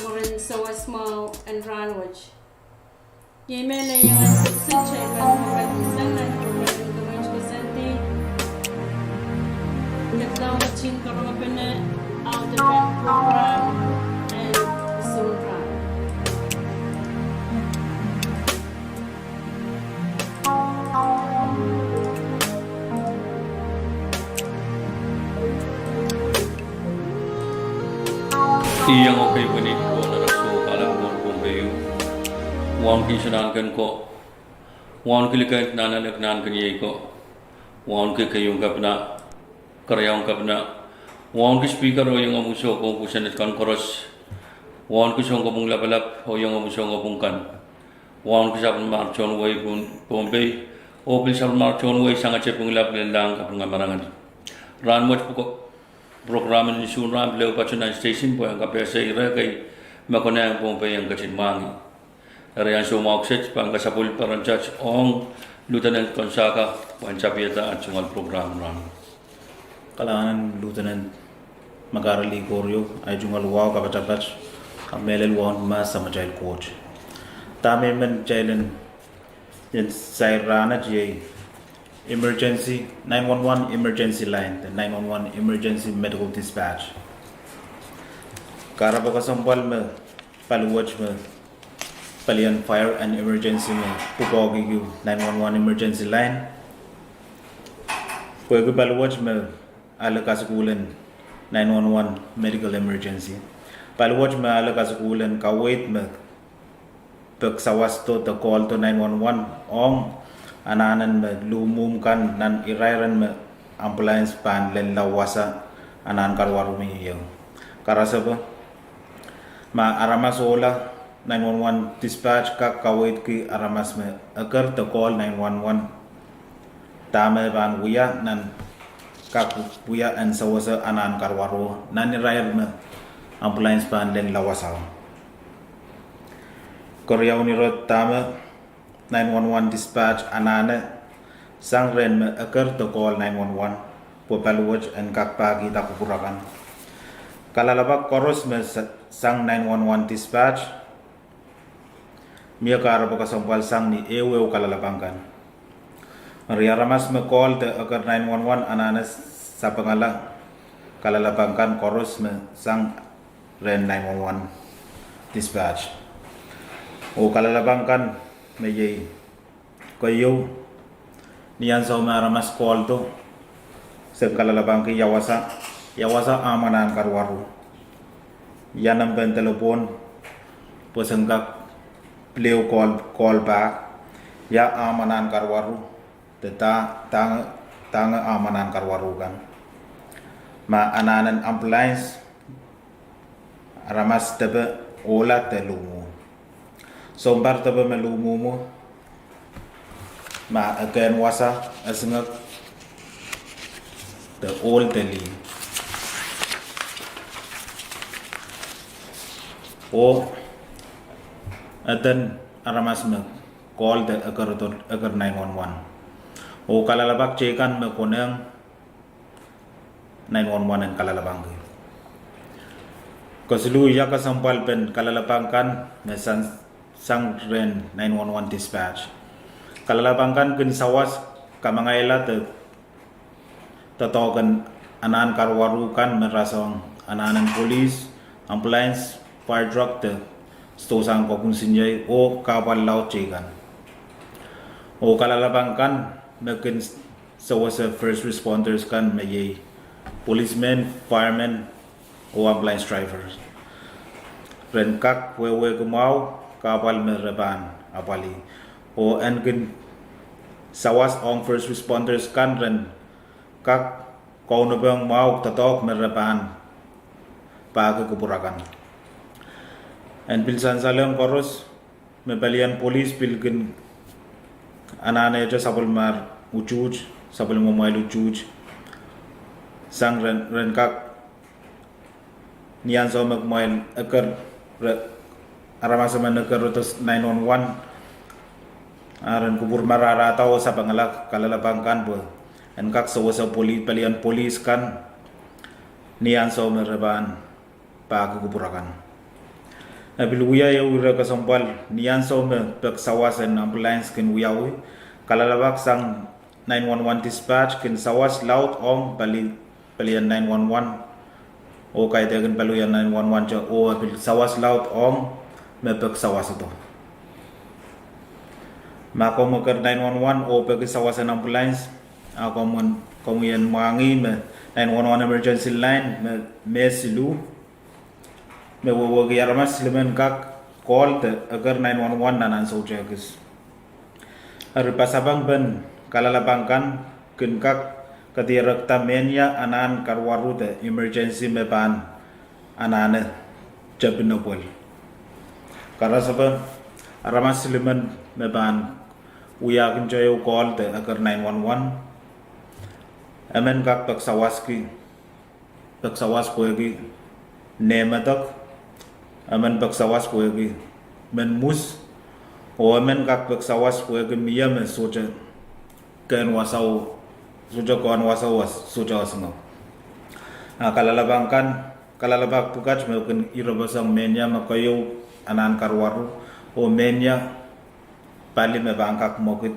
mwurin sawas mwahu en rahnwet. Iei me iang kak sehse pahn patohda nan pwukat koasoandi. Ketlong ketin karonge pene audepen program en soun rahn. Iang okei pweni ko nan soh kahlap mwohn Pohnpei. Wauneki Sanahnken ko. Wauneki Likend Nahnalek Nahnken Iei ko. Wauneki Keieun Kepina, Keriaun Kepina. Wauneki Speaker oh iengomw soh kopwung Senate kan koaros. Wauneki Sounkopwung Lapalap oh iengomw soh kopwung kan. Wauneki Sapwellimar Tohn Wehi pwehn Pohnpei, oh pil Sapwellimar Tohn Wehi sangete Pwunglap Lellahng Kapinga Marain. Rahnwet pwukat program en soun rahn pil ehu patoh nan station pwe en kapehse ire kei me konehng Pohnpei en ketin mwahngih. Eri ansou mwahu kiset pahn kasapwil peren tat ong Lieutenant Gonzaga pwehn tapihada ah tungoal program rahn. Kalahngan en Lieutenant Makara Likorio, ahi tungoal wahu kapatapat, kamehlel wahu en mahs samatail Koht. Dahme I men kitail en, en sair rahnwet iei emergency, nine one one emergency line, the nine one one emergency medical dispatch. Kahrepe kesempwal me paliwet me palien fire and emergency me pwukoahki nine one one emergency line. Pwehki paliwet me ale kasukuhl en nine one one medical emergency. Paliwet me ale kasukuhl en kaweid me pek sawasto de call to nine one one ong anahnen me luhmwuhm kan nan irairen me ambulance pahn lella wasa anahn karuwaru me ieu. Karasepe, ma aramas ohla, nine one one dispatch kak kaweidki aramas me eker de call nine one one. Dahme pahn wia nan kak wia en sewese anahn karuwaru nan irair me ambulance pahn lella wasao. Keriaun ire dahme nine one one dispatch anahne sang rehn me eker de call nine one one pwe paliwet en kak pahkihda kupwur akan. Kalelapak koaros me sa-, sang nine one one dispatch, mie kahrepe kesempwal sang ni ehuehu kalelapang kan. Eri aramas me call de eker nine one one anahne sapengala kalelapang kan koaros me sang rehn nine one one dispatch. Oh kalelapang kan me iei keieu, ni ansou me aramas call to, sen kalelapangki ia wasa, ia wasa ahmw anahn karuwaru. Ia nempen delepwohn pwe sen kak pil ehu call, call back, ia ahmw anahn karuwaru, de da, dange, dange ahmw anahn karuwaru kan. Ma anahnen ambulance, aramas depe ohla de luhmwuhmw. Sounpar depe me luhmwuhmw, ma e kehn wasa, esingek, de ohl de lih. Oh eden aramas me call de eker, eker nine one one. Oh kalelapak teikan me konehng nine one one en kalelapangki. Kesiluh, ia kesempwalpen kalelapang kan me sang, sang rehn nine one one dispatch. Kalelapak kan kin sawas kamangaila de doadoahk en anahn karuwaru kan me rasehng anahn en police, ambulance, fire truck de sidohsang kokunsinyei oh kahpwal laud teikan. Oh kalelapak kan me kin sewese first responders kan me iei policemen, firemen, oh ambulance driver ren kak wehwehki mwahu kahpwal me re pahn apwalih. Oh en kin sawas ong first responders kan ren kak kaunopohng mwahu doadoahk me re pahn pahki kupwur akan. En pil sansalehng koaros me pelien police pil kin anahnehte sapwellimomwail utuht, sapwellimomwail utuht sang ren, ren kak ni ansou me kumwail eker, aramas emen ekerodo nine one one, a ren kupwur marahra oh sapengala kalelapak kan pwe en kak sewese poli-, pelien police kan ni ansou me re pahn pahki kupwur akan. E pil wia ehu ire kesempwal ni ansou me pek sawas en ambulance kin wiawi, kalelapak sang nine one one dispatch kin sawas laud ong pali, pelien nine one one oh kaidehkin pali wia nine one one te oh e pil sawas laud ong me pek sawasodo. Ma komw eker nine one one oh peki sawas en ambulance, a komw, komw en mwahngih me nine one one emergency line me, me siluh me wehwehki aramas silimen kak call de eker nine one one nan ansou tehkis. Eri pasapengpen kalelapak kan kin kak kadierekda mehnia anahn karuwaru de emergency me pahn anahne tepin epwel. Karasepe, aramas silimen me pahn wiahkin teio call de eker nine one one, emen kak pek sawaski, pek sawas pwehki nehmedek, emen pek sawas pwehki men mwus, oh emen kak pek sawas pwehki mie me sohte kehn wasao, sohte kehn wasao, sohte osingo. A kalelapak kan, kalelapak pwukat me kin ireposong mehnia me keieu anahn karuwaru oh mehnia pali me pahn kak mwekid.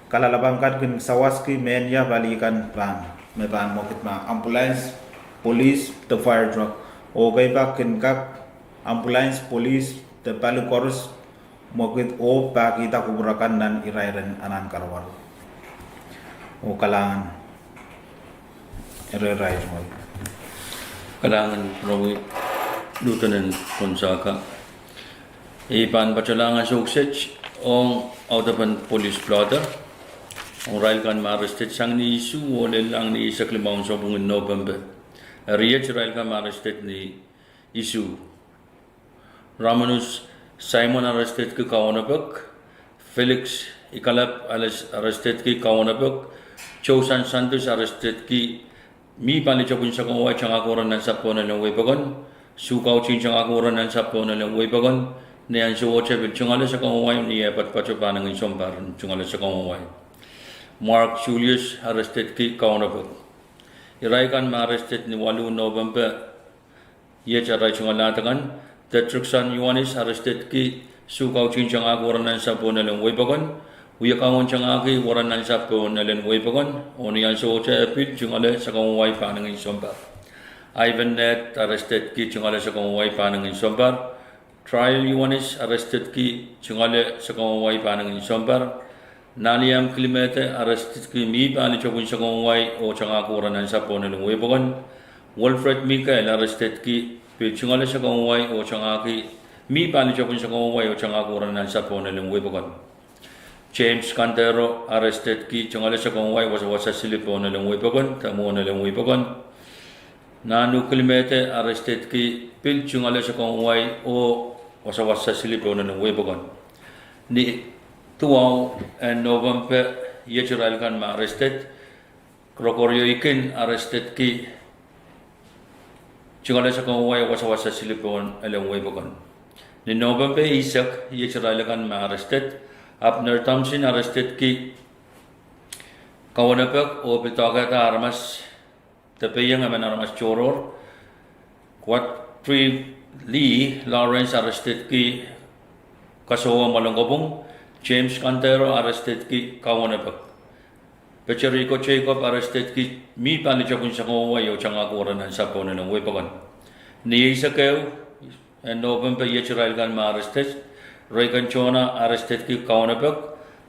Kalelapak kan kin sawaski mehnia pali kan pahn, me pahn mwekid ma ambulance, police de fire truck. Oh ekei pak kin kak ambulance, police de pali koaros mwekid oh pahkihda kupwur akan nan irairen anahn karuwaru. Oh kalahngan, ire irail. Kalahngan, Lieutenant Gonzaga. I pahn patohlahng ansou kiset ong audepen police blotter ong irail kan me arrested sang ni isuh oh lellahng ni eisek limau en sounpwong en Nopempe. Eri iet irail kan me arrested ni isuh: Romanus Simon arrestedki Kaunopok, Felix Ikalap arrestedki Kaunopok, Josan Santos arrestedki mih pali tepwin sakau wai tangahki weren nan sahpw pohn elen wehi pokon, Sukautin tangahki weren nan sahpw pohn elen wehi pokon, ni ansowohte pil tungoale sakau wai ni eh patopato pahn ngehn sounpar tungoale sakau wai. Mark Julius arrestedki Kaunopok. Irail kan me arrested ni waluh Nopempe, iet arail tungoalahda kan: Detrikson Ioanis arrestedki Sukautin tangahki weren nan sahpw pohn elen wehi pokon, Wiakauen tangahki weren nan sahpw pohn elen wehi pokon, oh ni ansowohte pil tungoale sakau wai pahn ngehn sounpar. Ivan Ned arrestedki tungoale sakau wai pahn ngehn sounpar. Trial Ioanis arrestedki tungoale sakau wai pahn ngehn sounpar. Naliam Kilimete arrestedki mih pali tepwin sakau wai oh tangahki weren nan sahpw pohn elen wehi pokon. Wilfred Mikael arrestedki pil tungoale sakau wai oh tangahki, mih pali tepwin sakau wai oh tangahki weren nan sahpw pohn elen wehi pokon. James Kantero arrestedki tungoale sakau wai wasawasa sili pohn elen wehi pokon de mwohn elen wehi pokon. Nanu Kilimete arrestedki pil tungoale sakau wai oh wasawasa sili pohn elen wehi pokon. Ni duwau en Nopempe, iet irail kan me arrested: Gregorio Ikin arrestedki tungoale sakau wai wasawasa sili pohn elen wehi pokon. Ni Nopempe eisek, iet irail kan me arrested: Abner Thompson arrestedki Kaunopok oh pil doakehda aramas de peieng emen aramas tohrohr. Quadri Lee Lawrence arrestedki Kasowe Mwoalen Kopwung, James Kantero arrestedki Kaunopek. Peteriko Jacob arrestedki, mi pali tepin sakau wai oh tangahki warrant ansou pohn elen wei pokon. Ni eisek ehu en Nopempe iet irail kan me arrested: Reagan Jonah arrestedki Kaunopek,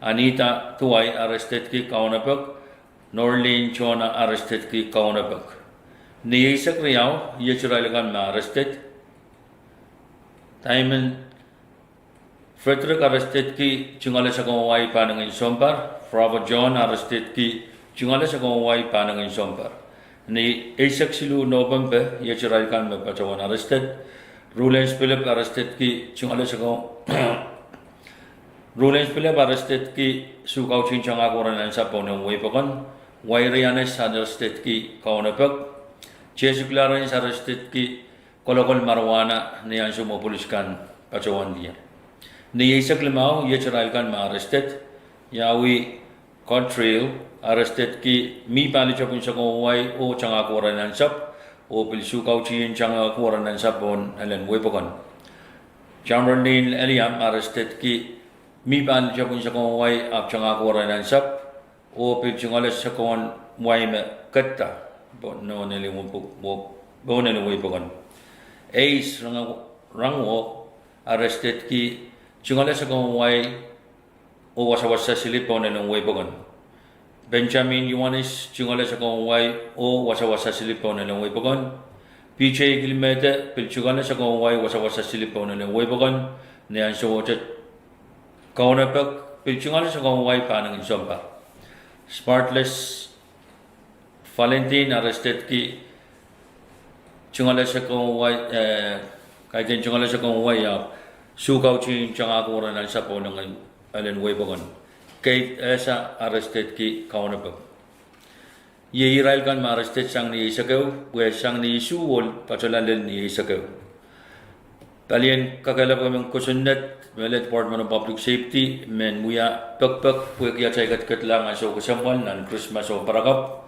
Anita Tuwai arrestedki Kaunopek, Norlene Jonah arrestedki Kaunopek. Ni eisek riau iet irail kan me arrested: Diamond Frederick arrestedki tungoale sakau wai pahnengin sounpar, Bravo John arrestedki tungoale sakau wai pahnengin sounpar. Ni eisek siluh Nopempe iet irail kan me patohwan arrested: Rulens Philip arrestedki tungoale sakau Rulens Philip arrestedki, sukautin tangahki warrant ansou pohn elen wei pokon. Wairianes arrestedki Kaunopek. Jesse Clarence arrestedki kolokol marijuana ni ansou me polis kan patohwan wia. Ni eisek limau iet irail kan me arrested: Yawi Cottrell arrestedki, mi pali tepin sakau wai oh tangahki warrant ansou, oh pil sukautin tangahki warrant ansou pohn elen wei pokon. Jamberlin Eliam arrestedki, mi pali tepin sakau wai ahpw tangahki warrant ansou, oh pil tungoale sakau wai me ketido pohn elen wei pokon. Ace Rango arrestedki, tungoale sakau wai oh wasawasa silip pohn elen wei pokon. Benjamin Ioanis tungoale sakau wai oh wasawasa silip pohn elen wei pokon. P J Kilimete pil tungoale sakau wai wasawasa silip pohn elen wei pokon ni ansowohte Kaunopek, pil tungoale sakau wai pahnengin sounpar. Spartles Valentin arrestedki, tungoale sakau wai, eh, kaidehn tungoale sakau wai ahpw sukautin tangahki warrant ansou pohn elen wei pokon. Kate Esa arrestedki Kaunopek. Iei irail kan me arrested sang ni eisek ehu, pwe sang ni isuh ohl patohla lel ni eisek ehu. Palien kakehlaka men kosonned me lel Department of Public Safety men wia pekpek pwehki atail kedkehtlahng ansou kesempwal nan Krismas oh Parakapw.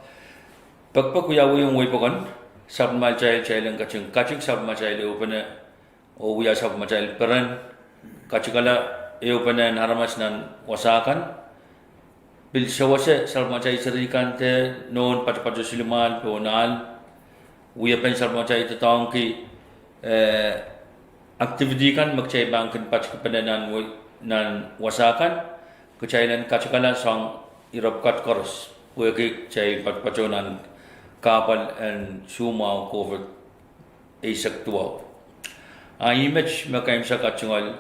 Pekpek wiawi ong wei pokon, sapwellimatail, kitail en ketin katik sapwellimatail ehupene oh wia sapwellimatail peren, katikala ehupene en aramas nan wasa kan. Pil sewese sapwellimatail seri kan de nohn patopato silimwahl pohn ahl. Wiepen sapwellimatail doadoahngki, eh, activity kan me kitail pahn kin patikipene nan wasa kan. Kitail en katikala soang ire pwukat koaros pwehki kitail patopato nan kahpwal en soumwahu COVID eisek duwau. A ih met me keimwseklahng tungoal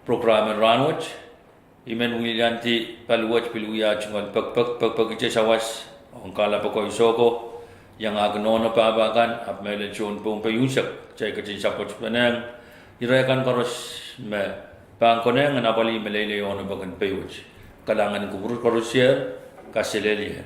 prokram en rahnwet. I men wiliandi paliwet pil wia tungoal pekpek, pekpekihte sawas ong kahlap ako, iso ako, iangahki nohno pahpa kan, ahpw mehlel tohn Pohnpei unsek, kitail ketin sapwetpenehng ire kan koaros me pahn konehng en apwalih meleilei ong pekpek en pei wet. Kalahngan en kupwur koarosie, kaselehlie.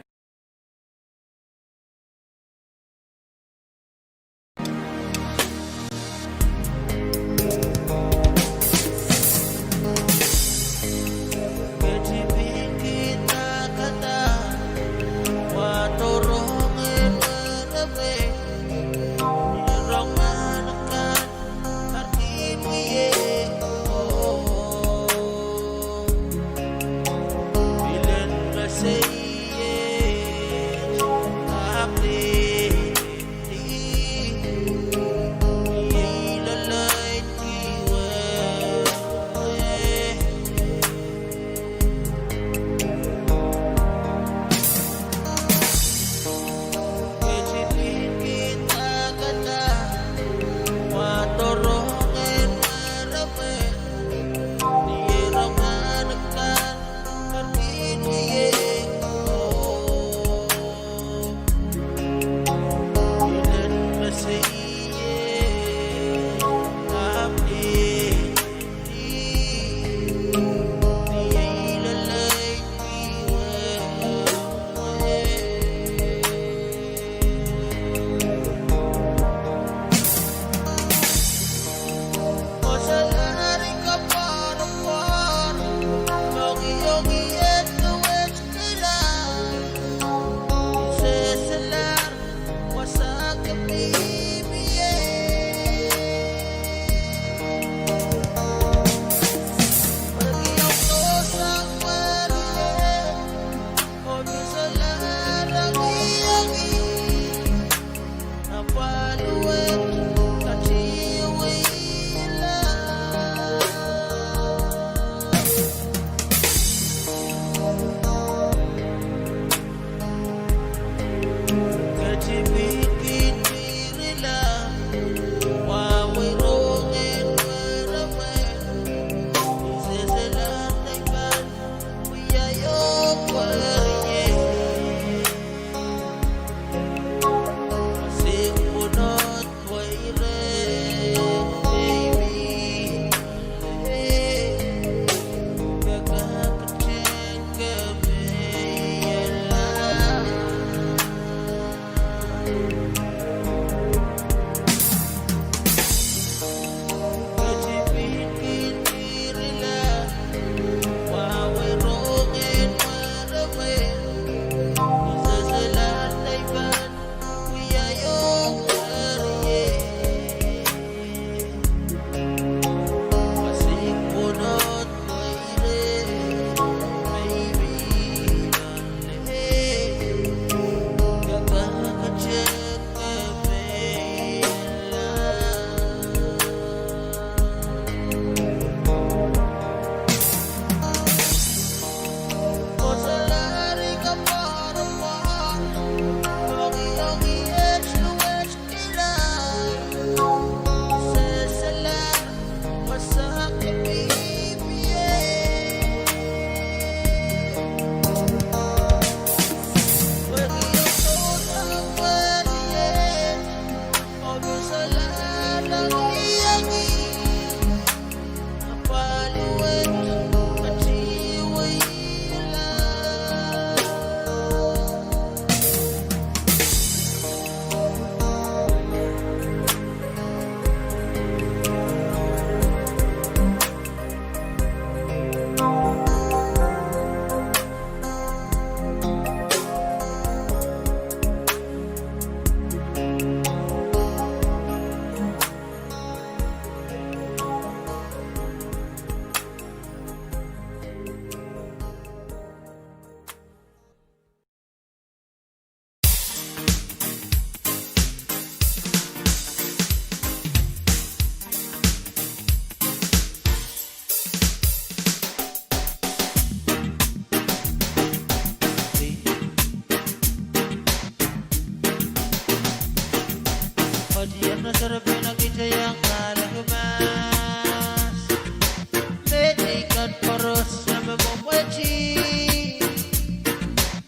me mwomwehte.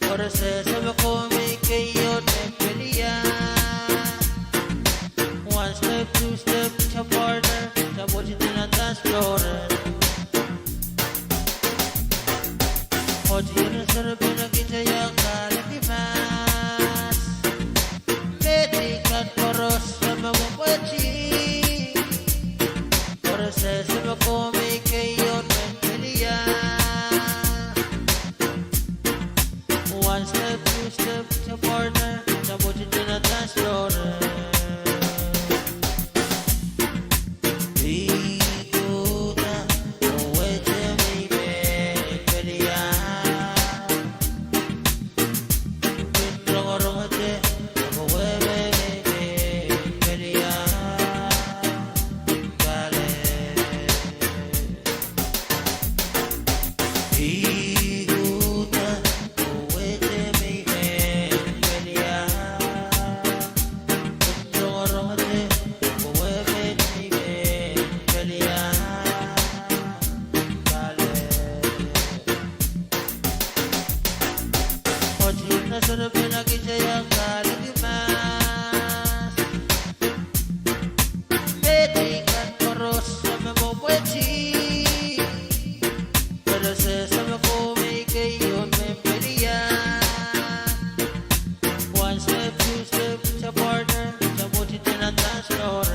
Koaros ese me komw me keieu me pelian. One step, two step, to partner, to put it in a dance floor. Ot ire serepein kitail iang kahliki mahs. Mehdi kan koaros me mwomwehte. Koaros ese me komw me keieu me pelian. One step, two step, to partner, to put it in a dance floor. One step, two step, to partner, to put it in a dance floor.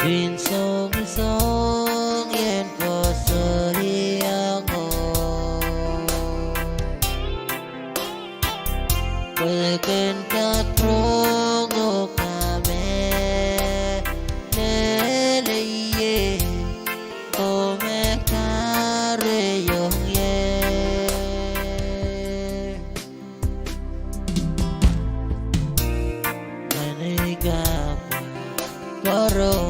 Pwihn songosong ien koasoiong o. Pwe ken kak rong o kamehlele ie, oh me kahrehiong ie. Nan ei kapw koaros.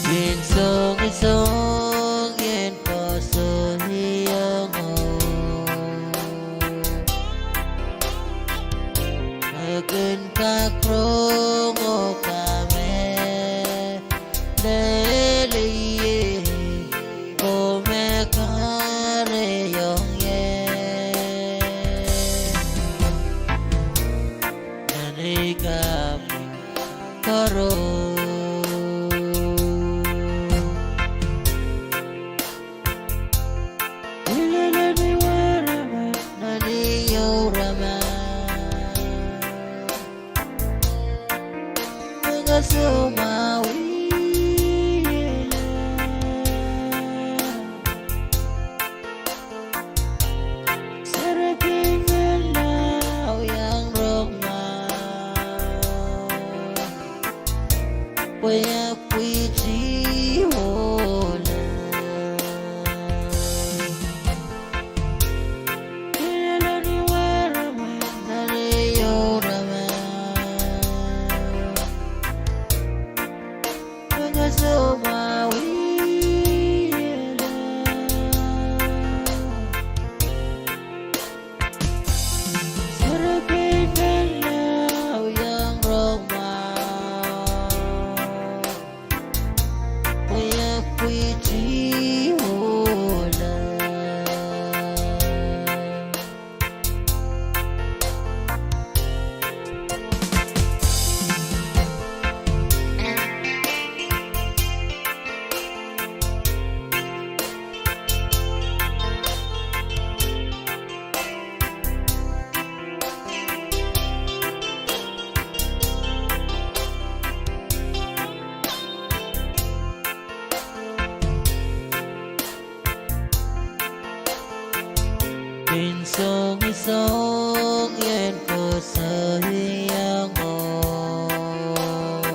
Pwihn songosong ien koasoiong o. Me ken kak rong o kamehlele ie, oh me kahrehiong ie. Nan ei kapw koaros. Ileleni wehwehki nan ei ourama. Ngeso ma wiewiele. Nin soangosoang I en koasoiong uhk,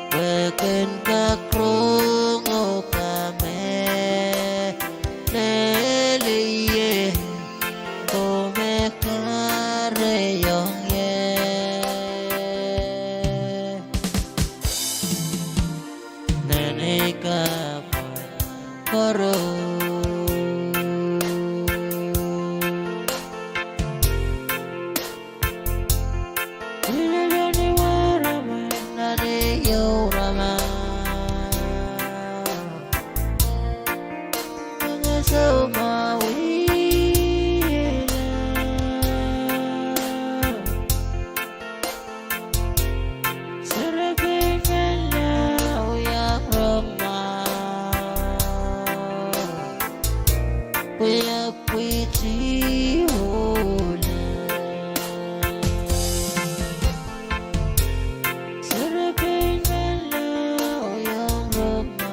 pwe ken kak rong oh kamehlele, komw kahrehiong ie. Nan ei kapw koaros, I lel ni wahn aramas nan ei ehu aramas, ngehi soumwahu wia. Serepein menlau iang rongamwahu, pwe I pwihti uhla. Serepein menlau iang rongamwahu.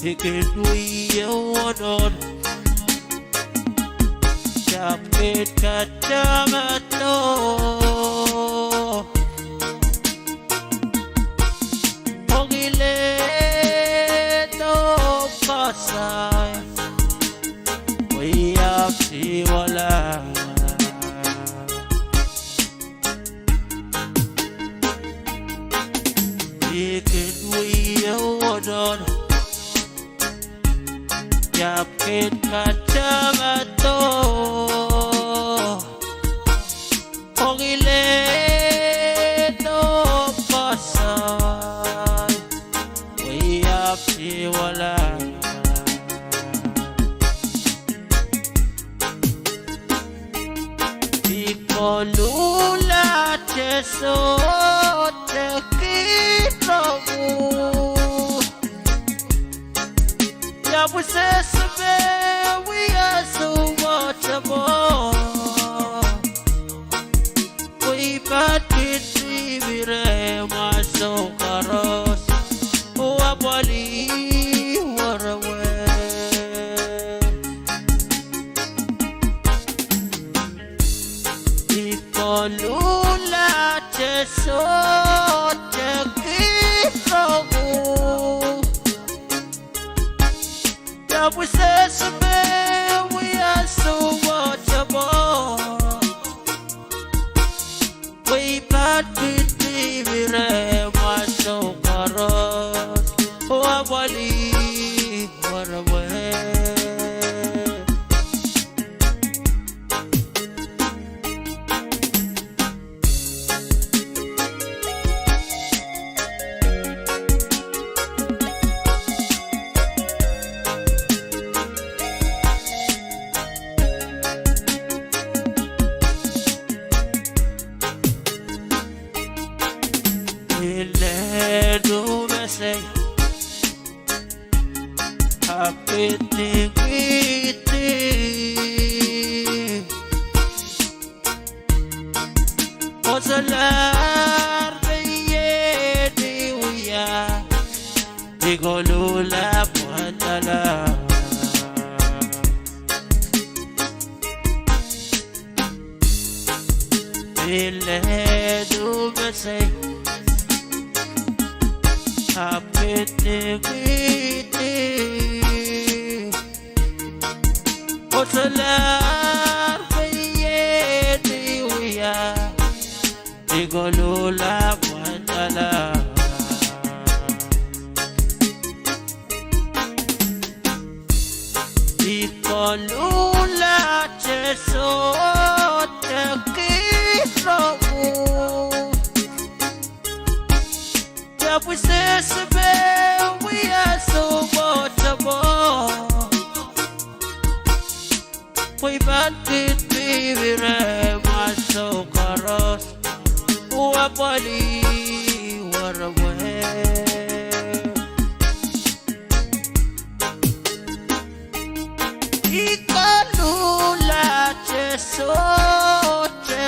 I kin wie wonohn, tepin katamanto. Ong ile do pasai, pwe I ahpw tiwala. I kin wie wonohn, tepin katamanto. Ong ile do pasai, pwe I ahpw tiwala. I koluhla te sohte kihromw. Ia pwe se sohte wia soh wahte mwo. Pwe I pahn kin dihmi rehmwaso koaros, oh apwalih werewe. I koluhla te sohte kihromw. Ia pwe se sohte wia soh wahte mwo. Pwe I pahn kin dihmi rehmwaso koaros, oh apwalih werewe. Ile do mesei, ahpw I dingiding. Oh solahr me I en wia, I koluhla pwandala. Ile do mesei, ahpw I dingiding. Oh solahr me I en wia, I koluhla pwandala. I koluhla te sohte kihromw. Ia pwe se sohte wia soh wahte mwo. Pwe I pahn kin dihmi rehmwaso koaros, oh apwalih werewe. I koluhla te sohte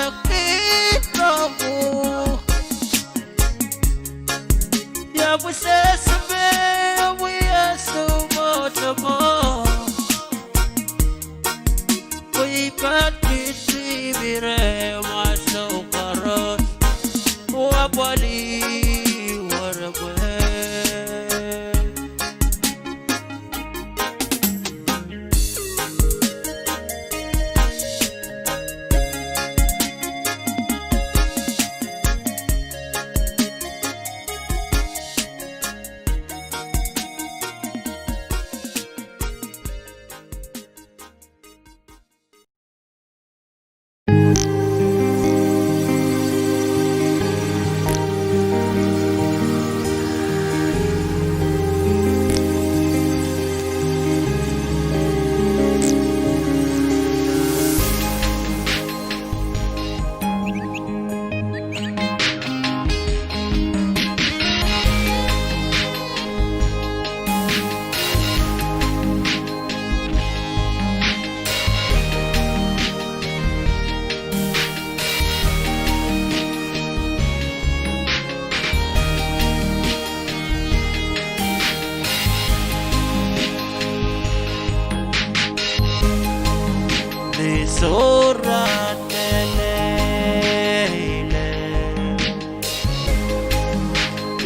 Sohrahn lelehlel,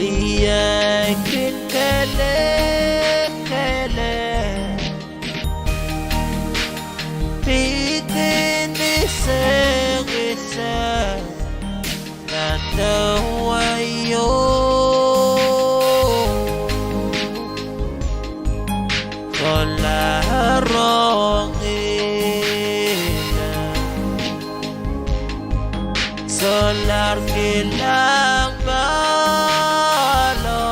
I kin kelekelehng, I kin isengiseng nan deweo. Solahr rongihlahng, solahr kilang pahlo,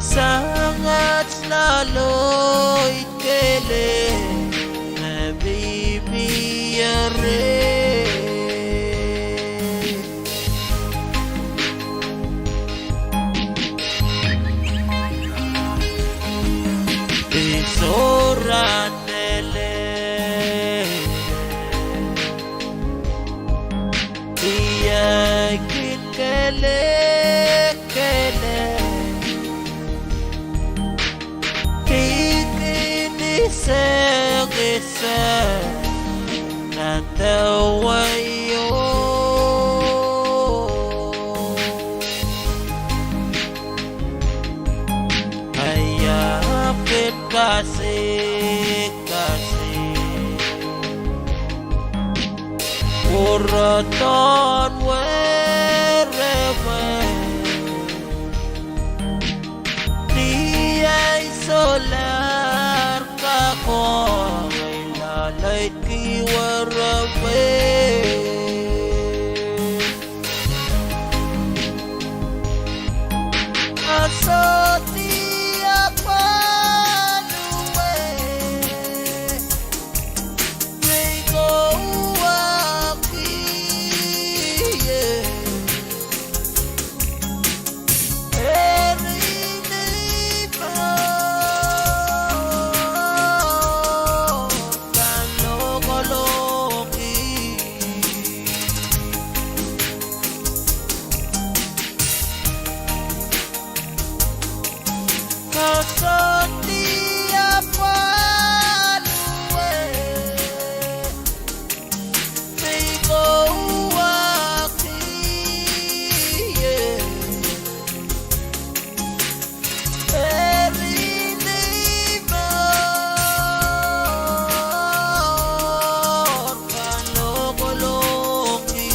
sangat loaloid kelehpw me mihmi reh. I sohrahn lelehlel, I kin kelekelehng, I kin isengiseng nan deweo. Ia kin kasikasikpwurodohn werewe, ni ei solahr kak ong ei loaloid ki werewe? Koasoandi apwal wet, me I kohwahki ie. Eri ni mour pahn lokolokih. Koasoandi apwal wet, me I kohwahki ie. Eri ni mour pahn lokolokih.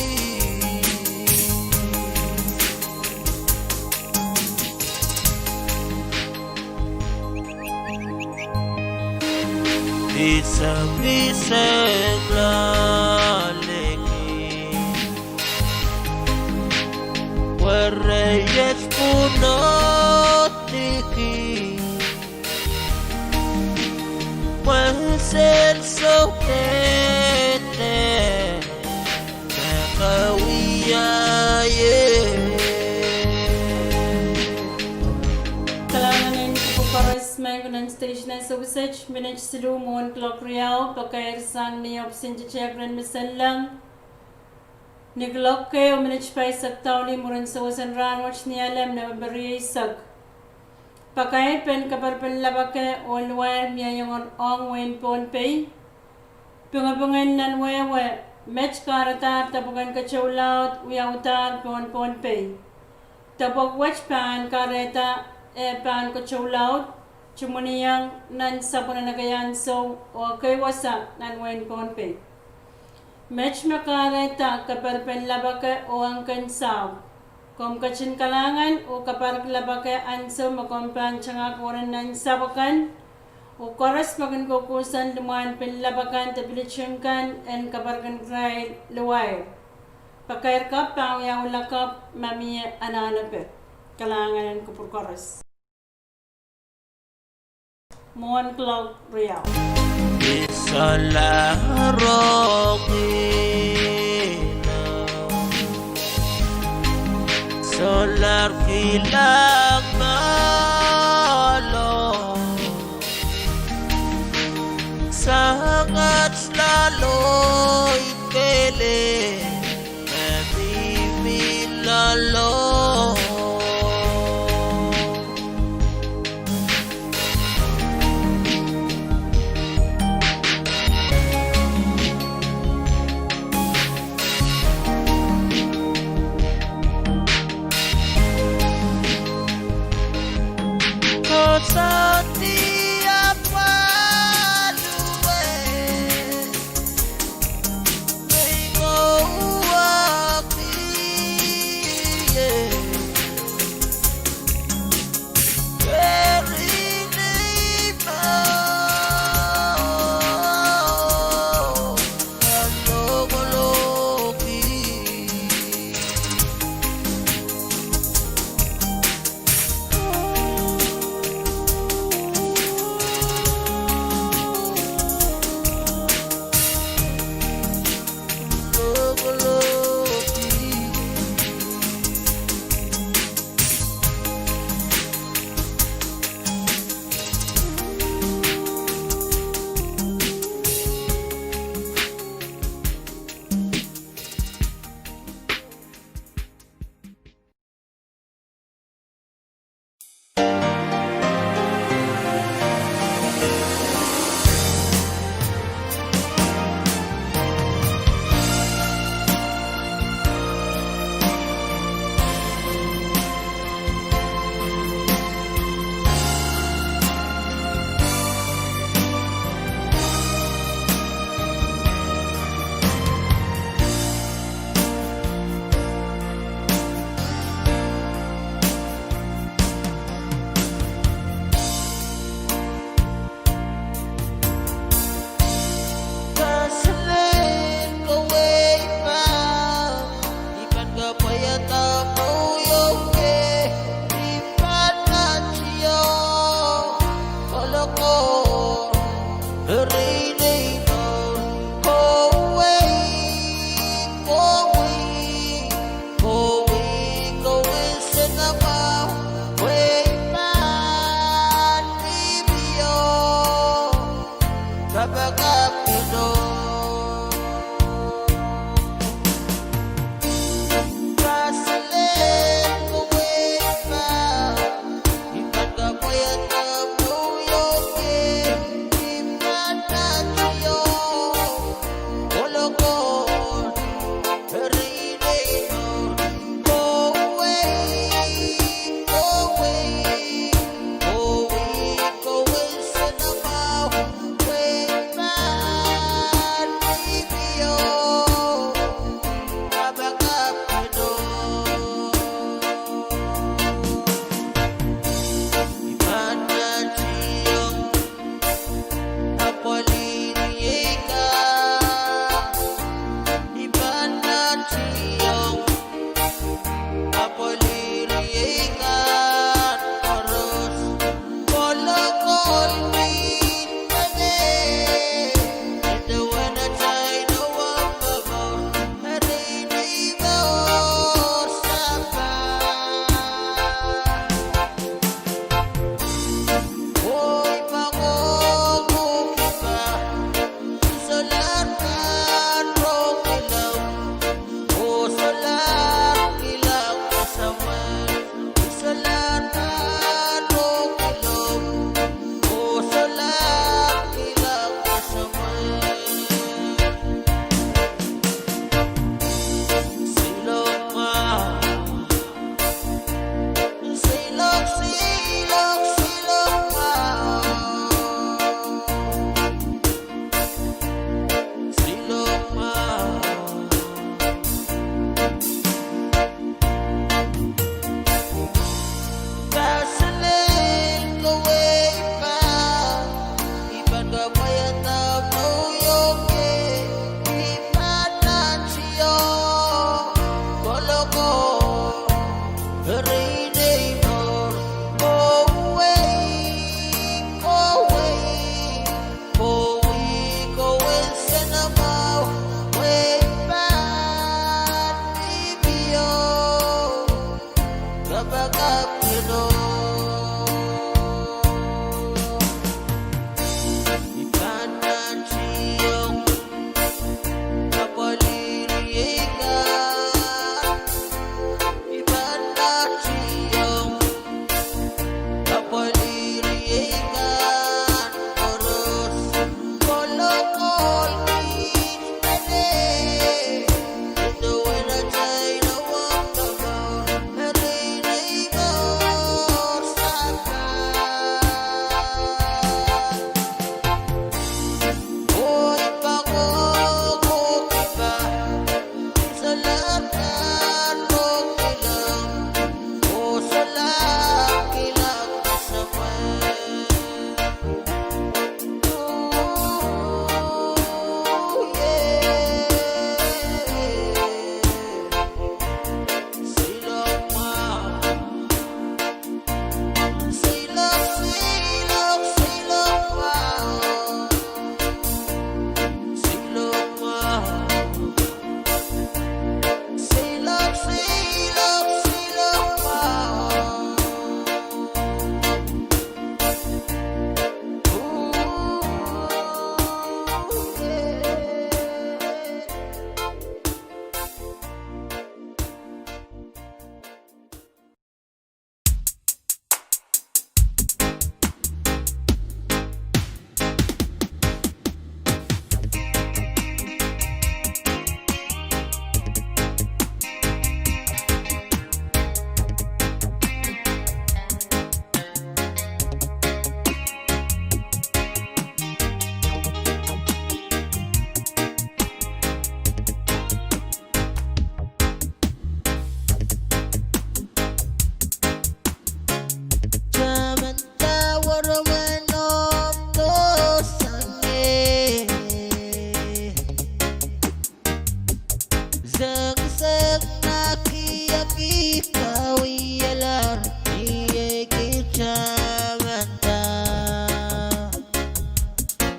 Isengiseng loaleki, wereiet pwunodiki, mwesel soukehte me kawiaie. Kalahngan en kupwur koaros, maing ko nan station en sewese, minit siluh mwohn kuloak riau, pakair sang ni opsin titek ren mesen lang. Ni kuloak kei oh minit paisek daulih mwurin sewesen rahnwet ni Alem, November rieisek. Pakair pen keperpen lapake oh luwair mie iang ong wehin Pohnpei. Pingipingen nan wehwe, met kahrehdahr depwek en ketoulaud wiaudahr pohn Pohnpei. Depwek wet pahn kahrehda eh pahn ketoulaud, tumwiniong nan sapwellimomwi ansou oh keiwasa nan wehin Pohnpei. Met me kahrehda keperpen lapake oh engken sahpw. Komw ketin kalahngan oh kaparek lapake ansou me komw pahn tangahki weren nan sahpw akan, oh koaros me kin koukousoan limwahn pil lapakan de piliting kan en kaparek en irail luwair. Pakair kapw pahn wiawi lakapw ma mie anahnepe. Kalahngan en kupwur koaros. Mwohn kuloak riau. I solahr rongihlahng, solahr kilang pahlo, sangat loaloid kelehpw me mihmi loalomw.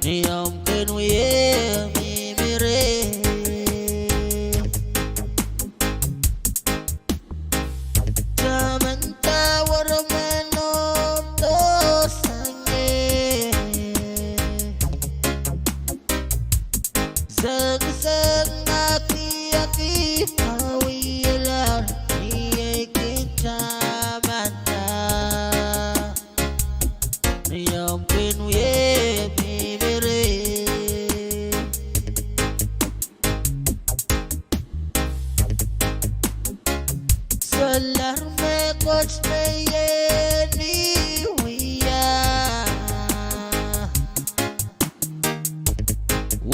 Ni omw kin wie mihmi reh. Tamanda werimen omw dohsangehr. Sengiseng akiaki kawilahr ni ei kin tamanda. Ni omw kin wie mihmi reh. Solahr mehkot me I en wia.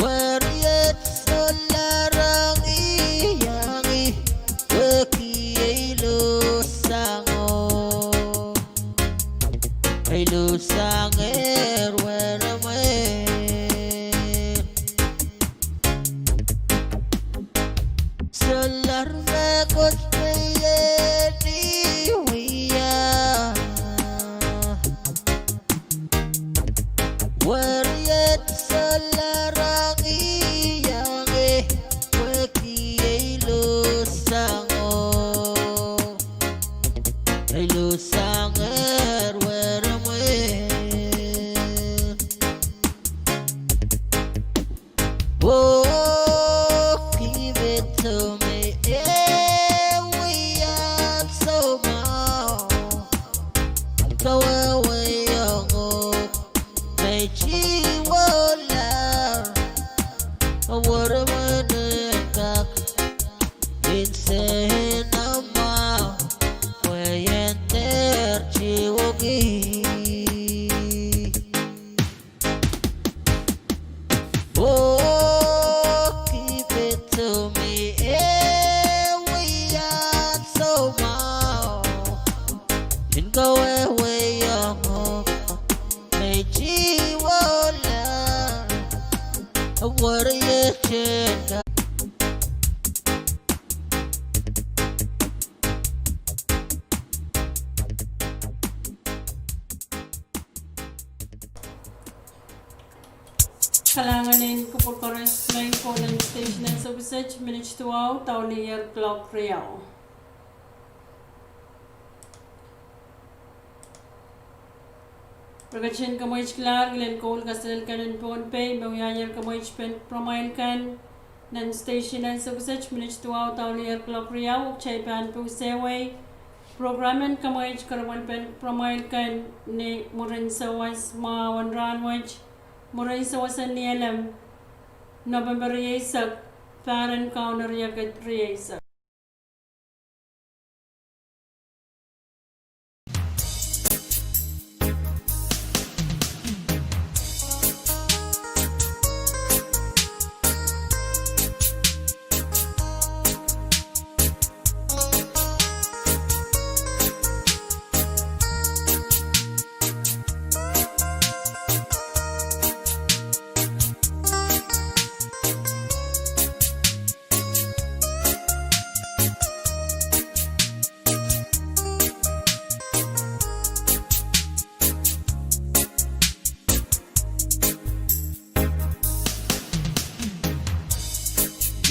Weriet solahr ong I, ong I, pwehki ei luhsango. Ei luhsangehr weremwe. Solahr mehkot me I en wia. Weriet solahr ong I, ong I, pwehki ei luhsango. Ei luhsangehr weremwe. Oh, ki pid soh me e wia soumwahu. Kawehwehiong uhk me I chihwolahr. Weremwe en kak insen amwahu, pwe I en dehr chihwoki. Oh, ki pid soh me e wia soumwahu. En kawehwehiong uhk me I chihwolahr. Weriet en kak. Kalahngan en kupwur koaros, me kohla station en sewese minit duwau daulier klok riau. Re ketin kamweitkihla ngilen koul kaselel kan en Pohnpei, me wiahier kamweitpen pwuromwail kan nan station en sewese minit duwau daulier klok riau. Kitail pahn pwusehwei program en kamweit keremwelpen pwuromwail kan ni mwurin sawas mwahu en rahnwet, mwurin sawas en Nialem, November rieisek, pahr en Kauno riekid rieisek.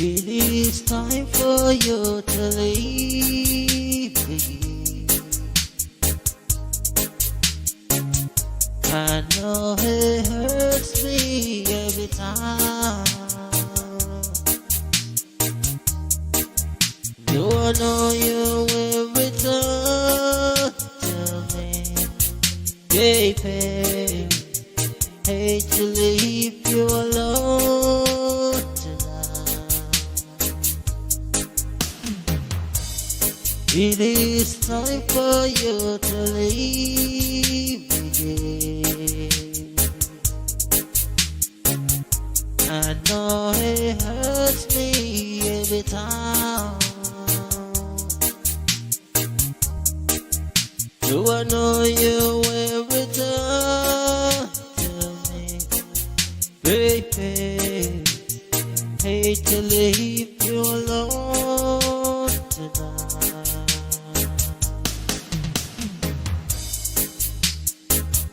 It is time for you to leave me. I know it hurts me every time. You know you will return to me, baby. Hate to leave you alone tonight. It is time for you to leave me. I know it hurts me every time. Do I know you will return to me, baby? Hate to leave you alone tonight.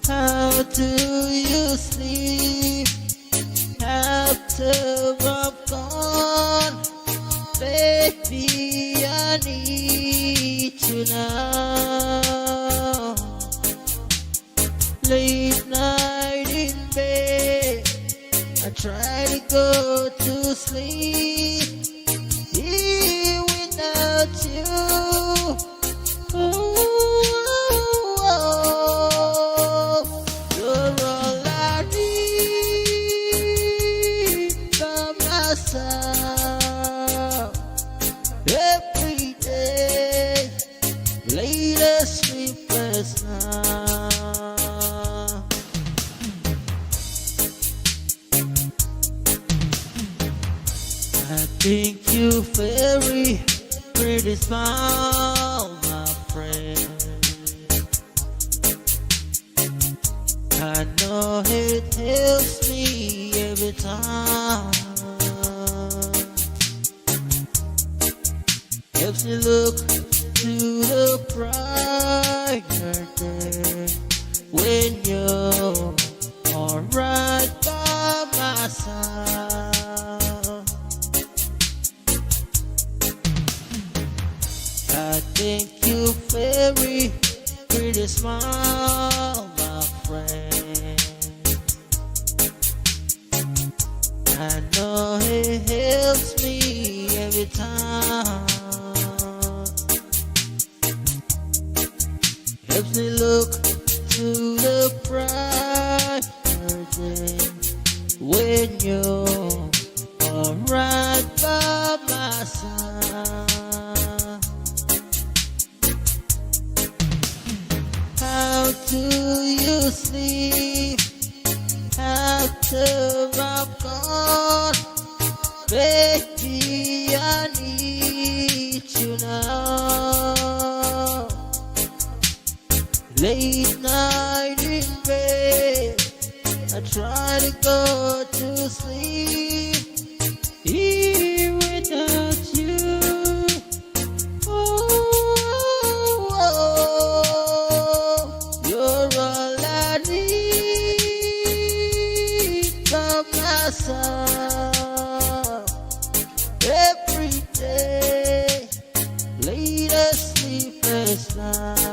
How do you sleep I try to go to sleep, even without you. Oh, oh, oh. You're all I need by my side. Every day, late and sleepless night. I think you very pretty smile, my friend. I know it helps me every time. Helps me look to the brighter day when you are right by my side. I thank you very pretty smile, my friend. I know it helps me every time. Helps me look to the brighter day when you are right by my side. How do you sleep after I'm gone? Baby, I need you now. Late night in bed, I try to go to sleep, even without you. Oh, oh, oh, you're all I need by my side. Every day, late and sleepless night.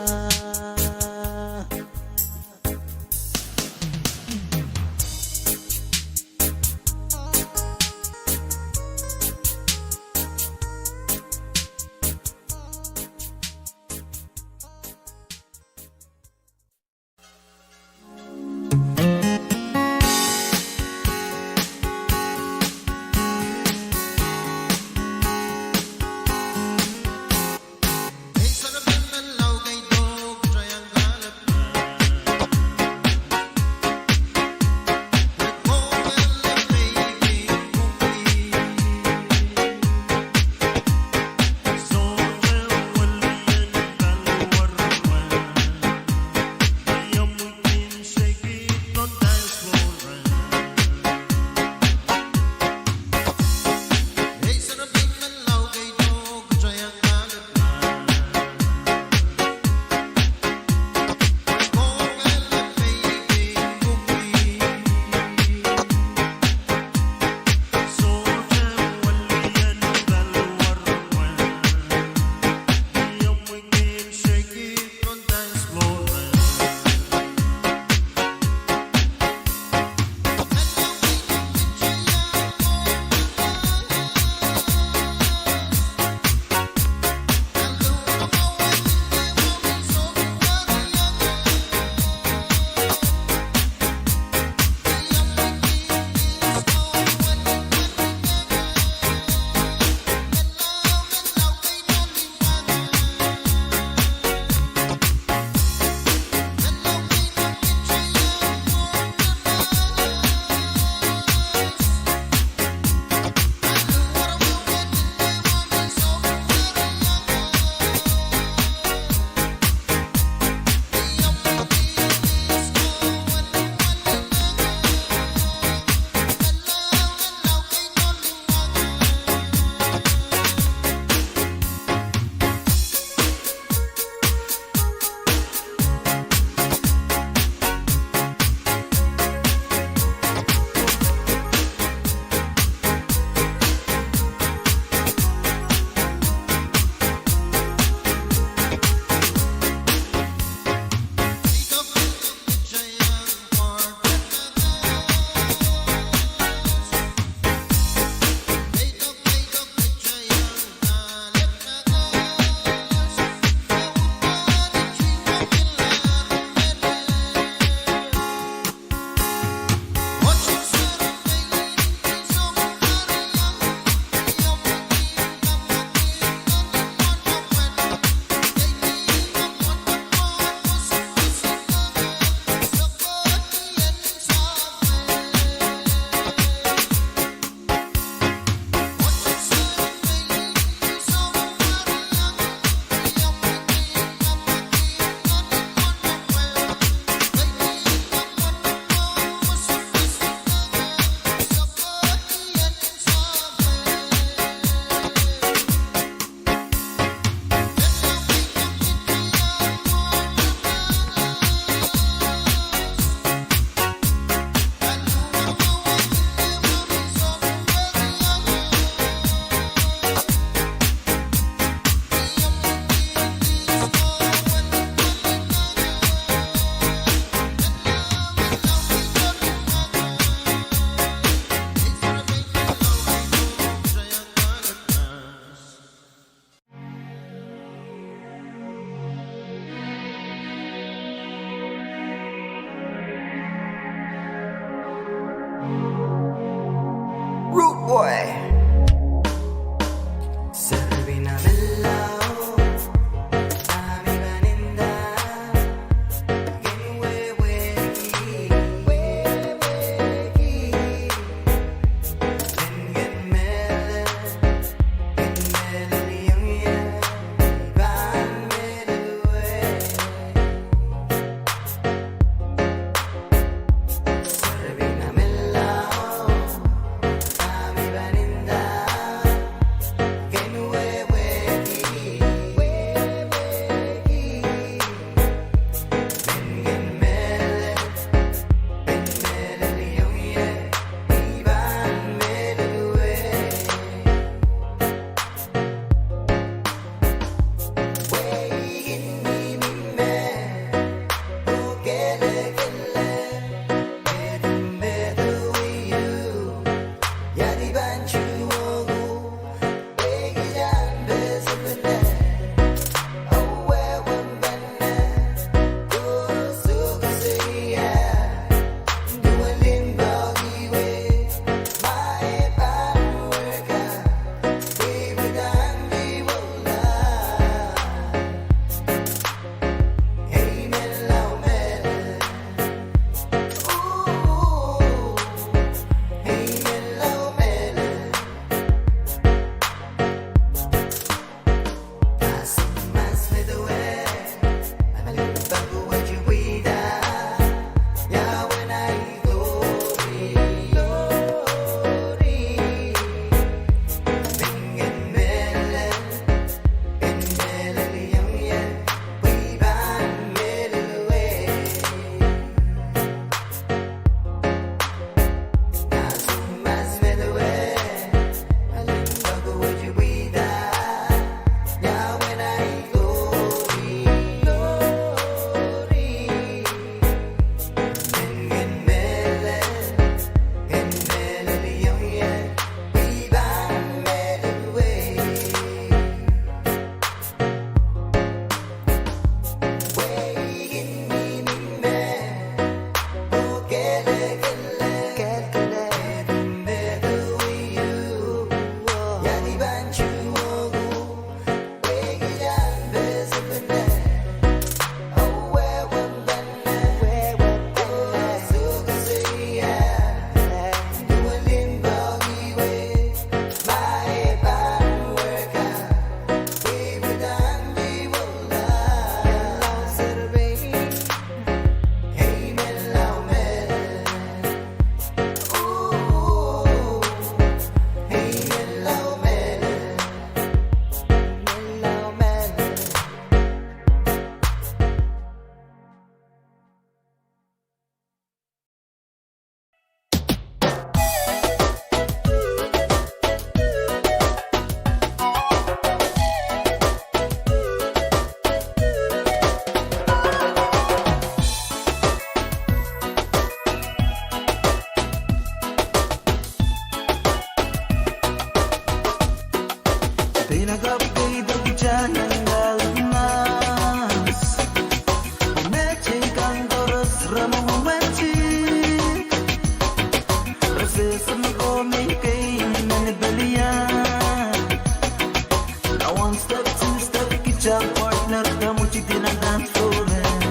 Now one step, two step, get your partner, come with you, then I dance for them.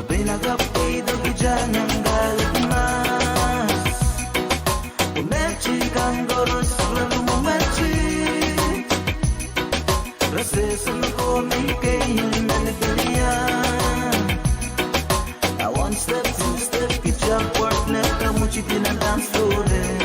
Pena kap kei doki janyang kalik mas. Umechi kan koros relu umechi. Resesen ko mei kei meni kelia. Now one step, two step, get your partner, come with you, then I dance for them.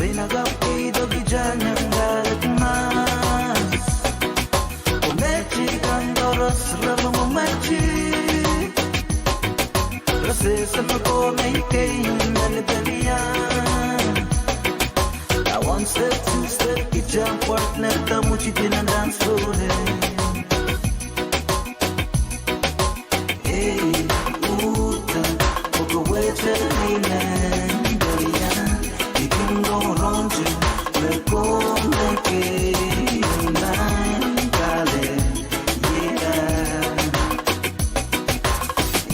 Inakapw keido kitail nan kahrehda mas. Komehdi kan koaros re mwomwehdi. Re sehse me komw kei me lipilipil. A one step, two step, kitail pwartnerda mwurin nan dance floor. Ei, uhda, pwe ke wehte ni nan derian, I kin rongorongete me komw kei nan kale, yeah.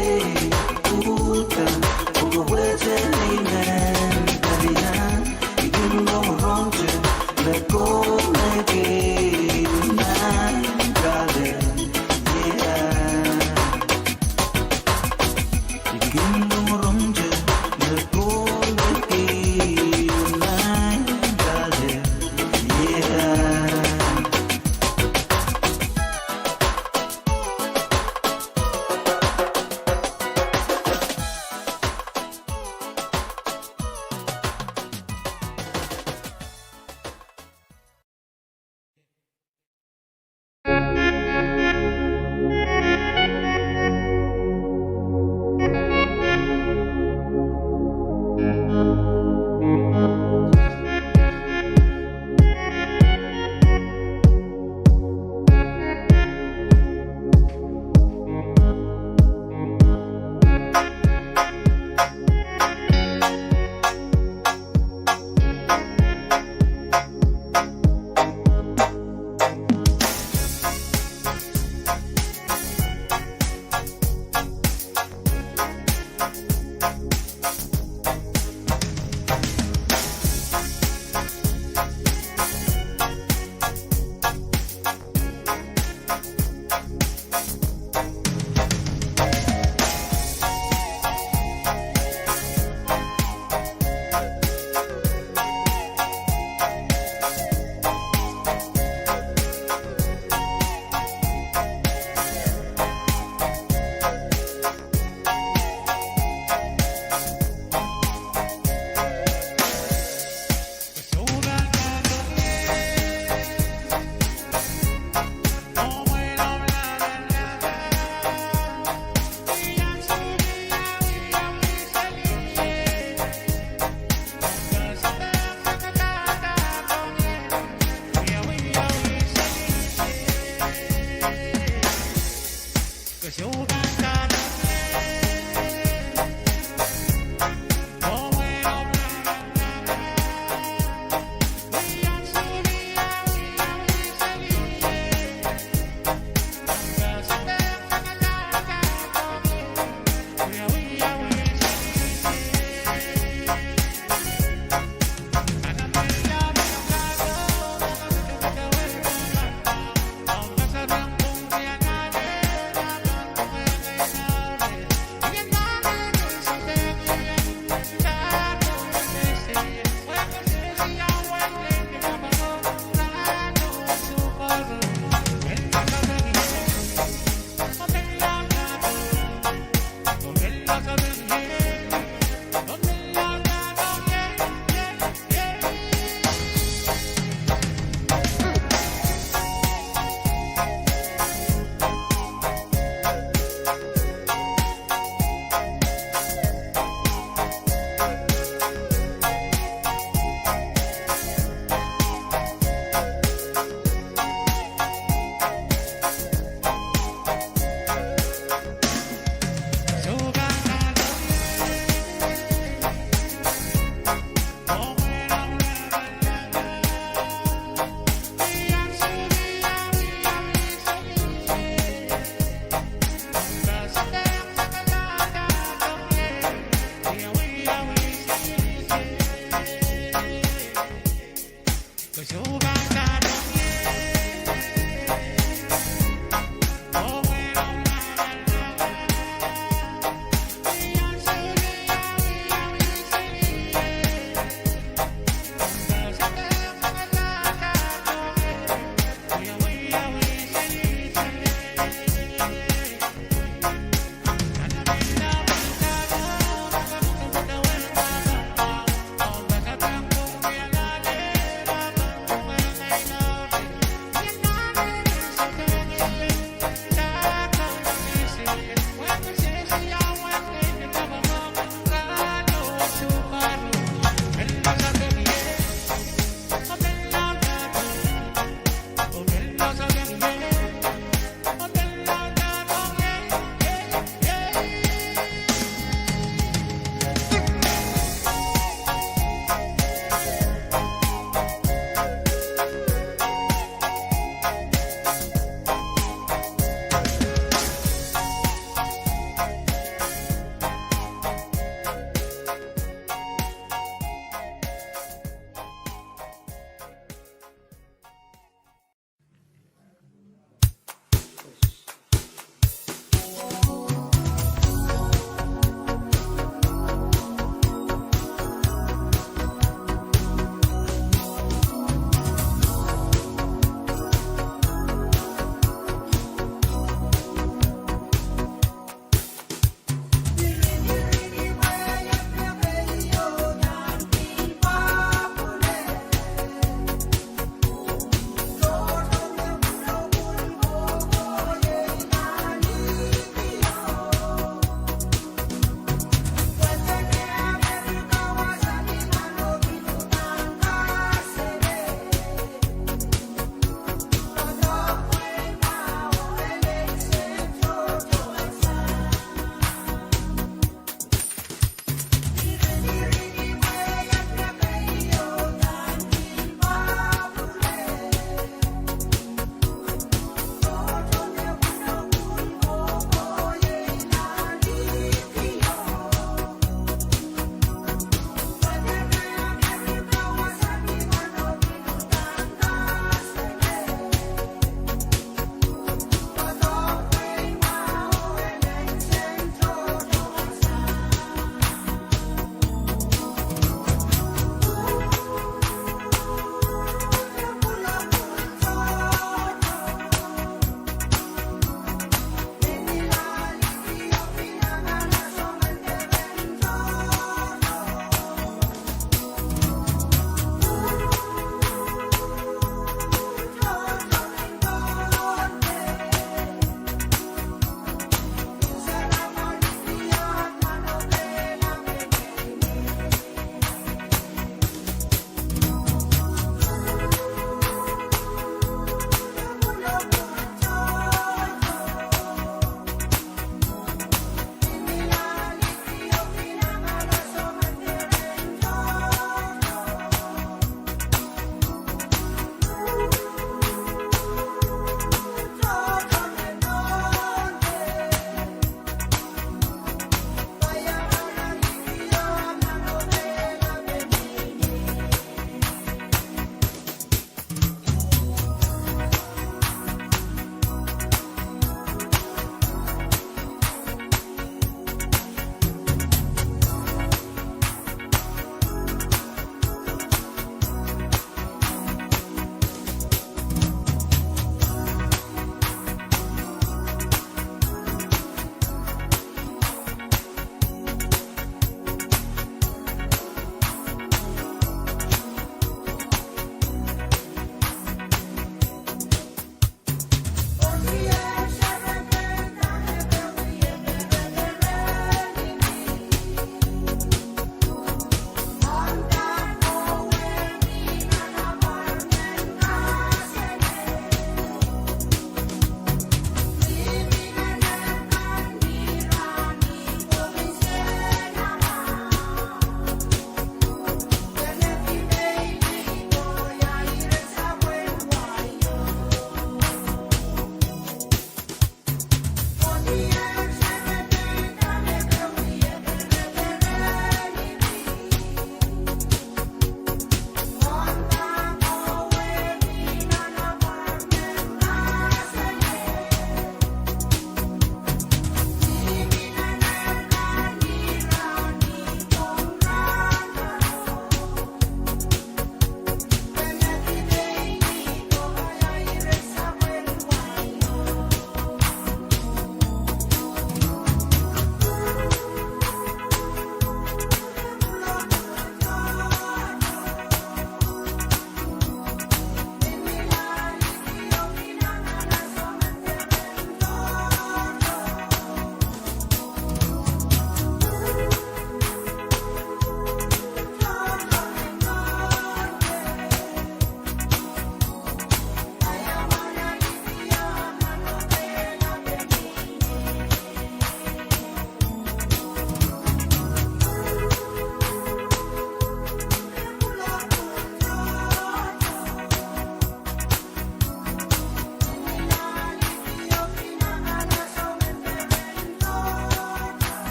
Ei, uhda, pwe ke wehte ni nan derian, I kin rongorongete me komw kei nan kale, yeah.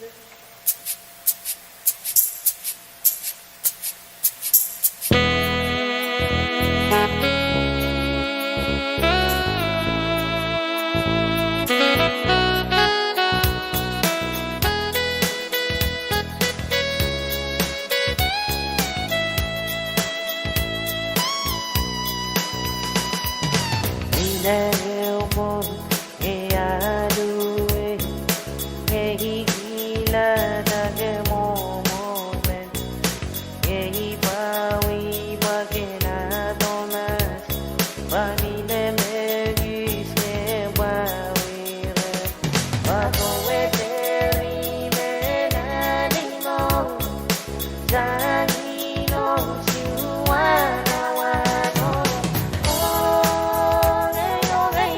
Ih ehu pwoud, ngehi aluwe, ngehi kihlahte ke mwomwohd men. Ngehi pahwi pwe ke nah Tomas, pwe mie me kis ke pahwi reh. Pwe kowe dehr ih me nan imwo, sang inou suwanawan o. Oh, ngehi, oh, ngehi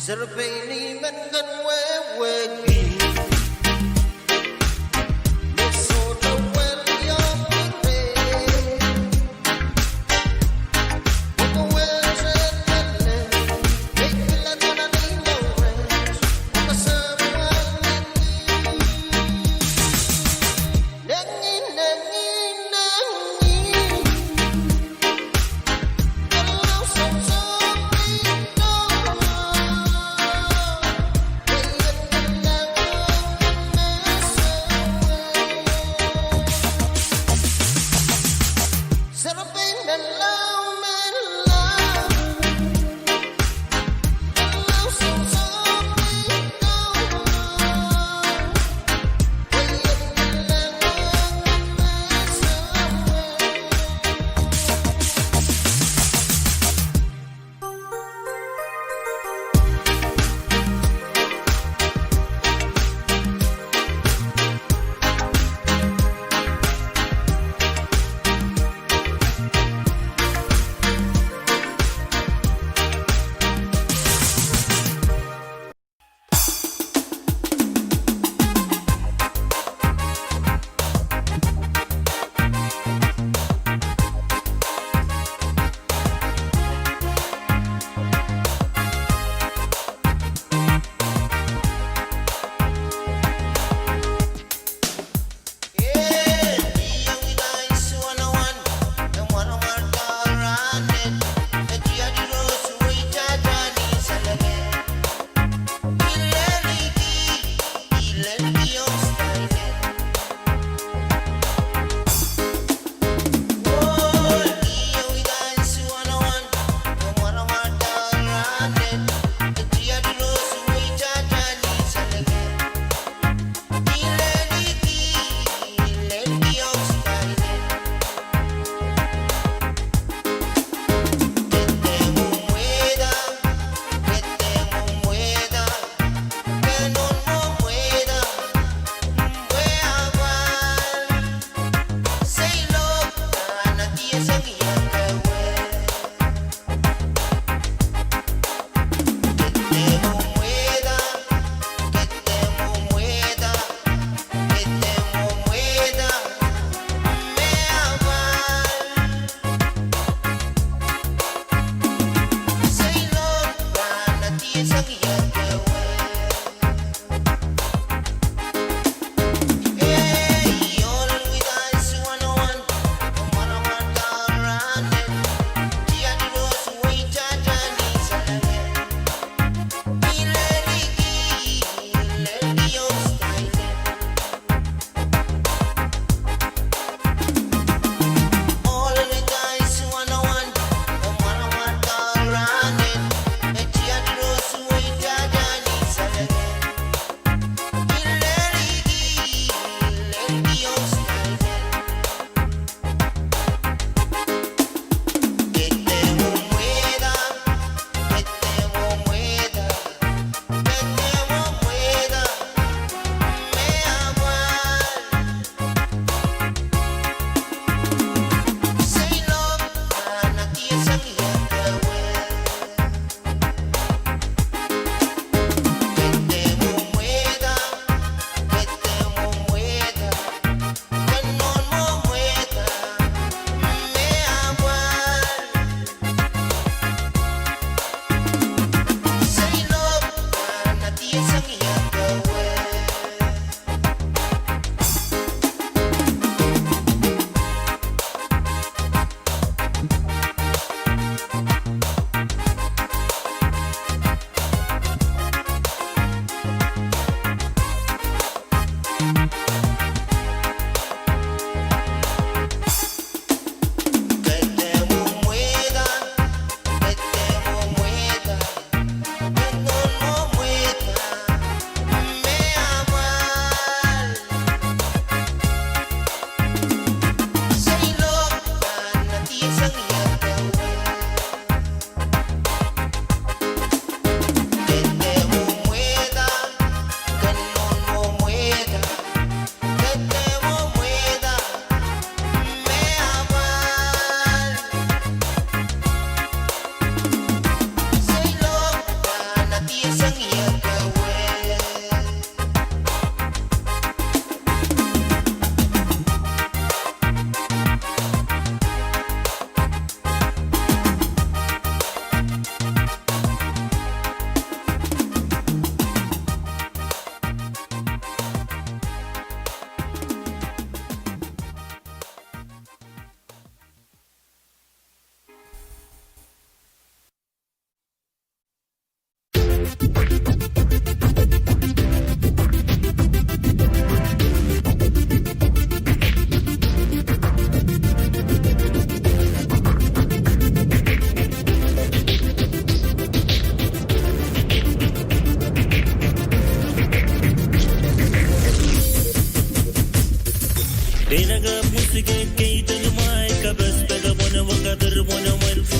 Serepein I men kin wehwehki me sohte wel iohpire. Wehwehte lel, me I pil eden nan imwure, oh kasamwohng ni. Nengin, nengin, nengin.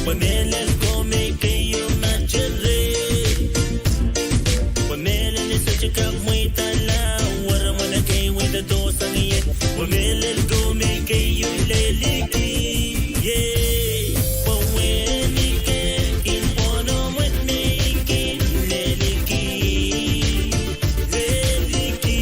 Pwe mehlel ko me keieu ma teri. Pwe mehlel ni sohte kak mweidala, were mwen kei wehda dohsang ie. Pwe mehlel ko me keieu leliki. Ie. Pwe wehn ike kin pwono mwen me I kin leliki. Leliki.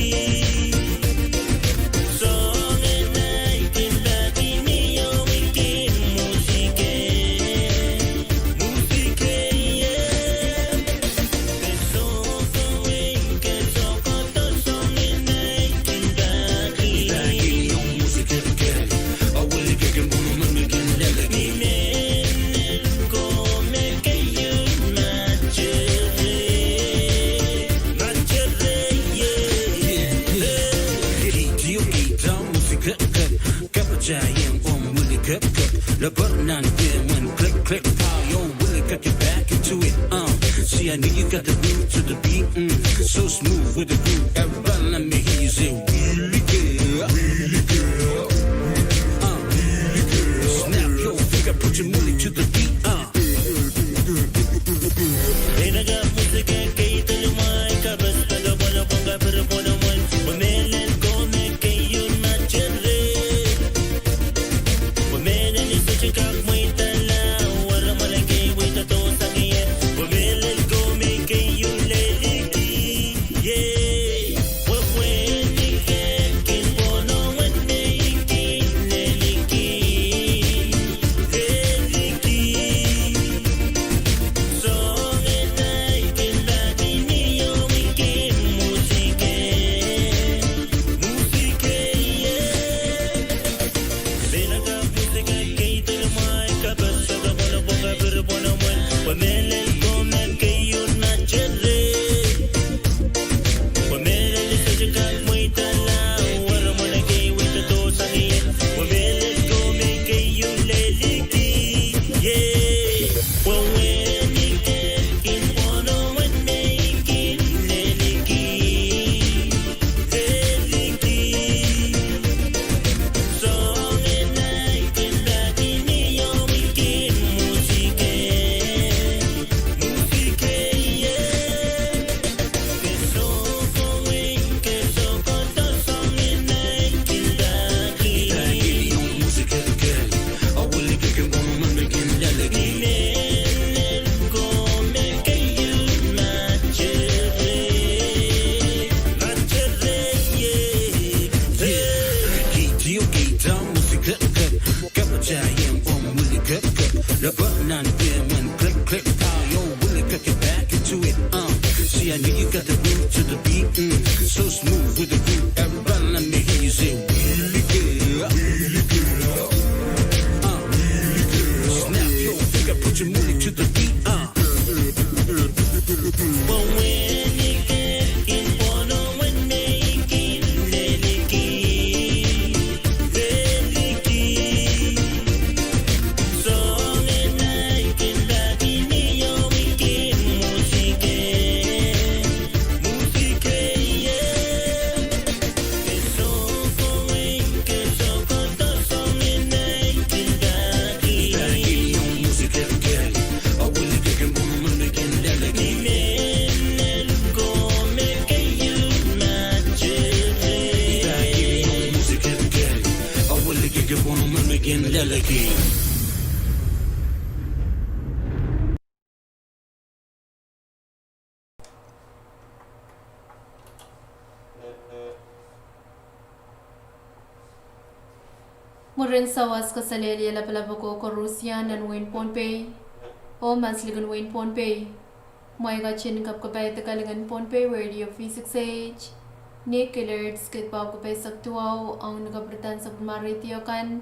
Kepatahieng omw wilikipikipi, leper nan pehmwen click, click, pow, yo, willy, cut your back into it, uh. See, I need you got the groove to the beat, mm. So smooth with the groove, everybody let me hear you say, willy, willy, uh, willy, snap your finger, put your money to the beat, uh. Lebanon, yeah, when click, click, pow, yo, willy, click it back into it, uh. See, I knew you got the groove to the beat, mm. So smooth with the groove, everybody let me hear you say, willy, girl, willy, girl, uh, willy, girl. Snap your finger, put your money to the beat, uh. Mwurin sawas, kaselehlie lapalap ong koaros nan wehin Pohnpei oh mas likin wehin Pohnpei. Mwein ketin kapkapai de kalingen Pohnpei Radio V six eight, Nick Gillard, kid pahn kapaisak duwau ong ni kapirdan sapwellime radio kan,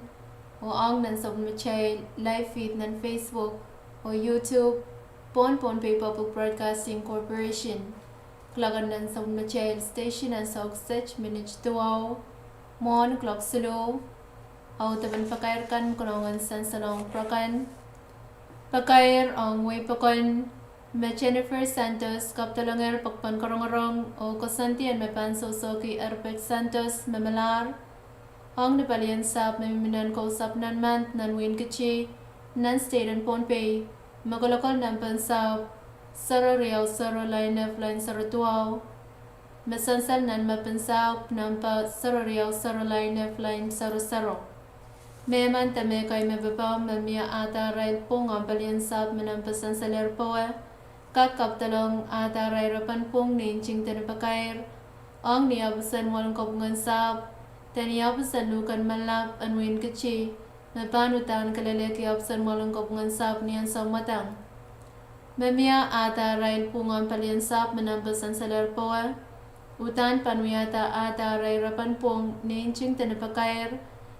oh ong nan sapwellimatail live feed nan Facebook oh YouTube, Pohnpei Public Broadcasting Corporation. Kilang nan sapwellimatail station ansou kiset minit duwau mwohn kuloak siluh. Audepen pakair kan me konehng en sansalohng program kan. Pakair ong wehi pokon me Jennifer Santos, kapdolongehr pokpon korongorong oh koasoandi en me pahn sohsohki Herbert Santos me melahr ong ni palien sahpw me mihmi nan Kousapw Nanmand nan wehin Kiti, nan state en Pohnpei, me kolokol nempehn sahpw sero riau sero lain ehu lain sero duwau, me sansal nan mepin sahpw nempe sero riau sero lain ehu lain sero sero. Mehmen de mehkei me popohl me mie ahda arail pwung ong pelien sahpw me nempe sansalehr powe, kak kapwdolong ahda arail repen pwung ni nting de ni pakair, ong ni ohpis en mwoalen kopwung en sahpw, de ni ohpis en luhk en menlap en wehin Kitti, me pahn uhdahn kilelehki ohpis en mwoalen kopwung en sahpw ni ansou mwadang. Me mie ahda arail pwung ong pelien sahpw me nempe sansalehr powe, uhdahn pahn wiahda ahda arail repen pwung ni nting de ni pakair,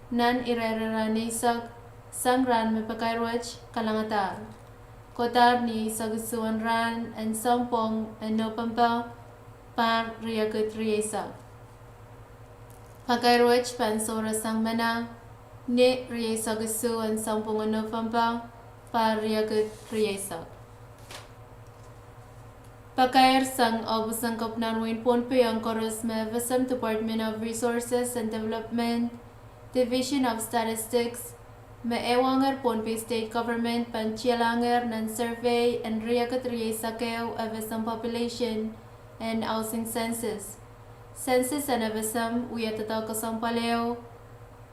nan irair en rahn eisek, sang rahn me pakair wet kalangadahr. Kohdahr ni eisek isuh en rahn en sounpwong en Nopempe, pahr riekid rieisek. Pakair wet pahn sohrasang mena, ni rieisek isuh en sounpwong en Nopempe, pahr riekid rieisek. Pakair sang ohpis en Kepinahn wehin Pohnpei ong koaros me FSM Department of Resources and Development, Division of Statistics, me ehuongehr Pohnpei State Government pahn tialahngehr nan survey en riekid rieisek ehu FSM population and housing census. Census en FSM wia doadoahk kesempwal ehu,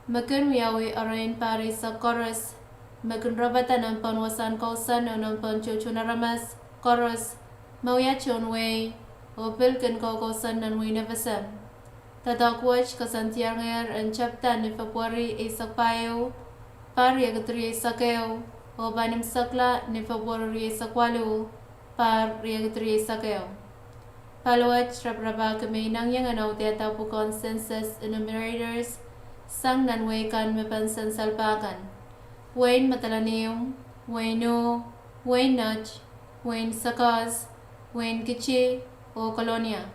me kin wiawi erein pahr eisek koaros, me kin rapada nan pwehn wasahn kousoan oh nan pwehn tohtohn aramas koaros, me wia tohn wehi, oh pil kin koukousoan nan wehin FSM. Doadoahk wet koasoandihngehr en tepda ni February eisek pahieu, pahr riekid rieisek ehu, oh pahn imwisekla ni February rieisek waluh, pahr riekid rieisek ehu. Paliwet raparapahki me inengieng en audehda pwukoahn census enumerators sang nan wehi kan me pahn sansal pahkan: wehin Madolenihmw, wehin Uh, wehin Net, wehin Sokehs, wehin Kitti, oh Kolonia.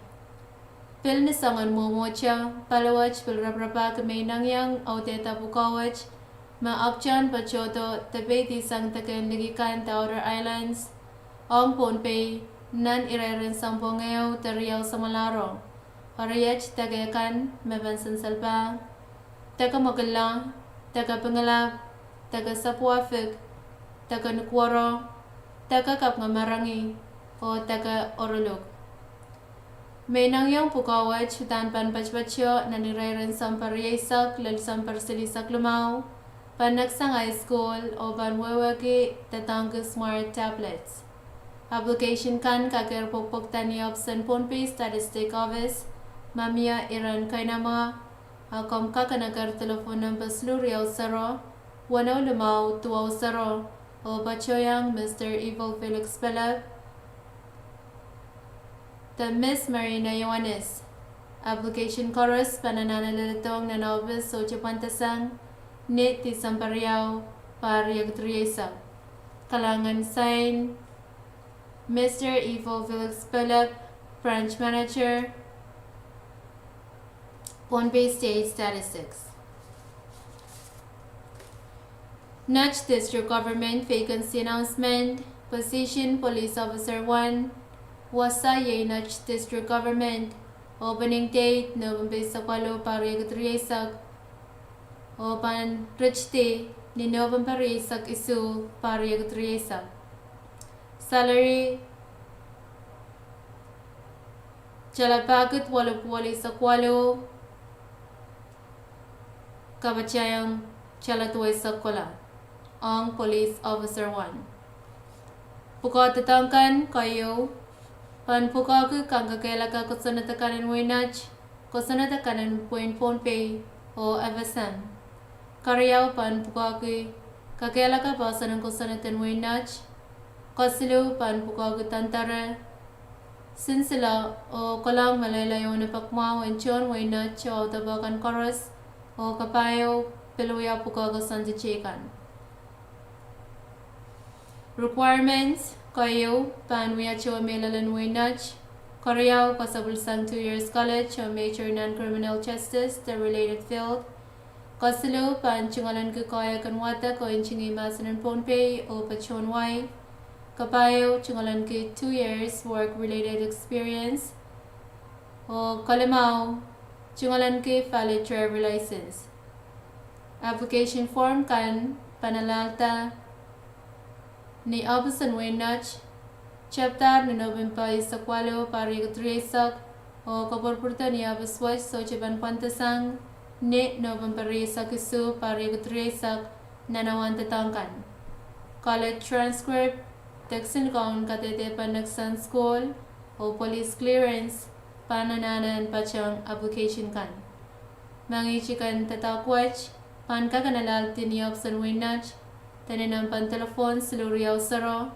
Pil ni soangen mwomwohte, paliwet pil raparapahki me inengieng audehda pwukoa wet me ahpwtehn patohdo de peidi sang deke en liki kan de Outer Islands ong Pohnpei, nan irairen sounpwong ehu de riau samwalahro. Eri iet deke kan me pahn sansal pah: deke Mokilla, deke Pingelap, deke Sapwuahfik, deke Nukuoro, deke Kapingamarangi, oh deke Oaroluk. Me inengieng pwukoa wet uhdahn pahn patopato nan irairen sounpar rieisek lel sounpar silihsek limau, pahn neksang high school oh pahn wehwehki doadoahngki smart tablets. Application kan kakehr pwekpwekda ni ohpis en Pohnpei Statistics Office, ma mie iren keinemwe, a komw kak en eker delepwohn nempe siluh riau sero, weneu limau duwau sero, oh patohieng Mister Evil Felix Pelep de Miss Marina Ioanis. Application koaros pahn anahne leledohng nan ohpis sohte pwandasang ni Tisempe riau, pahr riekid rieisek. Kalahngan, sign, Mister Evil Felix Pelep, Branch Manager, Pohnpei State Statistics. Net District Government vacancy announcement, position Police Officer one, wasa iei Net District Government, opening date November eisek waluh, pahr riekid rieisek, oh pahn ritidi ni November rieisek isuh, pahr riekid rieisek. Salary, tala pahkid waluh pwuo eisek waluh, kapatahieng tala duweisek kohla, ong Police Officer one. Pwukoa doadoahk kan: keieu, pahn pwukoahki kankekehlaka kosonned akan en wehin Net, kosonned akan en wehin Pohnpei, oh FSM. Keriau, pahn pwukoahki kakehlaka poahsoan en kosonned en wehin Net. Kesiluh, pahn pwukoahki dendere, sinsile, oh kolahng meleilei oh nepak mwahu en tohn wehin Net oh audepe kan koaros, oh kapahieu, pil wia pwukoa koasoandi teikan. Requirements: keieu, pahn wia towe mehlel en wehin Net. Keriau, kosapwil sang two years college oh major nan criminal justice de related field. Kesiluh, pahn tungoalenki koahiek en wadek oh ntingihdi mahsen en Pohnpei oh patohwan wai. Kapahieu, tungoalenki two years work related experience. Oh kalimau, tungoalenki valid driver license. Application form kan pahn alahlda Ni ohpis en wehin Nett, tepdahr ni Nopempe eisek waluh, pahr riekid rieisek, oh kopwurpwurdo ni ohpis wet sohte pahn pwandasang ni Nopempe rieisek isuh, pahr riekid rieisek, nan awa en doadoahk kan. College transcript, de kisin kaun kadehde pahn next en sukuhl, oh police clearance, pahn anahne en patehng application kan. Mengihtik en doadoahk wet pahn kak en alehdi ni ohpis en wehin Nett, de ni nempehn delepwohn siluh riau sero,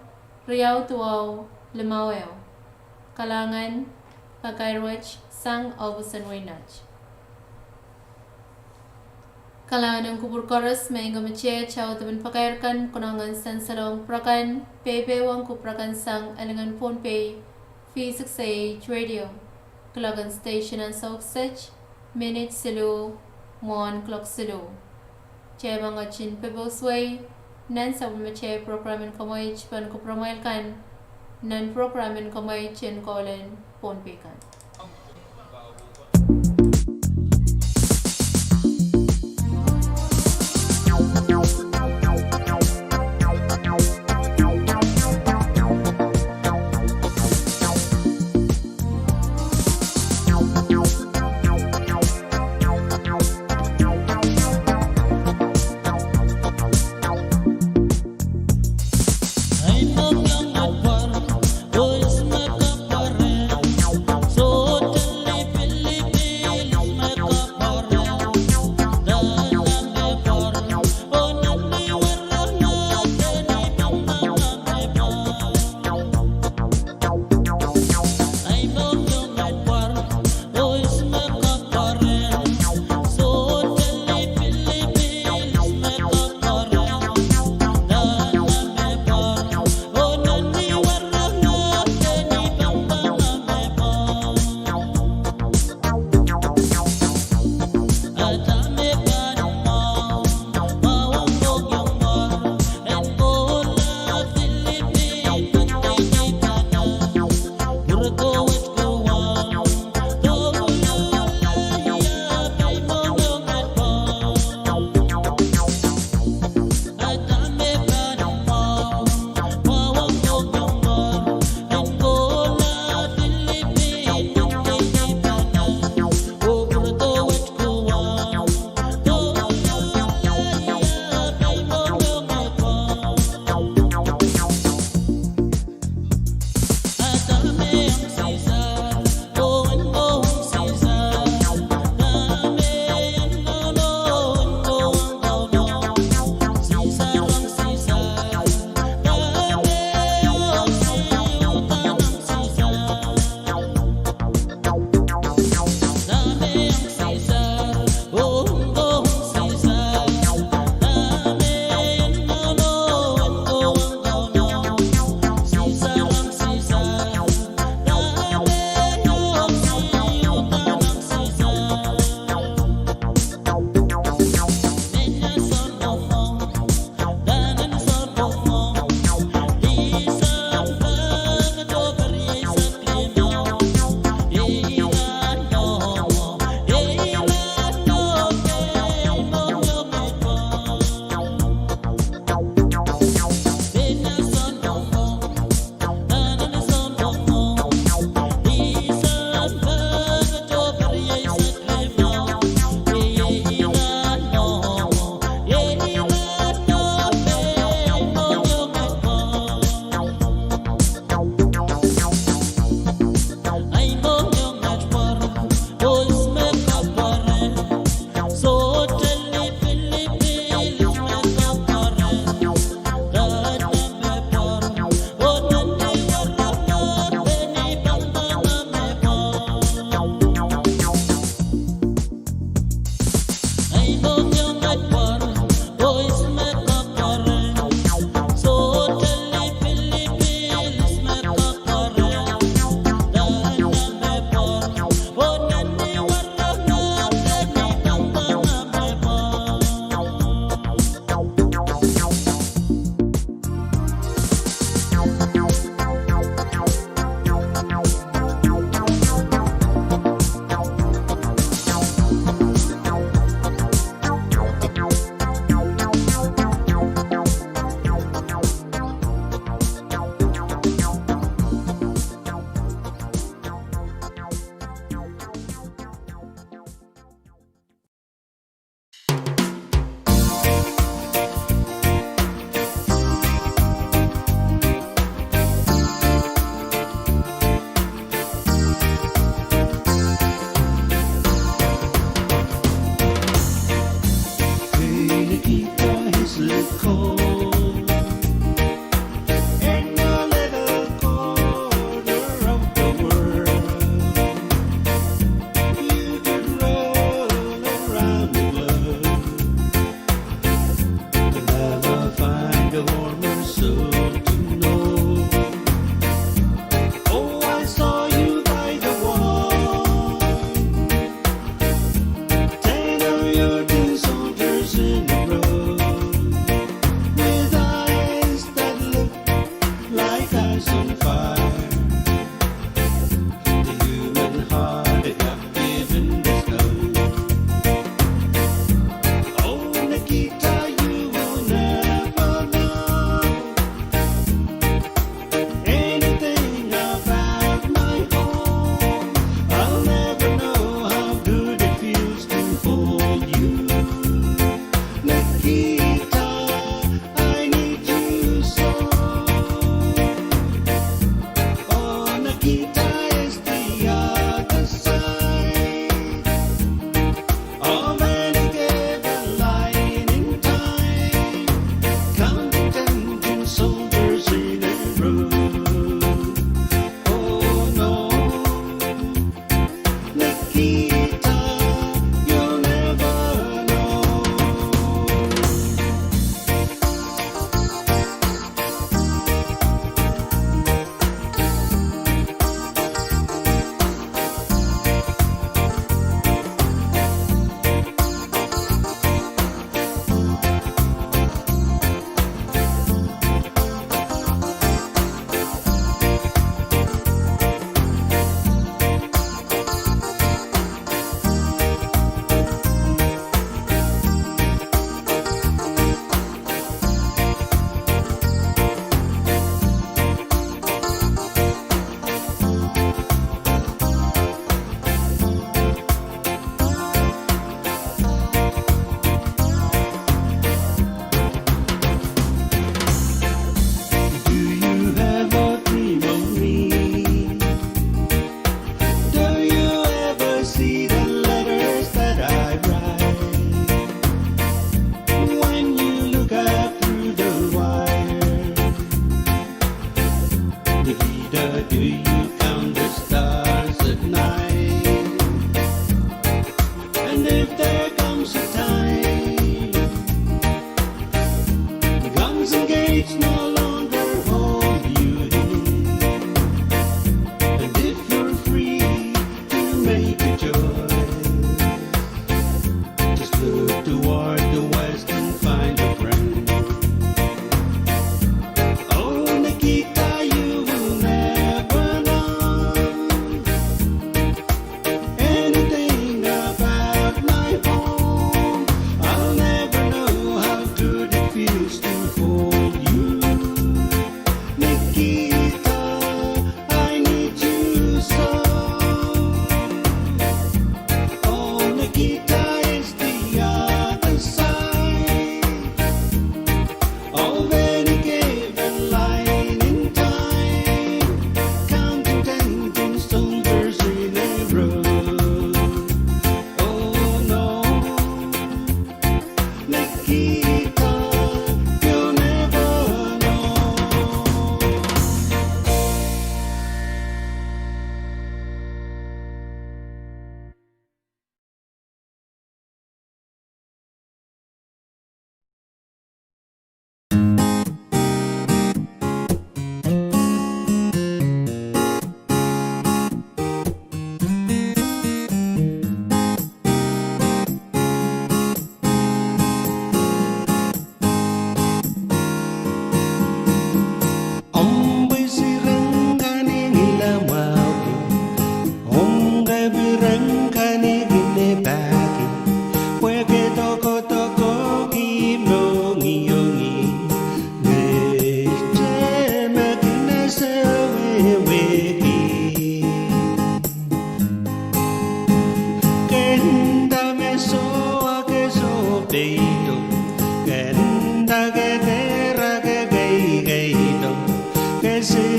riau duwau, limau ehu. Kalahngan, pakair wet sang ohpis en wehin Nett. Kalahngan en kupwur koaros, me I en komw ketiket audepen pakair kan konehng en sansalohng pwurokan, peipehiong kupwurokan sang Elingan Pohnpei, V six A H Radio, kuloak en station ansou kiset, minit siluh mwohn kuloak siluh. Kitail pahn ketin pepous wei nan sapwellimatail prokram en kemweit pahn kupwuramwail kan nan prokram en kemweit en Kolen Pohnpei kan.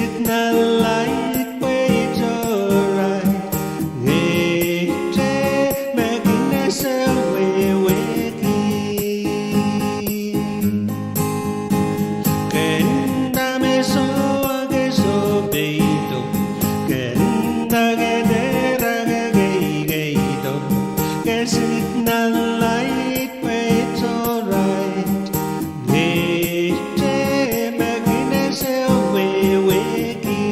Signal light pwe it's alright. Ngehte me kin ese wehwehki. Ke nda me soh ke soh peido. Ke nda ke dehr ke keikeido. Ke signal light pwe it's alright. Ngehte me kin ese wehwehki.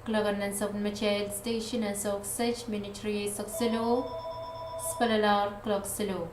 Kuloak en Nansapen Metail Station en Sohk Set minit rieisek siluh, spelelahr kuloak siluh.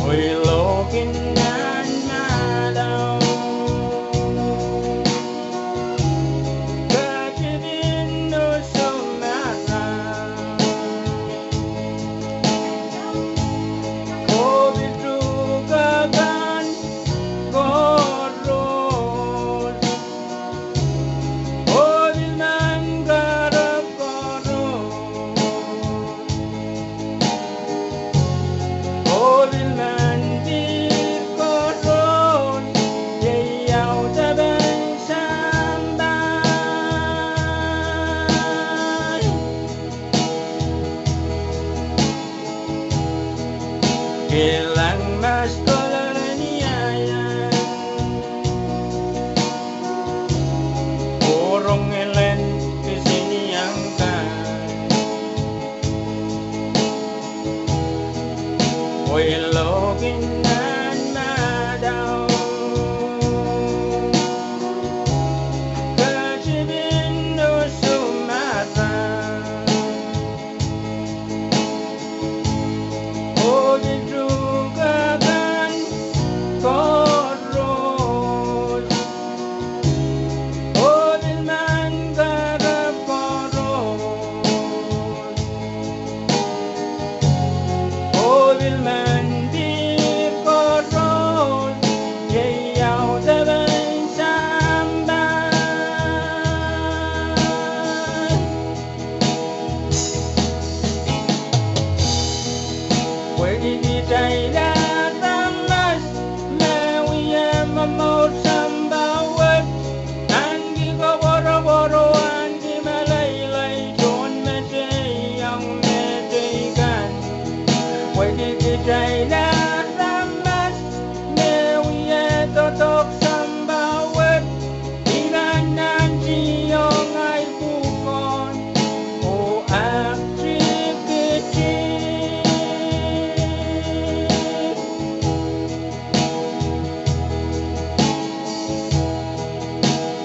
Pweilokin nan madau, ketipin usu marain, oh pil tuhke kan koaros, oh pil men kahrepe koaros, oh pil men dihr koaros, iei audepen sampah. Kilang mas kololeniaian, oh rong elen kisiniang kan. Pweilokin nan madau, ketipin usu marain, oh pil tuhke kan koaros, oh pil men kahrepe koaros, oh pil men dihr koaros, iei audepen sampah. Pwehki kitail aramas me wia momour sampah wet, ahneki koapworopwor oh ahneki meleilei tohnmeteiong mehteikan. Pwehki kitail aramas me wia doadoahk sampah wet, I pahn nantihong ahi pwukoa oh aktikitik.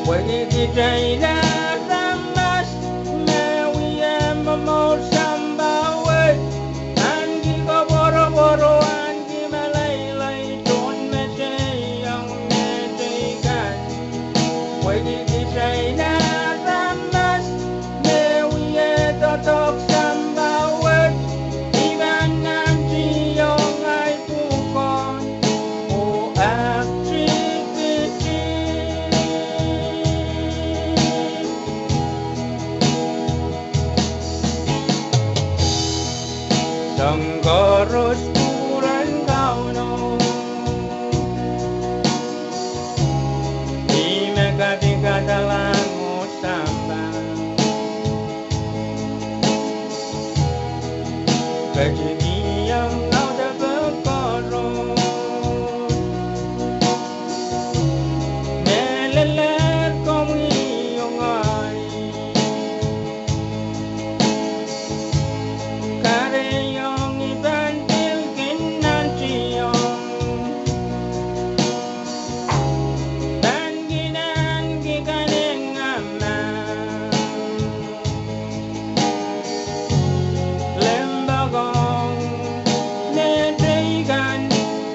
Pwehki kitail aramas me wia momour sampah wet, ahneki koapworopwor oh ahneki meleilei tohnmeteiong mehteikan. Pwehki kitail aramas me wia doadoahk sampah wet, I pahn nantihong ahi pwukoa oh aktikitik. Soahng koaros kupwuren Kauno, ih me kadikadalahng oh sampah, ketikihong audepe koaros. Mehlel komwi oh ngehi, kahrehiong I pahn pil kin nantihong, pahn kin ahneki kanengamah, limpoak ong mehteikan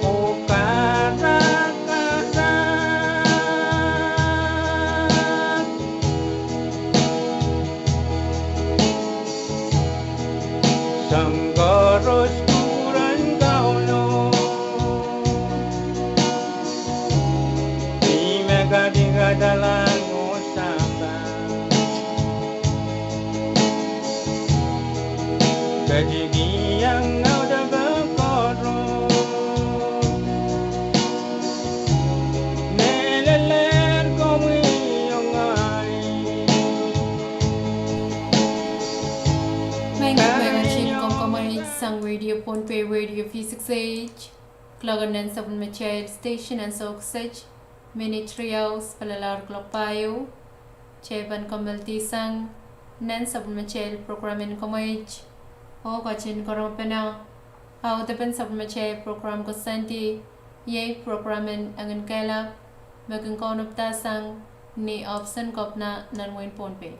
oh karakarahk. Soahng koaros kupwuren Kauno, ih me kadikadalahng oh sampah, ketikihong audepe koaros. Mehlel komwi oh ngehi. Maing, maing, komw komwi sang Radio Pohnpei, Radio V six eight, kuloak en nan sapwellimatail station ansou kiset, minit riau sapwellimahr kuloak pahieu. Kitail pahn kommoaldi sang nan sapwellimatail program en Komweit, oh ketin karonge pene audepen sapwellimatail program koasoandi, iei program en Enginkehlap, me kin kaunopada sang ni ohpis en Kepina nan wehin Pohnpei.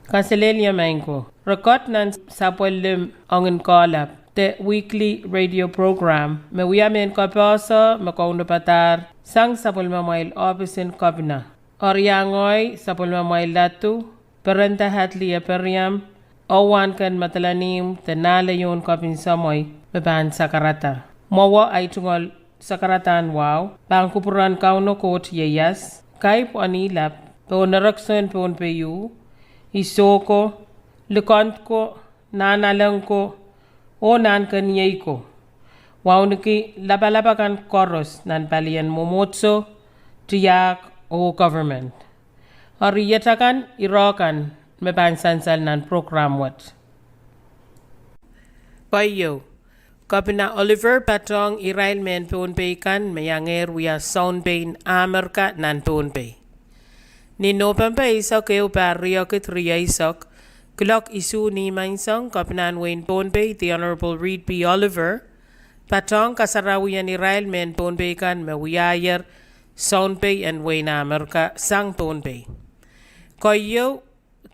Kaselehlie maing ko. Rekoat nan sapwellim ongin kohlap, de weekly radio program, me wia mehn kapehse me kaunopada sang sapwellimamwail ohpis en Kopina. Eri iang ngehi sapwellimamwail ladu, Perenda Hadley Ephriam, oh wahnken Madolenihmw de Nahleyohn Kopin Semwei me pahn sakarada. Mwowe ahi tungoal sakaradahn wahu pahn kupwuren Kauno Koht ieias, Kaib Onilap, pohn erekiso en Pohnpei, Isoko, Likend ko, Nahnalek ko, oh Nahnkeniei ko. Wauneki lapalap akan koaros nan palien mwomwohdiso, tiahk, oh government. Eri iet akan ire kan me pahn sansal nan prokram wet. Keieu, Kopina Oliver patohng irail mehn Pohnpei kan me iangehr wia sounpei en Amerika nan Pohnpei. Ni Nopempe eisek ehu, pahr riekid rieisek, kuloak isuh nimenseng, Kopina en wehin Pohnpei, The Honorable Reed P. Oliver, patohng kasarawien irail mehn Pohnpei kan me wiahier sounpei en wehin Amerika sang Pohnpei. Keieu,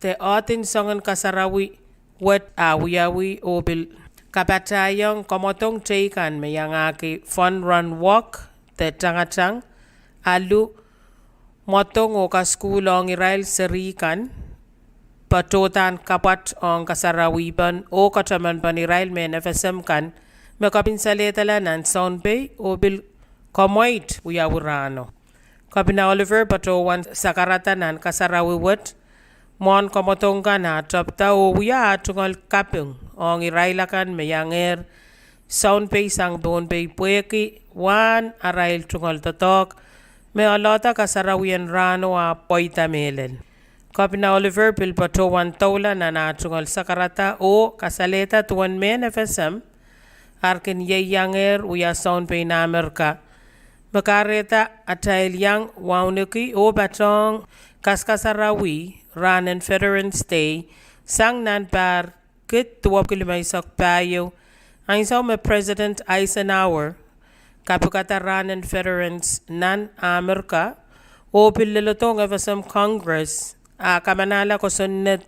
de ohden soangen kasarawi wet a wiawi oh pil kapatahiong kamwadong teikan me iangahki Fun Run Walk de tangatang, alu, mwadong oh kasukuhl ong irail seri kan, patohdan kapwat ong kasarawipen oh katamanpen irail mehn FSM kan me kopin salehdala nan sounpei oh pil komweit wiawi rahno. Kopina Oliver patohwan sakarada nan kasarawi wet mwohn kamwadong kan ah tepda oh wia ah tungoal kaping ong irail akan me iangehr sounpei sang Pohnpei pwehki wahn arail tungoal doadoahk me oalohda kasarawien rahno ah pweida mehlel. Kopina Oliver pil patohwan doula nan ah tungoal sakarada oh kasalehda duwen mehn FSM ar kin ieiangehr wia sounpei en Amerika, me kahrehda atail iang wauneki oh patohng kaskasarawi rahn en Veterans Day sang nan pahr kid duwepwiki limeisek pahieu, ansou me President Eisenhower kapikada rahn en Veterans nan Amerika oh pil lelodohng FSM Congress ah kamanahla kosonned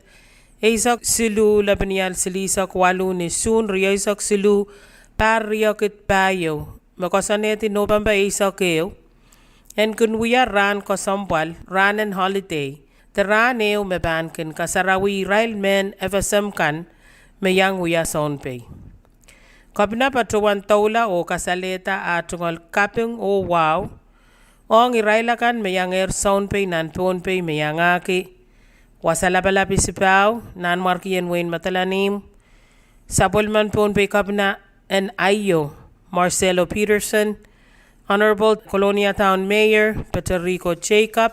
eisek siluh lepinial silihsek waluh ni Suhn rieisek siluh, pahr riekid pahieu, me koasoanehdi Nopempe eisek ehu, en kin wia rahn kesempwal, rahn en holiday, de rahn ehu me pahn kin kasarawi irail mehn FSM kan me iang wia sounpei. Kopina patohwan doula oh kasalehda ah tungoal kaping oh wahu ong irail akan me iangehr sounpei nan Pohnpei me iangahki wasa lapalap isipahu, Nanmwarkien Wein Madolenihmw, sapwellimen Pohnpei Kopina en aio, Marcelo Peterson, Honorable Kolonia Town Mayor Peteriko Jacob,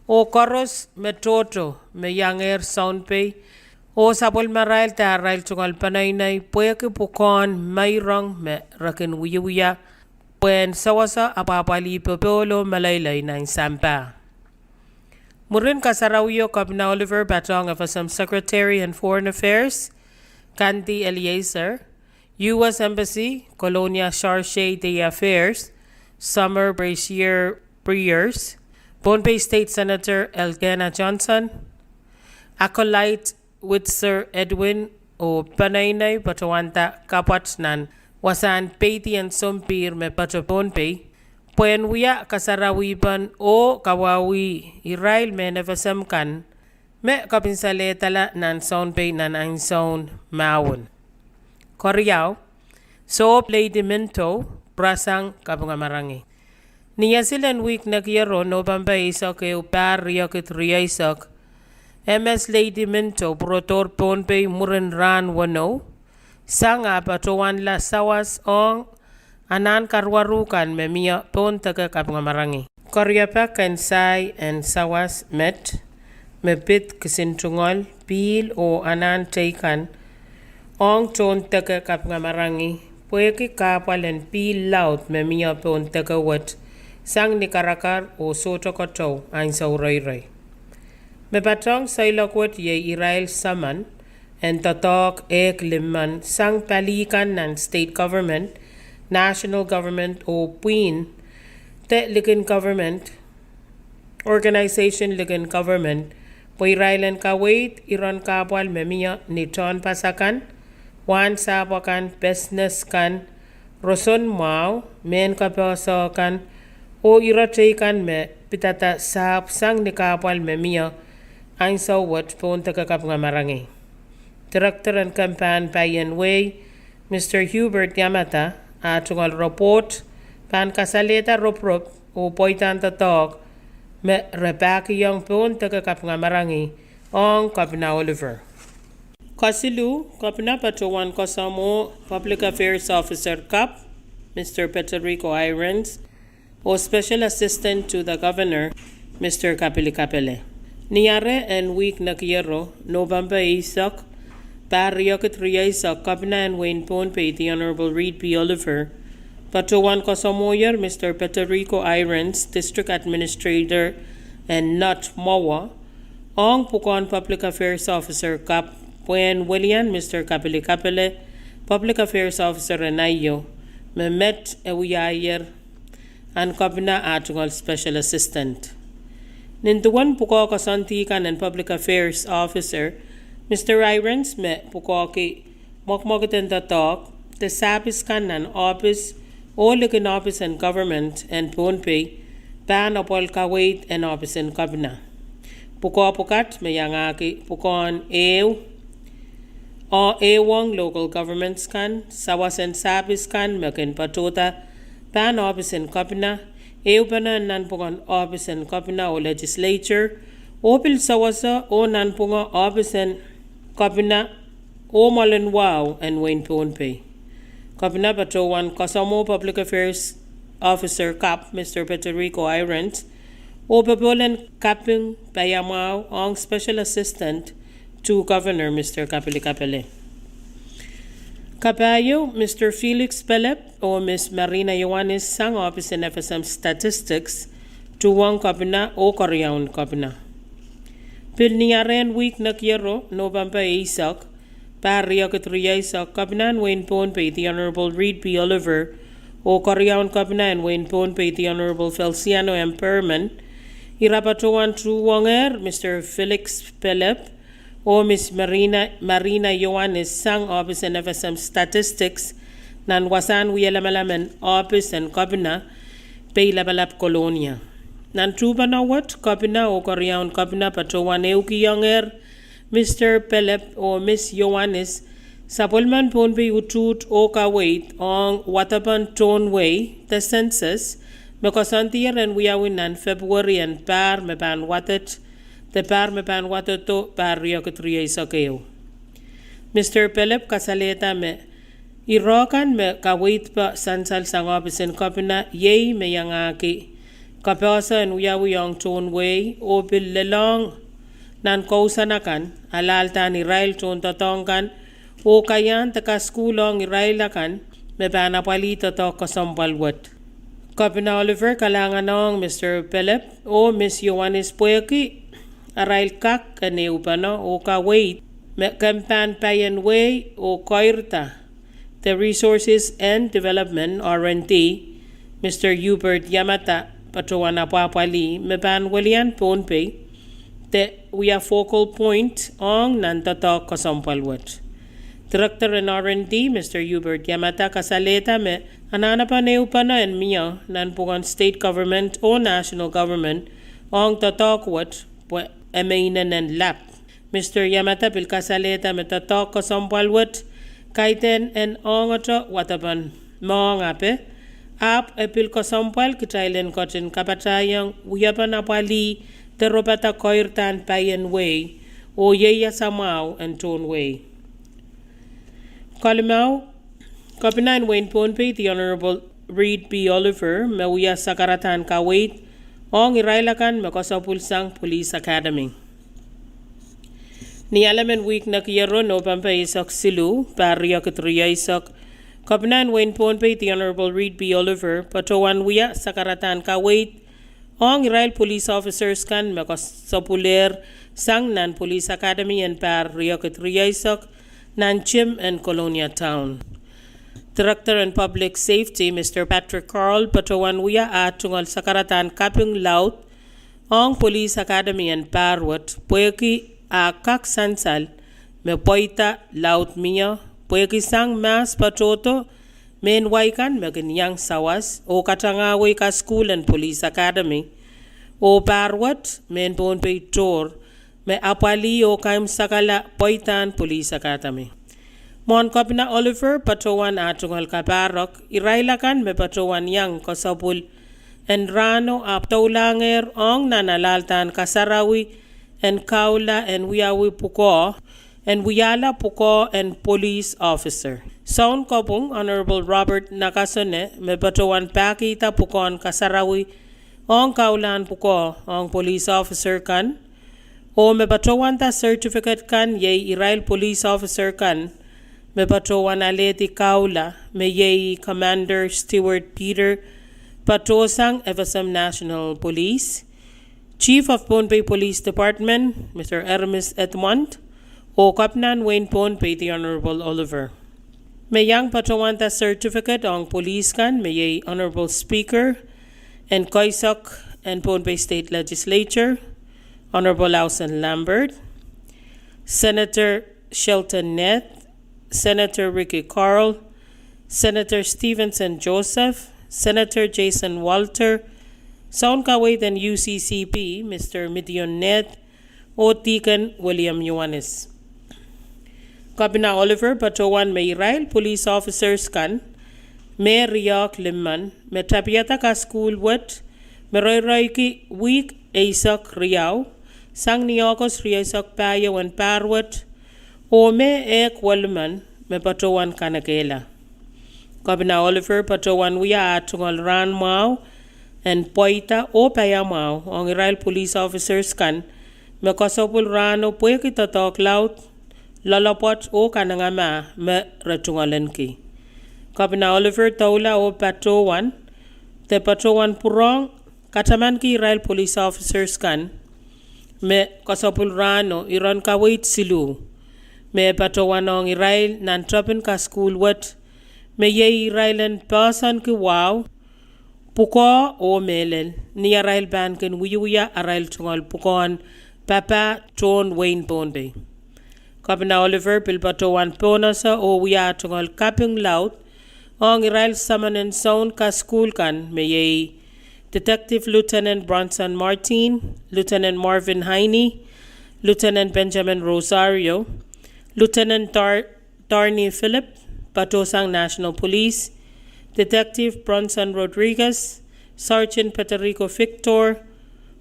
oh koaros me tohto me iangehr sounpei, oh sapwellimarail de arail tungoal peneinei pwehki pwukoahn meirong me re kin wiewia pwehn sewese apwahpwalih popohl oh meleilei nan sampah. Mwurin kasarawio, Kopina Oliver patohng FSM Secretary en Foreign Affairs, Kandi Eleazar, U S Embassy, Kolonia Charge d'Affaires, Summer Brasier Breyers, Pohnpei State Senator Elkanah Johnson, Acolyte Witzer Edwin, oh peneinei patohwanda kapwat nan wasahn peidi en sompihr me patohdo Pohnpei, pwehn wia kasarawipen oh kawauwih irail mehn FSM kan me kopin salehdala nan sounpei nan ansoun mahwen. Keriau, Sohp Lady Minto, pwurasang kapingamarangi. Ni asil en wihk nekiero, Nopempe eisek ehu, pahr riekid rieisek, MS Lady Minto pwurodohr Pohnpei mwurin rahn weneu, sang ah patohwanla sawas ong anahn karuwaru kan me mie pohn deke kapingamarangi. Keriapak en sai en sawas met, me pid kisin tungoal, pihl oh anahn teikan ong tohn deke kapingamarangi, pwehki kahpwal en pihl laud me mie pohn deke wet, sang ni karakar oh sohte kotou ansou reirei. Me patohng seiloak wet iei irail saman en doadoahk ehk limmen sang pali kan nan state government, national government oh pwihn de likin government, organization likin government, pwe irail en kaweid iren kahpwal me mie ni tohnpas akan, wahnsahpw akan, pesnes kan, roson mwahu, mehn kapohso kan, oh ire teikan me pidada sahpw sang ni kahpwal me mie ansou wet pohn deke kapingamarangi. Director en kempahn paien wehi, Mr Hubert Yamada, ah tungoal report pahn kasalehda roporop oh pweidahn doadoahk me re pahkihong pohn deke kapingamarangi ong Kepina Oliver. Kesiluh, Kepina patohwan koasoamwo Public Affairs Officer kapw, Mr Peterico Irons, oh Special Assistant to the Governor, Mr Kapili Kapele. Ni ahr en wihk nekiero, Nopempe eisek, pahr riekid rieisek, Kepina en wehin Pohnpei, the Honorable Reed P Oliver, patohwan koasoamwohier Mr Peterico Irons, District Administrator en Nott, Mwowe, ong pwukoahn Public Affairs Officer kapw pwehn welian Mr Kapili Kapele, Public Affairs Officer en Aio, me met e wiahier ahn Kepina ah tungoal Special Assistant. Nin duwen pwukoa koasoandi kan en Public Affairs Officer, Mr Irons me pwukoahki mwekmwekid en doadoahk de sahpis kan nan ohpis oh likin ohpis en government en Pohnpei pahn apwal kaweid en ohpis en Kepina. Pwukoa pwukat me iangahki pwukoahn ehu, ehuong local governments kan, sawasen sahpis kan me kin patohda pahn ohpis en Kepina, ehupene en nanpwungen ohpis en Kepina oh legislature, oh pil sewese oh nanpwunge ohpis en Kepina oh mwoalen wahu en wehin Pohnpei. Kepina patohwan koasoamwo Public Affairs Officer kapw Mr Peterico Irons oh popohl en kaping paiamwahu ong Special Assistant to Governor Mr Kapili Kapele. Kapahieu, Mr Felix Pelep oh Miss Marina Iohannis sang ohpis en F S M Statistics, tuhwong Kepina oh keriaun Kepina. Pil ni ahr en wihk nekiero, Nopempe eisek, pahr riekid rieisek, Kepina en wehin Pohnpei, the Honorable Reed P Oliver, oh keriaun Kepina en wehin Pohnpei, the Honorable Feliciano M Perman, ira patohwan tuhwongehr Mr Felix Pelep oh Miss Marina, Marina Iohannis sang ohpis en F S M Statistics nan wasahn wie lamalam en ohpis en Kepina, Peilapalap, Kolonia. Nan tuhpeno wet, Kepina oh keriaun Kepina patohwan ehukiongehr Mr Pelep oh Miss Iohannis sapwellimen Pohnpei utuht oh kaweid ong wadepen tohn wehi de census me koasoandier en wiawi nan February en pahr me pahn wadet de pahr me pahn wadedo pahr riekid rieisek ehu. Mr Pelep kasalehda me ire kan me kaweidpe sansal sang ohpis en Kepina iei me iangahki kapohso en wiawi ong tohn wehi oh pil lelohng nan kousoan akan, alahldahr irail tohndoadoahk kan oh kaiahn de kasukuhl ong irail akan me pahn apwalih doadoahk kesempwal wet. Kepina Oliver kalahnganohng Mr Pelep oh Miss Iohannis pwehki arail kak en ehupene oh kaweid me kempahn paien wehi oh keirda de Resources and Development, R and D, Mr Hubert Yamada patohwan apwahpwalih me pahn welian Pohnpei de wia focal point ong nan doadoahk kesempwal wet. Director en R and D, Mr Hubert Yamada kasalehda me anahnepen ehupene en mie nanpwungen state government oh national government ong doadoahk wet pwe e me inenen lap. Mr Yamada pil kasalehda me doadoahk kesempwal wet kaidehn en ongete wadepen mohngiong ape, ahpw e pil kesempwal kitail en ketin kapatahiong wiepen apwalih de ropada keirdahn paien wehi oh ieias mwahu en tohn wehi. Kalimau, Kepina en wehin Pohnpei, the Honorable Reed P Oliver, me wia sakaradahn kaweid ong irail akan me koasopwul sang Police Academy. Ni Alem en wihk nekiero, Nopempe eisek siluh, pahr riekid rieisek, Kepina en wehin Pohnpei, the Honorable Reed P Oliver, patohwan wia sakaradahn kaweid ong irail police officers kan me koasopwulehr sang nan Police Academy en pahr riekid rieisek nan gym en Kolonia Town. Director en Public Safety, Mr Patrick Carl, patohwan wia ah tungoal sakaradahn kaping laud ong Police Academy en pahr wet pwehki ah kak sansal me pweida laud mie pwehki sang mahs patohdo mehn wai kan me kin iang sawas oh katangahwei kasukuhl en Police Academy, oh pahr wet mehn Pohnpei tohr me apwalih oh kaimwisekala pweidahn Police Academy. Mwohn Kepina Oliver patohwan ah tungoal kapahrok, irail akan me patohwan iang kosopwul en rahno ahpw doulahngehr ong nan alahldan kasarawi en kahula en wiawi pwukoa, en wiahla pwukoa en police officer. Sounkopwung Honorable Robert Nakasone me patohwan pahkihda pwukoahn kasarawi ong kahuhlahn pwukoa ong police officer kan, oh me patohwanda certificate kan iei irail police officer kan me patohwan alehdi kahula me iei Commander Stewart Peter, patohsang FSM National Police, Chief of Pohnpei Police Department Mister Ermis Edmond, oh Kepinahn wehin Pohnpei the Honorable Oliver. Me iang patohwanda certificate ong police kan me iei Honorable Speaker en keisek en Pohnpei State Legislature, Honorable Housen Lambert, Senator Shelton Neth, Senator Ricky Carl, Senator Stevenson Joseph, Senator Jason Walter, sounkaweid en UCCP Mister Midion Neth, oh Deacon William Ioanis. Kepina Oliver patohwan me irail police officers kan me riehk limmen me tapihada kasukuhl wet me reireiki wihk eisek riau, sang ni Ohkos rieisek pahieu en pahr wet, oh me ehk welimen me patohwan kanekehla. Kepina Oliver patohwan wia ah tungoal rahn mwahu en pweida oh paiamwahu ong irail police officers kan me kosopwul rahno pwehki doadoahk laud, loalopwoat oh kanengamah me re tungoalenki. Kepina Oliver doula oh patohwan, de patohwan pwurehng katamanki irail police officers kan me kosopwul rahno iren kaweid siluh, me patohwan ong irail nan tepin kasukuhl wet, me iei irail en poahsoanki wahu, pwukoa oh mehlel ni arail pahn kin wiewia arail tungoal pwukoahn papah tohn wehin Pohnpei. Kepina Oliver pil patohwan pohnese oh wia ah tungoal kaping laud ong irail semen en soun kasukuhl kan me iei Detective Lieutenant Bronson Martin, Lieutenant Marvin Heine, Lieutenant Benjamin Rosario, Lieutenant Dar- Darny Philip, patohsang National Police, Detective Bronson Rodriguez, Sergeant Federico Victor,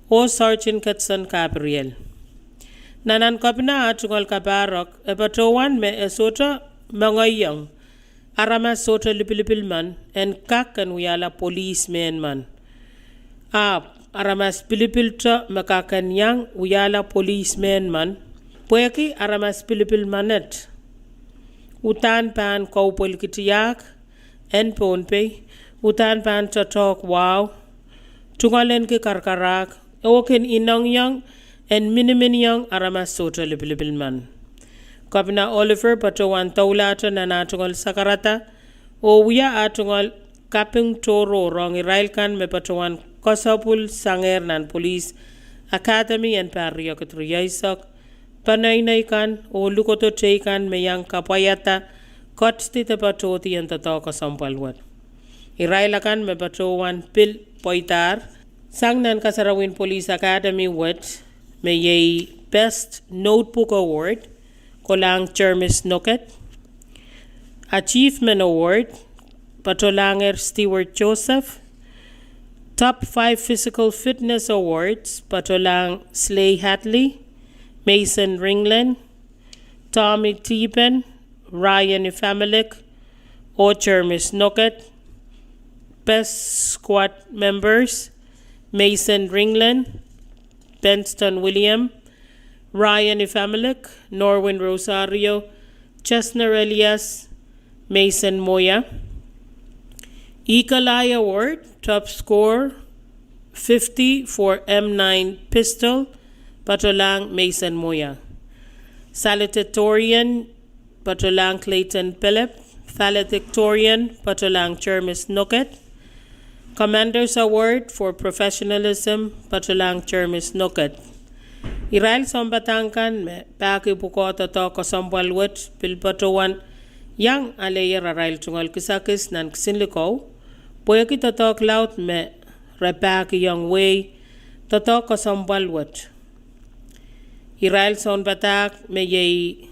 oh Sergeant Ketson Gabriel. Nan ahn Kepina ah tungoal kapahrok, e patohwan me e sohte mengehiong aramas sohte lipilipil men en kak en wiahla police mehn men. Ahpw aramas pilipilte me kak en iang wiahla police mehn men, pwehki aramas pilipil menet uhdahn pahn koupwelkitiahk en Pohnpei, uhdahn pahn doadoahk wahu, tungoalenki karakarahk, oh kin inengieng en miniminiong aramas sohte lipilipil men. Kepina Oliver patohwan doulahte nan ah tungoal sakarada oh wia ah tungoal kaping tohrohr ong irail kan me patohwan kosopwul sangehr nan police academy en pahr riekid rieisek, peneinei kan oh lukodo teikan me iang kapwaiada ketidi de patohdi en doadoahk kesempwal wet. Irail akan me patohwan pil pweidahr sang nan kasarawien police academy wet, me iei Best Notebook Award, kolahng Jermis Noket. Achievement Award, patolahngehr Stewart Joseph. Top five Physical Fitness Awards, patolahng Slay Hadley, Mason Ringland, Tommy Tiben, Ryan Ifamilik, oh Jermis Noket. Best Squad Members, Mason Ringland, Benston William, Ryan Ifamilik, Norwin Rosario, Chesner Elias, Mason Moya. Eagle Eye Award, top score, fifty for M nine pistol, patolahng Mason Moya. Salutatorian, patolahng Clayton Philip. Valedictorian, patolahng Jermis Noket. Commander's Award for Professionalism, patohlahng Jermis Noket. Irail sounpadahk kan me pahki pwukoa doadoahk kesempwal wet pil patohwan iang aleier arail tungoal kisakis nan kisinlikou, pwehki doadoahk laud me re pahkihong wehi doadoahk kesempwal wet. Irail sounpadahk me iei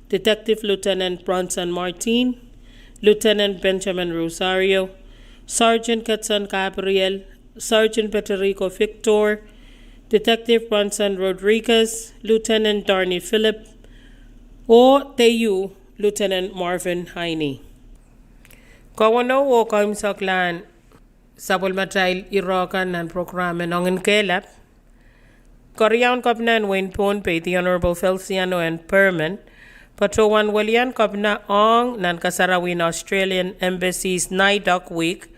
Detective Lieutenant Bronson Martin, Lieutenant Benjamin Rosario, Sergeant Ketson Gabriel, Sergeant Peterico Victor, Detective Bronson Rodriguez, Lieutenant Darny Philip, oh Deiu Lieutenant Marvin Heine. Kaweno oh kaimwseklahn sapwellimatail irokan nan prokram en Ongin Kehlap. Keriaun Kepina en wehin Pohnpei, The Honorable Feliciano N. Perman, patohwan welian kepina ong nan kasarawien Australian Embassy's NAIDOC Week,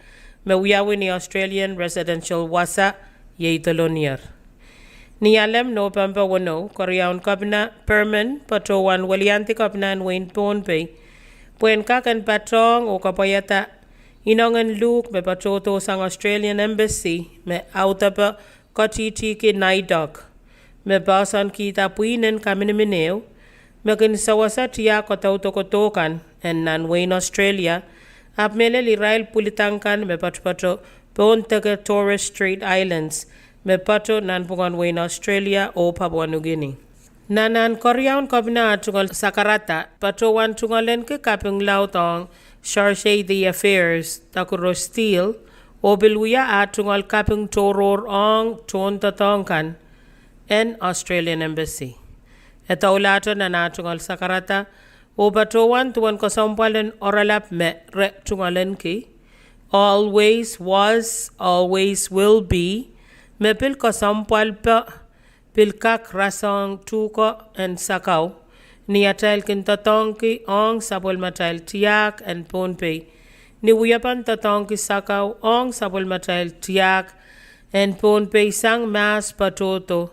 me wiawi ni Australian Residential Wasa, iei Dolonier. Ni Alem, Nopempe weneu, Keriaun Kepina Perman patohwan weliandi kepina en wehin Pohnpei pwehn kak en patohng oh kapwaiada inengen luhk me patohdo sang Australian Embassy me audepe ketihtihki NAIDOC, me poahsoankihda pwihnen kaminiminieu me kin sewese tiahk kadaudok kohdo kan en nan wehin Australia, ahpw mehlel irail pwilidang kan me patopato pohn deke Torres Strait Islands, me pato nanpwungen wehin Australia oh Papua New Guinea. Nan nan Keriaun Kepina ah tungoal sakarada, patohwan tungoalenki kaping laud ong Charge d'Affaires Takuro Steele, oh pil wia ah tungoal kaping tohrohr ong tohndoadoahk kan en Australian Embassy. E doulahte nan ah tungoal sakarada oh patohwan duwen kesempwal en oaralap me re tungoalenki, Always was, always will be, me pil kesempwalpe, pil kak rasehng tuhke en sakau ni atail kin doadoahngki ong sapwellimatail tiahk en Pohnpei. Ni wiepen doadoahngki sakau ong sapwellimatail tiahk en Pohnpei sang mahs patohdo,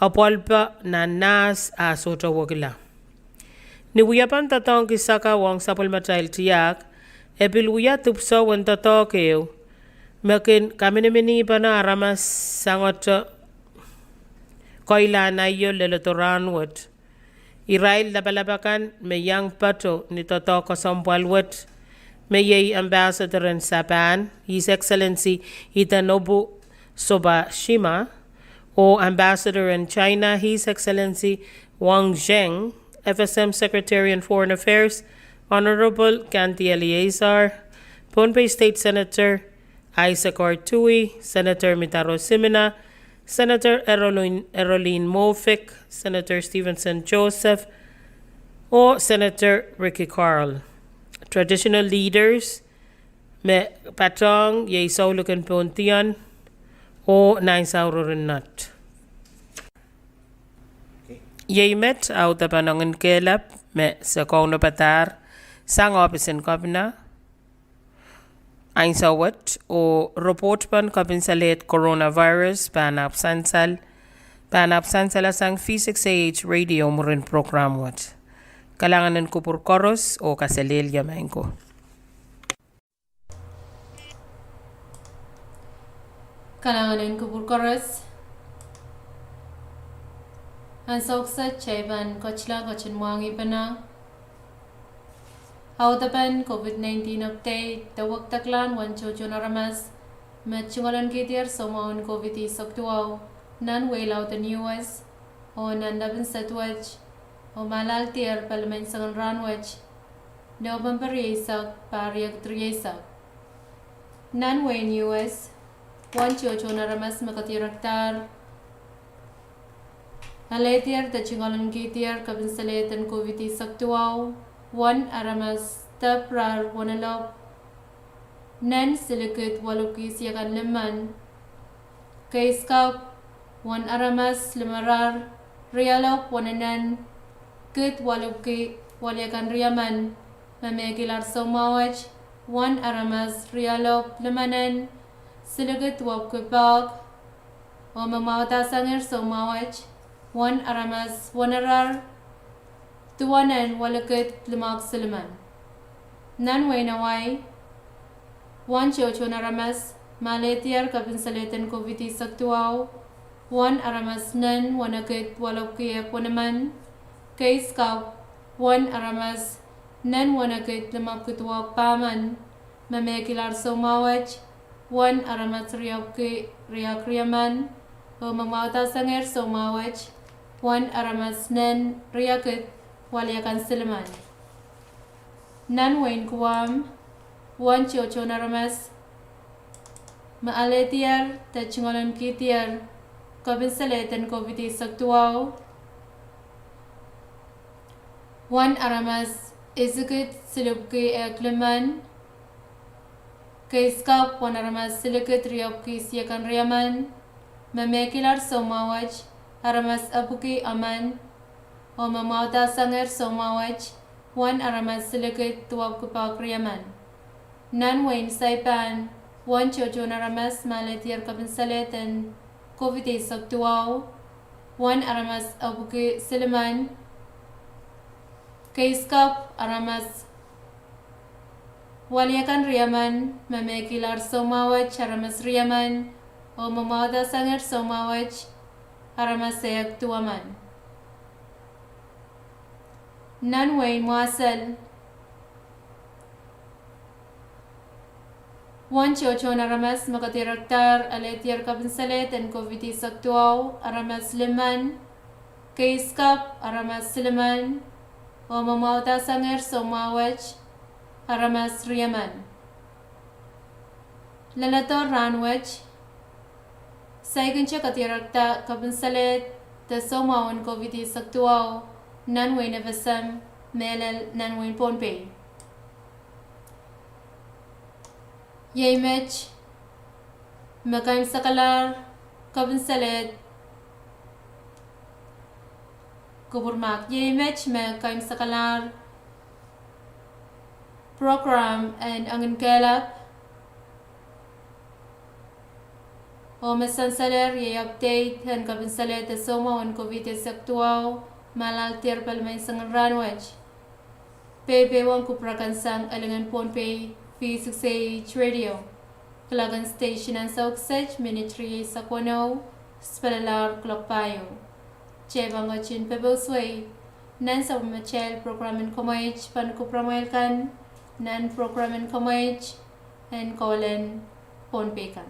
apwalipe nan nahs ah sohte wekila. Ni wiepen doadoahngki sakau ong sapwellimatail tiahk, e pil wia dipwisou en doadoahk ehu me kin kaminiminihpene aramas sangote koilahnaiho leledo rahnwet. Irail lapalap akan me iang pato ni doadoahk kesempwal wet, me iei Ambassador en Japan, His Excellency Hidenobu Sobashima, oh Ambassador en China, His Excellency Wang Zheng, F S M Secretary on Foreign Affairs, Honorable Candy Eleazar, Pohnpei State Senator Isaac R. Tuohy, Senator Mitaro Simina, Senator Erolin, Erolin Moffick, Senator Stevenson Joseph, oh Senator Ricky Carl. Traditional leaders me patohng iei Soulik en Pohn Dion oh Nainsaurorin Nat. Iei met audepen Ongin Kehlap me se kaunopada sang ohpis en Kepina ansou wet, oh ripoht pahn kepinsaled coronavirus pahn ahpw sansal, pahn ahpw sansal sang V six A H Radio mwurin prokram wet. Kalahngan en kupwur koaros oh kaselehlie maing ko. Kalahngan en kupwur koaros. Ansou kiset kitail pahn ketila ketin mwahngih pahn audepen COVID nineteen update de wekdeklahn wen tohtohn aramas me tungoalenkihdier soumwahu en COVID eisek duwau nan wehi laud en U S oh nan lepin sed wet, oh me alahldier palimen soangen rahnwet, Nopempe rieisek, pahr riekid rieisek. Nan wehin U S, wen tohtohn aramas me kadirekdahr alehdier de tungoalenkihdier kepinsaled en COVID eisek duwau, wen aramas dep rar wenelopw nen silikid waluhki siakan limen. Case kak, wen aramas limarar rielopw wenenen kid waluhki weliakan riemen. Me mehkilahr soumwahu wet, wen aramas rielopw limenen silikid duwepwiki pahk. Oh me mwahudahsangehr soumwahu wet, wen aramas wenerar duwenen welikid limehk silimen. Nan wehin Hawaii, wen tohtohn aramas Me alehdier kepinsalehden COVID eisek duwau, uwen aramas nen wenekid waluhki ehk wenimen. Keis kapw, uwen aramas nen wenekid limepwuki duwau pahmen. Me mehkilahr soumwahu wet, uwen aramas riepwuki riehk riemen. Oh me mwahudahsangehr soumwahu wet, uwen aramas nen riekid waliakan silimen. Nan wehin Guam, uwen tohtohn aramas me alehdier de tungoalenkihdier kepinsalehden COVID eisek duwau, uwen aramas isikid silipwki ehk limen. Keis kapw, uwen aramas silikid riepwuki siekan riemen. Me mehkilahr soumwahu wet, aramas epwiki emen. Oh me mwahudahsangehr soumwahu wet, uwen aramas silikid duwepwuki pahk riemen. Nan wehin Saipan, uwen tohtohn aramas me alehdier kepinsalehden COVID eisek duwau, uwen aramas epwiki silimen. Keis kapw, aramas waliakan riemen. Me mehkilahr soumwahu wet, aramas riemen. Oh me mwahudahsangehr soumwahu wet, aramas ehk duwemen. Nan wehin Mwasel, uwen tohtohn aramas me kadirekdahr alehdier kepinsalehden COVID eisek duwau, aramas limen. Keis kapw, aramas silimen. Oh me mwahudahsangehr soumwahu wet, aramas riemen. Leledo rahnwet, saikinte kadirekda kepinsalehd de soumwahun COVID eisek duwau nan wehin FSM, mehlel nan wehin Pohnpei. Iei met me keimwseklahr kepinsalehd, kupwurmahk, iei met me keimwseklahr program en Enginkehlap. Oh me sansalehr iei update en kepinsalehd de soumwahun COVID eisek duwau, me ahl dehr palimen sangin rahnwet. Peipeiohng kupwuramwail sang Elingen Pohnpei V six A H radio, kuloak en station ansou kiset minit rieisek weneu, spelelahr kuloak pahieu. Kitail pahn ketin pepeuswei nan sapwellimatail program en komweit pahn kupwuramwail kan nan program en komweit en Kolen Pohnpei kan.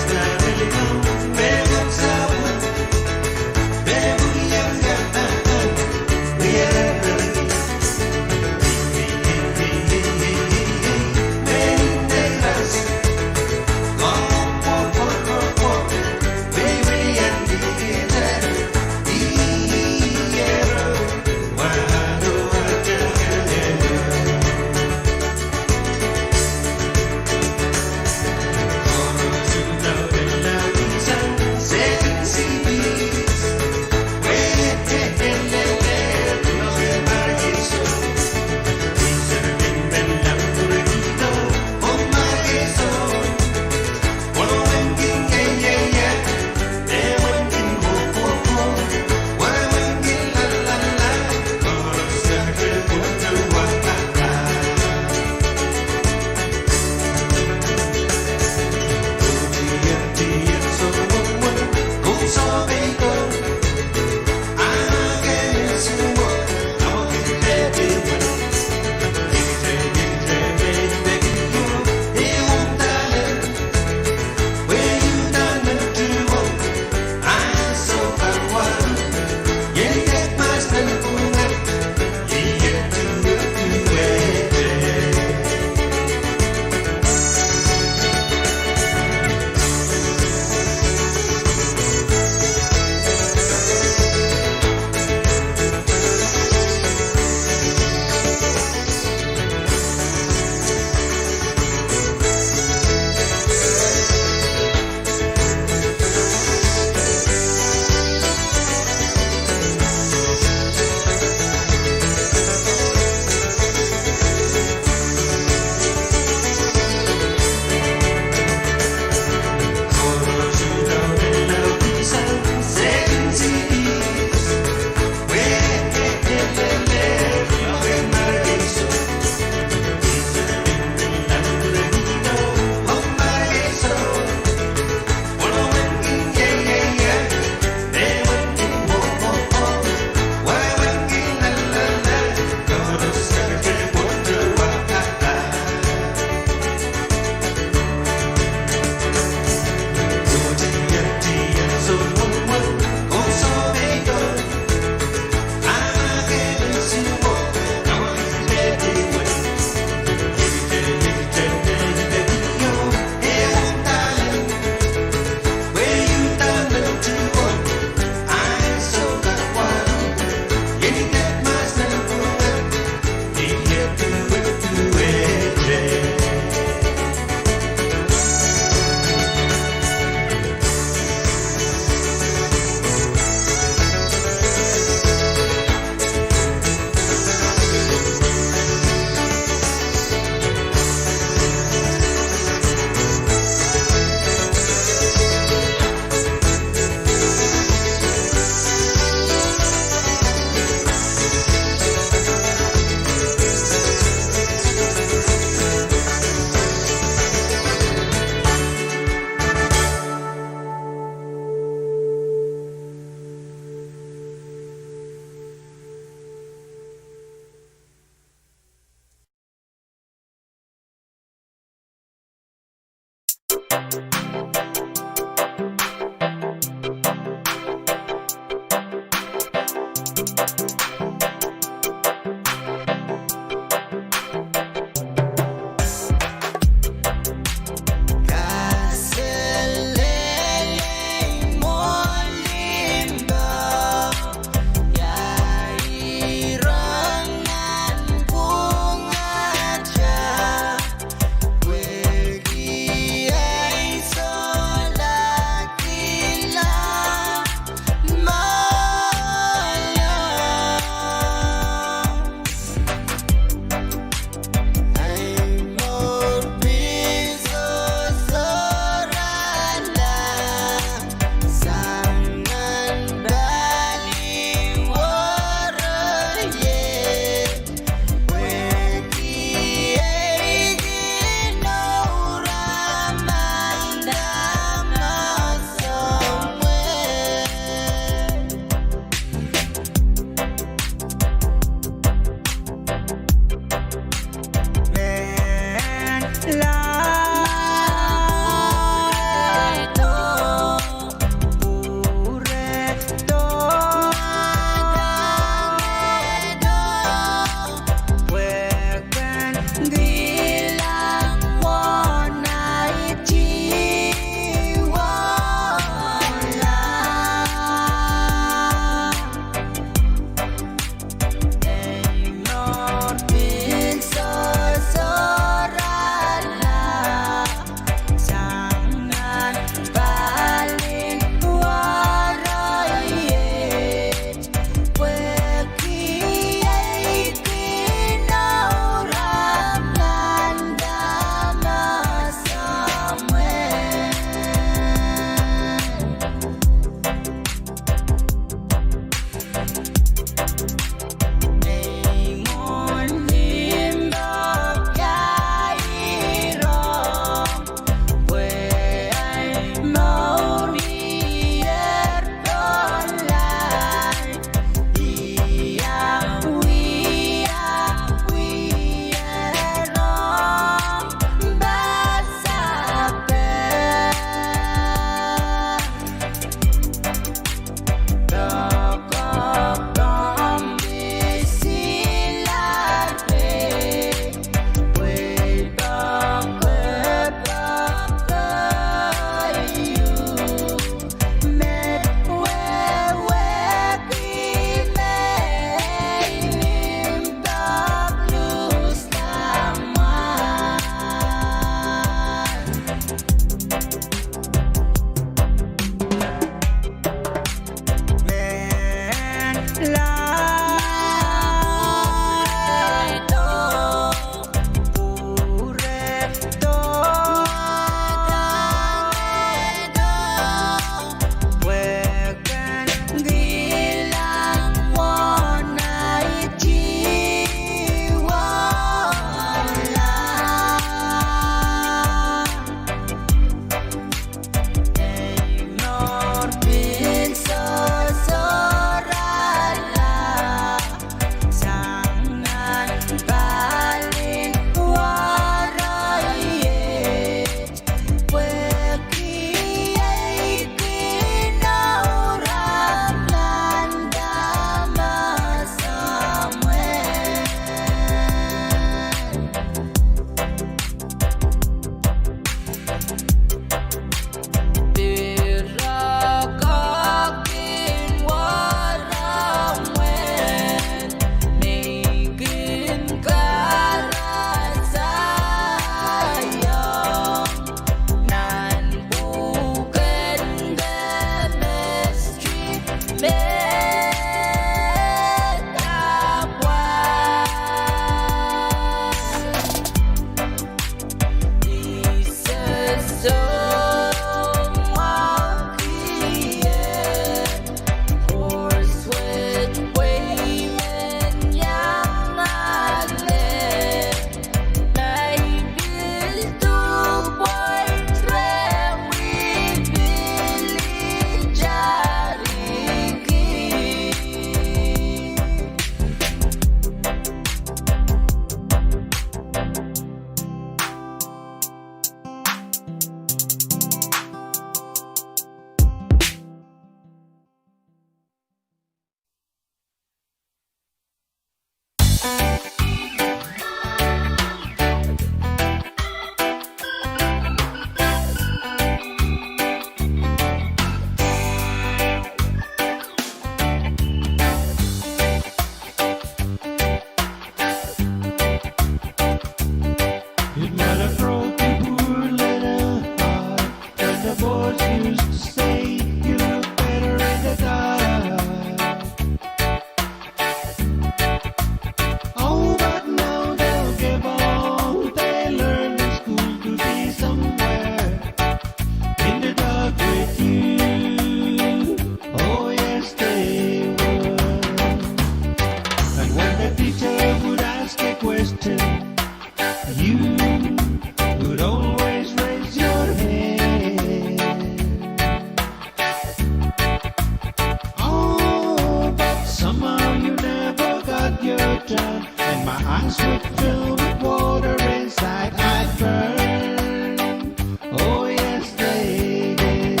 And my eyes would fill with water, inside I'd burn. Oh, yes, they did.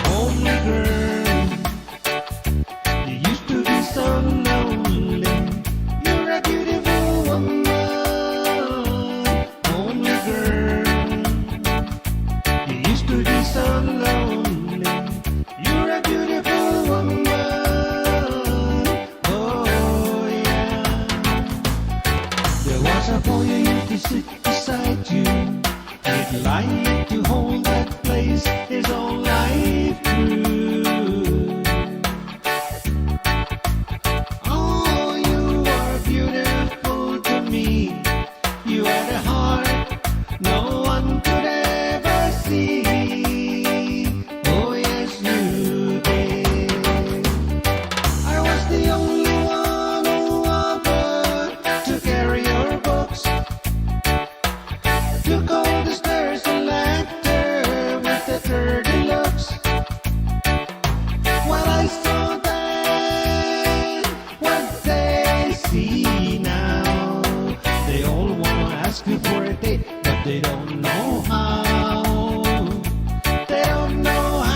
Homely girl, you used to be so lonely. You're a beautiful woman. Homely girl, you used to be so lonely. You're a beautiful woman. Oh, yeah. There was a boy who used to sit beside you. He'd like to hold that place his whole life through. Oh, you were beautiful to me. You had a heart no one could ever see. Oh, yes, you did. I was the only one who offered to carry your books. Took all the stares and laughter with the dirty looks. Well, I saw that what they see now. They all wanna ask you for a date, but they don't know how. They don't know how.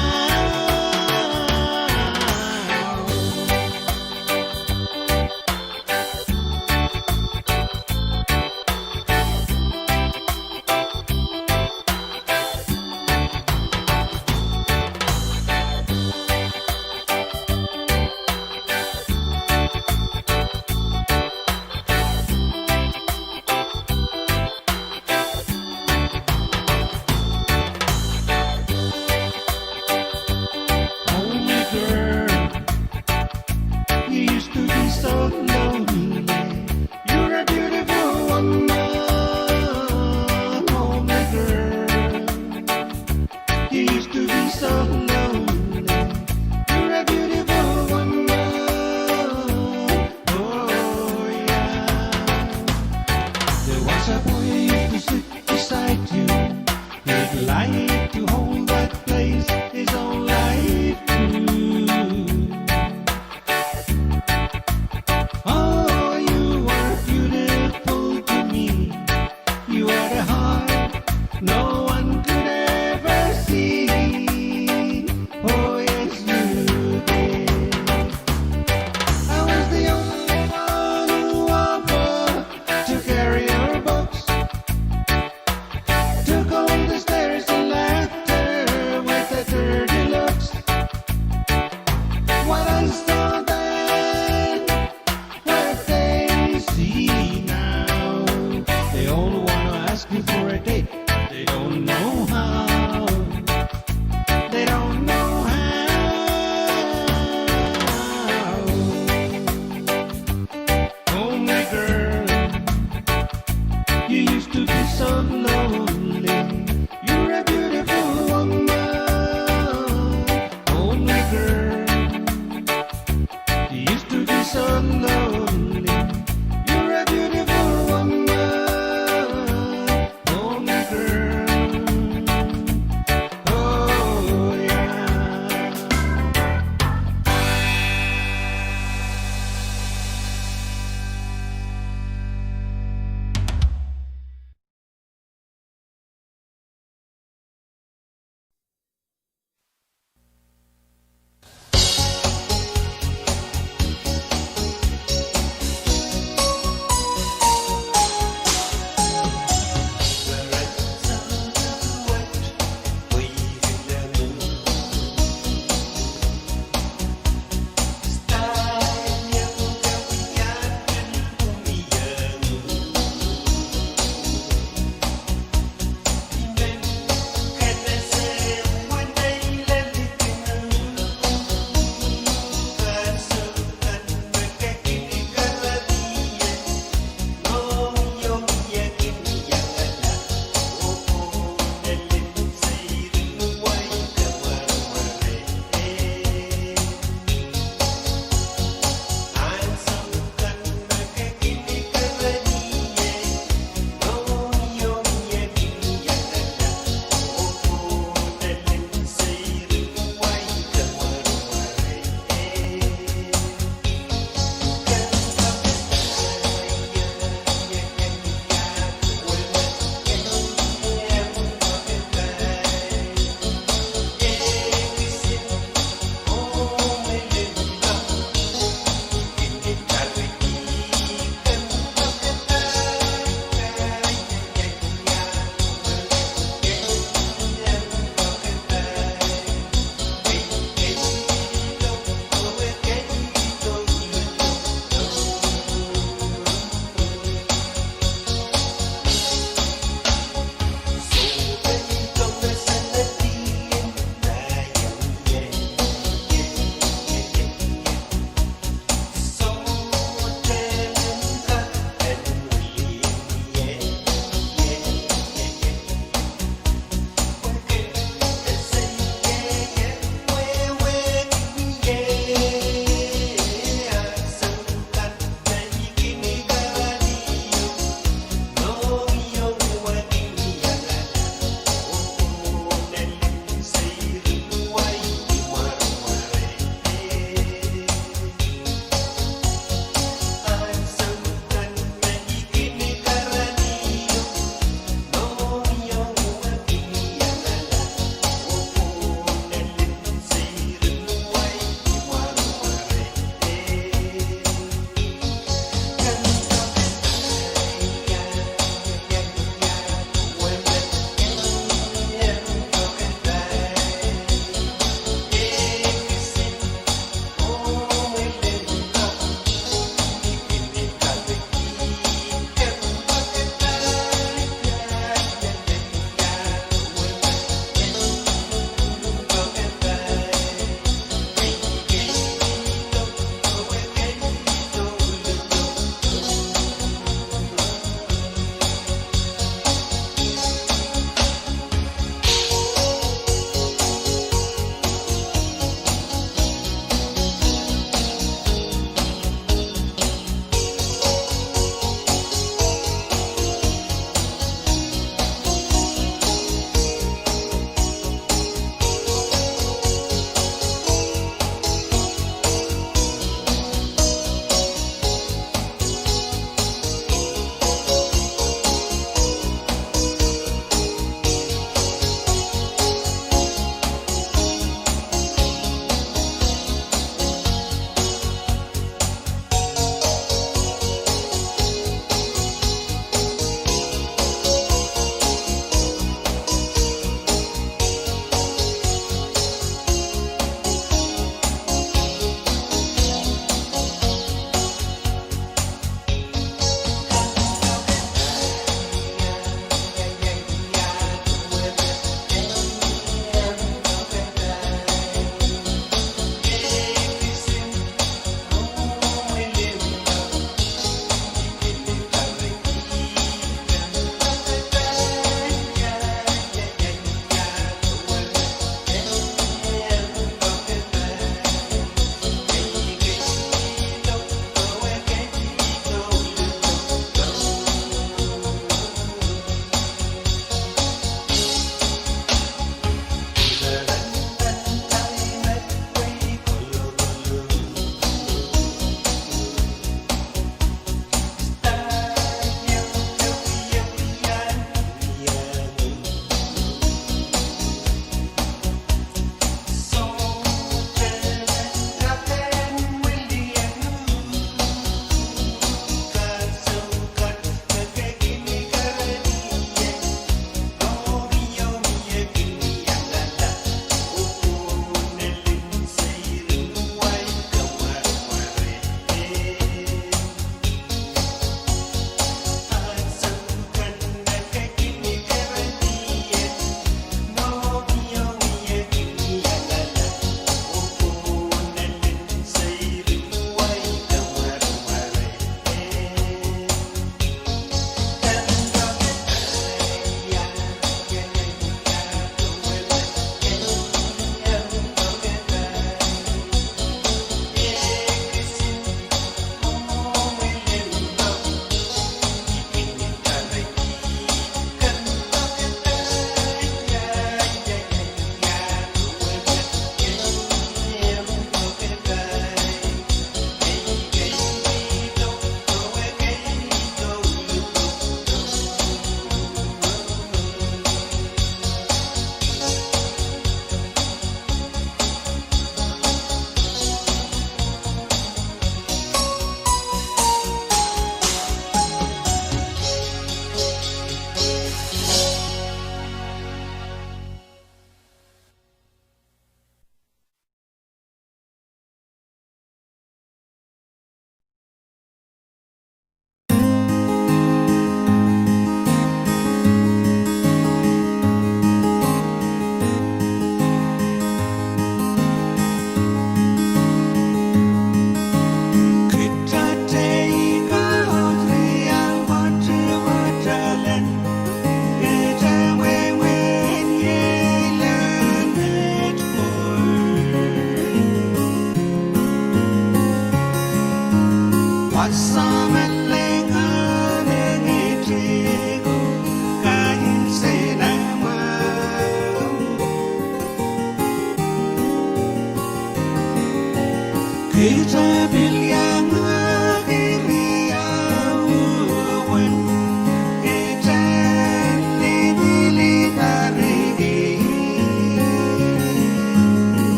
Homely girl, you used to be so lonely. You're a beautiful woman, homely girl. You used to be so lonely. You're a beautiful woman. Oh, yeah. There was a boy who used to sit beside you. He'd like to hold that place his whole life through. Oh, you were beautiful to me. You had a heart no one could ever see. Oh, yes, you did. I was the only one who offered to carry your books. Took all the stares and laughter with the dirty looks. What I saw then, what they see now. They all wanna ask you for a date, but they don't know how. They don't know how. Homely girl, you used to be so lonely. You're a beautiful woman. Homely girl, you used to be so lonely. You're a beautiful woman. Homely girl. Oh, yeah.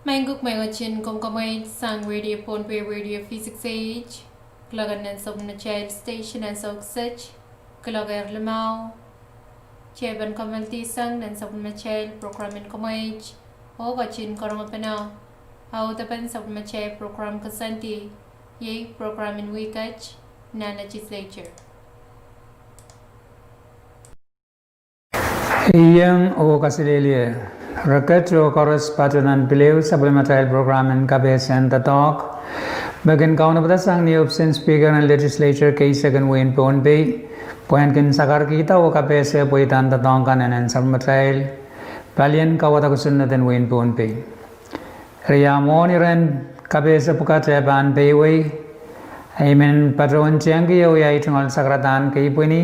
Maing kuk, maing wet en komw komweit sang Radio Pohnpei, Radio V six A H. Kuloak en nan sapwellimatail station ansou kiset, kuloak ehr limau. Kitail pahn kommoaldi sang nan sapwellimatail program en komweit, oh ketin karonge pene audepen sapwellimatail program koasoandi, iei program en wihk et nan Legislature. Iang oh kaselehlie. Reket oh koaros patoh nan pil ehu sapwellimatail program en Kapehse en Doadoahk, me kin kaunopada sang ni ohpis en Speaker en Legislature keisek en wehin Pohnpei, pwehn kin sakarkihda oh kapehse pweida en doadoahk kan en sapwellimatail palien kauwada kosonned en wehin Pohnpei. Eri ia mwohn iren kapehse pwukat e pahn peiwei, I men patohwan tiengki oh ia tungoal sakaradahn kei pweni,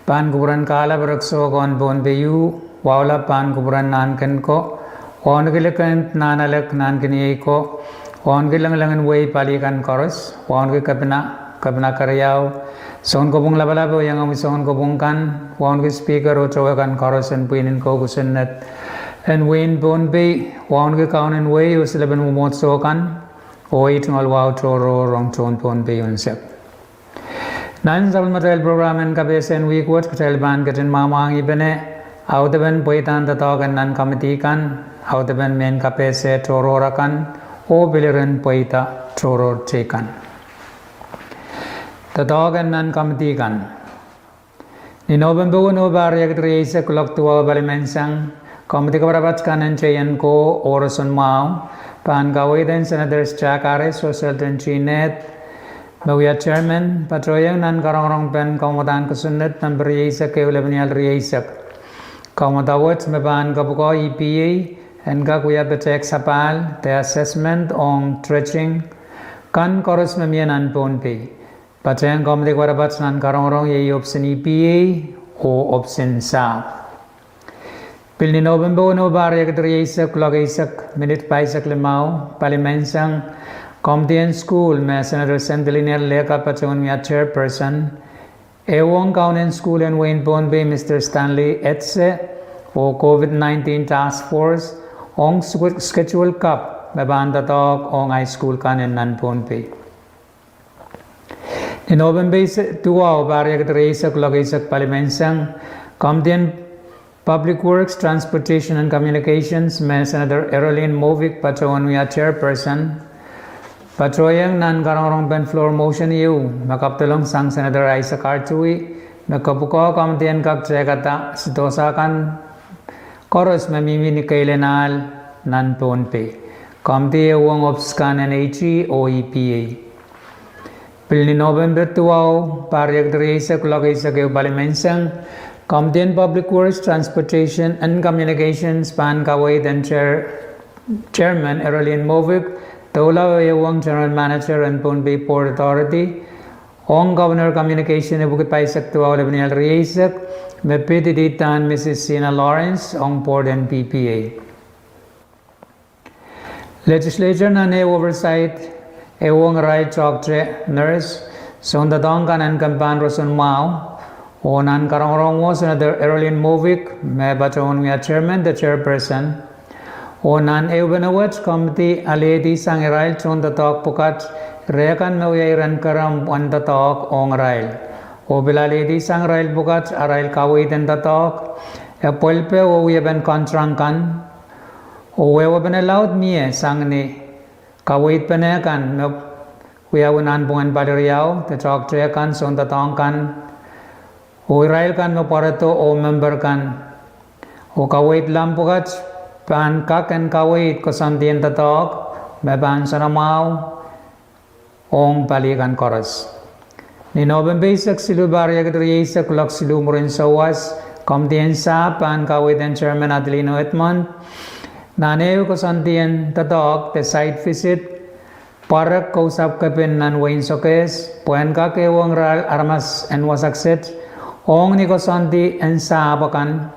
pahn kupwuren kahlap en rek soh kan Pohnpei, wahu lap pahn kupwuren Nahnken ko, wauneki Lekend Nahnalek Nahnkeniei ko, wauneki lengileng en wehi pali kan koaros, wauneki Kepina, Kepina Keriau, Sounkopwung Lapalap oh iangahki sounkopwung kan, wauneki Speaker oh towe kan koaros en pwihn en kou kosonned en wehin Pohnpei, wauneki Kaunen Wehi oh silepen mwomwohdiso kan, oh ei tungoal wahu tohrohr ong tohn Pohnpei unsek. Nan sapwellimatail program en kapehse en wihk wet, kitail pahn ketin mwahmwahngihpene audepen pweidahn doadoahk en nan komidi kan, audepen mehn kapehse tohrohr akan, oh pil iren pweida tohrohr teikan. Doadoahk en nan komidi kan. Ni Nopempe weneu, pahr riekid rieisek, kuloak duwau palimenseng, komidi kapatapat kan en teien koh oh roson mwahu pahn kaweid en Senators Jack Harris oh Sheldon G. Neth, me wia chairman, patohiong nan karongorongpen kaumwadahn kosonned nempe rieisek ehu, lepenial rieisek. Kaumwada wet me pahn kapwukoa E P A en kak wia petehk sapahl de assessment ong dredging kan koaros me mie nan Pohnpei. Patehng komidi kapatapat nan karongorong iei ohpis en E P A oh ohpis en sahpw. Pil ni Nopempe weneu, pahr riekid rieisek, kuloak eisek minit pahisek limau palimenseng, komidi en sukuhl me Senator Sandilina Leka patohwan wia chairperson, ehuong kaunen sukuhl en wehin Pohnpei, Mister Stanley Etse, oh COVID nineteen task force ong schedule kap me pahn doadoahk ong high school kan en nan Pohnpei. Ni Nopempe duwau, pahr riekid rieisek, kuloak eisek palimenseng, komidi en Public Works, Transportation and Communications me Senator Arolene Movic patohwan wia chairperson, patohiong nan karongorongpen floor motion ieu me kapdolong sang Senator Isaac Artui, me kapwukoa komidi en kak tehkada sidohsa kan koaros me mihmi ni keilen ahl nan Pohnpei. Komidi ehuong ohpis kan en A G oh E P A. Pil ni Nopempe duwau, pahr riekid rieisek, kuloak eisek ehu palimenseng, komidi en Public Works, Transportation and Communications pahn kaweid en chairman Arolene Movic, doula ehuong general manager en Pohnpei Port Authority, ong Governor communication epwiki pahisek duwau, lepenial rieisek, me pid ididahn Missus Sina Lawrence ong board en P P A. Legislature nan ehu oversight ehuong irail doctor, nurse, soundoadoahk kan en kempahn roson mwahu, oh nan karongorong wo Senator Arolene Movic me patohwan wia chairman de chairperson, oh nan ehupene wet komidi alehdi sang irail tohndoadoahk pwukat, rehkan me wia iren kerempw en doadoahk ong irail, oh pil alehdi sang irail pwukat arail kaweid en doadoahk, epwelpe oh wiepen contract kan, oh wehwepene laud mie sang ni kaweidpene kan me wiawi nanpwungen pali riau de doctor kan, soundoadoahk kan, oh irail kan me pwarodo oh memper kan, oh kaweid lamp pwukat pahn kak en kaweid koasoandi en doadoahk me pahn soanamwahu ong pali kan koaros. Ni Nopempe eisek siluh, pahr riekid rieisek, kuloak siluh mwurin souwas, komidi en sahpw pahn kaweid en chairman Adelino Edmond nan ehu koasoandi en doadoahk de site visit, pwarek kousapw kepin nan wehin Sokehs pwehn kak ehuong irail aramas en wasakiset ong ni koasoandi en sahpw akan,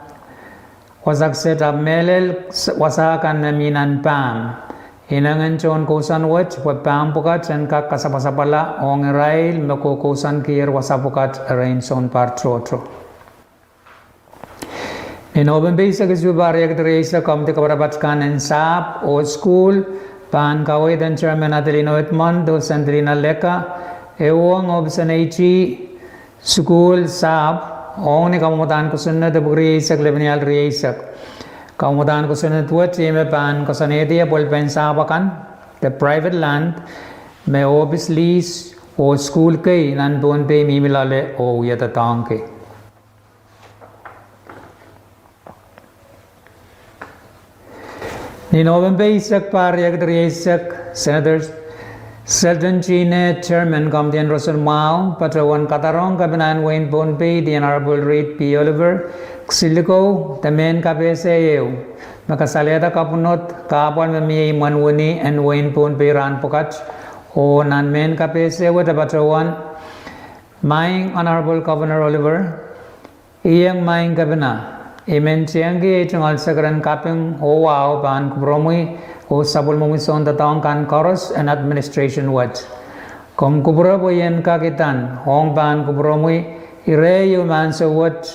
wasakiset ahpw mehlel wasa kan me mi nan Pam. Inengen tohn kousoan wet pwe Pam pwukat en kak kasapwasapwala ong irail me kohkousoankier wasa pwukat erein sounpar tohto. Ni Nopempe eisek isuh, pahr riekid rieisek, komidi kapatapat kan en sahpw oh sukuhl pahn kaweid en chairman Adelino Edmond oh Sandilina Leka, ehuong ohpis en A G, sukuhl, sahpw, ong ni kamwadahn kosonned epwiki rieisek, lepenial rieisek. Kamwadahn kosonned wet ih me pahn koasoanehdi epwelpen sahpw akan de private land me ohpis lease oh sukuhl kei nan Pohnpei mihmi loale oh wia doadoahngki. Ni Nopempe eisek, pahr riekid rieisek, Senator Sheldon G. Neth, chairman komidi en roson mwahu, patohwan kadarohng kepina en wehin Pohnpei, the Honorable Reed P. Oliver, kisinlikou de mehn kapehse ehu me kasalehda kapwunod kahpwal me mie imwen wini en wehin Pohnpei rahn pwukat, oh nan mehn kapehse wet e patohwan: Maing Honorable Governor Oliver, I iang maing kepina, I men tehngki ei tungoal sekeren kaping oh wahu pahn kupwuromwi oh sapwellimomwi soundoadoahk kan koaros en administration wet. Komw kupwure pwe I en kak idan, ong pahn kupwuromwi, ire ieu me ansou wet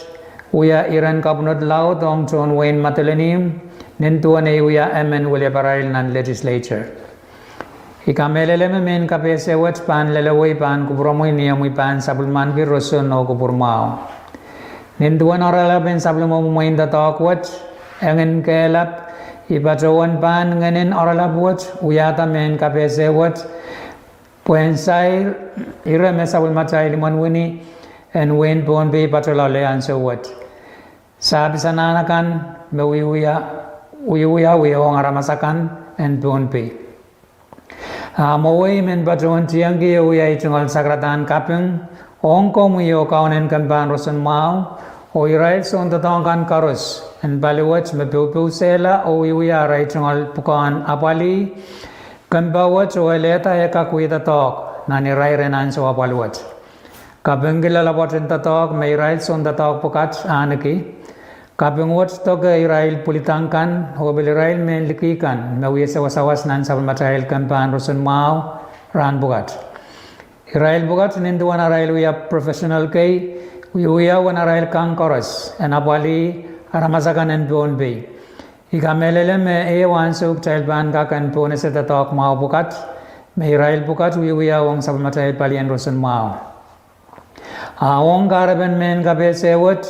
wia iren kapwunod laud ong tohn wehin Madolenihmw, nin duwen ei wia emen wiliaparail nan legislature. I kamehlele me mehn kapehse wet pahn lelewei pahn kupwuromwi ni omwi pahn sapwellimaniki roson oh kupwur mwahu. Nin duwen oaralap en sapwellimomwi mwein doadoahk wet, engin kehlap, I patohwan pahn ngehnin oaralap wet wiahda mehn kapehse wet, pwehn sair ire me sapwellimatail imwen wini en wehin Pohnpei patohla loale ansou wet. Sahpis anahn akan me wiawi ong aramas akan en Pohnpei. A mwowei I men patohwan tiengki ehu ei tungoal sakaradahn kaping ong komwi oh Kaun en Kempahn Roson Mwahu oh irail soundoadoahk kan koaros en paliwet me poupousehla oh wiewia arail tungoal pwukoahn apwalih kempoak wet oh elehda e kak wia doadoahk nan irairen ansou apwal wet. Kapingki loalopwoat en doadoahk me irail soundoadoahk pwukat ahneki. Kaping wet doke irail pwilidang kan oh pil irail mehn liki kan me wia sawasawas nan sapwellimatail Kempahn Roson Mwahu rahn pwukat. Irail pwukat nin duwen arail wia professional kei, wiewia uwen arail kang koaros en apwalih aramas akan en Pohnpei. I kamehlele me ehu ansou kitail pahn kak en pohnese doadoahk mwahu pwukat me irail pwukat wiewia ong sapwellimatail palien roson mwahu. A ong kahrepen mehn kapehse wet,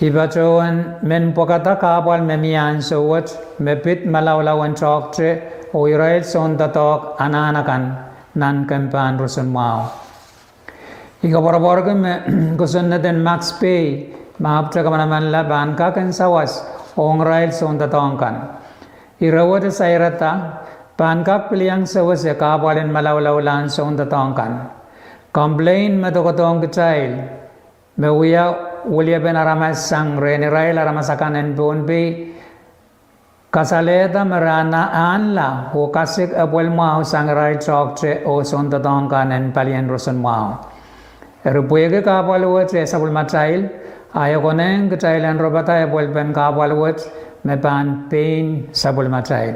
I patohwan men pwekada kahpwal me mie ansou wet me pid malaulau en toahkte oh irail soundoadoahk anahn akan nan Kempahn Roson Mwahu. I koapworopworki me kosonned en Max Pei, me ahpwete kamanamanla, pahn kak en sawas ong irail soundoadoahk kan. Ire wet e sairada pahn kak pil iang sewese kahpwal en malaulaulahn soundoadoahk kan. Complain me doadoahngkitail me wia weliepen aramas sang rehn irail aramas akan en Pohnpei kasalehda me re anahne ahnla oh kasik epwel mwahu sang irail toahkte oh soundoadoahk kan en palien roson mwahu. Eri pwehki kahpwal wet e sapwellimatail, a e konehng kitail en ropahda epwelpen kahpwal wet me pahn pein sapwellimatail.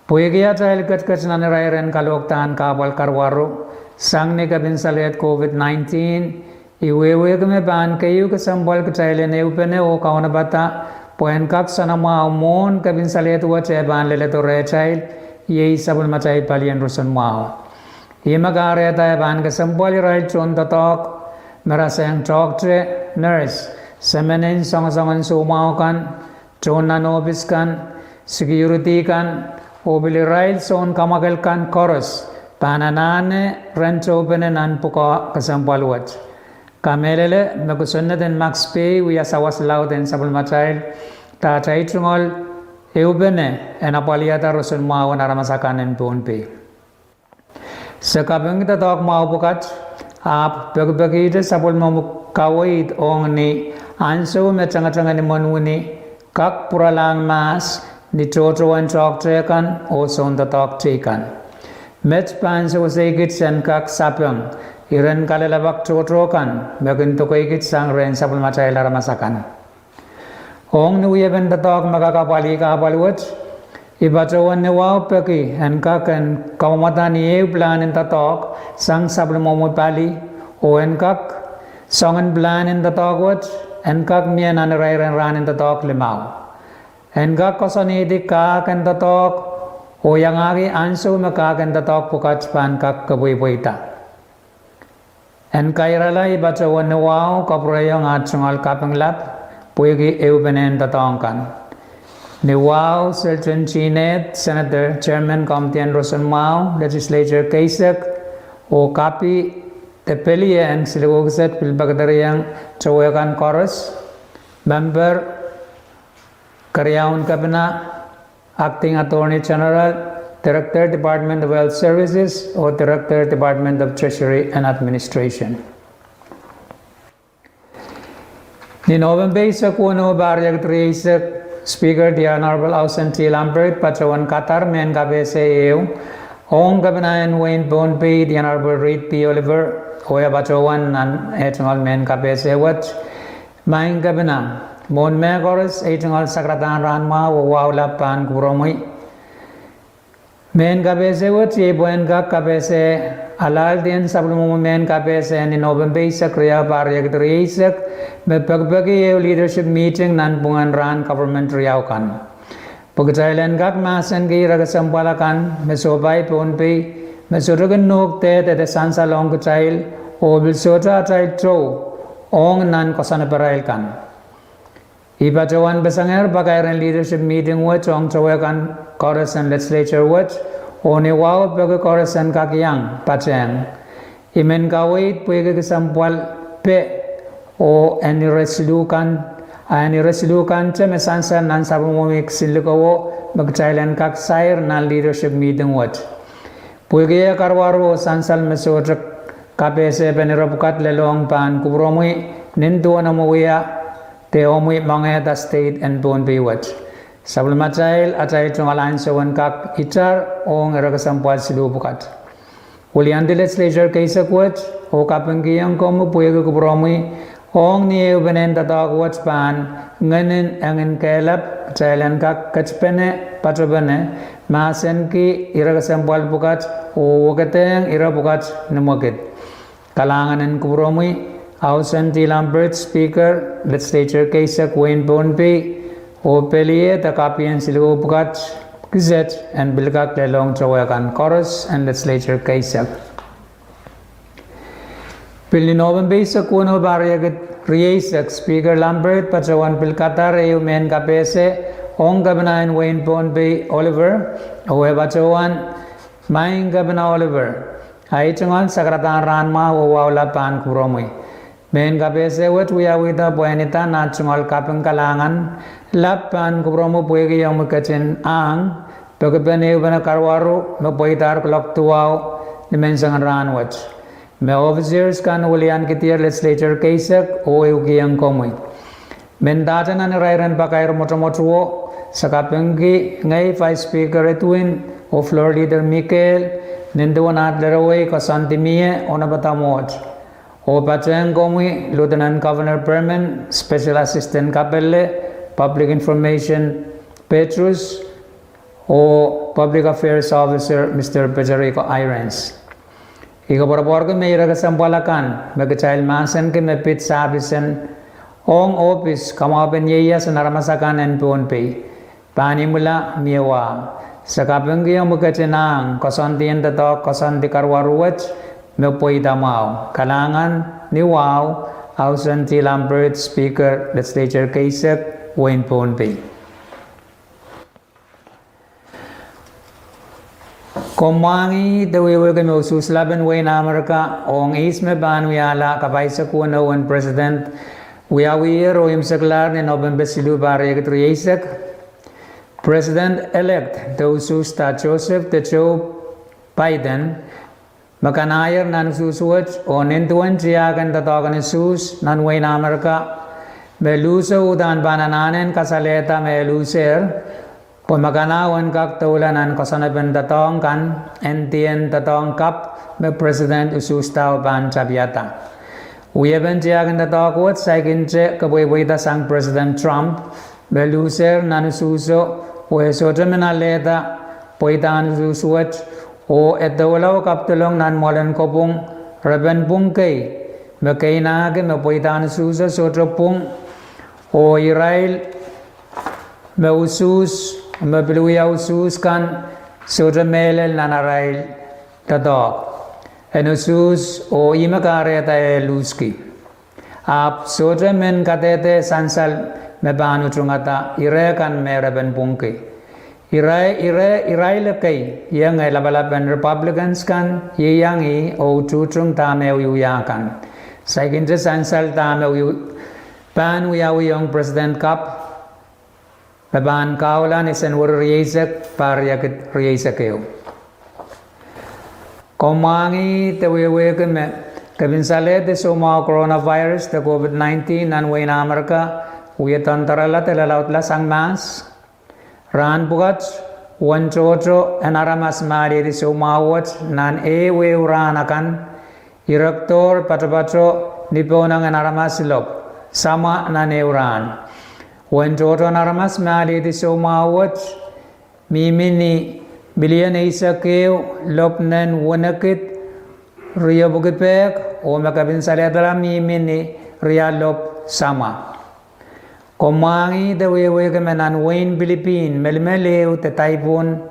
Pwehki atail ketiket nan irairen kalohkdahn kahpwal karuwaru sang ni kepin salehd COVID nineteen, I wehwehki me pahn keieu kesempwal kitail en ehupene oh kaunopada pwe en kak soanamwahu mwohn kepin salehd wet e pahn leledo rehtail, iei sapwellimatail palien roson mwahu. Ihme kahrehda e pahn kesempwal irail tohndoadoahk me rasehng toahkte, nurse, semen en soangosoangen soumwahu kan, tohn nan ohpis kan, security kan, oh pil irail sounkamwakel kan koaros pahn anahne ren tohpene nan pwukoa kesempwal wet. Kamehlele me kosonned en Max Pei wia sawas laud en sapwellimatail, dahde tungoal ehupene en apwalihada roson mwahu en aramas akan en Pohnpei. Se kapingki doadoahk mwahu pwukat, ahpw pekipekihte sapwellimomwi kaweid ong ni ansou me tengeteng en imwen wini kak pwuralahng mahs ni tohtohwen toahkte kan oh soundoadoahk teikan. Met pahn sewesei kit en kak sapeng iren kalelapak tohto kan me kin dokeikit sang rehn sapwellimatail aramas akan. Ong ni wiepen doadoahk me kak apwalih kahpwal wet, I patohwan ni wahu peki en kak en kamwomwada ni ehu pilahn en doadoahk sang sapwellimomwi pali, oh en kak soangen pilahn en doadoahk wet en kak mie nan irairen rahn en doadoahk limau. En kak koasoanehdi kahk en doadoahk oh iangahki ansou me kahk en doadoahk pwukat pahn kak kepweipweida. En kairala I patohwan ni wahu kapwurehiong ah tungoal kaping lap pwehki ehupenen doadoahk kan. Ni wahu Selton Tienet, Senator, Chairman Komidien Roson Mwahu, Legislature keisek, oh kapi de pelie en siluh kiset pil pekedereiong towehkan koaros, memper, keriaun kepina, Acting Attorney General, Director, Department of Health Services, oh Director, Department of Treasury and Administration. Ni November eisek weneu, pahr riekid rieisek, Speaker, The Honorable Austen T. Lambert, patohwan kadar mehn kapehse ehu ong kepina en wehin Pohnpei, The Honorable Reed P. Oliver, oh e patohwan nan eh tungoal mehn kapehse wet. Maing Kepina, mwohn mehkoaros, ei tungoal sakaradahn rahn mwahu oh wahu lap pahn kupwuromwi. Mehn kapehse wet iei pwehn kak kapehse alahldi en sapwellimomwi mehn kapehse ni Nopempe eisek riau, pahr riekid rieisek, me pekipeki ehu leadership meeting nanpwungen rahn government riau kan. Pwe kitail en kak mahsenki ire kesempwal akan me sohpai Pohnpei, me sohte kin nohk dehdehde sansal ong kitail, oh pil sohte atail tou ong nan koasoaneparail kan. I patohwan pesengehr pakair en leadership meeting wet ong towehkan koaros en legislature wet, oh ni wahu peki koaros en kak iang patehng. I men kaweid pwehki kesempwal pe, oh en ire siluh kan, a en ire siluh kante me sansal nan sapwellimomwi kisinlikowo, me kitail en kak sair nan leadership meeting wet. Pwehki eh karuwaru oh sansal me sohte kapehsepen ire pwukat lelohng pahn kupwuromwi nin duwen omwi wia de omwi mengehda state en Pohnpei wet. Sapwellimatail atail tungoal ansou en kak itar ong ire kesempwal siluh pwukat. Wiliandi legislature keisek wet oh kapingkihong komwi pwehki kupwuromwi ong ni ehupenen doadoahk wet pahn ngehnin engin kehlap, kitail en kak ketipene patopene mahsenki ire kesempwal pwukat oh wekedehng ire pwukat ni mwekid. Kalahngan en kupwuromwi, Auson T. Lambert, Speaker, Legislature keisek wehin Pohnpei, oh peliehda kapien siluh pwukat kiset en pil kak lelohng towehkan koaros en legislature keisek. Pil ni Nopempe eisek weneu, pahr riekid rieisek, Speaker Lambert patohwan pil kadar ehu mehn kapehse ong Kepina en wehin Pohnpei Oliver, oh e patohwan maing Kepina Oliver, a ei tungoal sakaradahn rahn mwahu oh wahu lap pahn kupwuromwi. Mehn kapehse wet wiawihda pwehn ida nah tungoal kaping kalahngan lap pahn kupwuromwi pwehki omwi ketin ahng pekipen ehupene karuwaru me pweidahr kuloak duwau ni menseng en rahn wet, me officers kan wiliankidier legislature keisek oh ehukihong komwi. Mendahte nan irairen pakair mwotomwotuwo, se kapingki ngehi Vice Speaker Edwin oh Floor Leader Mikael, nin duwen aht lerawei koasoandi mie oh napada mwoht, oh patehng komwi Lieutenant Governor Perman, Special Assistant Kapelle, Public Information Petrus, oh Public Affairs Officer Mister Peterico Irons. I koapworopworki me ire kesempwal akan me kitail mahsenki me pid sahpis en ong ohpis kamwahupen ieias en aramas akan en Pohnpei pahn imwila mie wa. Se kapingki omwi ketin ahng koasoandien doadoahk koasoandi karuwaru wet me pweida mwahu. Kalahngan ni wahu, Auson T. Lambert, Speaker, Legislature keisek, wehin Pohnpei. Komw mwahngih de wehwehki me usuhs lapen wehin Amerika ong ihs me pahn wiahla kapahisek weneu en President wiawiher oh imwseklahr ni Nopempe siluh, pahr riekid rieisek. President-elect de usuhsda Joseph de Joe Biden me kanahier nan usuhs wet oh nin duwen tiahk en doadoahk en usuhs nan wehin Amerika, me luhso uhdahn pahn anahne en kasalehda me e luhsehr, pwe me kanao en kak doula nan koasoanepen doadoahk kan, en dien doadoahk kapw me President usuhsdao pahn tapiada. Wiepen tiahk en doadoahk wet saikinte kepweipweida sang President Trump, me luhsehr nan usuhso, oh e sohte men alehda pweidahn usuhs wet, oh e doula oh kapwdolong nan mwoalen kopwung repen pwung kei, me keinahki me pweidahn usuhso sohte pwung, oh irail me usuhs, me pil wia usuhs kan, sohte mehlel nan arail doadoahk en usuhs, oh ihme kahrehda e luhski. Ahpw sohte men kadehde sansal me pahn utungada ire kan me repen pwungki. Irail, irail ekei ienge lapalap en Republicans kan ieiang ih oh ututung dahme e wiewia kan. Saikinte sansal dahme pahn wiawi ong President kapw me pahn kahula ni Senweri rieisek, pahr riekid rieisek ehu. Komw mwahngih de wehwehki me kepin salehde soumwahu coronavirus de COVID nineteen nan wehin Amerika wie doandoarala de lalaudla sang mahs. Rahn pwukat, uwen tohto en aramas me alehdi soumwahu wet nan ehu ehu rahn akan, irekdohr patopato ni pohnong en aramas lop, samwa nan ehu rahn. Uwen tohto en aramas me alehdi soumwahu wet mihmi ni Milion eisek ehu lopw nen wenekid riepwiki pehk, oh me kepin salehdala mihmi ni rialopw samwa. Komw mwahngih de wehwehki me nan wehin Pilipin, melimel ehu de taipon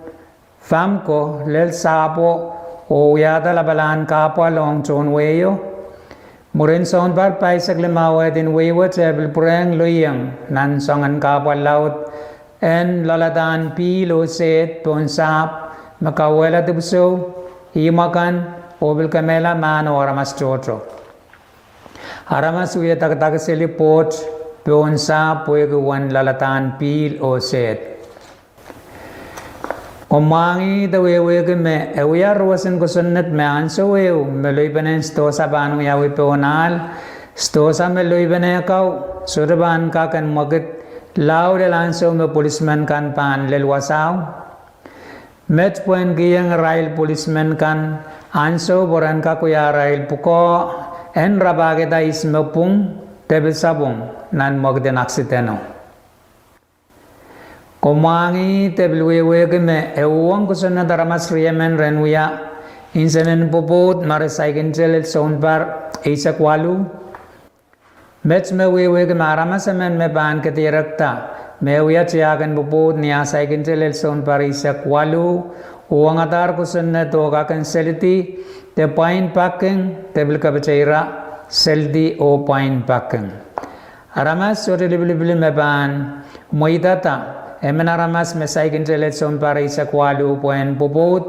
famko lel sahpwo oh wiahda lapalahn kahpwal ong tohn wehio. Mwurin sounpar pahisek limau wet en wehi wet e pil pwurehng loieng nan soangen kahpwal laud en loaladahn pihl oh sehd pohn sahpw me kauwehla dipwisou, ihmw akan, oh pil kemehla mahn oh aramas tohto. Aramas wie dakidakiseli pwoht pohn sahpw pwehki uwen loaladahn pihl oh sehd. Komw mwahngih de wehwehki me e wia roson kosonned me ansou ehu me loipenen sidohsa pahn wiawi pohn ahl, sidohsa me loipene kau sohte pahn kak en mwekid lao lel ansou me polismen kan pahn lel wasao. Met pwehn kiheng irail polismen kan ansou pwe ren kak wia arail pwukoa en rapahkihda ihs me pwung de pil sapwung nan mwekid en aksideno. Komw mwahngih de pil wehwehki me e uhwong kosonned aramas riemen ren wia nsenen pwopwoud ma re saikinte lel sounpar eisek waluh. Met me wehwehki me aramas emen me pahn kedierekda me e wia tiahk en pwopwoud ni ah saikinte lel sounpar eisek waluh, uhwongadahr kosonned oh kak en selidi de pwain pak king de pil kepete ira selidi oh pwain pak king. Aramas sohte lipilipil me pahn mweidada emen aramas me saikinte lel sounpar eisek waluh pwehn pwopwoud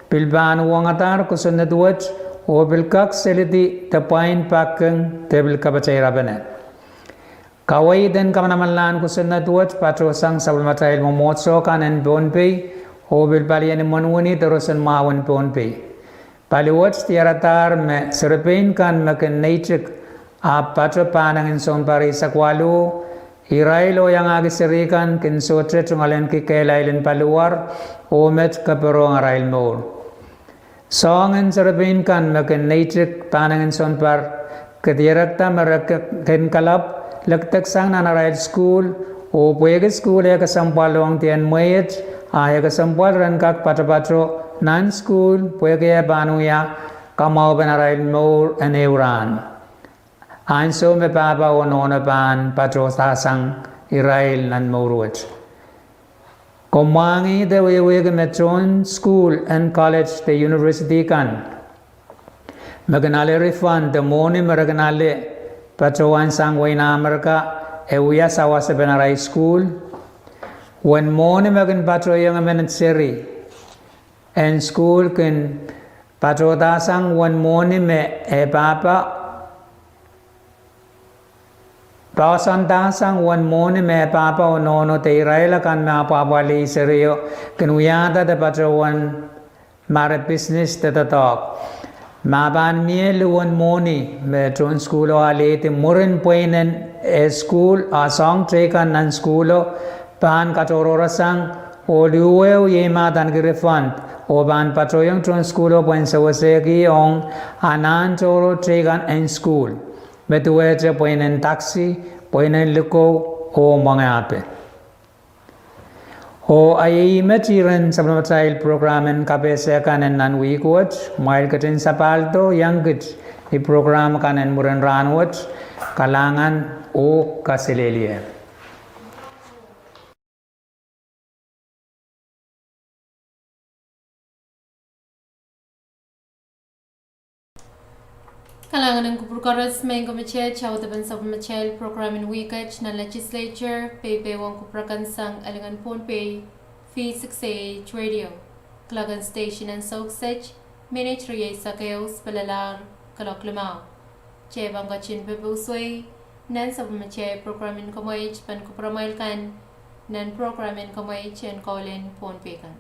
pil pahn uhwongadahr kosonned wet oh pil kak selidi de pwain pak king de pil kepete irapene. Kaweid en kamanamanlahn kosonned wet patohsang sapwellimatail mwomwohdiso kan en Pohnpei oh pil palien imwen wini de roson mwahu en Pohnpei. Pali wet diaradahr me serepein kan me kin neitik ahpw pato pahnengen sounpar eisek waluh, irail oh iangahki seri kan kin sohte tungoalenki kehlail en paliwar oh met keperohng arail mour. Soahngen serepein kan me kin neitik pahnengen sounpar kedierekda me re kin kalapw lekdeksang nan arail sukuhl, oh pwehki sukuhl e kesempwal ong dien mwehiet, a e kesempwal ren kak patopato nan sukuhl pwehki e pahn wia kamwahupen arail mour en ehu rahn. Ansou me pahpa oh nohno pahn patohdahsang irail nan mour wet. Komw mwahngih de wehwehki me tohn sukuhl en college de university kan me kin ale refund de mwohni me re kin ale patohwan sang wehin Amerika e wia sawasepen arail sukuhl. Uwen mwohni me kin patohiong emen seri en sukuhl kin patohdahsang uwen mwohni me e pahpa, poahsoandahsang uwen mwohni me e pahpa oh nohno de irail akan me apwahpwalih serio kin wiahda de patohwan ma re pisnis de doadoahk. Ma pahn mie luhwen mwohni me tohn sukuhlo alehdi mwurin pweinen e sukuhl a soahng teikan nan sukuhlo pahn katohrohrasang oh luhwehu iei ma adaneki refund oh pahn patohiong tohn sukuhlo pwehn sewesehki ong anahn tohrohr teikan en sukuhl me duwehte pweinen taksi, pweinen likou oh mwenge ape. Oh ahi met iren sapwellimatail prokram en kapehse kan en nan wihk wet. Mwail ketin sapahldo iang kit ni prokram kan en mwurin rahn wet. Kalahngan oh kaselehlie. Kalahngan en kupwur koaros me komw ketiket audepen sapwellimatail prokram en wihk et nan Legislature, peipehiong kupwur kan sang Elingan Pohnpei, V six A H Radio, kiloak en station en Souksej, minit rieisek ehu pil alahng kiloak limau. Kitail pahn ketin pepeusoi nan sapwellimatail prokram en komweit pahn kupwuramwail kan nan prokram en komweit en Kaulen Pohnpei kan.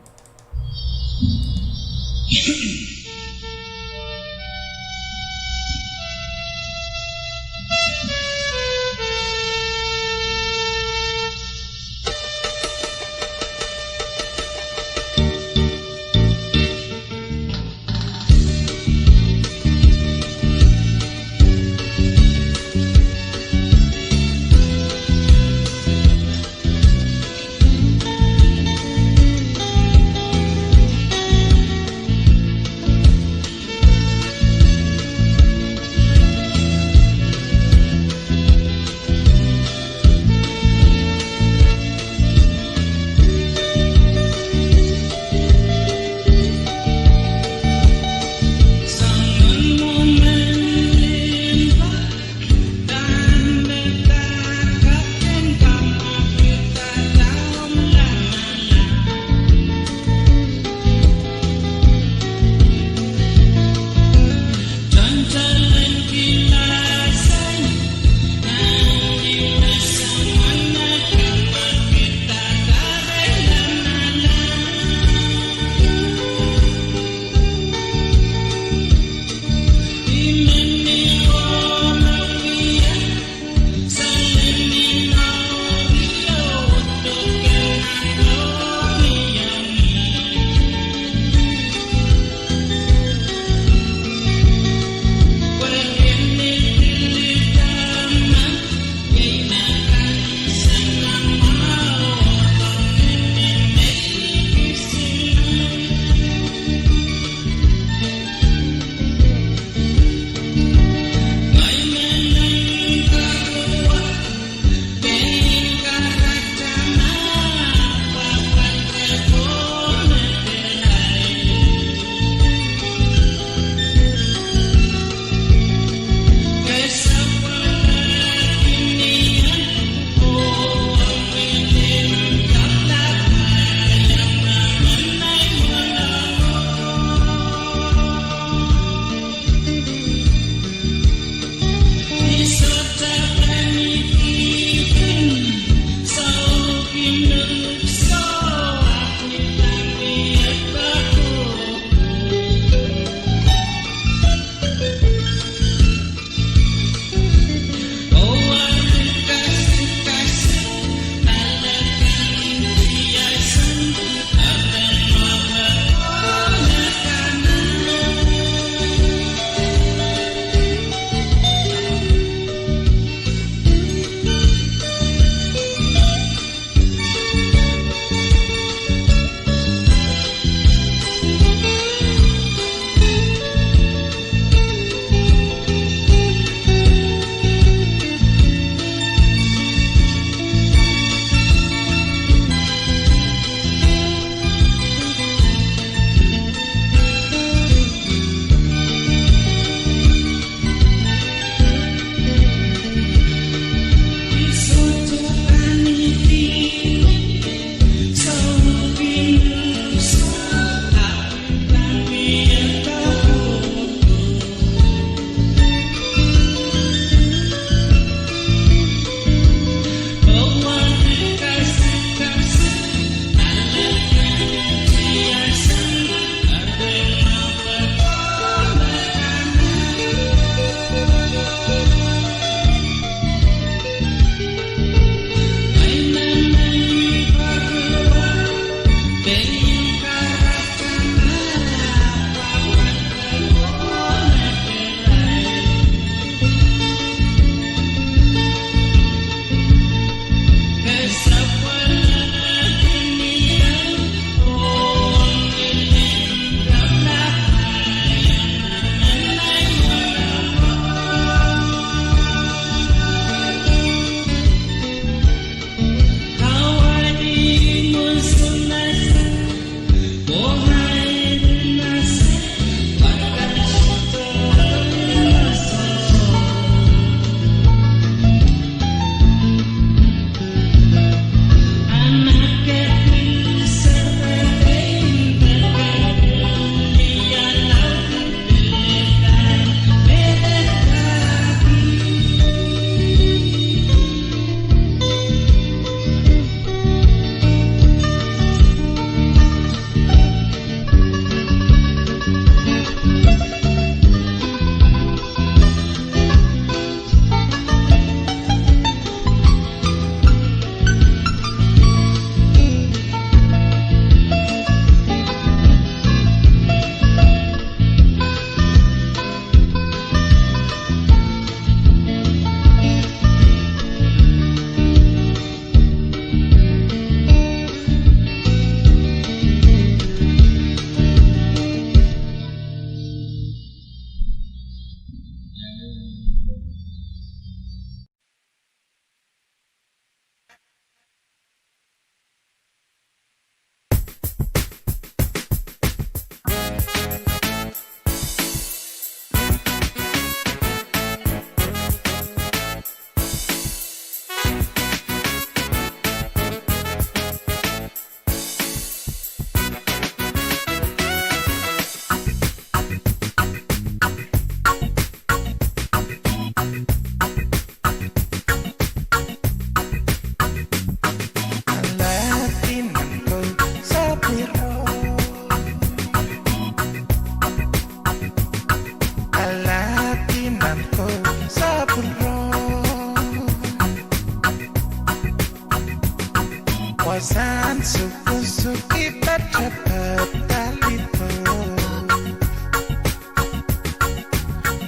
Sang sukusuki patapat talido.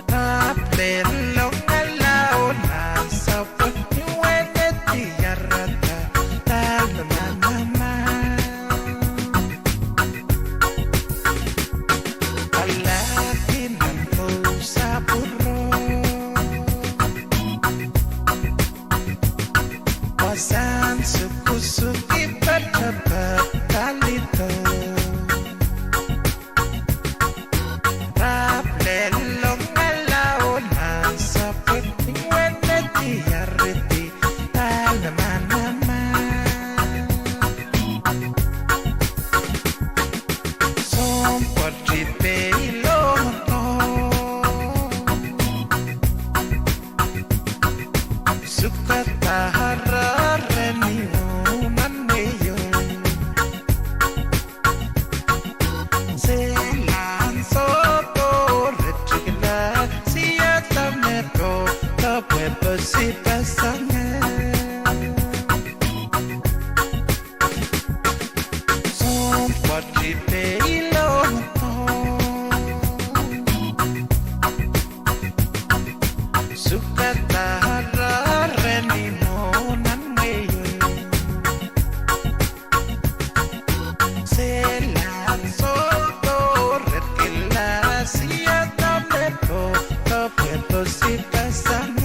Rapelong ala oh nan sapwet ni wenedi arada, dal me manaman. Alahki nan kou sapwuro. Sang sukusuki patapat talido. Rapelong ala oh nan sapwet ni wenedi arada, dal me manaman. Sounpwoti peilodo. Sukada ara reni oh nan wehio. Sehla sohdo retikla, siada me dohdo pwe posipasang. Sounpwoti peilodo. Sukada ara reni oh nan wehio. Sehla sohdo retikla, siada me dohdo pwe posipasang.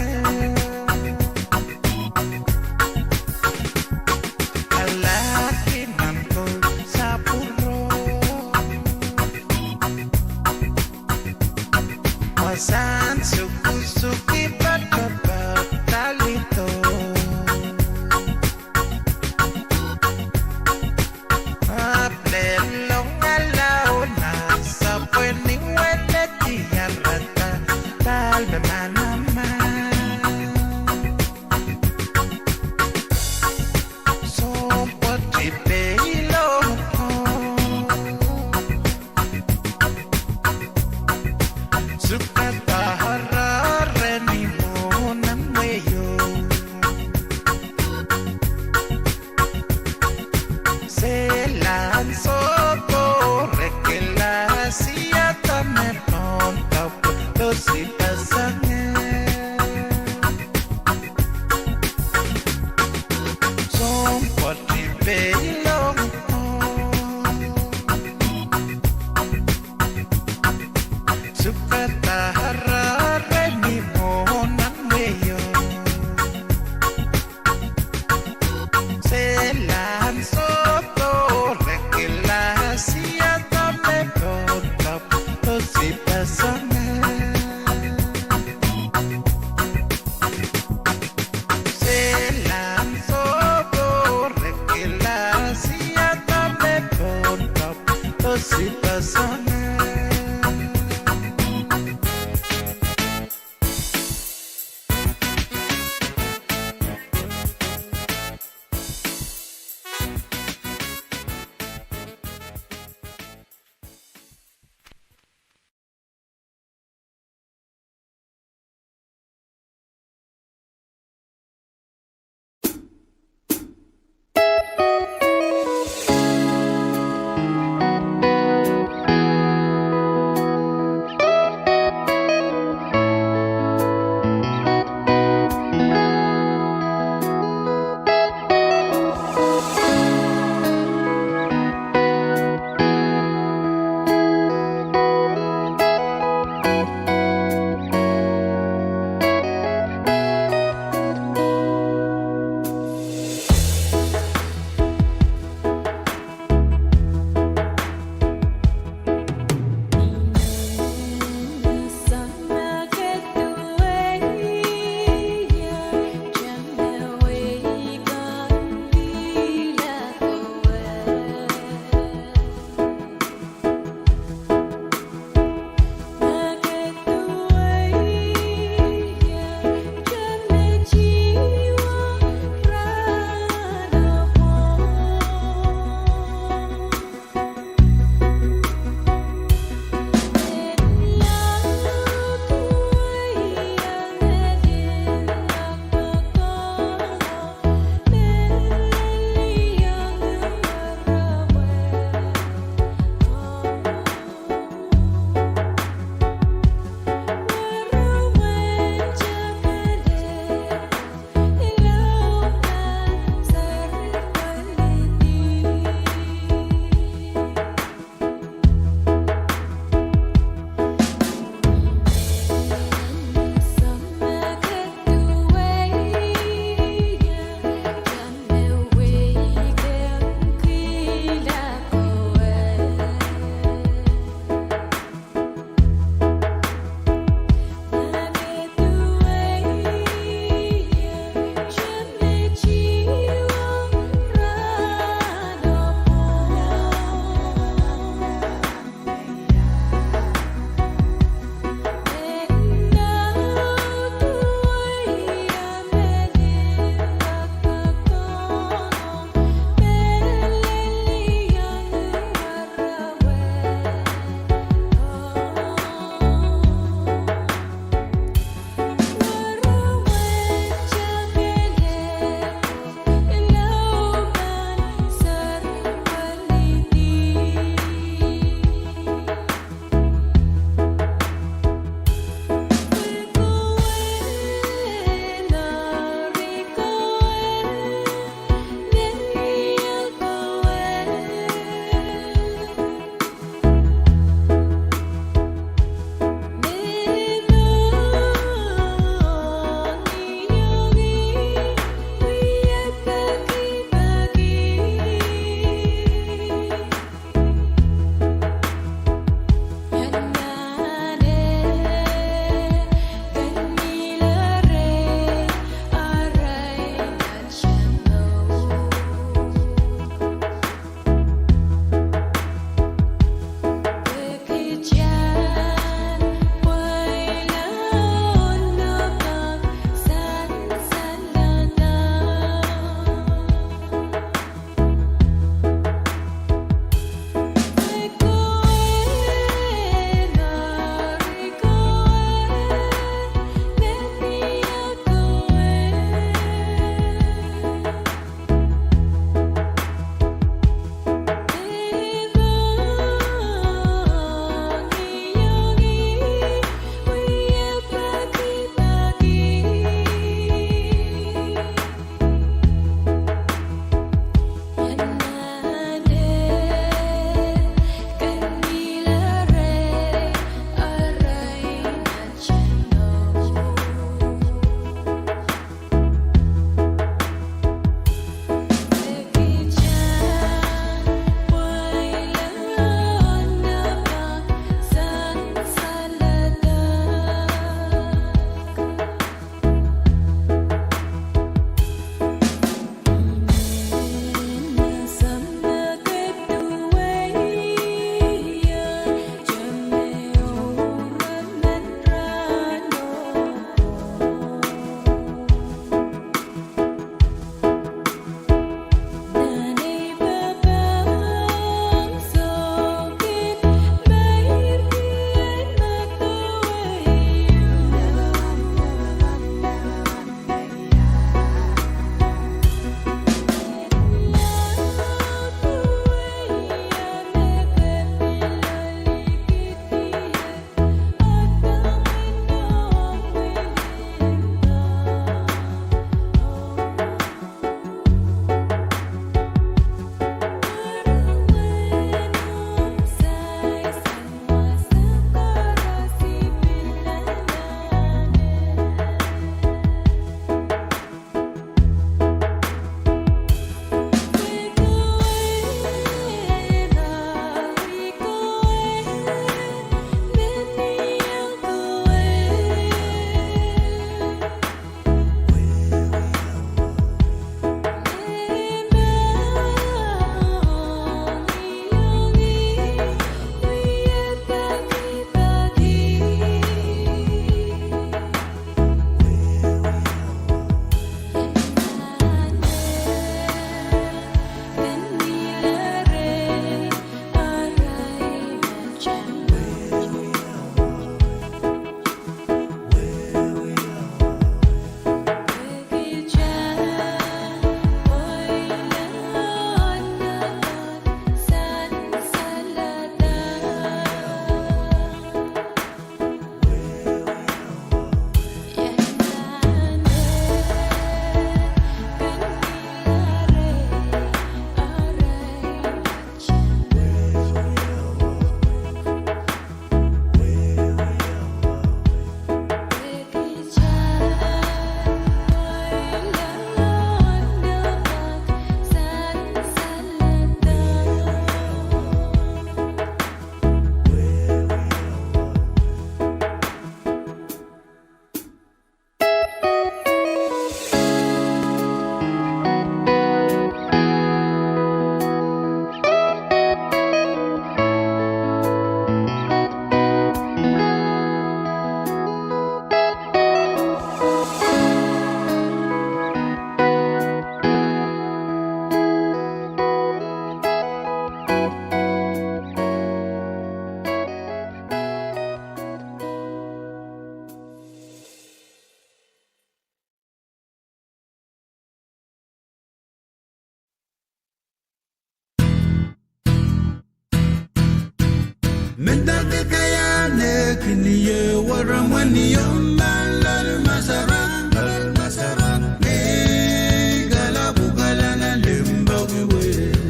Mendahte kaiahn eh kin ie weremwen ieu mah loal masarak, loal masarak, ngehi kalapw kalana limpoak wet.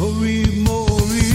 Mori, mori,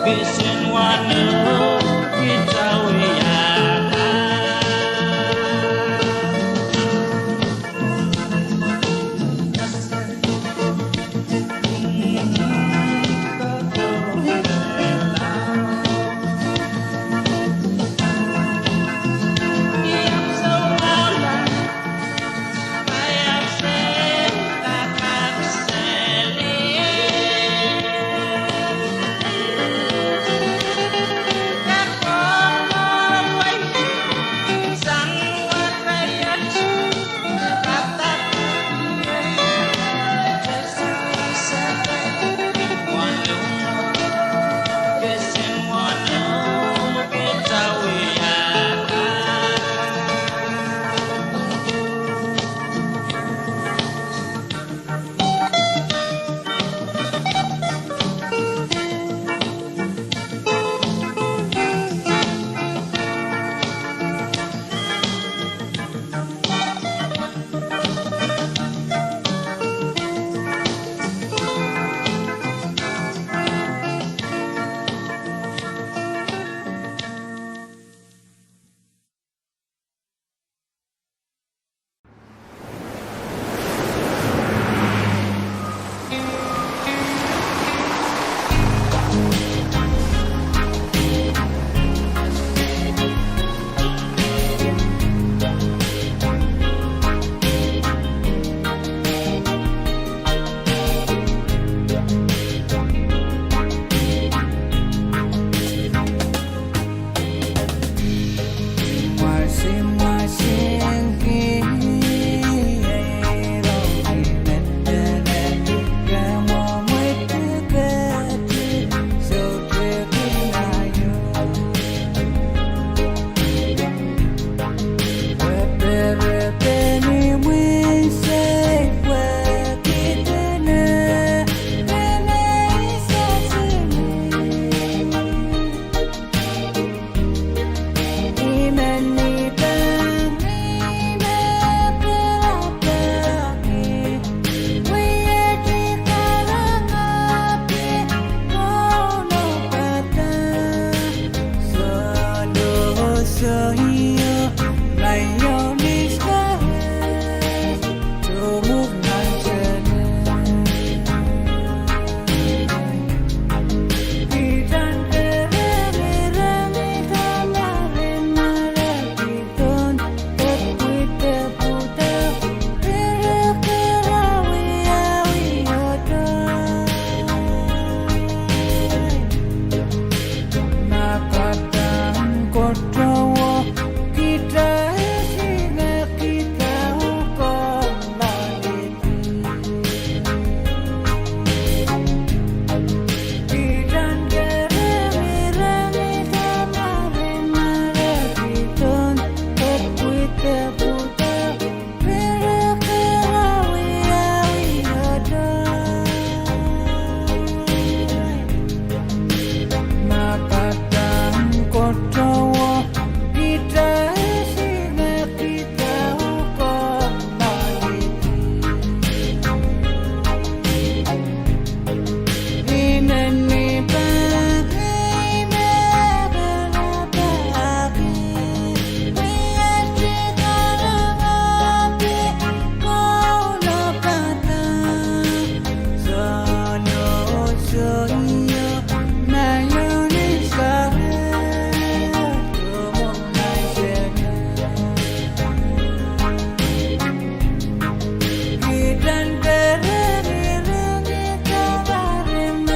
kisin wano.